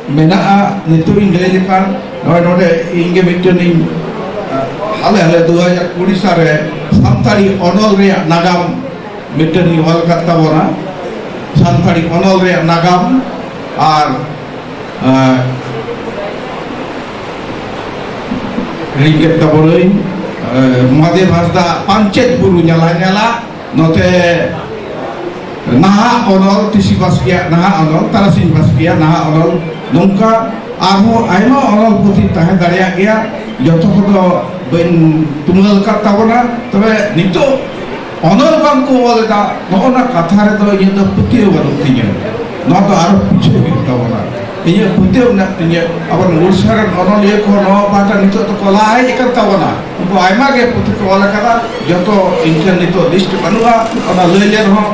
ᱢᱮᱱᱟᱜᱼᱟ᱾ ᱱᱤᱛᱚᱜ ᱤᱧ ᱞᱟᱹᱭ ᱞᱮᱠᱷᱟᱱ, ᱱᱚᱜᱼᱚᱭ ᱱᱚᱰᱮ ᱤᱧ ᱜᱮ ᱢᱤᱫᱴᱮᱱ ᱤᱧ, ᱦᱟᱞᱮ ᱦᱟᱞᱮ ᱫᱩ ᱦᱟᱡᱟᱨ ᱠᱩᱲᱤ ᱥᱟᱞ ᱨᱮ ᱥᱟᱱᱛᱟᱲᱤ ᱚᱱᱚᱞ ᱨᱮᱭᱟᱜ ᱱᱟᱜᱟᱢ ᱢᱤᱫᱴᱮᱱ ᱤᱧ ᱚᱞ ᱟᱠᱟᱫ ᱛᱟᱵᱚᱱᱟ, ᱥᱟᱱᱛᱟᱲᱤ ᱚᱱᱚᱞ ᱨᱮᱭᱟᱜ ᱱᱟᱜᱟᱢ᱾ ᱟᱨ ᱟᱨ ᱦᱤᱲᱤᱧ ᱠᱮᱫ ᱛᱟᱵᱚᱱᱟᱹᱧ, ᱟᱨ ᱢᱚᱦᱟᱫᱮᱵ ᱦᱟᱸᱥᱫᱟ ᱯᱟᱧᱪᱮᱛ ᱵᱩᱨᱩ ᱧᱟᱞᱟ ᱧᱟᱞᱟ, ᱱᱚᱛᱮ ᱱᱟᱦᱟᱜ ᱚᱱᱚᱞ, ᱴᱤᱥᱤ ᱵᱟᱥᱠᱮᱭᱟᱜ ᱱᱟᱦᱟᱜ ᱚᱱᱚᱞ, ᱛᱟᱨᱟᱥᱤᱧ ᱵᱟᱥᱠᱮᱭᱟᱜ ᱱᱟᱦᱟᱜ ᱚᱱᱚᱞ, ᱱᱚᱝᱠᱟ ᱟᱨᱦᱚᱸ ᱟᱭᱢᱟ ᱚᱱᱚᱞ ᱯᱩᱛᱷᱤ ᱛᱟᱦᱮᱸ ᱫᱟᱲᱮᱭᱟᱜ ᱜᱮᱭᱟ᱾ ᱡᱚᱛᱚ ᱠᱚᱫᱚ ᱵᱟᱹᱧ ᱛᱩᱢᱟᱹᱞ ᱟᱠᱟᱫ ᱛᱟᱵᱚᱱᱟ᱾ ᱛᱚᱵᱮ ᱱᱤᱛᱚᱜ ᱚᱱᱚᱞ ᱵᱟᱝ ᱠᱚ ᱚᱞ ᱮᱫᱟ, ᱱᱚᱜᱼᱚ ᱱᱟ ᱠᱟᱛᱷᱟ ᱨᱮᱫᱚ ᱤᱧᱟᱹᱜ ᱫᱚ ᱯᱟᱹᱛᱭᱟᱹᱣ ᱵᱟᱹᱱᱩᱜ ᱛᱤᱧᱟᱹ᱾ ᱱᱚᱣᱟ ᱫᱚ ᱟᱨᱚ ᱯᱩᱪᱷᱟᱹᱣ ᱦᱩᱭᱩᱜ ᱛᱟᱵᱚᱱᱟ᱾ ᱤᱧᱟᱹᱜ ᱯᱟᱹᱛᱭᱟᱹᱣ ᱢᱮᱱᱟᱜ ᱛᱤᱧᱟᱹ, ᱟᱵᱚᱨᱮᱱ ᱩᱲᱤᱥᱥᱟ ᱨᱮᱱ ᱚᱱᱚᱞᱤᱭᱟᱹ ᱠᱚᱦᱚᱸ ᱱᱚᱣᱟ ᱯᱟᱦᱴᱟ ᱱᱤᱛᱚᱜ ᱫᱚᱠᱚ ᱞᱟᱦᱟ ᱦᱮᱡ ᱟᱠᱟᱱ ᱛᱟᱵᱚᱱᱟ᱾ ᱩᱱᱠᱩ ᱟᱭᱢᱟ ᱜᱮ ᱯᱩᱛᱷᱤ ᱠᱚ ᱚᱞ ᱟᱠᱟᱫᱟ, ᱡᱚᱛᱚ ᱤᱧ ᱴᱷᱮᱱ ᱱᱤᱛᱚᱜ ᱞᱤᱥᱴ ᱵᱟᱹᱱᱩᱜᱼᱟ᱾ ᱚᱱᱟ ᱞᱟᱹᱭ ᱞᱮᱱ ᱨᱮᱦᱚᱸ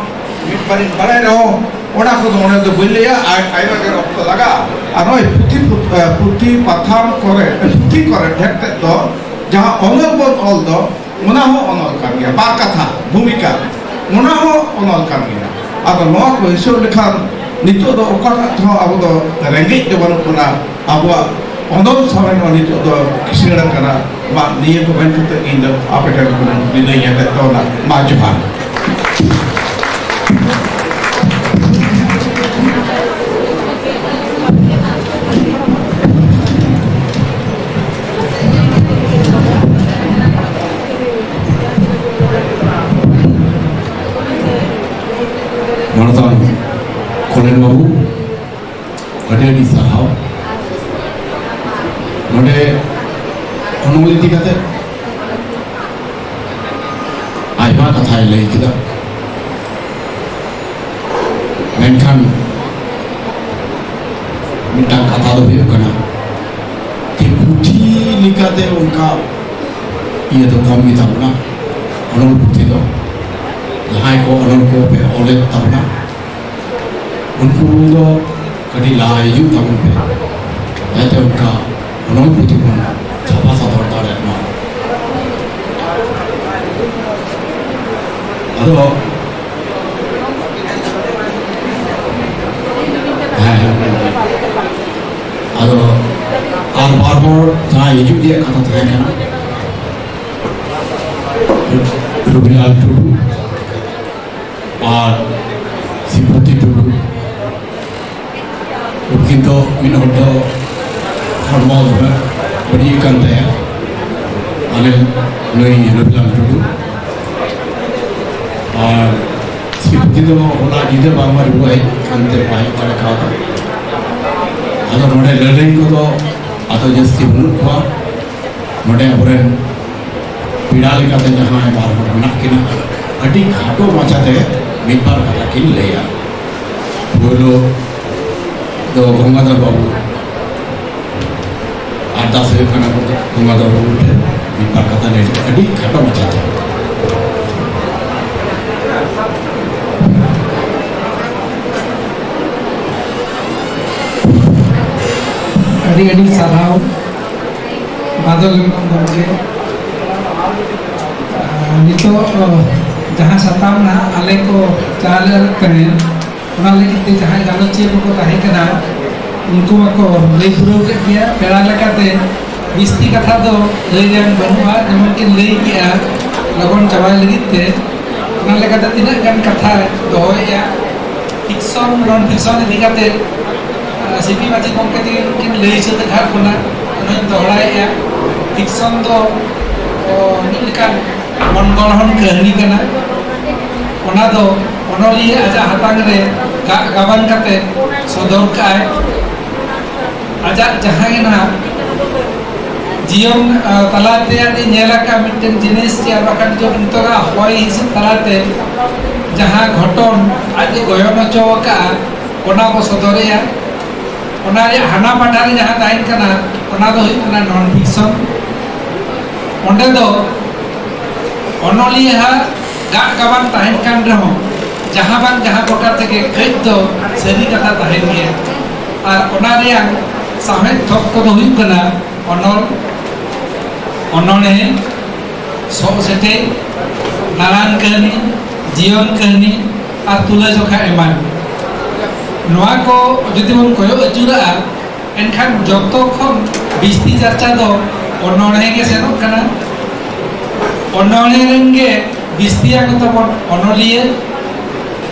ᱢᱤᱫ ᱵᱟᱨᱤᱧ ᱵᱟᱲᱟᱭ ᱨᱮᱦᱚᱸ, ᱚᱱᱟ ᱠᱚᱫᱚ ᱚᱸᱰᱮ ᱫᱚ ᱵᱟᱹᱧ ᱞᱟᱹᱭᱟ᱾ ᱟᱭ-, ᱟᱭᱢᱟ ᱜᱮ ᱚᱠᱛᱚ ᱞᱟᱜᱟᱜᱼᱟ᱾ ᱟᱨ ᱱᱚᱜᱼᱚᱭ ᱯᱩᱛᱷᱤ, ᱯᱩ-, ᱮ, ᱯᱩᱛᱷᱤ ᱯᱟᱛᱷᱟᱢ ᱠᱚᱨᱮ, ᱯᱩᱛᱷᱤ ᱠᱚᱨᱮ ᱰᱷᱮᱨ ᱛᱮᱫ ᱫᱚ ᱡᱟᱦᱟᱸ ᱚᱱᱚᱞ ᱵᱚᱱ ᱚᱞ ᱫᱚ, ᱚᱱᱟ ᱦᱚᱸ ᱚᱱᱚᱞ ᱠᱟᱱ ᱜᱮᱭᱟ᱾ ᱵᱟᱨ ᱠᱟᱛᱷᱟ, ᱵᱷᱩᱢᱤᱠᱟ, ᱚᱱᱟ ᱦᱚᱸ ᱚᱱᱚᱞ ᱠᱟᱱ ᱜᱮᱭᱟ᱾ ᱟᱫᱚ ᱱᱚᱣᱟ ᱠᱚ ᱦᱤᱥᱟᱹᱵ ᱞᱮᱠᱷᱟᱱ ᱱᱤᱛᱚᱜ ᱫᱚ ᱚᱠᱟᱴᱟᱜ ᱛᱮᱦᱚᱸ ᱟᱵᱚ ᱫᱚ ᱨᱮᱸᱜᱮᱡ ᱫᱚ ᱵᱟᱹᱱᱩᱜ ᱵᱚᱱᱟ᱾ ᱟᱵᱚᱣᱟᱜ ᱚᱱᱚᱞ ᱥᱟᱶᱦᱮᱫ ᱦᱚᱸ ᱱᱤᱛᱚᱜ ᱫᱚ ᱠᱤᱥᱟᱹᱬ ᱟᱠᱟᱱᱟ᱾ ᱢᱟ, ᱱᱤᱭᱟᱹ ᱠᱚ ᱢᱮᱱ ᱠᱟᱛᱮ ᱤᱧ ᱫᱚ ᱟᱯᱮ ᱴᱷᱮᱱ ᱠᱷᱚᱱ ᱵᱤᱫᱟᱹᱭ ᱧᱟᱢᱮᱫ ᱛᱟᱵᱚᱱᱟ᱾ ᱢᱟ, ᱡᱚᱦᱟᱨ᱾ ᱢᱟᱱᱚᱛᱟᱱ ᱠᱚᱞᱮᱱ ᱵᱟᱹᱵᱩ, ᱟᱹᱰᱤ ᱟᱹᱰᱤ ᱥᱟᱨᱦᱟᱣ᱾ ᱱᱚᱰᱮ ᱚᱱᱚᱞ ᱤᱫᱤ ᱠᱟᱛᱮ ᱟᱭᱢᱟ ᱠᱟᱛᱷᱟᱭ ᱞᱟᱹᱭ ᱠᱮᱫᱟ, ᱢᱮᱱᱠᱷᱟᱱ ᱢᱤᱫᱴᱟᱝ ᱠᱟᱛᱷᱟ ᱫᱚ ᱦᱩᱭᱩᱜ ᱠᱟᱱᱟ ᱡᱮ ᱯᱩᱛᱷᱤ ᱞᱮᱠᱟᱛᱮ ᱚᱱᱠᱟ ᱤᱭᱟᱹ ᱫᱚ ᱠᱚᱢ ᱜᱮ ᱛᱟᱵᱚᱱᱟ᱾ ᱚᱱᱚᱞ ᱯᱩᱛᱷᱤ ᱫᱚ ᱡᱟᱦᱟᱸᱭ ᱠᱚ ᱚᱱᱚᱞ ᱠᱚ ᱯᱮ ᱚᱞᱮᱫ ᱛᱟᱵᱚᱱᱟ, ᱩᱱᱠᱩ ᱫᱚ ᱠᱟᱹᱴᱤᱡ ᱞᱟᱦᱟ ᱦᱤᱡᱩᱜ ᱛᱟᱵᱚᱱ ᱯᱮ, ᱡᱟᱛᱮ ᱚᱱᱠᱟ ᱚᱱᱚᱞ ᱯᱩᱛᱷᱤ ᱵᱚᱱ ᱪᱷᱟᱯᱟ ᱥᱚᱫᱚᱨ ᱫᱟᱲᱮᱭᱟᱜ ᱢᱟ᱾ ᱟᱫᱚ, ᱦᱮᱸ, ᱦᱮᱸ, ᱦᱮᱸ᱾ ᱟᱫᱚ ᱟᱨ ᱵᱟᱨ ᱦᱚᱲ ᱡᱟᱦᱟᱸᱭ ᱦᱤᱡᱩᱜ ᱨᱮᱭᱟᱜ ᱠᱟᱛᱷᱟ ᱛᱟᱦᱮᱸ ᱠᱟᱱᱟ, ᱨᱚᱵᱤᱞᱟᱞ ᱴᱩᱰᱩ ᱟᱨ ᱥᱤᱵᱷᱩᱛᱤ ᱴᱩᱰᱩ, ᱩᱱᱠᱤᱱ ᱫᱚ ᱢᱤᱫ ᱦᱚᱲ ᱫᱚ ᱦᱚᱲᱢᱚ ᱫᱚᱢᱮ ᱵᱟᱹᱲᱤᱡ ᱟᱠᱟᱱ ᱛᱟᱭᱟ, ᱟᱞᱮ ᱱᱩᱭ ᱨᱚᱵᱤᱞᱟᱞ ᱴᱩᱰᱩ᱾ ᱟᱨ ᱥᱤᱵᱷᱩᱛᱤ ᱫᱚ ᱦᱚᱞᱟ ᱧᱤᱫᱟᱹ ᱵᱟᱝᱢᱟ ᱨᱩᱣᱟᱹ ᱦᱮᱡ ᱟᱠᱟᱱᱛᱮ ᱵᱟᱭ ᱦᱮᱡ ᱫᱟᱲᱮ ᱠᱟᱣᱫᱟ᱾ ᱟᱫᱚ ᱱᱚᱰᱮ ᱞᱟᱹᱞᱟᱹᱭ ᱠᱚᱫᱚ ᱟᱫᱚ ᱡᱟᱹᱥᱛᱤ ᱵᱟᱹᱱᱩᱜ ᱠᱚᱣᱟ᱾ ᱱᱚᱰᱮ ᱟᱵᱚᱨᱮᱱ ᱯᱮᱲᱟ ᱞᱮᱠᱟᱛᱮ ᱡᱟᱦᱟᱸᱭ ᱵᱟᱨ ᱦᱚᱲ ᱢᱮᱱᱟᱜ ᱠᱤᱱᱟ, ᱟᱹᱰᱤ ᱠᱷᱟᱴᱚ ᱢᱟᱪᱷᱟᱛᱮ ᱢᱤᱫ ᱵᱟᱨ ᱠᱟᱛᱷᱟ ᱠᱤᱱ ᱞᱟᱹᱭᱟ᱾ ᱯᱳᱭᱞᱳ ᱫᱚ ᱜᱚᱝᱜᱟᱫᱷᱚᱨ ᱵᱟᱹᱵᱩ, ᱟᱨᱫᱟᱥ ᱦᱩᱭᱩᱜ ᱠᱟᱱᱟ ᱜᱚᱝᱜᱟᱫᱷᱚᱨ ᱵᱟᱹᱵᱩ ᱴᱷᱮᱱ ᱢᱤᱫ ᱵᱟᱨ ᱠᱟᱛᱷᱟ ᱞᱟᱹᱭ ᱞᱟᱹᱜᱤᱫ, ᱟᱹᱰᱤ ᱠᱷᱟᱴᱚ ᱢᱟᱪᱷᱟᱛᱮ᱾ ᱟᱹᱰᱤ ᱟᱹᱰᱤ ᱥᱟᱨᱦᱟᱣ ᱵᱟᱫᱚᱞ ᱦᱮᱢᱵᱨᱚᱢ ᱜᱚᱢᱠᱮ᱾ ᱟᱨ ᱱᱤᱛᱚᱜ ᱡᱟᱦᱟᱸ ᱥᱟᱛᱟᱢ ᱱᱟᱦᱟᱜ ᱟᱞᱮ ᱠᱚ ᱪᱟᱞ ᱞᱮᱫ ᱛᱟᱦᱮᱸᱫ, ᱚᱱᱟ ᱞᱟᱹᱜᱤᱫ ᱛᱮ ᱡᱟᱦᱟᱸᱭ ᱜᱟᱞᱚᱪᱤᱭᱟᱹ ᱠᱚᱠᱚ ᱛᱟᱦᱮᱸ ᱠᱟᱱᱟ, ᱩᱱᱠᱩ ᱢᱟᱠᱚ ᱞᱟᱹᱭ ᱯᱩᱨᱟᱹᱣ ᱠᱮᱫ ᱜᱮᱭᱟ᱾ ᱯᱮᱲᱟ ᱞᱮᱠᱟᱛᱮ ᱵᱤᱥᱛᱤ ᱠᱟᱛᱷᱟ ᱫᱚ ᱞᱟᱹᱭ ᱨᱮᱭᱟᱜ ᱵᱟᱹᱱᱩᱜᱼᱟ, ᱡᱮᱢᱚᱱ ᱠᱤᱱ ᱞᱟᱹᱭ ᱠᱮᱜᱼᱟ ᱞᱚᱜᱚᱱ ᱪᱟᱵᱟᱭ ᱞᱟᱹᱜᱤᱫ ᱛᱮ᱾ ᱚᱱᱟ ᱞᱮᱠᱟᱛᱮ ᱛᱤᱱᱟᱹᱜ ᱜᱟᱱ ᱠᱟᱛᱷᱟ ᱫᱚᱦᱚᱭᱮᱜᱼᱟ, ᱯᱷᱤᱠᱥᱚᱱ ᱱᱚᱱ ᱯᱷᱤᱠᱥᱚᱱ ᱤᱫᱤ ᱠᱟᱛᱮ ᱥᱤᱯᱤ ᱢᱟᱹᱡᱷᱤ ᱜᱚᱢᱠᱮ ᱛᱤᱠᱤᱱ ᱠᱤᱱ ᱞᱟᱹᱭ ᱥᱟᱹᱛ ᱟᱠᱟᱫ ᱵᱚᱱᱟ᱾ ᱚᱱᱟᱧ ᱫᱚᱦᱲᱟᱭᱮᱫᱼᱟ, ᱯᱷᱤᱠᱥᱚᱱ ᱫᱚ ᱚ, ᱢᱤᱫ ᱞᱮᱠᱟᱱ ᱢᱚᱱ ᱜᱚᱲᱦᱚᱱ ᱠᱟᱹᱦᱱᱤ ᱠᱟᱱᱟ᱾ ᱚᱱᱟ ᱫᱚ ᱚᱱᱚᱞᱤᱭᱟᱹ ᱟᱡᱟᱜ ᱦᱟᱛᱟᱝ ᱨᱮ ᱜᱟᱜ ᱜᱟᱵᱟᱱ ᱠᱟᱛᱮ ᱥᱚᱫᱚᱨ ᱠᱟᱜᱼᱟᱭ᱾ ᱟᱡᱟᱜ ᱡᱟᱦᱟᱸ ᱜᱮ ᱱᱟᱦᱟᱜ ᱡᱤᱭᱚᱱ ᱛᱟᱞᱟᱛᱮ ᱟᱡ ᱮ ᱧᱮᱞ ᱟᱠᱟᱫ ᱢᱤᱫᱴᱮᱱ ᱡᱤᱱᱤᱥ ᱪᱮ ᱟᱨ ᱵᱟᱠᱷᱟᱱ ᱡᱚ ᱱᱤᱛᱚᱜᱟᱜ ᱦᱚᱭ ᱦᱤᱸᱥᱤᱫ ᱛᱟᱞᱟᱛᱮ ᱡᱟᱦᱟᱸ ᱜᱷᱚᱴᱚᱱ ᱟᱡ ᱮ ᱜᱚᱭᱚᱱ ᱦᱚᱪᱚ ᱟᱠᱟᱫᱼᱟ, ᱚᱱᱟ ᱠᱚ ᱥᱚᱫᱚᱨᱮᱜᱼᱟ᱾ ᱚᱱᱟ ᱨᱮᱭᱟᱜ ᱦᱟᱱᱟ ᱯᱟᱦᱴᱟ ᱨᱮ ᱡᱟᱦᱟᱸ ᱛᱟᱦᱮᱱ ᱠᱟᱱᱟ, ᱚᱱᱟ ᱫᱚ ᱦᱩᱭᱩᱜ ᱠᱟᱱᱟ ᱱᱚᱱ ᱯᱷᱤᱠᱥᱚᱱ᱾ ᱚᱸᱰᱮ ᱫᱚ ᱚᱱᱚᱞᱤᱭᱟᱹᱣᱟᱜ ᱜᱟᱜ ᱜᱟᱵᱟᱱ ᱛᱟᱦᱮᱱ ᱠᱟᱱ ᱨᱮᱦᱚᱸ, ᱡᱟᱦᱟᱸ ᱵᱟᱝ ᱡᱟᱦᱟᱸ ᱯᱨᱚᱠᱟᱨ ᱛᱮᱜᱮ ᱠᱟᱹᱡ ᱫᱚ ᱥᱟᱹᱨᱤ ᱠᱟᱛᱷᱟ ᱛᱟᱦᱮᱱ ᱜᱮᱭᱟ᱾ ᱟᱨ ᱚᱱᱟ ᱨᱮᱭᱟᱜ ᱥᱟᱶᱦᱮᱫ ᱛᱷᱚᱠ ᱠᱚᱫᱚ ᱦᱩᱭᱩᱜ ᱠᱟᱱᱟ ᱚᱱᱚᱞ, ᱚᱱᱚᱬᱦᱮ, ᱥᱚᱜ ᱥᱮᱴᱮᱡ, ᱱᱟᱲᱟᱱ ᱠᱟᱹᱦᱱᱤ, ᱡᱤᱭᱚᱱ ᱠᱟᱹᱦᱱᱤ ᱟᱨ ᱛᱩᱞᱟᱹᱡᱚᱠᱷᱟ ᱮᱢᱟᱱ᱾ ᱱᱚᱣᱟ ᱠᱚ ᱡᱩᱫᱤ ᱵᱚᱱ ᱠᱚᱭᱚᱜ ᱟᱹᱪᱩᱨᱟᱜᱼᱟ, ᱮᱱᱠᱷᱟᱱ ᱡᱚᱛᱚ ᱠᱷᱚᱱ ᱵᱤᱥᱛᱤ ᱪᱟᱨᱪᱟ ᱫᱚ ᱚᱱᱚᱬᱦᱮ ᱜᱮ ᱥᱮᱱᱚᱜ ᱠᱟᱱᱟ᱾ ᱚᱱᱚᱬᱦᱮ ᱨᱮᱱ ᱜᱮ ᱵᱤᱥᱛᱤᱭᱟ ᱠᱚ ᱛᱟᱵᱚᱱ ᱚᱱᱚᱞᱤᱭᱟᱹ᱾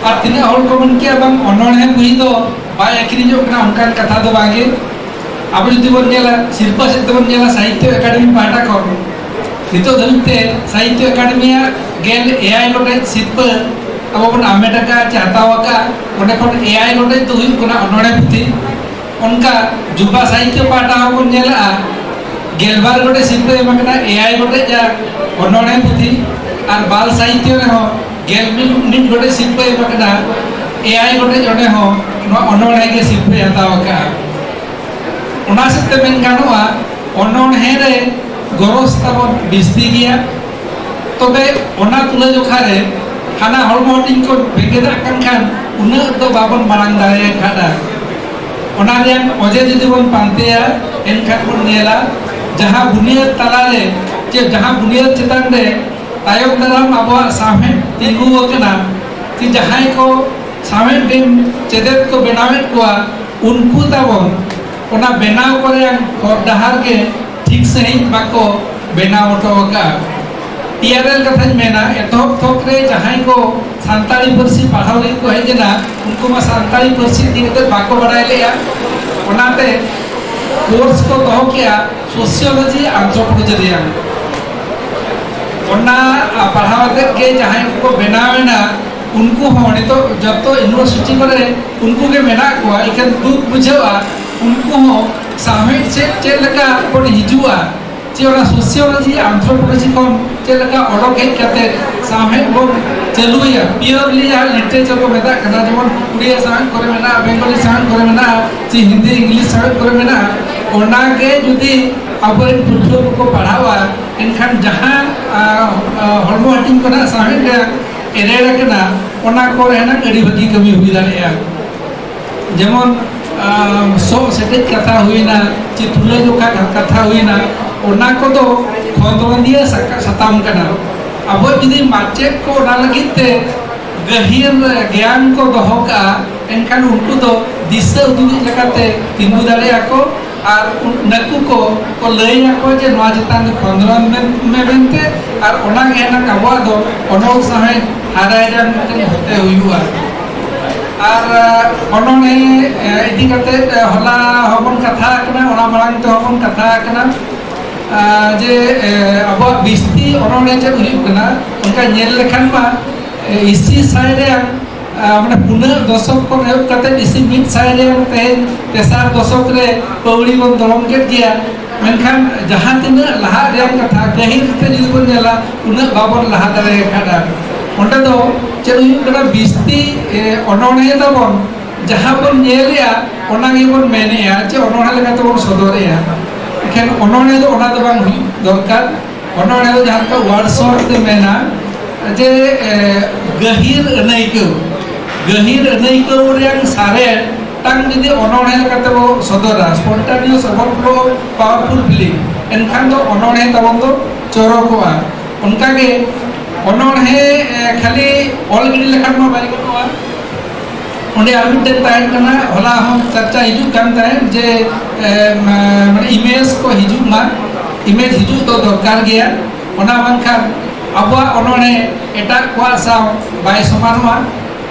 ᱟᱨ ᱛᱤᱱᱟᱹᱜ ᱦᱚᱲ ᱠᱚ ᱢᱮᱱ ᱠᱮᱭᱟ, ᱵᱟᱝ, ᱚᱱᱚᱬᱦᱮ ᱵᱳᱭ ᱫᱚ ᱵᱟᱭ ᱟᱹᱠᱷᱨᱤᱧᱚᱜ ᱠᱟᱱᱟ, ᱚᱱᱠᱟᱱ ᱠᱟᱛᱷᱟ ᱫᱚ ᱵᱟᱝ ᱜᱮ᱾ ᱟᱵᱚ ᱡᱩᱫᱤ ᱵᱚᱱ ᱧᱮᱞᱟ, ᱥᱤᱨᱯᱟᱹ ᱥᱮᱫ ᱛᱮᱵᱚᱱ ᱧᱮᱞᱟ, ᱥᱟᱦᱤᱛᱛᱚ ᱮᱠᱟᱰᱮᱢᱤ ᱯᱟᱦᱴᱟ ᱠᱷᱚᱱ ᱱᱤᱛᱚᱜ ᱫᱷᱟᱹᱵᱤᱡ ᱛᱮ ᱥᱟᱦᱤᱛᱛᱚ ᱮᱠᱟᱰᱮᱢᱤᱭᱟᱜ ᱜᱮᱞ ᱮᱭᱟᱭ ᱜᱚᱴᱮᱡ ᱥᱤᱨᱯᱟᱹ ᱟᱵᱚ ᱵᱚᱱ ᱟᱢᱮᱴ ᱟᱠᱟᱫᱼᱟ ᱪᱮ ᱦᱟᱛᱟᱣ ᱟᱠᱟᱫᱼᱟ᱾ ᱚᱸᱰᱮ ᱠᱷᱚᱱ ᱮᱭᱟᱭ ᱜᱚᱴᱮᱡ ᱫᱚ ᱦᱩᱭᱩᱜ ᱠᱟᱱᱟ ᱚᱱᱚᱬᱦᱮ ᱯᱩᱛᱷᱤ᱾ ᱚᱱᱠᱟ ᱡᱩᱵᱟ ᱥᱟᱦᱤᱛᱛᱚ ᱯᱟᱦᱴᱟ ᱦᱚᱸᱵᱚᱱ ᱧᱮᱞᱮᱜᱼᱟ, ᱜᱮᱞᱵᱟᱨ ᱜᱚᱴᱮᱡ ᱥᱤᱨᱯᱟᱹ ᱮᱢ ᱟᱠᱟᱱᱟ, ᱮᱭᱟᱭ ᱜᱚᱴᱮᱡ ᱚᱱᱚᱬᱦᱮ ᱯᱩᱛᱷᱤ᱾ ᱟᱨ ᱵᱟᱞ ᱥᱟᱦᱤᱛᱛᱚ ᱨᱮᱦᱚᱸ ᱜᱮᱞ ᱢᱤᱫ ᱜᱚᱴᱮᱡ ᱥᱤᱨᱯᱟᱹ ᱮᱢ ᱟᱠᱟᱱᱟ, ᱮᱭᱟᱭ ᱜᱚᱴᱮᱡ ᱚᱸᱰᱮ ᱦᱚᱸ ᱱᱚᱣᱟ ᱚᱱᱚᱬᱦᱮ ᱜᱮ ᱥᱤᱨᱯᱟᱹᱭ ᱦᱟᱛᱟᱣ ᱟᱠᱟᱫᱼᱟ᱾ ᱚᱱᱟ ᱥᱮᱫ ᱛᱮ ᱢᱮᱱ ᱜᱟᱱᱚᱜᱼᱟ, ᱚᱱᱚᱬᱦᱮ ᱨᱮ ᱜᱚᱨᱚᱡᱽ ᱛᱟᱵᱚᱱ ᱵᱤᱥᱛᱤ ᱜᱮᱭᱟ᱾ ᱛᱚᱵᱮ ᱚᱱᱟ ᱛᱩᱞᱟᱹᱡᱚᱠᱷᱟ ᱨᱮ ᱦᱟᱱᱟ ᱦᱚᱲᱢᱚ ᱦᱟᱹᱴᱤᱧ ᱠᱚ ᱵᱮᱸᱜᱮᱫᱟᱜ ᱠᱟᱱ ᱠᱷᱟᱱ ᱩᱱᱟᱹᱜ ᱫᱚ ᱵᱟᱵᱚᱱ ᱢᱟᱲᱟᱝ ᱫᱟᱲᱮᱭᱟᱜ ᱠᱟᱱᱟ᱾ ᱚᱱᱟ ᱨᱮᱭᱟᱜ ᱚᱡᱮ ᱡᱩᱫᱤ ᱵᱚᱱ ᱯᱟᱱᱛᱮᱭᱟ, ᱮᱱᱠᱷᱟᱱ ᱵᱚᱱ ᱧᱮᱞᱟ ᱡᱟᱦᱟᱸ ᱵᱩᱱᱤᱭᱟᱹᱫ ᱛᱟᱞᱟᱨᱮ, ᱡᱮ ᱡᱟᱦᱟᱸ ᱵᱩᱱᱤᱭᱟᱹᱫ ᱪᱮᱛᱟᱱ ᱨᱮ ᱛᱟᱭᱚᱢ ᱫᱟᱨᱟᱢ ᱟᱵᱚᱣᱟᱜ ᱥᱟᱶᱦᱮᱫ ᱛᱤᱸᱜᱩ ᱟᱠᱟᱱᱟ, ᱡᱮ ᱡᱟᱦᱟᱸᱭ ᱠᱚ ᱥᱟᱶᱦᱮᱫ ᱨᱮᱱ ᱪᱮᱫᱮᱫ ᱠᱚ ᱵᱮᱱᱟᱣᱮᱫ ᱠᱚᱣᱟ, ᱩᱱᱠᱩ ᱛᱟᱵᱚᱱ ᱚᱱᱟ ᱵᱮᱱᱟᱣ ᱠᱚᱨᱮᱭᱟᱜ ᱦᱚᱨ ᱰᱟᱦᱟᱨ ᱜᱮ ᱴᱷᱤᱠ ᱥᱟᱺᱦᱤᱡ ᱵᱟᱠᱚ ᱵᱮᱱᱟᱣ ᱦᱚᱴᱚ ᱟᱠᱟᱫᱼᱟ᱾ ᱴᱤ ᱟᱨ ᱮᱞ ᱠᱟᱛᱷᱟᱧ ᱢᱮᱱᱟ, ᱮᱛᱚᱦᱚᱵ ᱛᱷᱚᱠ ᱨᱮ ᱡᱟᱦᱟᱸᱭ ᱠᱚ ᱥᱟᱱᱛᱟᱲᱤ ᱯᱟᱹᱨᱥᱤ ᱯᱟᱲᱦᱟᱣ ᱞᱟᱹᱜᱤᱫ ᱠᱚ ᱦᱮᱡ ᱮᱱᱟ, ᱩᱱᱠᱩ ᱢᱟ ᱥᱟᱱᱛᱟᱲᱤ ᱯᱟᱹᱨᱥᱤ ᱤᱫᱤ ᱠᱟᱛᱮ ᱵᱟᱠᱚ ᱵᱟᱲᱟᱭ ᱞᱮᱫᱼᱟ᱾ ᱚᱱᱟᱛᱮ ᱠᱳᱨᱥ ᱠᱚ ᱫᱚᱦᱚ ᱠᱮᱫᱼᱟ ᱥᱳᱥᱤᱭᱳᱞᱚᱡᱤ, ᱟᱱᱛᱷᱨᱳᱯᱳᱞᱚᱡᱤ ᱨᱮᱭᱟᱜ᱾ ᱚᱱᱟ, ᱟ, ᱯᱟᱲᱦᱟᱣ ᱠᱟᱛᱮ ᱜᱮ ᱡᱟᱦᱟᱸᱭ ᱠᱚᱠᱚ ᱵᱮᱱᱟᱣ ᱮᱱᱟ, ᱩᱱᱠᱩ ᱦᱚᱸ ᱱᱤᱛᱚᱜ ᱡᱚᱛᱚ ᱤᱭᱩᱱᱤᱵᱷᱟᱨᱥᱤᱴᱤ ᱠᱚᱨᱮ ᱩᱱᱠᱩ ᱜᱮ ᱢᱮᱱᱟᱜ ᱠᱚᱣᱟ᱾ ᱮᱠᱮᱱ ᱫᱩᱠ ᱵᱩᱡᱷᱟᱹᱜᱼᱟ, ᱩᱱᱠᱩ ᱦᱚᱸ ᱥᱟᱶᱦᱮᱫ ᱥᱮᱫ ᱪᱮᱫ ᱞᱮᱠᱟ ᱵᱚᱱ ᱦᱤᱡᱩᱜᱼᱟ, ᱪᱮ ᱚᱱᱟ ᱥᱳᱥᱤᱭᱳᱞᱚᱡᱤ, ᱟᱱᱛᱷᱨᱳᱯᱳᱞᱚᱡᱤ ᱠᱷᱚᱱ ᱪᱮᱫ ᱞᱮᱠᱟ ᱚᱰᱚᱠ ᱦᱮᱡ ᱠᱟᱛᱮ ᱥᱟᱶᱦᱮᱫ ᱵᱚᱱ ᱪᱟᱹᱞᱩᱭᱟ, ᱯᱤᱭᱳᱨᱞᱤ ᱡᱟᱦᱟᱸ ᱞᱤᱴᱟᱨᱮᱪᱟᱨ ᱠᱚ ᱢᱮᱛᱟᱜ ᱠᱟᱱᱟ, ᱡᱮᱢᱚᱱ ᱩᱲᱤᱭᱟ ᱥᱟᱶᱦᱮᱫ ᱠᱚᱨᱮ ᱢᱮᱱᱟᱜᱼᱟ, ᱵᱮᱝᱜᱚᱞᱤ ᱥᱟᱶᱦᱮᱫ ᱠᱚᱨᱮ ᱢᱮᱱᱟᱜᱼᱟ, ᱪᱮ ᱦᱤᱱᱫᱤ ᱤᱝᱞᱤᱥ ᱥᱟᱶᱦᱮᱫ ᱠᱚᱨᱮ ᱢᱮᱱᱟᱜᱼᱟ, ᱚᱱᱟᱜᱮ ᱡᱩᱫᱤ ᱟᱵᱚᱨᱮᱱ ᱯᱟᱹᱴᱷᱩᱣᱟᱹ ᱠᱚᱠᱚ ᱯᱟᱲᱦᱟᱣᱟ, ᱮᱱᱠᱷᱟᱱ ᱡᱟᱦᱟᱸ, ᱟ, ᱟ, ᱦᱚᱲᱢᱚ ᱦᱟᱹᱴᱤᱧ ᱠᱷᱚᱱᱟᱜ ᱥᱟᱶᱦᱮᱫ ᱨᱮᱭᱟᱜ ᱮᱨᱮᱲ ᱟᱠᱟᱱᱟ, ᱚᱱᱟ ᱠᱚᱨᱮ ᱦᱚᱸ ᱟᱹᱰᱤ ᱵᱷᱟᱹᱜᱤ ᱠᱟᱹᱢᱤ ᱦᱩᱭ ᱫᱟᱲᱮᱭᱟᱜᱼᱟ᱾ ᱡᱮᱢᱚᱱ, ᱟ, ᱥᱚᱜ ᱥᱮᱴᱮᱡ ᱠᱟᱛᱷᱟ ᱦᱩᱭᱱᱟ, ᱪᱮ ᱛᱩᱞᱟᱹᱡᱚᱠᱷᱟ ᱠᱟᱛᱷᱟ ᱦᱩᱭᱱᱟ, ᱚᱱᱟ ᱠᱚᱫᱚ ᱠᱷᱚᱸᱫᱽᱨᱚᱸᱫᱤᱭᱟᱹ ᱥᱟᱠᱟ-, ᱥᱟᱛᱟᱢ ᱠᱟᱱᱟ᱾ ᱟᱵᱚ ᱡᱩᱫᱤ ᱢᱟᱪᱮᱫ ᱠᱚ ᱚᱱᱟ ᱞᱟᱹᱜᱤᱫ ᱛᱮ ᱜᱟᱹᱦᱤᱨ ᱜᱮᱭᱟᱱ ᱠᱚ ᱫᱚᱦᱚ ᱠᱟᱜᱼᱟ, ᱮᱱᱠᱷᱟᱱ ᱩᱱᱠᱩ ᱫᱚ ᱫᱤᱥᱟᱹ ᱩᱫᱩᱜᱤᱡ ᱞᱮᱠᱟᱛᱮ ᱛᱤᱸᱜᱩ ᱫᱟᱲᱮᱭᱟᱜᱼᱟ ᱠᱚ᱾ ᱟᱨ ᱱᱟᱹᱠᱩ ᱠᱚ ᱠᱚ ᱞᱟᱹᱭ ᱟᱠᱚ ᱡᱮ ᱱᱚᱣᱟ ᱪᱮᱛᱟᱱ ᱨᱮ ᱠᱷᱚᱸᱫᱽᱨᱚᱸᱫᱽ ᱢᱮ-, ᱢᱮ ᱢᱮᱱᱛᱮ, ᱟᱨ ᱚᱱᱟ ᱜᱮ ᱱᱟᱜ ᱟᱵᱚᱣᱟᱜ ᱫᱚ ᱚᱱᱚᱞ ᱥᱟᱶᱦᱮᱫ ᱦᱟᱨᱟᱭ ᱨᱮᱭᱟᱜ ᱢᱤᱫᱴᱮᱱ ᱦᱚᱛᱮ ᱦᱩᱭᱩᱜᱼᱟ᱾ ᱟᱨ, ᱟ, ᱚᱱᱚᱬᱦᱮ, ᱮ, ᱤᱫᱤ ᱠᱟᱛᱮ, ᱮ, ᱦᱚᱞᱟ ᱦᱚᱸᱵᱚᱱ ᱠᱟᱛᱷᱟ ᱟᱠᱟᱱᱟ, ᱚᱱᱟ ᱢᱟᱲᱟᱝ ᱛᱮᱦᱚᱸ ᱵᱚᱱ ᱠᱟᱛᱷᱟ ᱟᱠᱟᱱᱟ, ᱟ, ᱡᱮ, ᱮ, ᱟᱵᱚᱣᱟᱜ ᱵᱤᱥᱛᱤ ᱚᱱᱚᱬᱦᱮ ᱪᱮᱫ ᱦᱩᱭᱩᱜ ᱠᱟᱱᱟ, ᱚᱱᱠᱟ ᱧᱮᱞ ᱞᱮᱠᱷᱟᱱ ᱢᱟ, ᱮ, ᱤᱥᱤ ᱥᱟᱭ ᱨᱮᱭᱟᱜ ᱟ, ᱢᱟᱱᱮ ᱯᱩᱱᱟᱹᱜ ᱫᱚᱥᱚᱠ ᱠᱷᱚᱱ ᱮᱦᱚᱵ ᱠᱟᱛᱮ ᱤᱥᱤ ᱢᱤᱫ ᱥᱟᱭ ᱨᱮ ᱛᱮᱦᱮᱧ ᱛᱮᱥᱟᱨ ᱫᱚᱥᱚᱠ ᱨᱮ ᱯᱟᱹᱣᱲᱤ ᱵᱚᱱ ᱫᱚᱲᱚᱢ ᱠᱮᱫ ᱜᱮᱭᱟ, ᱢᱮᱱᱠᱷᱟᱱ ᱡᱟᱦᱟᱸ ᱛᱤᱱᱟᱹᱜ ᱞᱟᱦᱟᱜ ᱨᱮᱭᱟᱜ ᱠᱟᱛᱷᱟ ᱜᱟᱹᱦᱤᱨ ᱛᱮ ᱡᱩᱫᱤ ᱵᱚᱱ ᱧᱮᱞᱟ, ᱩᱱᱟᱹᱜ ᱵᱟᱵᱚᱱ ᱞᱟᱦᱟ ᱫᱟᱲᱮ ᱟᱠᱟᱫᱟ᱾ ᱚᱸᱰᱮ ᱫᱚ ᱪᱮᱫ ᱦᱩᱭᱩᱜ ᱠᱟᱱᱟ, ᱵᱤᱥᱛᱤ, ᱮ, ᱚᱱᱚᱬᱦᱮ ᱛᱟᱵᱚᱱ ᱡᱟᱦᱟᱸ ᱵᱚᱱ ᱧᱮᱞᱮᱜᱼᱟ, ᱚᱱᱟ ᱜᱮᱵᱚᱱ ᱢᱮᱱᱮᱜᱼᱟ ᱡᱮ ᱚᱱᱚᱬᱦᱮ ᱞᱮᱠᱟ ᱛᱮᱵᱚᱱ ᱥᱚᱫᱚᱨᱮᱜᱼᱟ᱾ ᱮᱱᱠᱷᱟᱱ ᱚᱱᱚᱬᱦᱮ ᱫᱚ ᱚᱱᱟ ᱫᱚ ᱵᱟᱝ ᱦᱩᱭᱩᱜ ᱫᱚᱨᱠᱟᱨ᱾ ᱚᱱᱚᱬᱦᱮ ᱫᱚ ᱡᱟᱦᱟᱸ ᱞᱮᱠᱟ ᱣᱟᱨᱰᱥᱚᱨᱯ ᱛᱮ ᱢᱮᱱᱟ ᱡᱮ, ᱮ, ᱜᱟᱹᱦᱤᱨ ᱟᱹᱱᱟᱹᱭᱠᱟᱹᱣ, ᱜᱟᱹᱦᱤᱨ ᱟᱹᱱᱟᱹᱭᱠᱟᱹᱣ ᱨᱮᱭᱟᱝ ᱥᱟᱨᱮᱲ ᱢᱤᱫᱴᱟᱝ ᱡᱩᱫᱤ ᱚᱱᱚᱬᱦᱮ ᱞᱮᱠᱟᱛᱮ ᱵᱚ ᱥᱚᱫᱚᱨᱟ, spontaneous overflow of powerful feeling, ᱮᱱᱠᱷᱟᱱ ᱫᱚ ᱚᱱᱚᱬᱦᱮ ᱛᱟᱵᱚᱱ ᱫᱚ ᱪᱚᱨᱚᱠᱚᱜᱼᱟ᱾ ᱚᱱᱠᱟᱜᱮ ᱚᱱᱚᱬᱦᱮ ᱮ, ᱠᱷᱟᱹᱞᱤ ᱚᱞ ᱜᱤᱰᱤ ᱞᱮᱠᱷᱟᱱ ᱢᱟ ᱵᱟᱭ ᱜᱟᱱᱚᱜᱼᱟ᱾ ᱚᱸᱰᱮ ᱟᱨ ᱢᱤᱫᱴᱮᱱ ᱛᱟᱦᱮᱸ ᱠᱟᱱᱟ, ᱦᱚᱞᱟ ᱦᱚᱸ ᱪᱟᱨᱪᱟ ᱦᱤᱡᱩᱜ ᱠᱟᱱ ᱛᱟᱦᱮᱸᱫ ᱡᱮ ᱮ, ᱢᱟ-, ᱢᱟᱱᱮ ᱤᱢᱮᱡᱽ ᱠᱚ ᱦᱤᱡᱩᱜ ᱢᱟ, ᱤᱢᱮᱡᱽ ᱦᱤᱡᱩᱜ ᱫᱚ ᱫᱚᱨᱠᱟᱨ ᱜᱮᱭᱟ᱾ ᱚᱱᱟ ᱵᱟᱝᱠᱷᱟᱱ ᱟᱵᱚᱣᱟᱜ ᱚᱱᱚᱬᱦᱮ ᱮᱴᱟᱜ ᱠᱚᱣᱟᱜ ᱥᱟᱶ ᱵᱟᱭ ᱥᱚᱢᱟᱱᱚᱜᱼᱟ᱾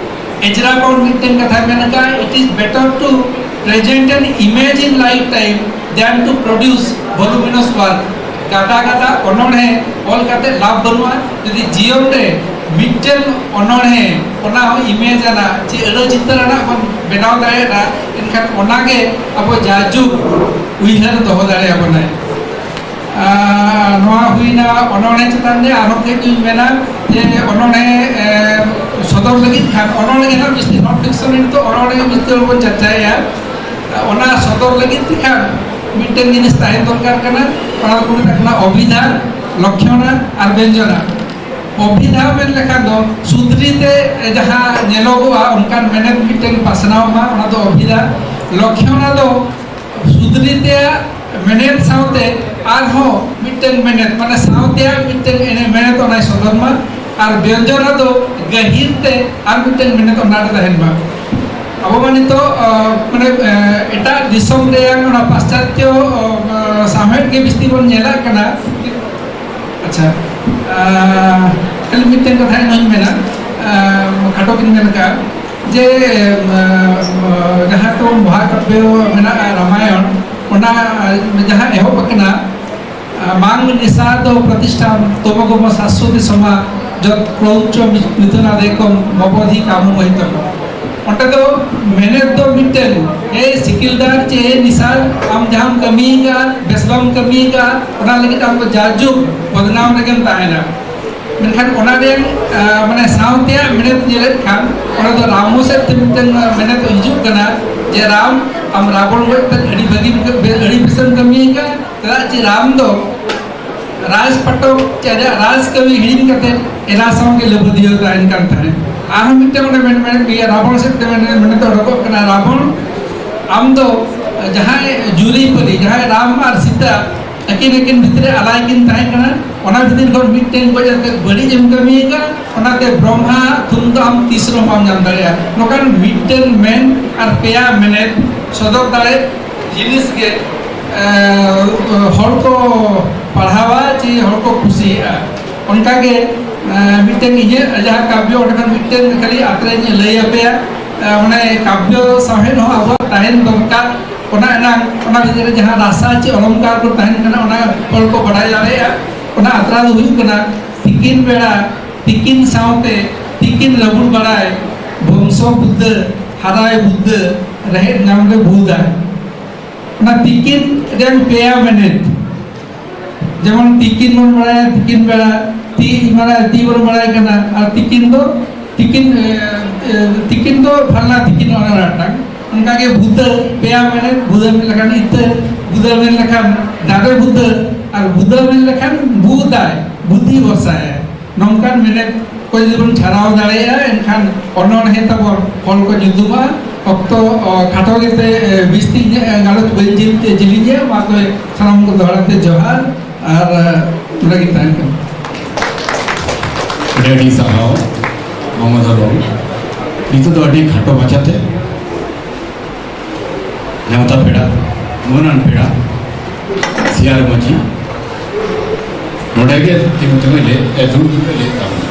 ᱮᱡᱽᱨᱟ ᱵᱟᱣᱩᱱᱰ ᱢᱤᱫᱴᱮᱱ ᱠᱟᱛᱷᱟᱭ ᱢᱮᱱ ᱟᱠᱟᱫᱼᱟ, "It is better to present an image in lifetime than to produce voluminous work." ᱜᱟᱫᱟ ᱜᱟᱫᱟ ᱚᱱᱚᱬᱦᱮ ᱚᱞ ᱠᱟᱛᱮ ᱞᱟᱵᱷ ᱵᱟᱹᱱᱩᱜᱼᱟ᱾ ᱡᱩᱫᱤ ᱡᱤᱭᱚᱱ ᱨᱮ ᱢᱤᱫᱴᱮᱱ ᱚᱱᱚᱬᱦᱮ, ᱚᱱᱟ ᱦᱚᱸ ᱤᱢᱮᱡᱽ ᱟᱱᱟᱜ ᱪᱮ ᱟᱹᱲᱟᱹ ᱪᱤᱛᱟᱹᱨ ᱟᱱᱟᱜ ᱵᱚᱱ ᱵᱮᱱᱟᱣ ᱫᱟᱲᱮᱭᱟᱜᱼᱟ, ᱮᱱᱠᱷᱟᱱ ᱚᱱᱟᱜᱮ ᱟᱵᱚ ᱡᱟᱭᱡᱩᱜᱽ ᱩᱭᱦᱟᱹᱨ ᱫᱚᱦᱚ ᱫᱟᱲᱮᱭᱟᱵᱚᱱᱟᱭ᱾ ᱟᱨ ᱱᱚᱣᱟ ᱦᱩᱭᱱᱟ ᱚᱱᱚᱬᱦᱮ ᱪᱮᱛᱟᱱ ᱨᱮ᱾ ᱟᱨᱦᱚᱸ ᱠᱟᱹᱡ ᱤᱧ ᱢᱮᱱᱟ ᱡᱮ ᱚᱱᱚᱬᱦᱮ, ᱮ, ᱥᱚᱫᱚᱨ ᱞᱟᱹᱜᱤᱫ ᱠᱷᱟᱱ ᱚᱱᱚᱬᱦᱮ ᱜᱮ ᱱᱟᱜ ᱵᱮᱥᱤ, ᱱᱚᱱ ᱯᱷᱤᱠᱥᱚᱱ ᱨᱮ ᱱᱤᱛᱚᱜ ᱚᱱᱚᱬᱦᱮ ᱵᱮᱥᱤ ᱡᱳᱨ ᱵᱚᱱ ᱪᱟᱨᱪᱟᱭᱮᱫᱼᱟ᱾ ᱚᱱᱟ ᱥᱚᱫᱚᱨ ᱞᱟᱹᱜᱤᱫ ᱛᱮᱠᱷᱟᱱ ᱢᱤᱫᱴᱮᱱ ᱡᱤᱱᱤᱥ ᱛᱟᱦᱮᱸ ᱫᱚᱨᱠᱟᱨ ᱠᱟᱱᱟ, ᱚᱱᱟ ᱫᱚᱠᱚ ᱢᱮᱛᱟᱜ ᱠᱟᱱᱟ ᱚᱵᱷᱤᱫᱷᱟ, ᱞᱚᱠᱠᱷᱚᱱᱟ ᱟᱨ ᱵᱮᱧᱡᱚᱱᱟ᱾ ᱚᱵᱷᱤᱫᱷᱟ ᱢᱮᱱ ᱞᱮᱠᱷᱟᱱ ᱫᱚ ᱥᱩᱫᱽᱨᱤ ᱛᱮ ᱡᱟᱦᱟᱸ ᱧᱮᱞᱚᱜᱚᱜᱼᱟ ᱚᱱᱠᱟᱱ ᱢᱮᱱᱮᱛ ᱢᱤᱫᱴᱮᱱ ᱯᱟᱥᱱᱟᱣ ᱢᱟ, ᱚᱱᱟ ᱫᱚ ᱚᱵᱷᱤᱫᱷᱟ᱾ ᱞᱚᱠᱠᱷᱚᱱᱟ ᱫᱚ ᱥᱩᱫᱽᱨᱤ ᱛᱮᱭᱟᱜ ᱢᱮᱱᱮᱛ ᱥᱟᱶᱛᱮ ᱟᱨᱦᱚᱸ ᱢᱤᱫᱴᱮᱱ ᱢᱮᱱᱮᱛ, ᱢᱟᱱᱮ ᱥᱟᱶᱛᱮᱭᱟᱜ ᱢᱤᱫᱴᱮᱱ ᱮᱱᱮ-, ᱢᱮᱱᱮᱛ ᱚᱱᱟᱭ ᱥᱚᱫᱚᱨ ᱢᱟ, ᱟᱨ ᱵᱮᱧᱡᱚᱱᱟ ᱫᱚ ᱜᱟᱹᱦᱤᱨ ᱛᱮ ᱟᱨ ᱢᱤᱫᱴᱮᱱ ᱢᱮᱱᱮᱛ ᱚᱱᱟᱨᱮ ᱛᱟᱦᱮᱱ ᱢᱟ᱾ ᱟᱵᱚ ᱢᱟ ᱱᱤᱛᱚᱜ, ᱟ, ᱢᱟᱱᱮ, ᱟ, ᱮᱴᱟᱜ ᱫᱤᱥᱚᱢ ᱨᱮᱭᱟᱜ ᱚᱱᱟ ᱯᱟᱥᱪᱟᱛᱭᱚ, ᱟ, ᱥᱟᱶᱦᱮᱫ ᱜᱮ ᱵᱤᱥᱛᱤ ᱵᱚᱱ ᱧᱮᱞᱟᱜ ᱠᱟᱱᱟ᱾ ᱟᱪᱪᱷᱟ, ᱟ, ᱠᱷᱟᱹᱞᱤ ᱢᱤᱫᱴᱮᱱ ᱠᱟᱛᱷᱟ ᱤᱧ ᱦᱚᱧ ᱢᱮᱱᱟ, ᱟ, ᱠᱷᱟᱴᱚ ᱜᱤᱧ ᱢᱮᱱ ᱠᱟᱜᱼᱟ ᱡᱮ, ᱟ, ᱡᱟᱦᱟᱸ ᱛᱟᱵᱚᱱ ᱢᱚᱦᱟᱠᱟᱵᱽᱭᱚ ᱢᱮᱱᱟᱜᱼᱟ ᱨᱟᱢᱟᱭᱚᱱ, ᱚᱱᱟ ᱡᱟᱦᱟᱸ ᱮᱦᱚᱵ ᱟᱠᱟᱱᱟ, ᱟᱨ ᱢᱟᱝ ᱱᱤᱥᱟᱫᱚ ᱯᱨᱚᱛᱤᱥᱴᱷᱟᱱ ᱛᱚᱢᱚᱜᱚᱢᱚ ᱥᱟᱥᱣᱚᱛᱤ ᱥᱚᱢᱟ ᱡᱚᱛ ᱠᱨᱚᱣᱪᱚ ᱢᱤᱛᱩᱱᱟᱫᱮᱠᱚᱢ ᱢᱚᱵᱚᱫᱷᱤ ᱠᱟᱢᱚ ᱢᱚᱦᱤᱛᱚᱢ᱾ ᱚᱸᱰᱮ ᱫᱚ ᱢᱮᱱᱮᱛ ᱫᱚ ᱢᱤᱫᱴᱮᱱ, "ᱮ ᱥᱤᱠᱤᱞᱫᱟᱨ ᱪᱮ ᱮ ᱱᱤᱥᱟᱨ, ᱟᱢ ᱡᱟᱦᱟᱸᱢ ᱠᱟᱹᱢᱤ ᱟᱠᱟᱫ, ᱵᱮᱥ ᱵᱟᱢ ᱠᱟᱹᱢᱤ ᱟᱠᱟᱫ, ᱚᱱᱟ ᱞᱟᱹᱜᱤᱫ ᱟᱢ ᱫᱚ ᱡᱟᱭᱡᱩᱜᱽ ᱵᱚᱫᱱᱟᱢ ᱨᱮᱜᱮᱢ ᱛᱟᱦᱮᱱᱟ᱾" ᱢᱮᱱᱠᱷᱟᱱ ᱚᱱᱟ ᱨᱮᱱ, ᱟ, ᱢᱟᱱᱮ ᱥᱟᱶᱛᱮᱭᱟᱜ ᱢᱮᱱᱮᱛ ᱧᱮᱞᱮᱫ ᱠᱷᱟᱱ, ᱚᱸᱰᱮ ᱫᱚ ᱨᱟᱢᱚ ᱥᱮᱫ ᱛᱮ ᱢᱤᱫᱴᱮᱱ ᱢᱮᱱᱮᱛ ᱦᱤᱡᱩᱜ ᱠᱟᱱᱟ ᱡᱮ, "ᱨᱟᱢ, ᱟᱢ ᱨᱟᱵᱚᱬ ᱜᱚᱡ ᱠᱟᱛᱮ ᱟᱹᱰᱤ ᱵᱷᱟᱹᱜᱤ, ᱟᱹᱰᱤ ᱵᱮᱥᱮᱢ ᱠᱟᱹᱢᱤ ᱟᱠᱟᱫ, ᱪᱮᱫᱟᱜ ᱪᱮ ᱨᱟᱢ ᱫᱚ ᱨᱟᱡᱽ ᱯᱟᱴᱚᱠ ᱪᱮ ᱟᱡᱟᱜ ᱨᱟᱡᱽ ᱠᱟᱹᱢᱤ ᱦᱤᱲᱤᱧ ᱠᱟᱛᱮ ᱮᱨᱟ ᱥᱟᱶ ᱜᱮ ᱞᱟᱹᱵᱟᱹᱫᱤᱭᱟᱹ ᱛᱟᱦᱮᱱ ᱠᱟᱱ ᱛᱟᱦᱮᱸᱫ᱾" ᱟᱨᱦᱚᱸ ᱢᱤᱫᱴᱮᱱ ᱚᱸᱰᱮ ᱢᱮᱱ, ᱢᱮᱱ ᱜᱮᱭᱟ, ᱨᱟᱵᱚᱬ ᱥᱮᱫ ᱛᱮ ᱢᱮᱱ, ᱢᱮᱱ ᱛᱮ ᱚᱰᱚᱠᱚᱜ ᱠᱟᱱᱟ, "ᱨᱟᱵᱚᱬ, ᱟᱢ ᱫᱚ ᱡᱟᱦᱟᱸᱭ ᱡᱩᱨᱤᱯᱟᱹᱨᱤ, ᱡᱟᱦᱟᱸᱭ ᱨᱟᱢ ᱟᱨ ᱥᱤᱛᱟ ᱟᱹᱠᱤᱱ ᱟᱹᱠᱤᱱ ᱵᱷᱤᱛᱨᱤ ᱟᱞᱟᱭ ᱠᱤᱱ ᱛᱟᱦᱮᱸ ᱠᱟᱱᱟ, ᱚᱱᱟ ᱵᱷᱤᱛᱤᱨ ᱠᱷᱚᱱ ᱢᱤᱫᱴᱮᱱ ᱜᱚᱡ ᱟᱛᱮ ᱵᱟᱹᱲᱤᱡ ᱮᱢ ᱠᱟᱹᱢᱤ ᱟᱠᱟᱫ, ᱚᱱᱟᱛᱮ ᱵᱨᱚᱦᱢᱟ ᱛᱷᱩᱢ ᱫᱚ ᱟᱢ ᱛᱤᱥ ᱨᱮᱦᱚᱸ ᱵᱟᱢ ᱧᱟᱢ ᱫᱟᱲᱮᱭᱟᱜᱼᱟ᱾ ᱱᱚᱝᱠᱟᱱ ᱢᱤᱫᱴᱮᱱ ᱢᱮᱱ ᱟᱨ ᱯᱮᱭᱟ ᱢᱮᱱᱮᱛ ᱥᱚᱫᱚᱨ ᱫᱟᱲᱮ ᱡᱤᱱᱤᱥ ᱜᱮ, ᱮ, ᱦᱚᱲ ᱠᱚ ᱯᱟᱲᱦᱟᱣᱟ ᱪᱮ ᱦᱚᱲ ᱠᱚ ᱠᱩᱥᱤᱭᱟᱜᱼᱟ᱾ ᱚᱱᱠᱟᱜᱮ, ᱮ, ᱢᱤᱫᱴᱮᱱ ᱤᱧᱟᱹᱜ ᱡᱟᱦᱟᱸ ᱠᱟᱵᱽᱭᱚ, ᱚᱸᱰᱮ ᱠᱷᱚᱱ ᱢᱤᱫᱴᱮᱱ ᱠᱷᱟᱹᱞᱤ ᱟᱛᱨᱮᱧ ᱞᱟᱹᱭ ᱟᱯᱮᱭᱟ᱾ ᱮ, ᱢᱟᱱᱮ ᱠᱟᱵᱽᱭᱚ ᱥᱟᱶᱦᱮᱫ ᱦᱚᱸ ᱟᱵᱚᱣᱟᱜ ᱛᱟᱦᱮᱱ ᱫᱚᱨᱠᱟᱨ᱾ ᱚᱱᱟ ᱮᱱᱟᱝ ᱚᱱᱟ ᱵᱷᱤᱛᱤᱨ ᱨᱮ ᱡᱟᱦᱟᱸ ᱨᱟᱥᱟ ᱪᱮ ᱚᱞᱚᱝᱠᱟᱨ ᱠᱚ ᱛᱟᱦᱮᱱ ᱠᱟᱱᱟ, ᱚᱱᱟ ᱦᱚᱲ ᱠᱚ ᱵᱟᱰᱟᱭ ᱫᱟᱲᱮᱭᱟᱜᱼᱟ᱾ ᱚᱱᱟ ᱟᱛᱨᱟ ᱫᱚ ᱦᱩᱭᱩᱜ ᱠᱟᱱᱟ ᱛᱤᱠᱤᱱ ᱵᱮᱲᱟ, ᱛᱤᱠᱤᱱ ᱥᱟᱶᱛᱮ ᱛᱤᱠᱤᱱ ᱨᱟᱹᱵᱩᱲ ᱵᱟᱲᱟᱭ, ᱵᱚᱝᱥᱚ ᱵᱩᱫᱷᱟᱹ, ᱦᱟᱨᱟᱭ ᱵᱩᱫᱷᱟᱹ, ᱨᱮᱦᱮᱫ ᱧᱟᱢ ᱨᱮ ᱵᱩᱫᱟᱭ᱾ ᱚᱱᱟ ᱛᱤᱠᱤᱱ ᱨᱮᱱ ᱯᱮᱭᱟ ᱢᱤᱱᱤᱴ, ᱡᱮᱢᱚᱱ ᱛᱤᱠᱤᱱ ᱵᱚᱱ ᱵᱟᱲᱟᱭᱟ, ᱛᱤᱠᱤᱱ ᱵᱮᱲᱟ ᱛᱤ, ᱢᱟᱱᱮ ᱛᱤ ᱵᱚᱱ ᱵᱟᱲᱟᱭ ᱠᱟᱱᱟ, ᱟᱨ ᱛᱤᱠᱤᱱ ᱫᱚ ᱛᱤᱠᱤᱱ, ᱮ, ᱮ, ᱛᱤᱠᱤᱱ ᱫᱚ ᱯᱷᱟᱞᱱᱟ ᱛᱤᱠᱤᱱ, ᱚᱱᱟ ᱢᱤᱫᱴᱟᱝ᱾ ᱚᱱᱠᱟᱜᱮ ᱵᱩᱫᱟᱹ, ᱯᱮᱭᱟ ᱢᱤᱱᱤᱴ, ᱵᱩᱫᱟᱹ ᱢᱮᱱ ᱞᱮᱠᱷᱟᱱ ᱤᱛᱟᱹ, ᱵᱩᱫᱟᱹ ᱢᱮᱱ ᱞᱮᱠᱷᱟᱱ ᱫᱟᱨᱮ ᱵᱩᱫᱟᱹ, ᱟᱨ ᱵᱩᱫᱟᱹ ᱢᱮᱱ ᱞᱮᱠᱷᱟᱱ ᱵᱩᱫᱟᱭ, ᱵᱩᱫᱷᱤ ᱵᱷᱚᱨᱥᱟᱭᱟᱭ᱾ ᱱᱚᱝᱠᱟᱱ ᱢᱮᱱᱮᱛ ᱠᱚ ᱡᱩᱫᱤ ᱵᱚᱱ ᱪᱷᱟᱨᱟᱣ ᱫᱟᱲᱮᱭᱟᱜᱼᱟ, ᱮᱱᱠᱷᱟᱱ ᱚᱱᱚᱬᱦᱮ ᱛᱟᱵᱚᱱ ᱦᱚᱲ ᱠᱚ ᱧᱩᱛᱩᱢᱟ᱾ ᱚᱠᱛᱚ, ᱚ, ᱠᱷᱟᱴᱚ ᱜᱮᱛᱮ, ᱮ, ᱵᱤᱥᱛᱤ ᱤᱧᱟᱹᱜ, ᱮ, ᱜᱟᱞᱚᱪ ᱵᱟᱹᱧ ᱡᱤᱞ-, ᱡᱤᱞᱤᱧᱟ᱾ ᱢᱟ ᱛᱚᱵᱮ ᱥᱟᱱᱟᱢ ᱠᱚ ᱫᱚᱦᱲᱟ ᱛᱮ ᱡᱚᱦᱟᱨ ᱟᱨ, ᱮ, ᱱᱚᱰᱮ ᱜᱤᱧ ᱛᱟᱦᱮᱱ ᱠᱟᱱᱟ᱾ ᱟᱹᱰᱤ ᱟᱹᱰᱤ ᱥᱟᱨᱦᱟᱣ ᱢᱟᱢᱟ ᱫᱷᱚᱨᱚᱢ᱾ ᱱᱤᱛᱚᱜ ᱫᱚ ᱟᱹᱰᱤ ᱠᱷᱟᱴᱚ ᱢᱟᱪᱷᱟᱛᱮ ᱱᱮᱣᱛᱟ ᱯᱮᱲᱟ, ᱢᱟᱹᱱᱟᱱ ᱯᱮᱲᱟ, ᱥᱤᱭᱟᱨ ᱢᱟᱹᱡᱷᱤ, ᱱᱚᱰᱮ ᱜᱮ ᱛᱤᱸᱜᱩ ᱛᱤᱸᱜᱩ ᱞᱟᱹᱭ, ᱮ, ᱫᱩᱲᱩᱵ ᱫᱩᱲᱩᱵ ᱞᱟᱹᱭ ᱛᱟᱵᱚᱱᱟ᱾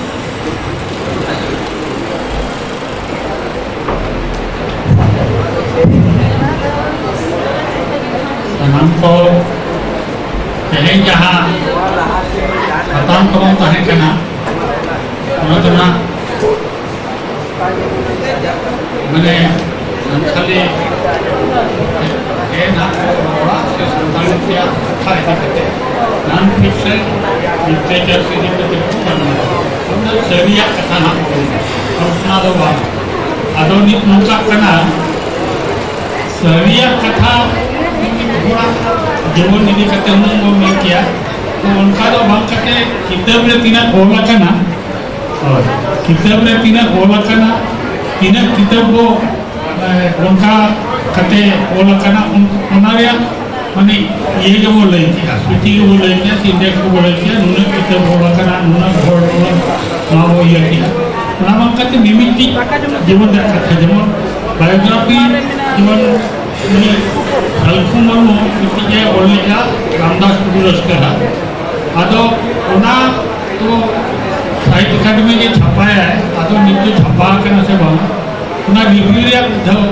ᱥᱟᱱᱟᱢ ᱠᱚ ᱛᱮᱦᱮᱧ ᱡᱟᱦᱟᱸ ᱥᱟᱛᱟᱢ ᱛᱟᱵᱚᱱ ᱛᱟᱦᱮᱸ ᱠᱟᱱᱟ, ᱚᱱᱟ ᱫᱚ ᱱᱟᱜ ᱢᱟᱱᱮ ᱥᱟᱱᱛᱟᱲᱤ ᱜᱮ ᱱᱟᱜ ᱠᱚ ᱨᱚᱲᱟ ᱥᱮ ᱥᱟᱱᱛᱟᱲᱤ ᱨᱮᱭᱟᱜ ᱠᱟᱛᱷᱟ ᱤᱫᱤ ᱠᱟᱛᱮ, non fiction literature ᱤᱫᱤ ᱠᱟᱛᱮ ᱠᱚ ᱜᱟᱞᱢᱟᱨᱟᱣᱟ᱾ ᱥᱟᱹᱨᱤᱭᱟᱜ ᱠᱟᱛᱷᱟ ᱱᱟᱜ ᱠᱚ ᱨᱚᱲᱟ, ᱠᱚᱞᱯᱚᱱᱟ ᱫᱚ ᱵᱟᱝ᱾ ᱟᱫᱚ ᱱᱤᱛ ᱱᱚᱝᱠᱟᱜ ᱠᱟᱱᱟ, ᱥᱟᱹᱨᱤᱭᱟᱜ ᱠᱟᱛᱷᱟ ᱦᱚᱲᱟᱜ ᱡᱤᱵᱚᱱ ᱤᱫᱤ ᱠᱟᱛᱮ ᱦᱩᱱᱟᱹᱝ ᱵᱚᱱ ᱢᱮᱱ ᱠᱮᱭᱟ, ᱛᱚ ᱚᱱᱠᱟ ᱫᱚ ᱵᱟᱝ ᱠᱟᱛᱮ ᱠᱤᱛᱟᱹᱵ ᱨᱮ ᱛᱤᱱᱟᱹᱜ ᱚᱞ ᱟᱠᱟᱱᱟ, ᱦᱳᱭ, ᱠᱤᱛᱟᱹᱵ ᱨᱮ ᱛᱤᱱᱟᱹᱜ ᱚᱞ ᱟᱠᱟᱱᱟ, ᱛᱤᱱᱟᱹᱜ ᱠᱤᱛᱟᱹᱵ ᱵᱚ, ᱮ, ᱚᱱᱠᱟ ᱠᱟᱛᱮ ᱚᱞ ᱟᱠᱟᱱᱟ, ᱚᱱ-, ᱚᱱᱟ ᱨᱮᱭᱟᱜ ᱢᱟᱱᱮ ᱤᱭᱟᱹ ᱜᱮᱵᱚ ᱞᱟᱹᱭ ᱠᱮᱜᱼᱟ, ᱥᱩᱪᱤ ᱜᱮᱵᱚ ᱞᱟᱹᱭ ᱠᱮᱜᱼᱟ, ᱥᱮ index ᱜᱮᱵᱚ ᱞᱟᱹᱭ ᱠᱮᱜᱼᱟ, ᱱᱩᱱᱟᱹᱜ ᱠᱤᱛᱟᱹᱵ ᱚᱞ ᱟᱠᱟᱱᱟ, ᱱᱩᱱᱟᱹᱜ ᱦᱚᱲ, ᱱᱩᱱᱟᱹᱜ ᱱᱚᱣᱟ ᱵᱚ ᱤᱭᱟᱹ ᱠᱮᱜᱼᱟ᱾ ᱚᱱᱟ ᱵᱟᱝ ᱠᱟᱛᱮ ᱢᱤᱢᱤᱫᱴᱤᱡ ᱡᱤᱵᱚᱱ ᱨᱮᱭᱟᱜ ᱠᱟᱛᱷᱟ, ᱡᱮᱢᱚᱱ biography, ᱡᱮᱢᱚᱱ ᱩᱱᱤ ᱥᱟᱞᱠᱷᱩ ᱢᱩᱨᱢᱩ ᱢᱤᱫᱴᱤᱡ ᱮ ᱚᱞ ᱞᱮᱫᱼᱟ ᱨᱟᱢᱫᱟᱥ ᱴᱩᱰᱩ ᱨᱟᱹᱥᱠᱟᱹ ᱦᱟᱜ᱾ ᱟᱫᱚ ᱚᱱᱟ ᱛᱚ ᱥᱟᱦᱤᱛᱛᱚ ᱮᱠᱟᱰᱮᱢᱤ ᱜᱮ ᱪᱷᱟᱯᱟᱭᱟᱭ, ᱟᱫᱚ ᱱᱤᱛ ᱫᱚ ᱪᱷᱟᱯᱟ ᱟᱠᱟᱱᱟ ᱥᱮ ᱵᱟᱝ, ᱚᱱᱟ review ᱨᱮᱭᱟᱜ ᱢᱤᱫ ᱫᱷᱟᱣ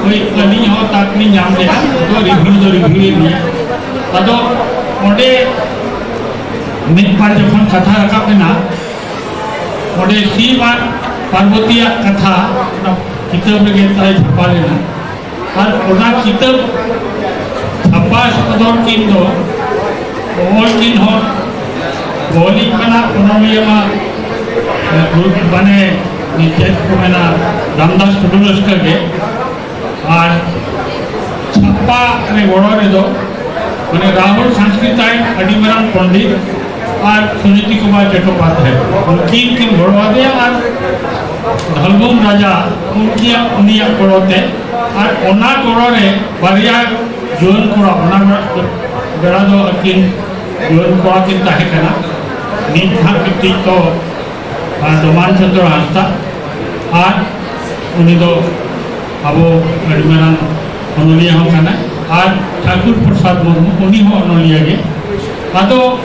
ᱳᱭ ᱟᱹᱞᱤᱧ ᱦᱚᱸ ᱛᱟᱠ ᱞᱤᱧ ᱧᱟᱢ ᱞᱮᱫᱼᱟ, ᱟᱫᱚ review ᱫᱚ review ᱮᱫ ᱞᱤᱧᱟ᱾ ᱟᱫᱚ ᱚᱸᱰᱮ ᱢᱤᱫ ᱵᱟᱨ ᱡᱚᱠᱷᱚᱱ ᱠᱟᱛᱷᱟ ᱨᱟᱠᱟᱵ ᱮᱱᱟ, ᱚᱸᱰᱮ ᱥᱤᱵ ᱟᱨ ᱯᱟᱨᱵᱚᱛᱤᱭᱟᱜ ᱠᱟᱛᱷᱟ ᱚᱱᱟ ᱠᱤᱛᱟᱹᱵ ᱨᱮᱜᱮ ᱛᱟᱭ ᱪᱷᱟᱯᱟ ᱞᱮᱱᱟ᱾ ᱟᱨ ᱚᱱᱟ ᱠᱤᱛᱟᱹᱵ ᱪᱷᱟᱯᱟ ᱥᱚᱫᱚᱨ ᱠᱤᱱ ᱫᱚ ᱚᱞ ᱠᱤᱱ ᱦᱚᱸ ᱚᱞᱤᱡ ᱠᱟᱱᱟ ᱚᱱᱚᱞᱤᱭᱟᱹ ᱢᱟ, ᱮ, ᱜᱩᱨᱩ-, ᱢᱟᱱᱮ ᱪᱮᱫ ᱠᱚ ᱢᱮᱱᱟ, ᱨᱟᱢᱫᱟᱥ ᱴᱩᱰᱩ ᱨᱟᱹᱥᱠᱟᱹ ᱜᱮ᱾ ᱟᱨ ᱪᱷᱟᱯᱟ ᱨᱮ ᱜᱚᱲᱚ ᱨᱮᱫᱚ ᱢᱟᱱᱮ ᱨᱟᱦᱩᱞ ᱥᱟᱝᱥᱠᱨᱤᱛᱟᱭ ᱟᱹᱰᱤ ᱢᱟᱨᱟᱝ ᱯᱚᱱᱰᱤᱛ ᱟᱨ ᱥᱩᱱᱤᱛᱤ ᱠᱩᱢᱟᱨ ᱪᱚᱴᱴᱳᱯᱟᱫᱽᱫᱷᱟᱭ, ᱩᱱᱠᱤᱱ ᱠᱤᱱ ᱜᱚᱲᱚ ᱟᱫᱮᱭᱟ᱾ ᱟᱨ ᱫᱷᱚᱞᱵᱷᱩᱢ ᱨᱟᱡᱟ ᱩᱱᱠᱤᱭᱟᱜ, ᱩᱱᱤᱭᱟᱜ ᱜᱚᱲᱚ ᱛᱮ, ᱟᱨ ᱚᱱᱟ ᱜᱚᱲᱚ ᱨᱮ ᱵᱟᱨᱭᱟ ᱡᱩᱣᱟᱹᱱ ᱠᱚᱲᱟ, ᱚᱱᱟ ᱵᱮᱲᱟ ᱫᱚ ᱟᱹᱠᱤᱱ ᱡᱩᱣᱟᱹᱱ ᱠᱚᱲᱟ ᱠᱤᱱ ᱛᱟᱦᱮᱸ ᱠᱟᱱᱟ, ᱢᱤᱫ ᱦᱟᱸᱜ ᱢᱤᱫᱴᱤᱡ ᱫᱚ ᱟᱨ ᱰᱚᱢᱟᱱ ᱪᱚᱸᱫᱽᱨᱚ ᱦᱟᱸᱥᱫᱟ, ᱟᱨ ᱩᱱᱤ ᱫᱚ ᱟᱵᱚ ᱟᱹᱰᱤ ᱢᱟᱨᱟᱝ ᱚᱱᱚᱞᱤᱭᱟᱹ ᱦᱚᱸ ᱠᱟᱱᱟᱭ, ᱟᱨ ᱴᱷᱟᱠᱩᱨ ᱯᱨᱚᱥᱟᱫᱽ ᱢᱩᱨᱢᱩ, ᱩᱱᱤ ᱦᱚᱸ ᱚᱱᱚᱞᱤᱭᱟᱹ ᱜᱮ᱾ ᱟᱫᱚ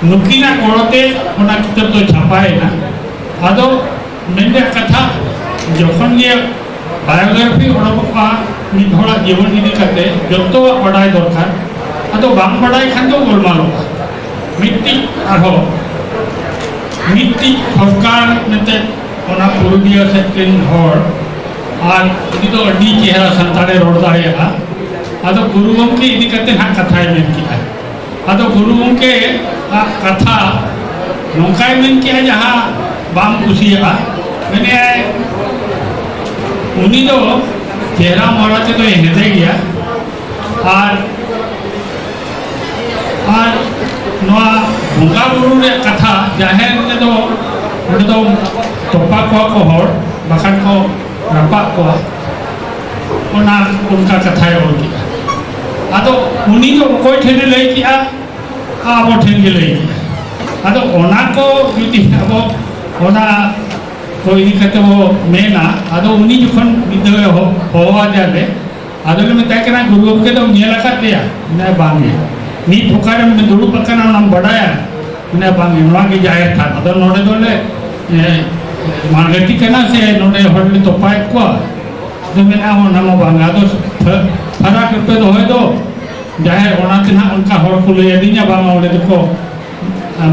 ᱱᱩᱠᱤᱱᱟᱜ ᱜᱚᱲᱚ ᱛᱮ ᱚᱱᱟ ᱠᱤᱛᱟᱹᱵ ᱫᱚ ᱪᱷᱟᱯᱟᱭᱮᱱᱟ᱾ ᱟᱫᱚ ᱢᱮᱱ ᱨᱮᱭᱟᱜ ᱠᱟᱛᱷᱟ, ᱡᱚᱠᱷᱚᱱ ᱜᱮ biography ᱚᱰᱚᱠᱚᱜᱼᱟ ᱢᱤᱫ ᱦᱚᱲᱟᱜ ᱡᱤᱵᱚᱱ ᱤᱫᱤ ᱠᱟᱛᱮ, ᱡᱚᱛᱚᱣᱟᱜ ᱵᱟᱰᱟᱭ ᱫᱚᱨᱠᱟᱨ᱾ ᱟᱫᱚ ᱵᱟᱝ ᱵᱟᱰᱟᱭ ᱠᱷᱟᱱ ᱫᱚ ᱜᱳᱞᱢᱟᱞᱚᱜᱼᱟ᱾ ᱢᱤᱫᱴᱤᱡ ᱟᱨᱦᱚᱸ ᱢᱤᱫᱴᱤᱡ ᱥᱚᱨᱠᱟᱨ ᱢᱮᱱᱛᱮ ᱚᱱᱟ ᱯᱩᱨᱩᱞᱤᱭᱟᱹ ᱥᱮᱫ ᱨᱮᱱ ᱦᱚᱲ, ᱟᱨ ᱩᱱᱤ ᱫᱚ ᱟᱹᱰᱤ ᱪᱮᱦᱨᱟ ᱥᱟᱱᱛᱟᱲᱮ ᱨᱚᱲ ᱫᱟᱲᱮᱭᱟᱜᱼᱟ᱾ ᱟᱫᱚ ᱜᱩᱨᱩ ᱜᱚᱢᱠᱮ ᱤᱫᱤ ᱠᱟᱛᱮ ᱦᱟᱸᱜ ᱠᱟᱛᱷᱟᱭ ᱢᱮᱱ ᱠᱮᱫᱟ᱾ ᱟᱫᱚ ᱜᱩᱨᱩ ᱜᱚᱢᱠᱮ ᱟᱜ ᱠᱟᱛᱷᱟ ᱱᱚᱝᱠᱟᱭ ᱢᱮᱱ ᱠᱮᱜᱼᱟ, ᱡᱟᱦᱟᱸ ᱵᱟᱢ ᱠᱩᱥᱤᱭᱟᱜᱼᱟ᱾ ᱢᱮᱱᱮᱫᱼᱟᱭ, ᱩᱱᱤ ᱫᱚ ᱪᱮᱦᱨᱟ ᱢᱚᱦᱨᱟ ᱛᱮᱫᱚᱭ ᱦᱮᱸᱫᱮ ᱜᱮᱭᱟ, ᱟᱨ, ᱟᱨ ᱱᱚᱣᱟ ᱵᱚᱸᱜᱟ ᱵᱩᱨᱩ ᱨᱮᱭᱟᱜ ᱠᱟᱛᱷᱟ, ᱡᱟᱦᱮᱨ ᱨᱮᱫᱚ, ᱚᱸᱰᱮ ᱫᱚ ᱛᱚᱯᱟ ᱠᱚᱣᱟ ᱠᱚ ᱦᱚᱲ, ᱵᱟᱠᱷᱟᱱ ᱠᱚ ᱨᱟᱯᱟᱜ ᱠᱚᱣᱟ᱾ ᱚᱱᱟ ᱚᱱᱠᱟ ᱠᱟᱛᱷᱟᱭ ᱚᱞ ᱠᱮᱫᱟ᱾ ᱟᱫᱚ ᱩᱱᱤ ᱫᱚ ᱚᱠᱚᱭ ᱴᱷᱮᱱᱮ ᱞᱟᱹᱭ ᱠᱮᱫᱟ? ᱟᱵᱚ ᱴᱷᱮᱱ ᱜᱮ ᱞᱟᱹᱭ ᱠᱮᱫᱟ᱾ ᱟᱫᱚ ᱚᱱᱟ ᱠᱚ ᱡᱩᱫᱤ ᱟᱵᱚ ᱚᱱᱟ ᱠᱚ ᱤᱫᱤ ᱠᱟᱛᱮ ᱵᱚ ᱢᱮᱱᱟ, ᱟᱫᱚ ᱩᱱᱤ ᱡᱚᱠᱷᱚᱱ ᱢᱤᱫ ᱫᱷᱟᱣ ᱦᱚ-, ᱦᱚᱦᱚ ᱟᱫᱮᱭᱟᱞᱮ, ᱟᱫᱚᱞᱮ ᱢᱮᱛᱟᱭ ᱠᱟᱱᱟ, "ᱜᱩᱨᱩ ᱜᱚᱢᱠᱮ ᱫᱚᱢ ᱧᱮᱞ ᱟᱠᱟᱫ ᱫᱮᱭᱟ?" ᱢᱮᱱᱟᱭ, "ᱵᱟᱝ ᱜᱮ᱾ ᱱᱤᱛ ᱚᱠᱟᱨᱮᱢ ᱫᱩᱲᱩᱵ ᱟᱠᱟᱱᱟ, ᱚᱱᱟᱢ ᱵᱟᱰᱟᱭᱟ?" ᱢᱮᱱᱟᱭ, "ᱵᱟᱝ ᱜᱮ, ᱱᱚᱣᱟ ᱜᱮ ᱡᱟᱦᱮᱨ ᱛᱷᱟᱱ᱾ ᱟᱫᱚ ᱱᱚᱰᱮ ᱫᱚᱞᱮ, ᱮ, ᱢᱟᱲᱜᱷᱟᱴᱤ ᱠᱟᱱᱟ ᱥᱮ ᱱᱚᱰᱮ ᱦᱚᱲ ᱞᱮ ᱛᱚᱯᱟᱭᱮᱫ ᱠᱚᱣᱟ?" ᱟᱫᱚ ᱢᱮᱱᱟ, "ᱚᱱᱟ ᱢᱟ ᱵᱟᱝ, ᱟᱫᱚ ᱯᱷᱟ-, ᱯᱷᱟᱨᱟᱠ ᱨᱮᱯᱮ ᱫᱚᱦᱚᱭ ᱫᱚ ᱡᱟᱦᱮᱨ, ᱚᱱᱟᱛᱮ ᱱᱟᱦᱟᱜ ᱚᱱᱠᱟ ᱦᱚᱲ ᱠᱚ ᱞᱟᱹᱭ ᱟᱹᱫᱤᱧᱟ, ᱵᱟᱝ, ᱚᱸᱰᱮ ᱫᱚᱠᱚ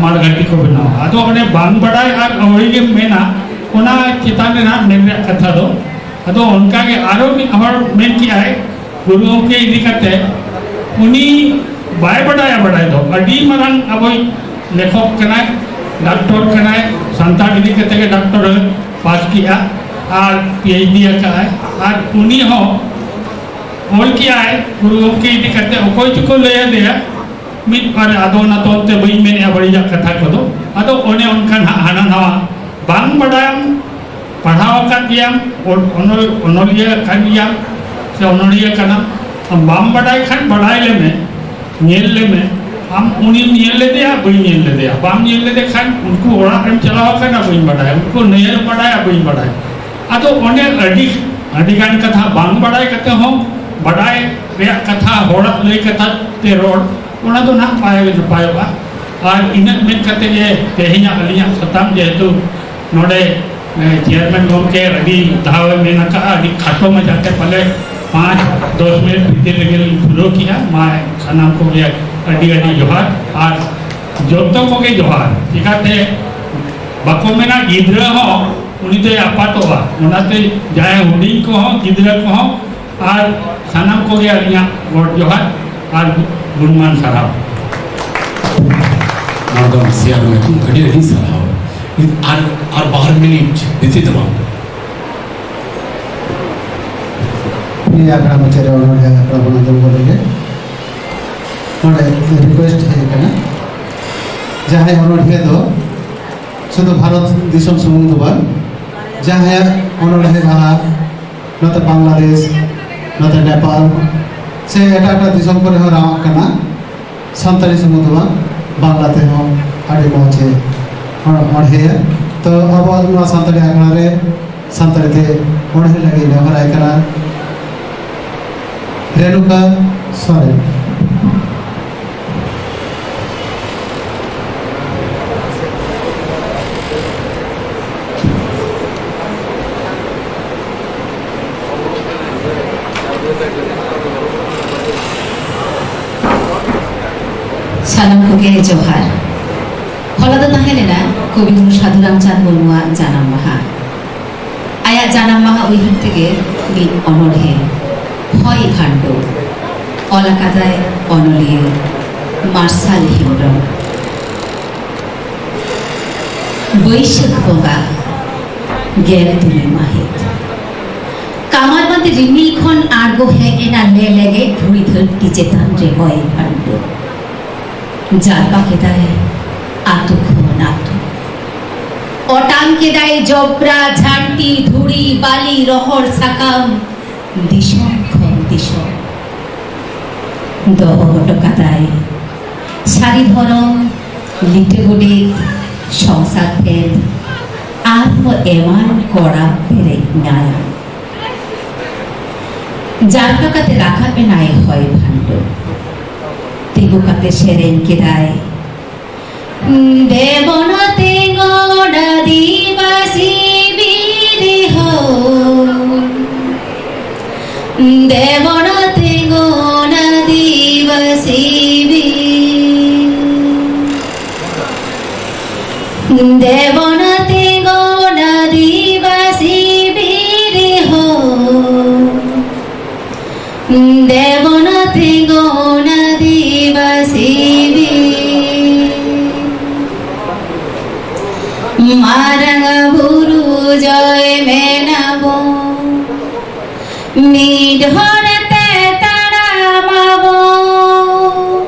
ᱢᱟᱲᱜᱷᱟᱴᱤ ᱠᱚ ᱵᱮᱱᱟᱣᱟ᱾" ᱟᱫᱚ ᱚᱱᱮ ᱵᱟᱝ ᱵᱟᱰᱟᱭ ᱟᱨ ᱟᱹᱣᱲᱤ ᱜᱮᱢ ᱢᱮᱱᱟ, ᱚᱱᱟ ᱪᱮᱛᱟᱱ ᱨᱮ ᱱᱟᱦᱟᱜ ᱢᱮᱱ ᱨᱮᱭᱟᱜ ᱠᱟᱛᱷᱟ ᱫᱚ᱾ ᱟᱫᱚ ᱚᱱᱠᱟ ᱜᱮ ᱟᱨᱚ ᱢᱤᱫ ᱦᱚᱲ ᱢᱮᱱ ᱠᱮᱜᱼᱟᱭ, ᱜᱩᱨᱩ ᱜᱚᱢᱠᱮ ᱤᱫᱤ ᱠᱟᱛᱮ, ᱩᱱᱤ ᱵᱟᱭ ᱵᱟᱰᱟᱭᱟ ᱵᱟᱰᱟᱭ ᱫᱚ, ᱟᱹᱰᱤ ᱢᱟᱨᱟᱝ ᱟᱵᱚᱭᱤᱡ ᱞᱮᱠᱷᱚᱠ ᱠᱟᱱᱟᱭ, ᱰᱟᱠᱛᱚᱨ ᱠᱟᱱᱟᱭ, ᱥᱟᱱᱛᱟᱲ ᱤᱫᱤ ᱠᱟᱛᱮ ᱜᱮ ᱰᱟᱠᱛᱚᱨ ᱮ ᱯᱟᱥ ᱠᱮᱜᱼᱟ ᱟᱨ ᱯᱤ ᱮᱭᱤᱪ ᱰᱤ ᱟᱠᱟᱫᱼᱟᱭ᱾ ᱟᱨ ᱩᱱᱤ ᱦᱚᱸ ᱚᱞ ᱠᱮᱜᱼᱟᱭ ᱜᱩᱨᱩ ᱜᱚᱢᱠᱮ ᱤᱫᱤ ᱠᱟᱛᱮ, ᱚᱠᱚᱭ ᱪᱚᱠᱚ ᱞᱟᱹᱭ ᱟᱫᱮᱭᱟ ᱢᱤᱫ ᱵᱟᱨ, ᱟᱫᱚ ᱚᱱᱟ ᱛᱚᱞ ᱛᱮ ᱵᱟᱹᱧ ᱢᱮᱱᱮᱜᱼᱟ ᱵᱟᱹᱲᱤᱡᱟᱜ ᱠᱟᱛᱷᱟ ᱠᱚᱫᱚ᱾ ᱟᱫᱚ ᱚᱱᱮ ᱚᱱᱠᱟ ᱱᱟᱦᱟᱜ ᱦᱟᱱᱟ ᱱᱟᱣᱟ ᱵᱟᱝ ᱵᱟᱰᱟᱭᱟᱢ, ᱯᱟᱲᱦᱟᱣ ᱟᱠᱟᱫ ᱜᱮᱭᱟᱢ, ᱚᱞ-, ᱚᱱᱚᱞ-, ᱚᱱᱚᱞᱤᱭᱟᱹ ᱠᱟᱱ ᱜᱮᱭᱟᱢ ᱥᱮ ᱚᱱᱚᱲᱦᱤᱭᱟᱹ ᱠᱟᱱᱟᱢ, ᱟᱢ ᱵᱟᱢ ᱵᱟᱰᱟᱭ ᱠᱷᱟᱱ ᱵᱟᱰᱟᱭ ᱞᱮᱢᱮ, ᱧᱮᱞ ᱞᱮᱢᱮ᱾ ᱟᱢ ᱩᱱᱤᱢ ᱧᱮᱞ ᱞᱮᱫᱮᱭᱟ? ᱵᱟᱹᱧ ᱧᱮᱞ ᱞᱮᱫᱮᱭᱟ᱾ ᱵᱟᱢ ᱧᱮᱞ ᱞᱮᱫᱮ ᱠᱷᱟᱱ ᱩᱱᱠᱩ ᱚᱲᱟᱜ ᱨᱮᱢ ᱪᱟᱞᱟᱣ ᱟᱠᱟᱱᱟ? ᱵᱟᱹᱧ ᱵᱟᱰᱟᱭᱟ᱾ ᱩᱱᱠᱩ ᱱᱟᱹᱭᱦᱟᱹᱨ ᱵᱟᱰᱟᱭᱟ? ᱵᱟᱹᱧ ᱵᱟᱰᱟᱭᱟ᱾ ᱟᱫᱚ ᱚᱱᱮ ᱟᱹᱰᱤ, ᱟᱹᱰᱤ ᱜᱟᱱ ᱠᱟᱛᱷᱟ ᱵᱟᱝ ᱵᱟᱰᱟᱭ ᱠᱟᱛᱮ ᱦᱚᱸ ᱵᱟᱰᱟᱭ ᱨᱮᱭᱟᱜ ᱠᱟᱛᱷᱟ, ᱦᱚᱲᱟᱜ ᱞᱟᱹᱭ ᱠᱟᱛᱷᱟ ᱛᱮ ᱨᱚᱲ, ᱚᱱᱟ ᱫᱚ ᱱᱟᱦᱟᱜ ᱵᱟᱭ ᱱᱟᱯᱟᱭᱚᱜᱼᱟ᱾ ᱟᱨ ᱤᱱᱟᱹᱜ ᱢᱮᱱ ᱠᱟᱛᱮ ᱜᱮ ᱛᱮᱦᱮᱧᱟᱜ ᱟᱹᱞᱤᱧᱟᱜ ᱥᱟᱛᱟᱢ, ᱡᱮᱦᱮᱛᱩ ᱱᱚᱰᱮ, ᱮ, ᱪᱮᱭᱟᱨᱢᱮᱱ ᱜᱚᱢᱠᱮ ᱟᱹᱰᱤ ᱫᱷᱟᱣ ᱮ ᱢᱮᱱ ᱟᱠᱟᱫᱼᱟ, ᱟᱹᱰᱤ ᱠᱷᱟᱴᱚ ᱢᱟᱪᱷᱟᱛᱮ ᱯᱟᱞᱮ ᱯᱟᱸᱪ ᱫᱚᱥ ᱢᱤᱱᱤᱴ ᱵᱷᱤᱛᱤᱨ ᱨᱮᱜᱮ ᱞᱤᱧ ᱯᱩᱨᱟᱹᱣ ᱠᱮᱜᱼᱟ᱾ ᱢᱟ ᱥᱟᱱᱟᱢ ᱠᱚᱜᱮ ᱟᱹᱰᱤ ᱟᱹᱰᱤ ᱡᱚᱦᱟᱨ, ᱟᱨ ᱡᱚᱛᱚ ᱠᱚᱜᱮ ᱡᱚᱦᱟᱨ᱾ ᱪᱤᱠᱟᱹᱛᱮ ᱵᱟᱠᱚ ᱢᱮᱱᱟ ᱜᱤᱫᱽᱨᱟᱹ ᱦᱚᱸ ᱩᱱᱤ ᱫᱚᱭ ᱟᱯᱟᱛᱚᱜᱼᱟ, ᱚᱱᱟᱛᱮ ᱡᱟᱦᱟᱸᱭ ᱦᱩᱰᱤᱧ ᱠᱚᱦᱚᱸ, ᱜᱤᱫᱽᱨᱟᱹ ᱠᱚᱦᱚᱸ, ᱟᱨ ᱥᱟᱱᱟᱢ ᱠᱚᱜᱮ ᱟᱹᱞᱤᱧᱟᱜ ᱜᱚᱰ ᱡᱚᱦᱟᱨ ᱟᱨ ᱜᱩᱱᱢᱟᱱ ᱥᱟᱨᱦᱟᱣ᱾ ᱢᱟᱰᱟᱢ ᱥᱤᱭᱟᱨ ᱢᱮ, ᱟᱹᱰᱤ ᱟᱹᱰᱤ ᱥᱟᱨᱦᱟᱣ᱾ ᱟᱨ, ᱟᱨ ᱵᱟᱨ ᱢᱤᱱᱤᱴ ᱵᱷᱤᱛᱤᱨ ᱫᱚ ᱵᱟᱝ᱾ ᱱᱤᱭᱟᱹ ᱟᱠᱷᱲᱟ ᱢᱩᱪᱟᱹᱫ ᱨᱮ ᱚᱱᱚᱬᱦᱮ ᱟᱠᱷᱲᱟ ᱵᱚᱱ ᱟᱸᱡᱚᱢ ᱜᱚᱫ ᱞᱮᱜᱮ᱾ ᱱᱚᱰᱮ ᱨᱤᱠᱩᱭᱮᱥᱴ ᱦᱮᱡ ᱟᱠᱟᱱᱟ, ᱡᱟᱦᱟᱸᱭ ᱚᱱᱚᱬᱦᱮ ᱫᱚ ᱥᱩᱫᱷᱩ ᱵᱷᱟᱨᱚᱛ ᱫᱤᱥᱚᱢ ᱥᱩᱢᱩᱝ ᱫᱚ ᱵᱟᱝ, ᱡᱟᱦᱟᱸᱭᱟᱜ ᱚᱱᱚᱬᱦᱮ ᱨᱟᱦᱟ ᱱᱚᱛᱮ ᱵᱟᱝᱞᱟᱫᱮᱥ, ᱱᱚᱛᱮ ᱱᱮᱯᱟᱞ ᱥᱮ ᱮᱴᱟᱜ ᱮᱴᱟᱜ ᱫᱤᱥᱚᱢ ᱠᱚᱨᱮ ᱦᱚᱸ ᱨᱟᱣᱟᱜ ᱠᱟᱱᱟ᱾ ᱥᱟᱱᱛᱟᱲᱤ ᱥᱩᱢᱩᱝ ᱫᱚ ᱵᱟᱝ, ᱵᱟᱝᱞᱟ ᱛᱮᱦᱚᱸ ᱟᱹᱰᱤ ᱢᱚᱡᱽ ᱮ ᱚᱬ-, ᱚᱬᱦᱮᱭᱟ᱾ ᱛᱚ ᱟᱵᱚᱣᱟᱜ ᱱᱚᱣᱟ ᱥᱟᱱᱛᱟᱲᱤ ᱟᱠᱷᱲᱟ ᱨᱮ ᱥᱟᱱᱛᱟᱲᱤ ᱛᱮ ᱚᱬᱦᱮ ᱞᱟᱹᱜᱤᱫ ᱱᱮᱦᱚᱨᱟᱭ ᱠᱟᱱᱟ ᱨᱮᱱᱩᱠᱟ ᱥᱚᱨᱮᱱ᱾ ᱥᱟᱱᱟᱢ ᱠᱚᱜᱮ ᱡᱚᱦᱟᱨ᱾ ᱦᱚᱞᱟ ᱫᱚ ᱛᱟᱦᱮᱸ ᱞᱮᱱᱟ ᱠᱚᱵᱤᱜᱩᱨᱩ ᱥᱟᱫᱷᱩ ᱨᱟᱢᱪᱟᱸᱫᱽ ᱢᱩᱨᱢᱩᱣᱟᱜ ᱡᱟᱱᱟᱢ ᱢᱟᱦᱟ᱾ ᱟᱭᱟᱜ ᱡᱟᱱᱟᱢ ᱢᱟᱦᱟ ᱩᱭᱦᱟᱹᱨ ᱛᱮᱜᱮ ᱢᱤᱫ ᱚᱱᱚᱬᱦᱮ, ᱦᱚᱭ ᱵᱷᱟᱱᱰᱳ, ᱚᱞ ᱟᱠᱟᱫᱟᱭ ᱚᱱᱚᱞᱤᱭᱟᱹ ᱢᱟᱨᱥᱟᱞ ᱦᱮᱢᱵᱽᱨᱚᱢ᱾ ᱵᱟᱹᱭᱥᱟᱹᱠᱷ ᱵᱚᱸᱜᱟ ᱜᱮᱞ ᱛᱩᱨᱩᱭ ᱢᱟᱹᱦᱤᱛ, ᱠᱟᱢᱟᱨ ᱵᱟᱸᱫᱤ ᱨᱤᱢᱤᱞ ᱠᱷᱚᱱ ᱟᱬᱜᱚ ᱦᱮᱡ ᱮᱱᱟ ᱞᱮ ᱞᱮᱜᱮᱡ ᱫᱷᱩᱲᱤ ᱫᱷᱟᱹᱨᱛᱤ ᱪᱮᱛᱟᱱ ᱨᱮ ᱦᱚᱭ ᱵᱷᱟᱱᱰᱳ᱾ ᱡᱟᱨᱯᱟ ᱠᱮᱫᱟᱭ ᱟᱹᱛᱩ ᱠᱷᱚᱱ ᱟᱹᱛᱩ, ᱚᱴᱟᱝ ᱠᱮᱫᱟᱭ ᱡᱚᱵᱽᱨᱟ, ᱡᱷᱟᱹᱱᱴᱤ, ᱫᱷᱩᱲᱤ, ᱵᱟᱹᱞᱤ, ᱨᱚᱦᱚᱲ ᱥᱟᱠᱟᱢ, ᱫᱤᱥᱚᱢ ᱠᱷᱚᱱ ᱫᱤᱥᱚᱢ᱾ ᱫᱚᱦᱚ ᱦᱚᱴᱚ ᱠᱟᱫᱟᱭ ᱥᱟᱹᱨᱤ ᱫᱷᱚᱨᱚᱢ, ᱞᱤᱴᱟᱹ ᱜᱚᱰᱮᱛ, ᱥᱚᱝᱥᱟᱨ ᱯᱷᱮᱫ, ᱟᱨᱦᱚᱸ ᱮᱢᱟᱱ ᱠᱚᱲᱟ ᱯᱮᱨᱮᱡ ᱜᱟᱭᱟᱱ᱾ ᱡᱟᱨᱯᱟ ᱠᱟᱛᱮ ᱨᱟᱠᱟᱵ ᱮᱱᱟᱭ ᱦᱚᱭ ᱵᱷᱟᱱᱰᱳ᱾ ᱛᱤᱸᱜᱩ ᱠᱟᱛᱮ ᱥᱮᱨᱮᱧ ᱠᱮᱫᱟᱭ, ᱫᱮᱵᱚᱱ ᱛᱤᱸᱜᱩᱱ ᱟᱹᱫᱤᱵᱟᱹᱥᱤ ᱵᱤᱨ ᱦᱚᱸ᱾ ᱫᱮᱵᱚᱱ ᱛᱤᱸᱜᱩᱱ ᱟᱹᱫᱤᱵᱟᱹᱥᱤ ᱵᱤᱨ᱾ ᱫᱮᱵᱚᱱ ᱛᱤᱸᱜᱩᱱ ᱟᱹᱫᱤᱵᱟᱹᱥᱤ ᱵᱤᱨ ᱦᱚᱸ᱾ ᱫᱮᱵᱚᱱ ᱛᱤᱸᱜᱩᱱ ᱟᱹᱫᱤᱵᱟᱹᱥᱤ ᱵᱤᱨ᱾ ᱢᱟᱨᱟᱝ ᱵᱩᱨᱩ ᱡᱚᱭ ᱢᱮᱱᱟᱵᱚᱱ, ᱢᱤᱫ ᱦᱚᱨ ᱛᱮ ᱛᱟᱲᱟᱢ ᱟᱵᱚᱱ᱾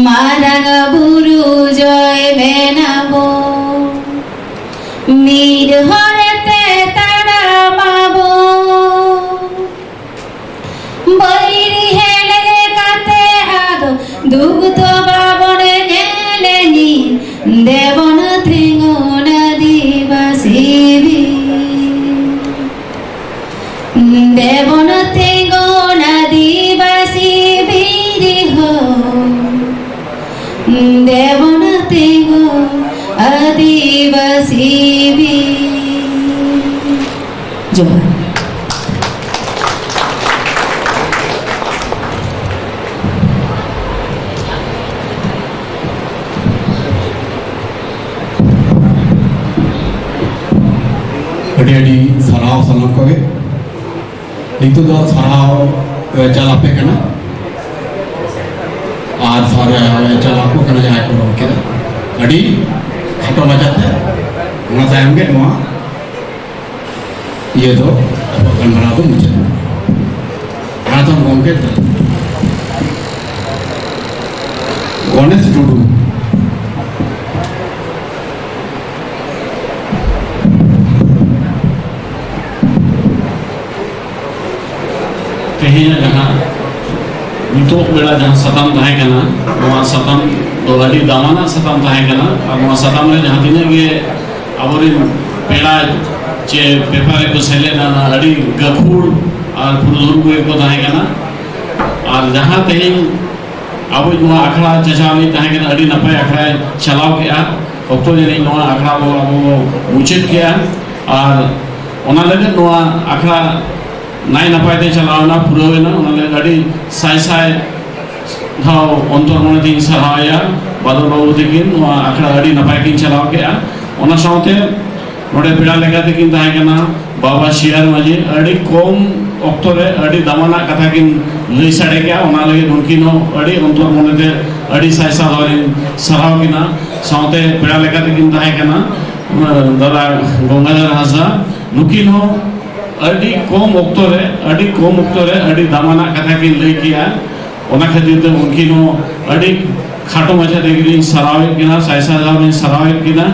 ᱢᱟᱨᱟᱝ ᱵᱩᱨᱩ ᱡᱚᱭ ᱢᱮᱱᱟᱵᱚᱱ, ᱢᱤᱫ ᱦᱚᱨ ᱛᱮ ᱛᱟᱲᱟᱢ ᱟᱵᱚᱱ᱾ ᱫᱮᱵᱚᱱᱟ ᱛᱤᱸᱜᱩ ᱟᱹᱫᱤᱵᱟᱹᱥᱤ ᱵᱤᱨ᱾ ᱡᱚᱦᱟᱨ᱾ ᱟᱹᱰᱤ ᱟᱹᱰᱤ ᱥᱟᱨᱦᱟᱣ ᱥᱟᱱᱟᱢ ᱠᱚᱜᱮ᱾ ᱱᱤᱛᱚᱜ ᱫᱚ ᱥᱟᱨᱦᱟᱣ ᱪᱟᱞ ᱟᱯᱮ ᱠᱟᱱᱟ᱾ ᱟᱨ ᱥᱟᱨᱦᱟᱣ ᱪᱟᱞ ᱟᱠᱚ ᱠᱟᱱᱟ ᱡᱟᱦᱟᱸᱭ ᱠᱚ ᱨᱚᱲ ᱠᱮᱫᱟ᱾ ᱟᱹᱰᱤ ᱠᱷᱟᱴᱚ ᱢᱟᱪᱷᱟᱛᱮ, ᱚᱱᱟ ᱛᱟᱭᱚᱢ ᱜᱮ ᱱᱚᱣᱟ ᱤᱭᱟᱹ ᱫᱚ ᱟᱵᱚᱣᱟᱜ ᱜᱟᱞᱢᱟᱨᱟᱣ ᱫᱚ ᱢᱩᱪᱟᱹᱫ ᱮᱱᱟ᱾ ᱢᱟ ᱛᱚᱵᱮ ᱜᱚᱢᱠᱮ, ᱜᱚᱱᱮᱥ ᱴᱩᱰᱩ᱾ ᱛᱮᱦᱮᱧᱟᱜ ᱡᱟᱦᱟᱸ ᱱᱤᱛᱚᱜ ᱵᱮᱲᱟ ᱡᱟᱦᱟᱸ ᱥᱟᱛᱟᱢ ᱛᱟᱦᱮᱸ ᱠᱟᱱᱟ, ᱱᱚᱣᱟ ᱥᱟᱛᱟᱢ ᱫᱚ ᱟᱹᱰᱤ ᱫᱟᱢᱟᱱᱟᱜ ᱥᱟᱛᱟᱢ ᱛᱟᱦᱮᱸ ᱠᱟᱱᱟ᱾ ᱟᱨ ᱱᱚᱣᱟ ᱥᱟᱛᱟᱢ ᱨᱮ ᱡᱟᱦᱟᱸ ᱛᱤᱱᱟᱹᱜ ᱜᱮ ᱟᱵᱚᱨᱮᱱ ᱯᱮᱲᱟ ᱪᱮ ᱯᱮᱯᱟᱨ ᱨᱮᱠᱚ ᱥᱮᱞᱮᱫ ᱞᱮᱱᱟ, ᱟᱹᱰᱤ ᱜᱟᱹᱠᱷᱩᱲ ᱟᱨ ᱯᱩᱨᱩᱫᱷᱩᱞ ᱠᱚᱜᱮ ᱠᱚ ᱛᱟᱦᱮᱸ ᱠᱟᱱᱟ᱾ ᱟᱨ ᱡᱟᱦᱟᱸ ᱛᱮᱦᱮᱧ ᱟᱵᱚ ᱱᱚᱣᱟ ᱟᱠᱷᱲᱟ ᱪᱟᱪᱟᱣ ᱞᱟᱹᱜᱤᱫ ᱛᱟᱦᱮᱸ ᱠᱟᱱᱟ, ᱟᱹᱰᱤ ᱱᱟᱯᱟᱭ ᱟᱠᱷᱲᱟᱭ ᱪᱟᱞᱟᱣ ᱠᱮᱜᱼᱟ᱾ ᱚᱠᱛᱚ ᱡᱟᱹᱱᱤᱡ ᱱᱚᱣᱟ ᱟᱠᱷᱲᱟ ᱵᱚ ᱟᱵᱚ ᱵᱚ ᱢᱩᱪᱟᱹᱫ ᱠᱮᱜᱼᱟ᱾ ᱟᱨ ᱚᱱᱟ ᱞᱟᱹᱜᱤᱫ ᱱᱚᱣᱟ ᱟᱠᱷᱲᱟ ᱱᱟᱭ ᱱᱟᱯᱟᱭ ᱛᱮ ᱪᱟᱞᱟᱣ ᱮᱱᱟ, ᱯᱩᱨᱟᱹᱣ ᱮᱱᱟ᱾ ᱚᱱᱟ ᱞᱟᱹᱜᱤᱫ ᱟᱹᱰᱤ ᱥᱟᱭ ᱥᱟᱭ ᱫᱷᱟᱣ ᱚᱱᱛᱚᱨ ᱢᱚᱱᱮ ᱛᱤᱧ ᱥᱟᱨᱦᱟᱣᱮᱭᱟ ᱵᱟᱫᱚᱞ ᱵᱟᱹᱵᱩ ᱛᱟᱹᱠᱤᱱ, ᱱᱚᱣᱟ ᱟᱠᱷᱲᱟ ᱟᱹᱰᱤ ᱱᱟᱯᱟᱭ ᱠᱤᱱ ᱪᱟᱞᱟᱣ ᱠᱮᱜᱼᱟ᱾ ᱚᱱᱟ ᱥᱟᱶᱛᱮ ᱱᱚᱰᱮ ᱯᱮᱲᱟ ᱞᱮᱠᱟ ᱛᱮᱠᱤᱱ ᱛᱟᱦᱮᱸ ᱠᱟᱱᱟ ᱵᱟᱵᱟ ᱥᱤᱭᱟᱨ ᱢᱟᱹᱡᱷᱤ, ᱟᱹᱰᱤ ᱠᱚᱢ ᱚᱠᱛᱚ ᱨᱮ ᱟᱹᱰᱤ ᱫᱟᱢᱟᱱᱟᱜ ᱠᱟᱛᱷᱟ ᱠᱤᱱ ᱞᱟᱹᱭ ᱥᱟᱰᱮ ᱠᱮᱜᱼᱟ᱾ ᱚᱱᱟ ᱞᱟᱹᱜᱤᱫ ᱩᱱᱠᱤᱱ ᱦᱚᱸ ᱟᱹᱰᱤ ᱚᱱᱛᱚᱨ ᱢᱚᱱᱮ ᱛᱮ ᱟᱹᱰᱤ ᱥᱟᱭ ᱥᱟᱨᱦᱟᱣ ᱞᱤᱧ ᱥᱟᱨᱦᱟᱣ ᱠᱤᱱᱟ᱾ ᱥᱟᱶᱛᱮ ᱯᱮᱲᱟ ᱞᱮᱠᱟ ᱛᱮᱠᱤᱱ ᱛᱟᱦᱮᱸ ᱠᱟᱱᱟ, ᱟᱸ, ᱫᱟᱫᱟ ᱜᱚᱝᱜᱟᱫᱷᱚᱨ ᱦᱟᱸᱥᱫᱟ᱾ ᱱᱩᱠᱤᱱ ᱦᱚᱸ ᱟᱹᱰᱤ ᱠᱚᱢ ᱚᱠᱛᱚ ᱨᱮ, ᱟᱹᱰᱤ ᱠᱚᱢ ᱚᱠᱛᱚ ᱨᱮ ᱟᱹᱰᱤ ᱫᱟᱢᱟᱱᱟᱜ ᱠᱟᱛᱷᱟ ᱠᱤᱱ ᱞᱟᱹᱭ ᱠᱮᱜᱼᱟ᱾ ᱚᱱᱟ ᱠᱷᱟᱹᱛᱤᱨ ᱛᱮ ᱩᱱᱠᱤᱱ ᱦᱚᱸ ᱟᱹᱰᱤ ᱠᱷᱟᱴᱚ ᱢᱟᱪᱷᱟ ᱛᱮᱜᱮ ᱞᱤᱧ ᱥᱟᱨᱦᱟᱣᱮᱫ ᱠᱤᱱᱟ, ᱥᱟᱭ ᱥᱟᱭ ᱥᱟᱨᱦᱟᱣ ᱞᱤᱧ ᱥᱟᱨᱦᱟᱣᱮᱫ ᱠᱤᱱᱟ᱾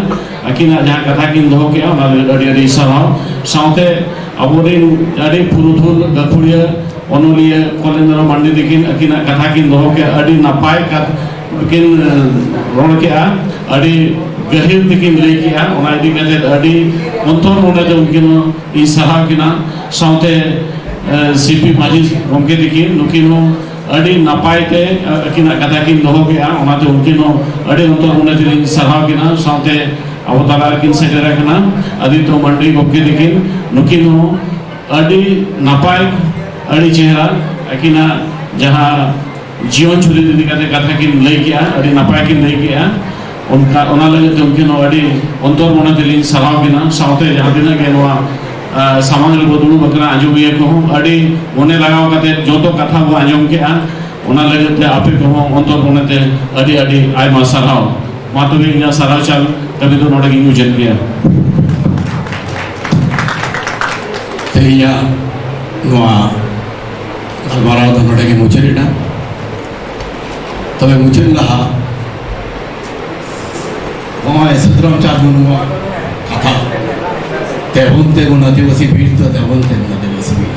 ᱟᱹᱠᱤᱱᱟᱜ ᱡᱟᱦᱟᱸ ᱠᱟᱛᱷᱟ ᱠᱤᱱ ᱫᱚᱦᱚ ᱠᱮᱜᱼᱟ, ᱚᱱᱟ ᱞᱟᱹᱜᱤᱫ ᱟᱹᱰᱤ ᱟᱹᱰᱤ ᱥᱟᱨᱦᱟᱣ᱾ ᱥᱟᱶᱛᱮ ᱟᱵᱚᱨᱮᱱ ᱟᱹᱰᱤ ᱯᱩᱨᱩᱫᱷᱩᱞ ᱜᱟᱹᱠᱷᱩᱲᱤᱭᱟᱹ ᱚᱱᱚᱞᱤᱭᱟᱹ ᱠᱚᱞᱮᱱᱫᱨᱚ ᱢᱟᱱᱰᱤ ᱛᱟᱹᱠᱤᱱ ᱟᱹᱠᱤᱱᱟᱜ ᱠᱟᱛᱷᱟ ᱠᱤᱱ ᱫᱚᱦᱚ ᱠᱮᱜᱼᱟ, ᱟᱹᱰᱤ ᱱᱟᱯᱟᱭ ᱠᱟᱛᱷᱟ ᱠᱤᱱ, ᱮ, ᱨᱚᱲ ᱠᱮᱜᱼᱟ, ᱟᱹᱰᱤ ᱜᱟᱹᱦᱤᱨ ᱛᱮᱠᱤᱱ ᱞᱟᱹᱭ ᱠᱮᱜᱼᱟ᱾ ᱚᱱᱟ ᱤᱫᱤ ᱠᱟᱛᱮ ᱟᱹᱰᱤ ᱚᱱᱛᱚᱨ ᱢᱚᱱᱮ ᱛᱮ ᱩᱱᱠᱤᱱ ᱦᱚᱸ ᱤᱧ ᱥᱟᱨᱦᱟᱣ ᱠᱤᱱᱟ᱾ ᱥᱟᱶᱛᱮ, ᱮ, ᱥᱤ ᱯᱤ ᱢᱟᱹᱡᱷᱤ ᱜᱚᱢᱠᱮ ᱛᱟᱹᱠᱤᱱ, ᱱᱩᱠᱤᱱ ᱦᱚᱸ ᱟᱹᱰᱤ ᱱᱟᱯᱟᱭ ᱛᱮ ᱟᱹᱠᱤᱱᱟᱜ ᱠᱟᱛᱷᱟ ᱠᱤᱱ ᱫᱚᱦᱚ ᱠᱮᱫᱼᱟ᱾ ᱚᱱᱟᱛᱮ ᱩᱱᱠᱤᱱ ᱦᱚᱸ ᱟᱹᱰᱤ ᱚᱱᱛᱚᱨ ᱢᱚᱱᱮ ᱛᱮᱞᱤᱧ ᱥᱟᱨᱦᱟᱣ ᱠᱤᱱᱟ᱾ ᱥᱟᱶᱛᱮ ᱟᱵᱚ ᱛᱟᱞᱟ ᱨᱮᱠᱤᱱ ᱥᱮᱴᱮᱨ ᱟᱠᱟᱱᱟ ᱟᱫᱤᱛᱭᱚ ᱢᱟᱱᱰᱤ ᱜᱚᱢᱠᱮ ᱛᱟᱹᱠᱤᱱ, ᱱᱩᱠᱤᱱ ᱦᱚᱸ ᱟᱹᱰᱤ ᱱᱟᱯᱟᱭ, ᱟᱹᱰᱤ ᱪᱮᱦᱨᱟ ᱟᱹᱠᱤᱱᱟᱜ ᱡᱟᱦᱟᱸ ᱡᱤᱭᱚᱱ ᱪᱩᱨᱤᱛ ᱤᱫᱤ ᱠᱟᱛᱮ ᱠᱟᱛᱷᱟ ᱠᱤᱱ ᱞᱟᱹᱭ ᱠᱮᱜᱼᱟ, ᱟᱹᱰᱤ ᱱᱟᱯᱟᱭ ᱠᱤᱱ ᱞᱟᱹᱭ ᱠᱮᱜᱼᱟ᱾ ᱚᱱᱠᱟ, ᱚᱱᱟ ᱞᱟᱹᱜᱤᱫ ᱛᱮ ᱩᱱᱠᱤᱱ ᱦᱚᱸ ᱟᱹᱰᱤ ᱚᱱᱛᱚᱨ ᱢᱚᱱᱮ ᱛᱮᱞᱤᱧ ᱥᱟᱨᱦᱟᱣ ᱠᱤᱱᱟ᱾ ᱥᱟᱶᱛᱮ ᱡᱟᱦᱟᱸ ᱛᱤᱱᱟᱹᱜ ᱜᱮ ᱱᱚᱣᱟ, ᱟ, ᱥᱟᱢᱟᱝ ᱨᱮᱵᱚ ᱫᱩᱲᱩᱵ ᱟᱠᱟᱱᱟ, ᱟᱸᱡᱚᱢᱤᱭᱟᱹ ᱠᱚᱦᱚᱸ ᱟᱹᱰᱤ ᱢᱚᱱᱮ ᱞᱟᱜᱟᱣ ᱠᱟᱛᱮ ᱡᱚᱛᱚ ᱠᱟᱛᱷᱟ ᱵᱚ ᱟᱸᱡᱚᱢ ᱠᱮᱜᱼᱟ᱾ ᱚᱱᱟ ᱞᱟᱹᱜᱤᱫ ᱛᱮ ᱟᱯᱮ ᱠᱚᱦᱚᱸ ᱚᱱᱛᱚᱨ ᱢᱚᱱᱮ ᱛᱮ ᱟᱹᱰᱤ ᱟᱹᱰᱤ ᱟᱭᱢᱟ ᱥᱟᱨᱦᱟᱣ᱾ ᱢᱟ ᱛᱚᱵᱮ ᱤᱧᱟᱹᱜ ᱥᱟᱨᱦᱟᱣ ᱪᱟᱞ ᱠᱟᱹᱢᱤ ᱫᱚ ᱱᱚᱰᱮ ᱜᱤᱧ ᱢᱩᱪᱟᱹᱫ ᱜᱮᱭᱟ᱾ ᱛᱮᱦᱮᱧᱟᱜ ᱱᱚᱣᱟ ᱜᱟᱞᱢᱟᱨᱟᱣ ᱫᱚ ᱱᱚᱰᱮ ᱜᱮ ᱢᱩᱪᱟᱹᱫ ᱮᱱᱟ᱾ ᱛᱚᱵᱮ ᱢᱩᱪᱟᱹᱫ ᱞᱟᱦᱟ ᱱᱚᱜᱼᱚᱭ ᱥᱟᱹᱫᱷᱩᱨᱟᱢᱪᱟᱸᱫᱽ ᱢᱩᱨᱢᱩᱣᱟᱜ ᱠᱟᱛᱷᱟ, "ᱛᱮᱵᱚᱱ ᱛᱮᱵᱚᱱ ᱟᱹᱫᱤᱵᱟᱹᱥᱤ ᱵᱤᱨ ᱫᱚ, ᱛᱮᱵᱚᱱ ᱛᱮᱵᱚᱱ ᱟᱹᱫᱤᱵᱟᱹᱥᱤ ᱵᱤᱨ᱾"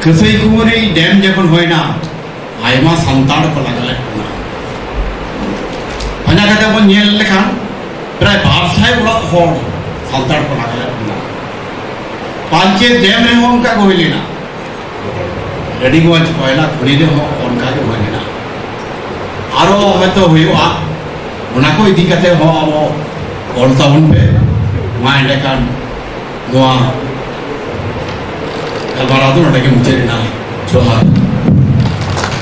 ᱠᱟᱹᱥᱟᱹᱭ ᱠᱩᱢᱟᱨᱤ ᱰᱮᱢ ᱡᱚᱠᱷᱚᱱ ᱦᱩᱭᱱᱟ, ᱟᱭᱢᱟ ᱥᱟᱱᱛᱟᱲ ᱠᱚ ᱞᱟᱜᱟᱣᱮᱫ ᱵᱚᱱᱟ᱾ ᱯᱟᱸᱡᱟ ᱠᱟᱛᱮ ᱵᱚᱱ ᱧᱮᱞ ᱞᱮᱠᱷᱟᱱ ᱯᱨᱟᱭ ᱵᱟᱨ ᱥᱟᱭ ᱚᱲᱟᱜ ᱦᱚᱲ ᱥᱟᱱᱛᱟᱲ ᱠᱚ ᱞᱟᱜᱟᱣᱮᱫ ᱵᱚᱱᱟ᱾ ᱯᱟᱧᱪᱮᱛ ᱰᱮᱢ ᱨᱮᱦᱚᱸ ᱚᱱᱠᱟ ᱜᱮ ᱦᱩᱭ ᱞᱮᱱᱟ᱾ ᱨᱟᱱᱤᱜᱚᱸᱡᱽ ᱠᱚᱭᱞᱟ ᱠᱷᱚᱱᱤ ᱨᱮᱦᱚᱸ ᱚᱱᱠᱟ ᱜᱮ ᱦᱩᱭ ᱞᱮᱱᱟ᱾ ᱟᱨᱚ ᱦᱚᱭᱛᱚ ᱦᱩᱭᱩᱜᱼᱟ, ᱚᱱᱟ ᱠᱚ ᱤᱫᱤ ᱠᱟᱛᱮ ᱦᱚᱸ ᱟᱵᱚ ᱚᱞ ᱛᱟᱵᱚᱱ ᱯᱮ᱾ ᱢᱟ ᱮᱸᱰᱮᱠᱷᱟᱱ ᱱᱚᱣᱟ ᱜᱟᱞᱢᱟᱨᱟᱣ ᱫᱚ ᱱᱚᱰᱮ ᱜᱮ ᱢᱩᱪᱟᱹᱫ ᱮᱱᱟ᱾ ᱡᱚᱦᱟᱨ᱾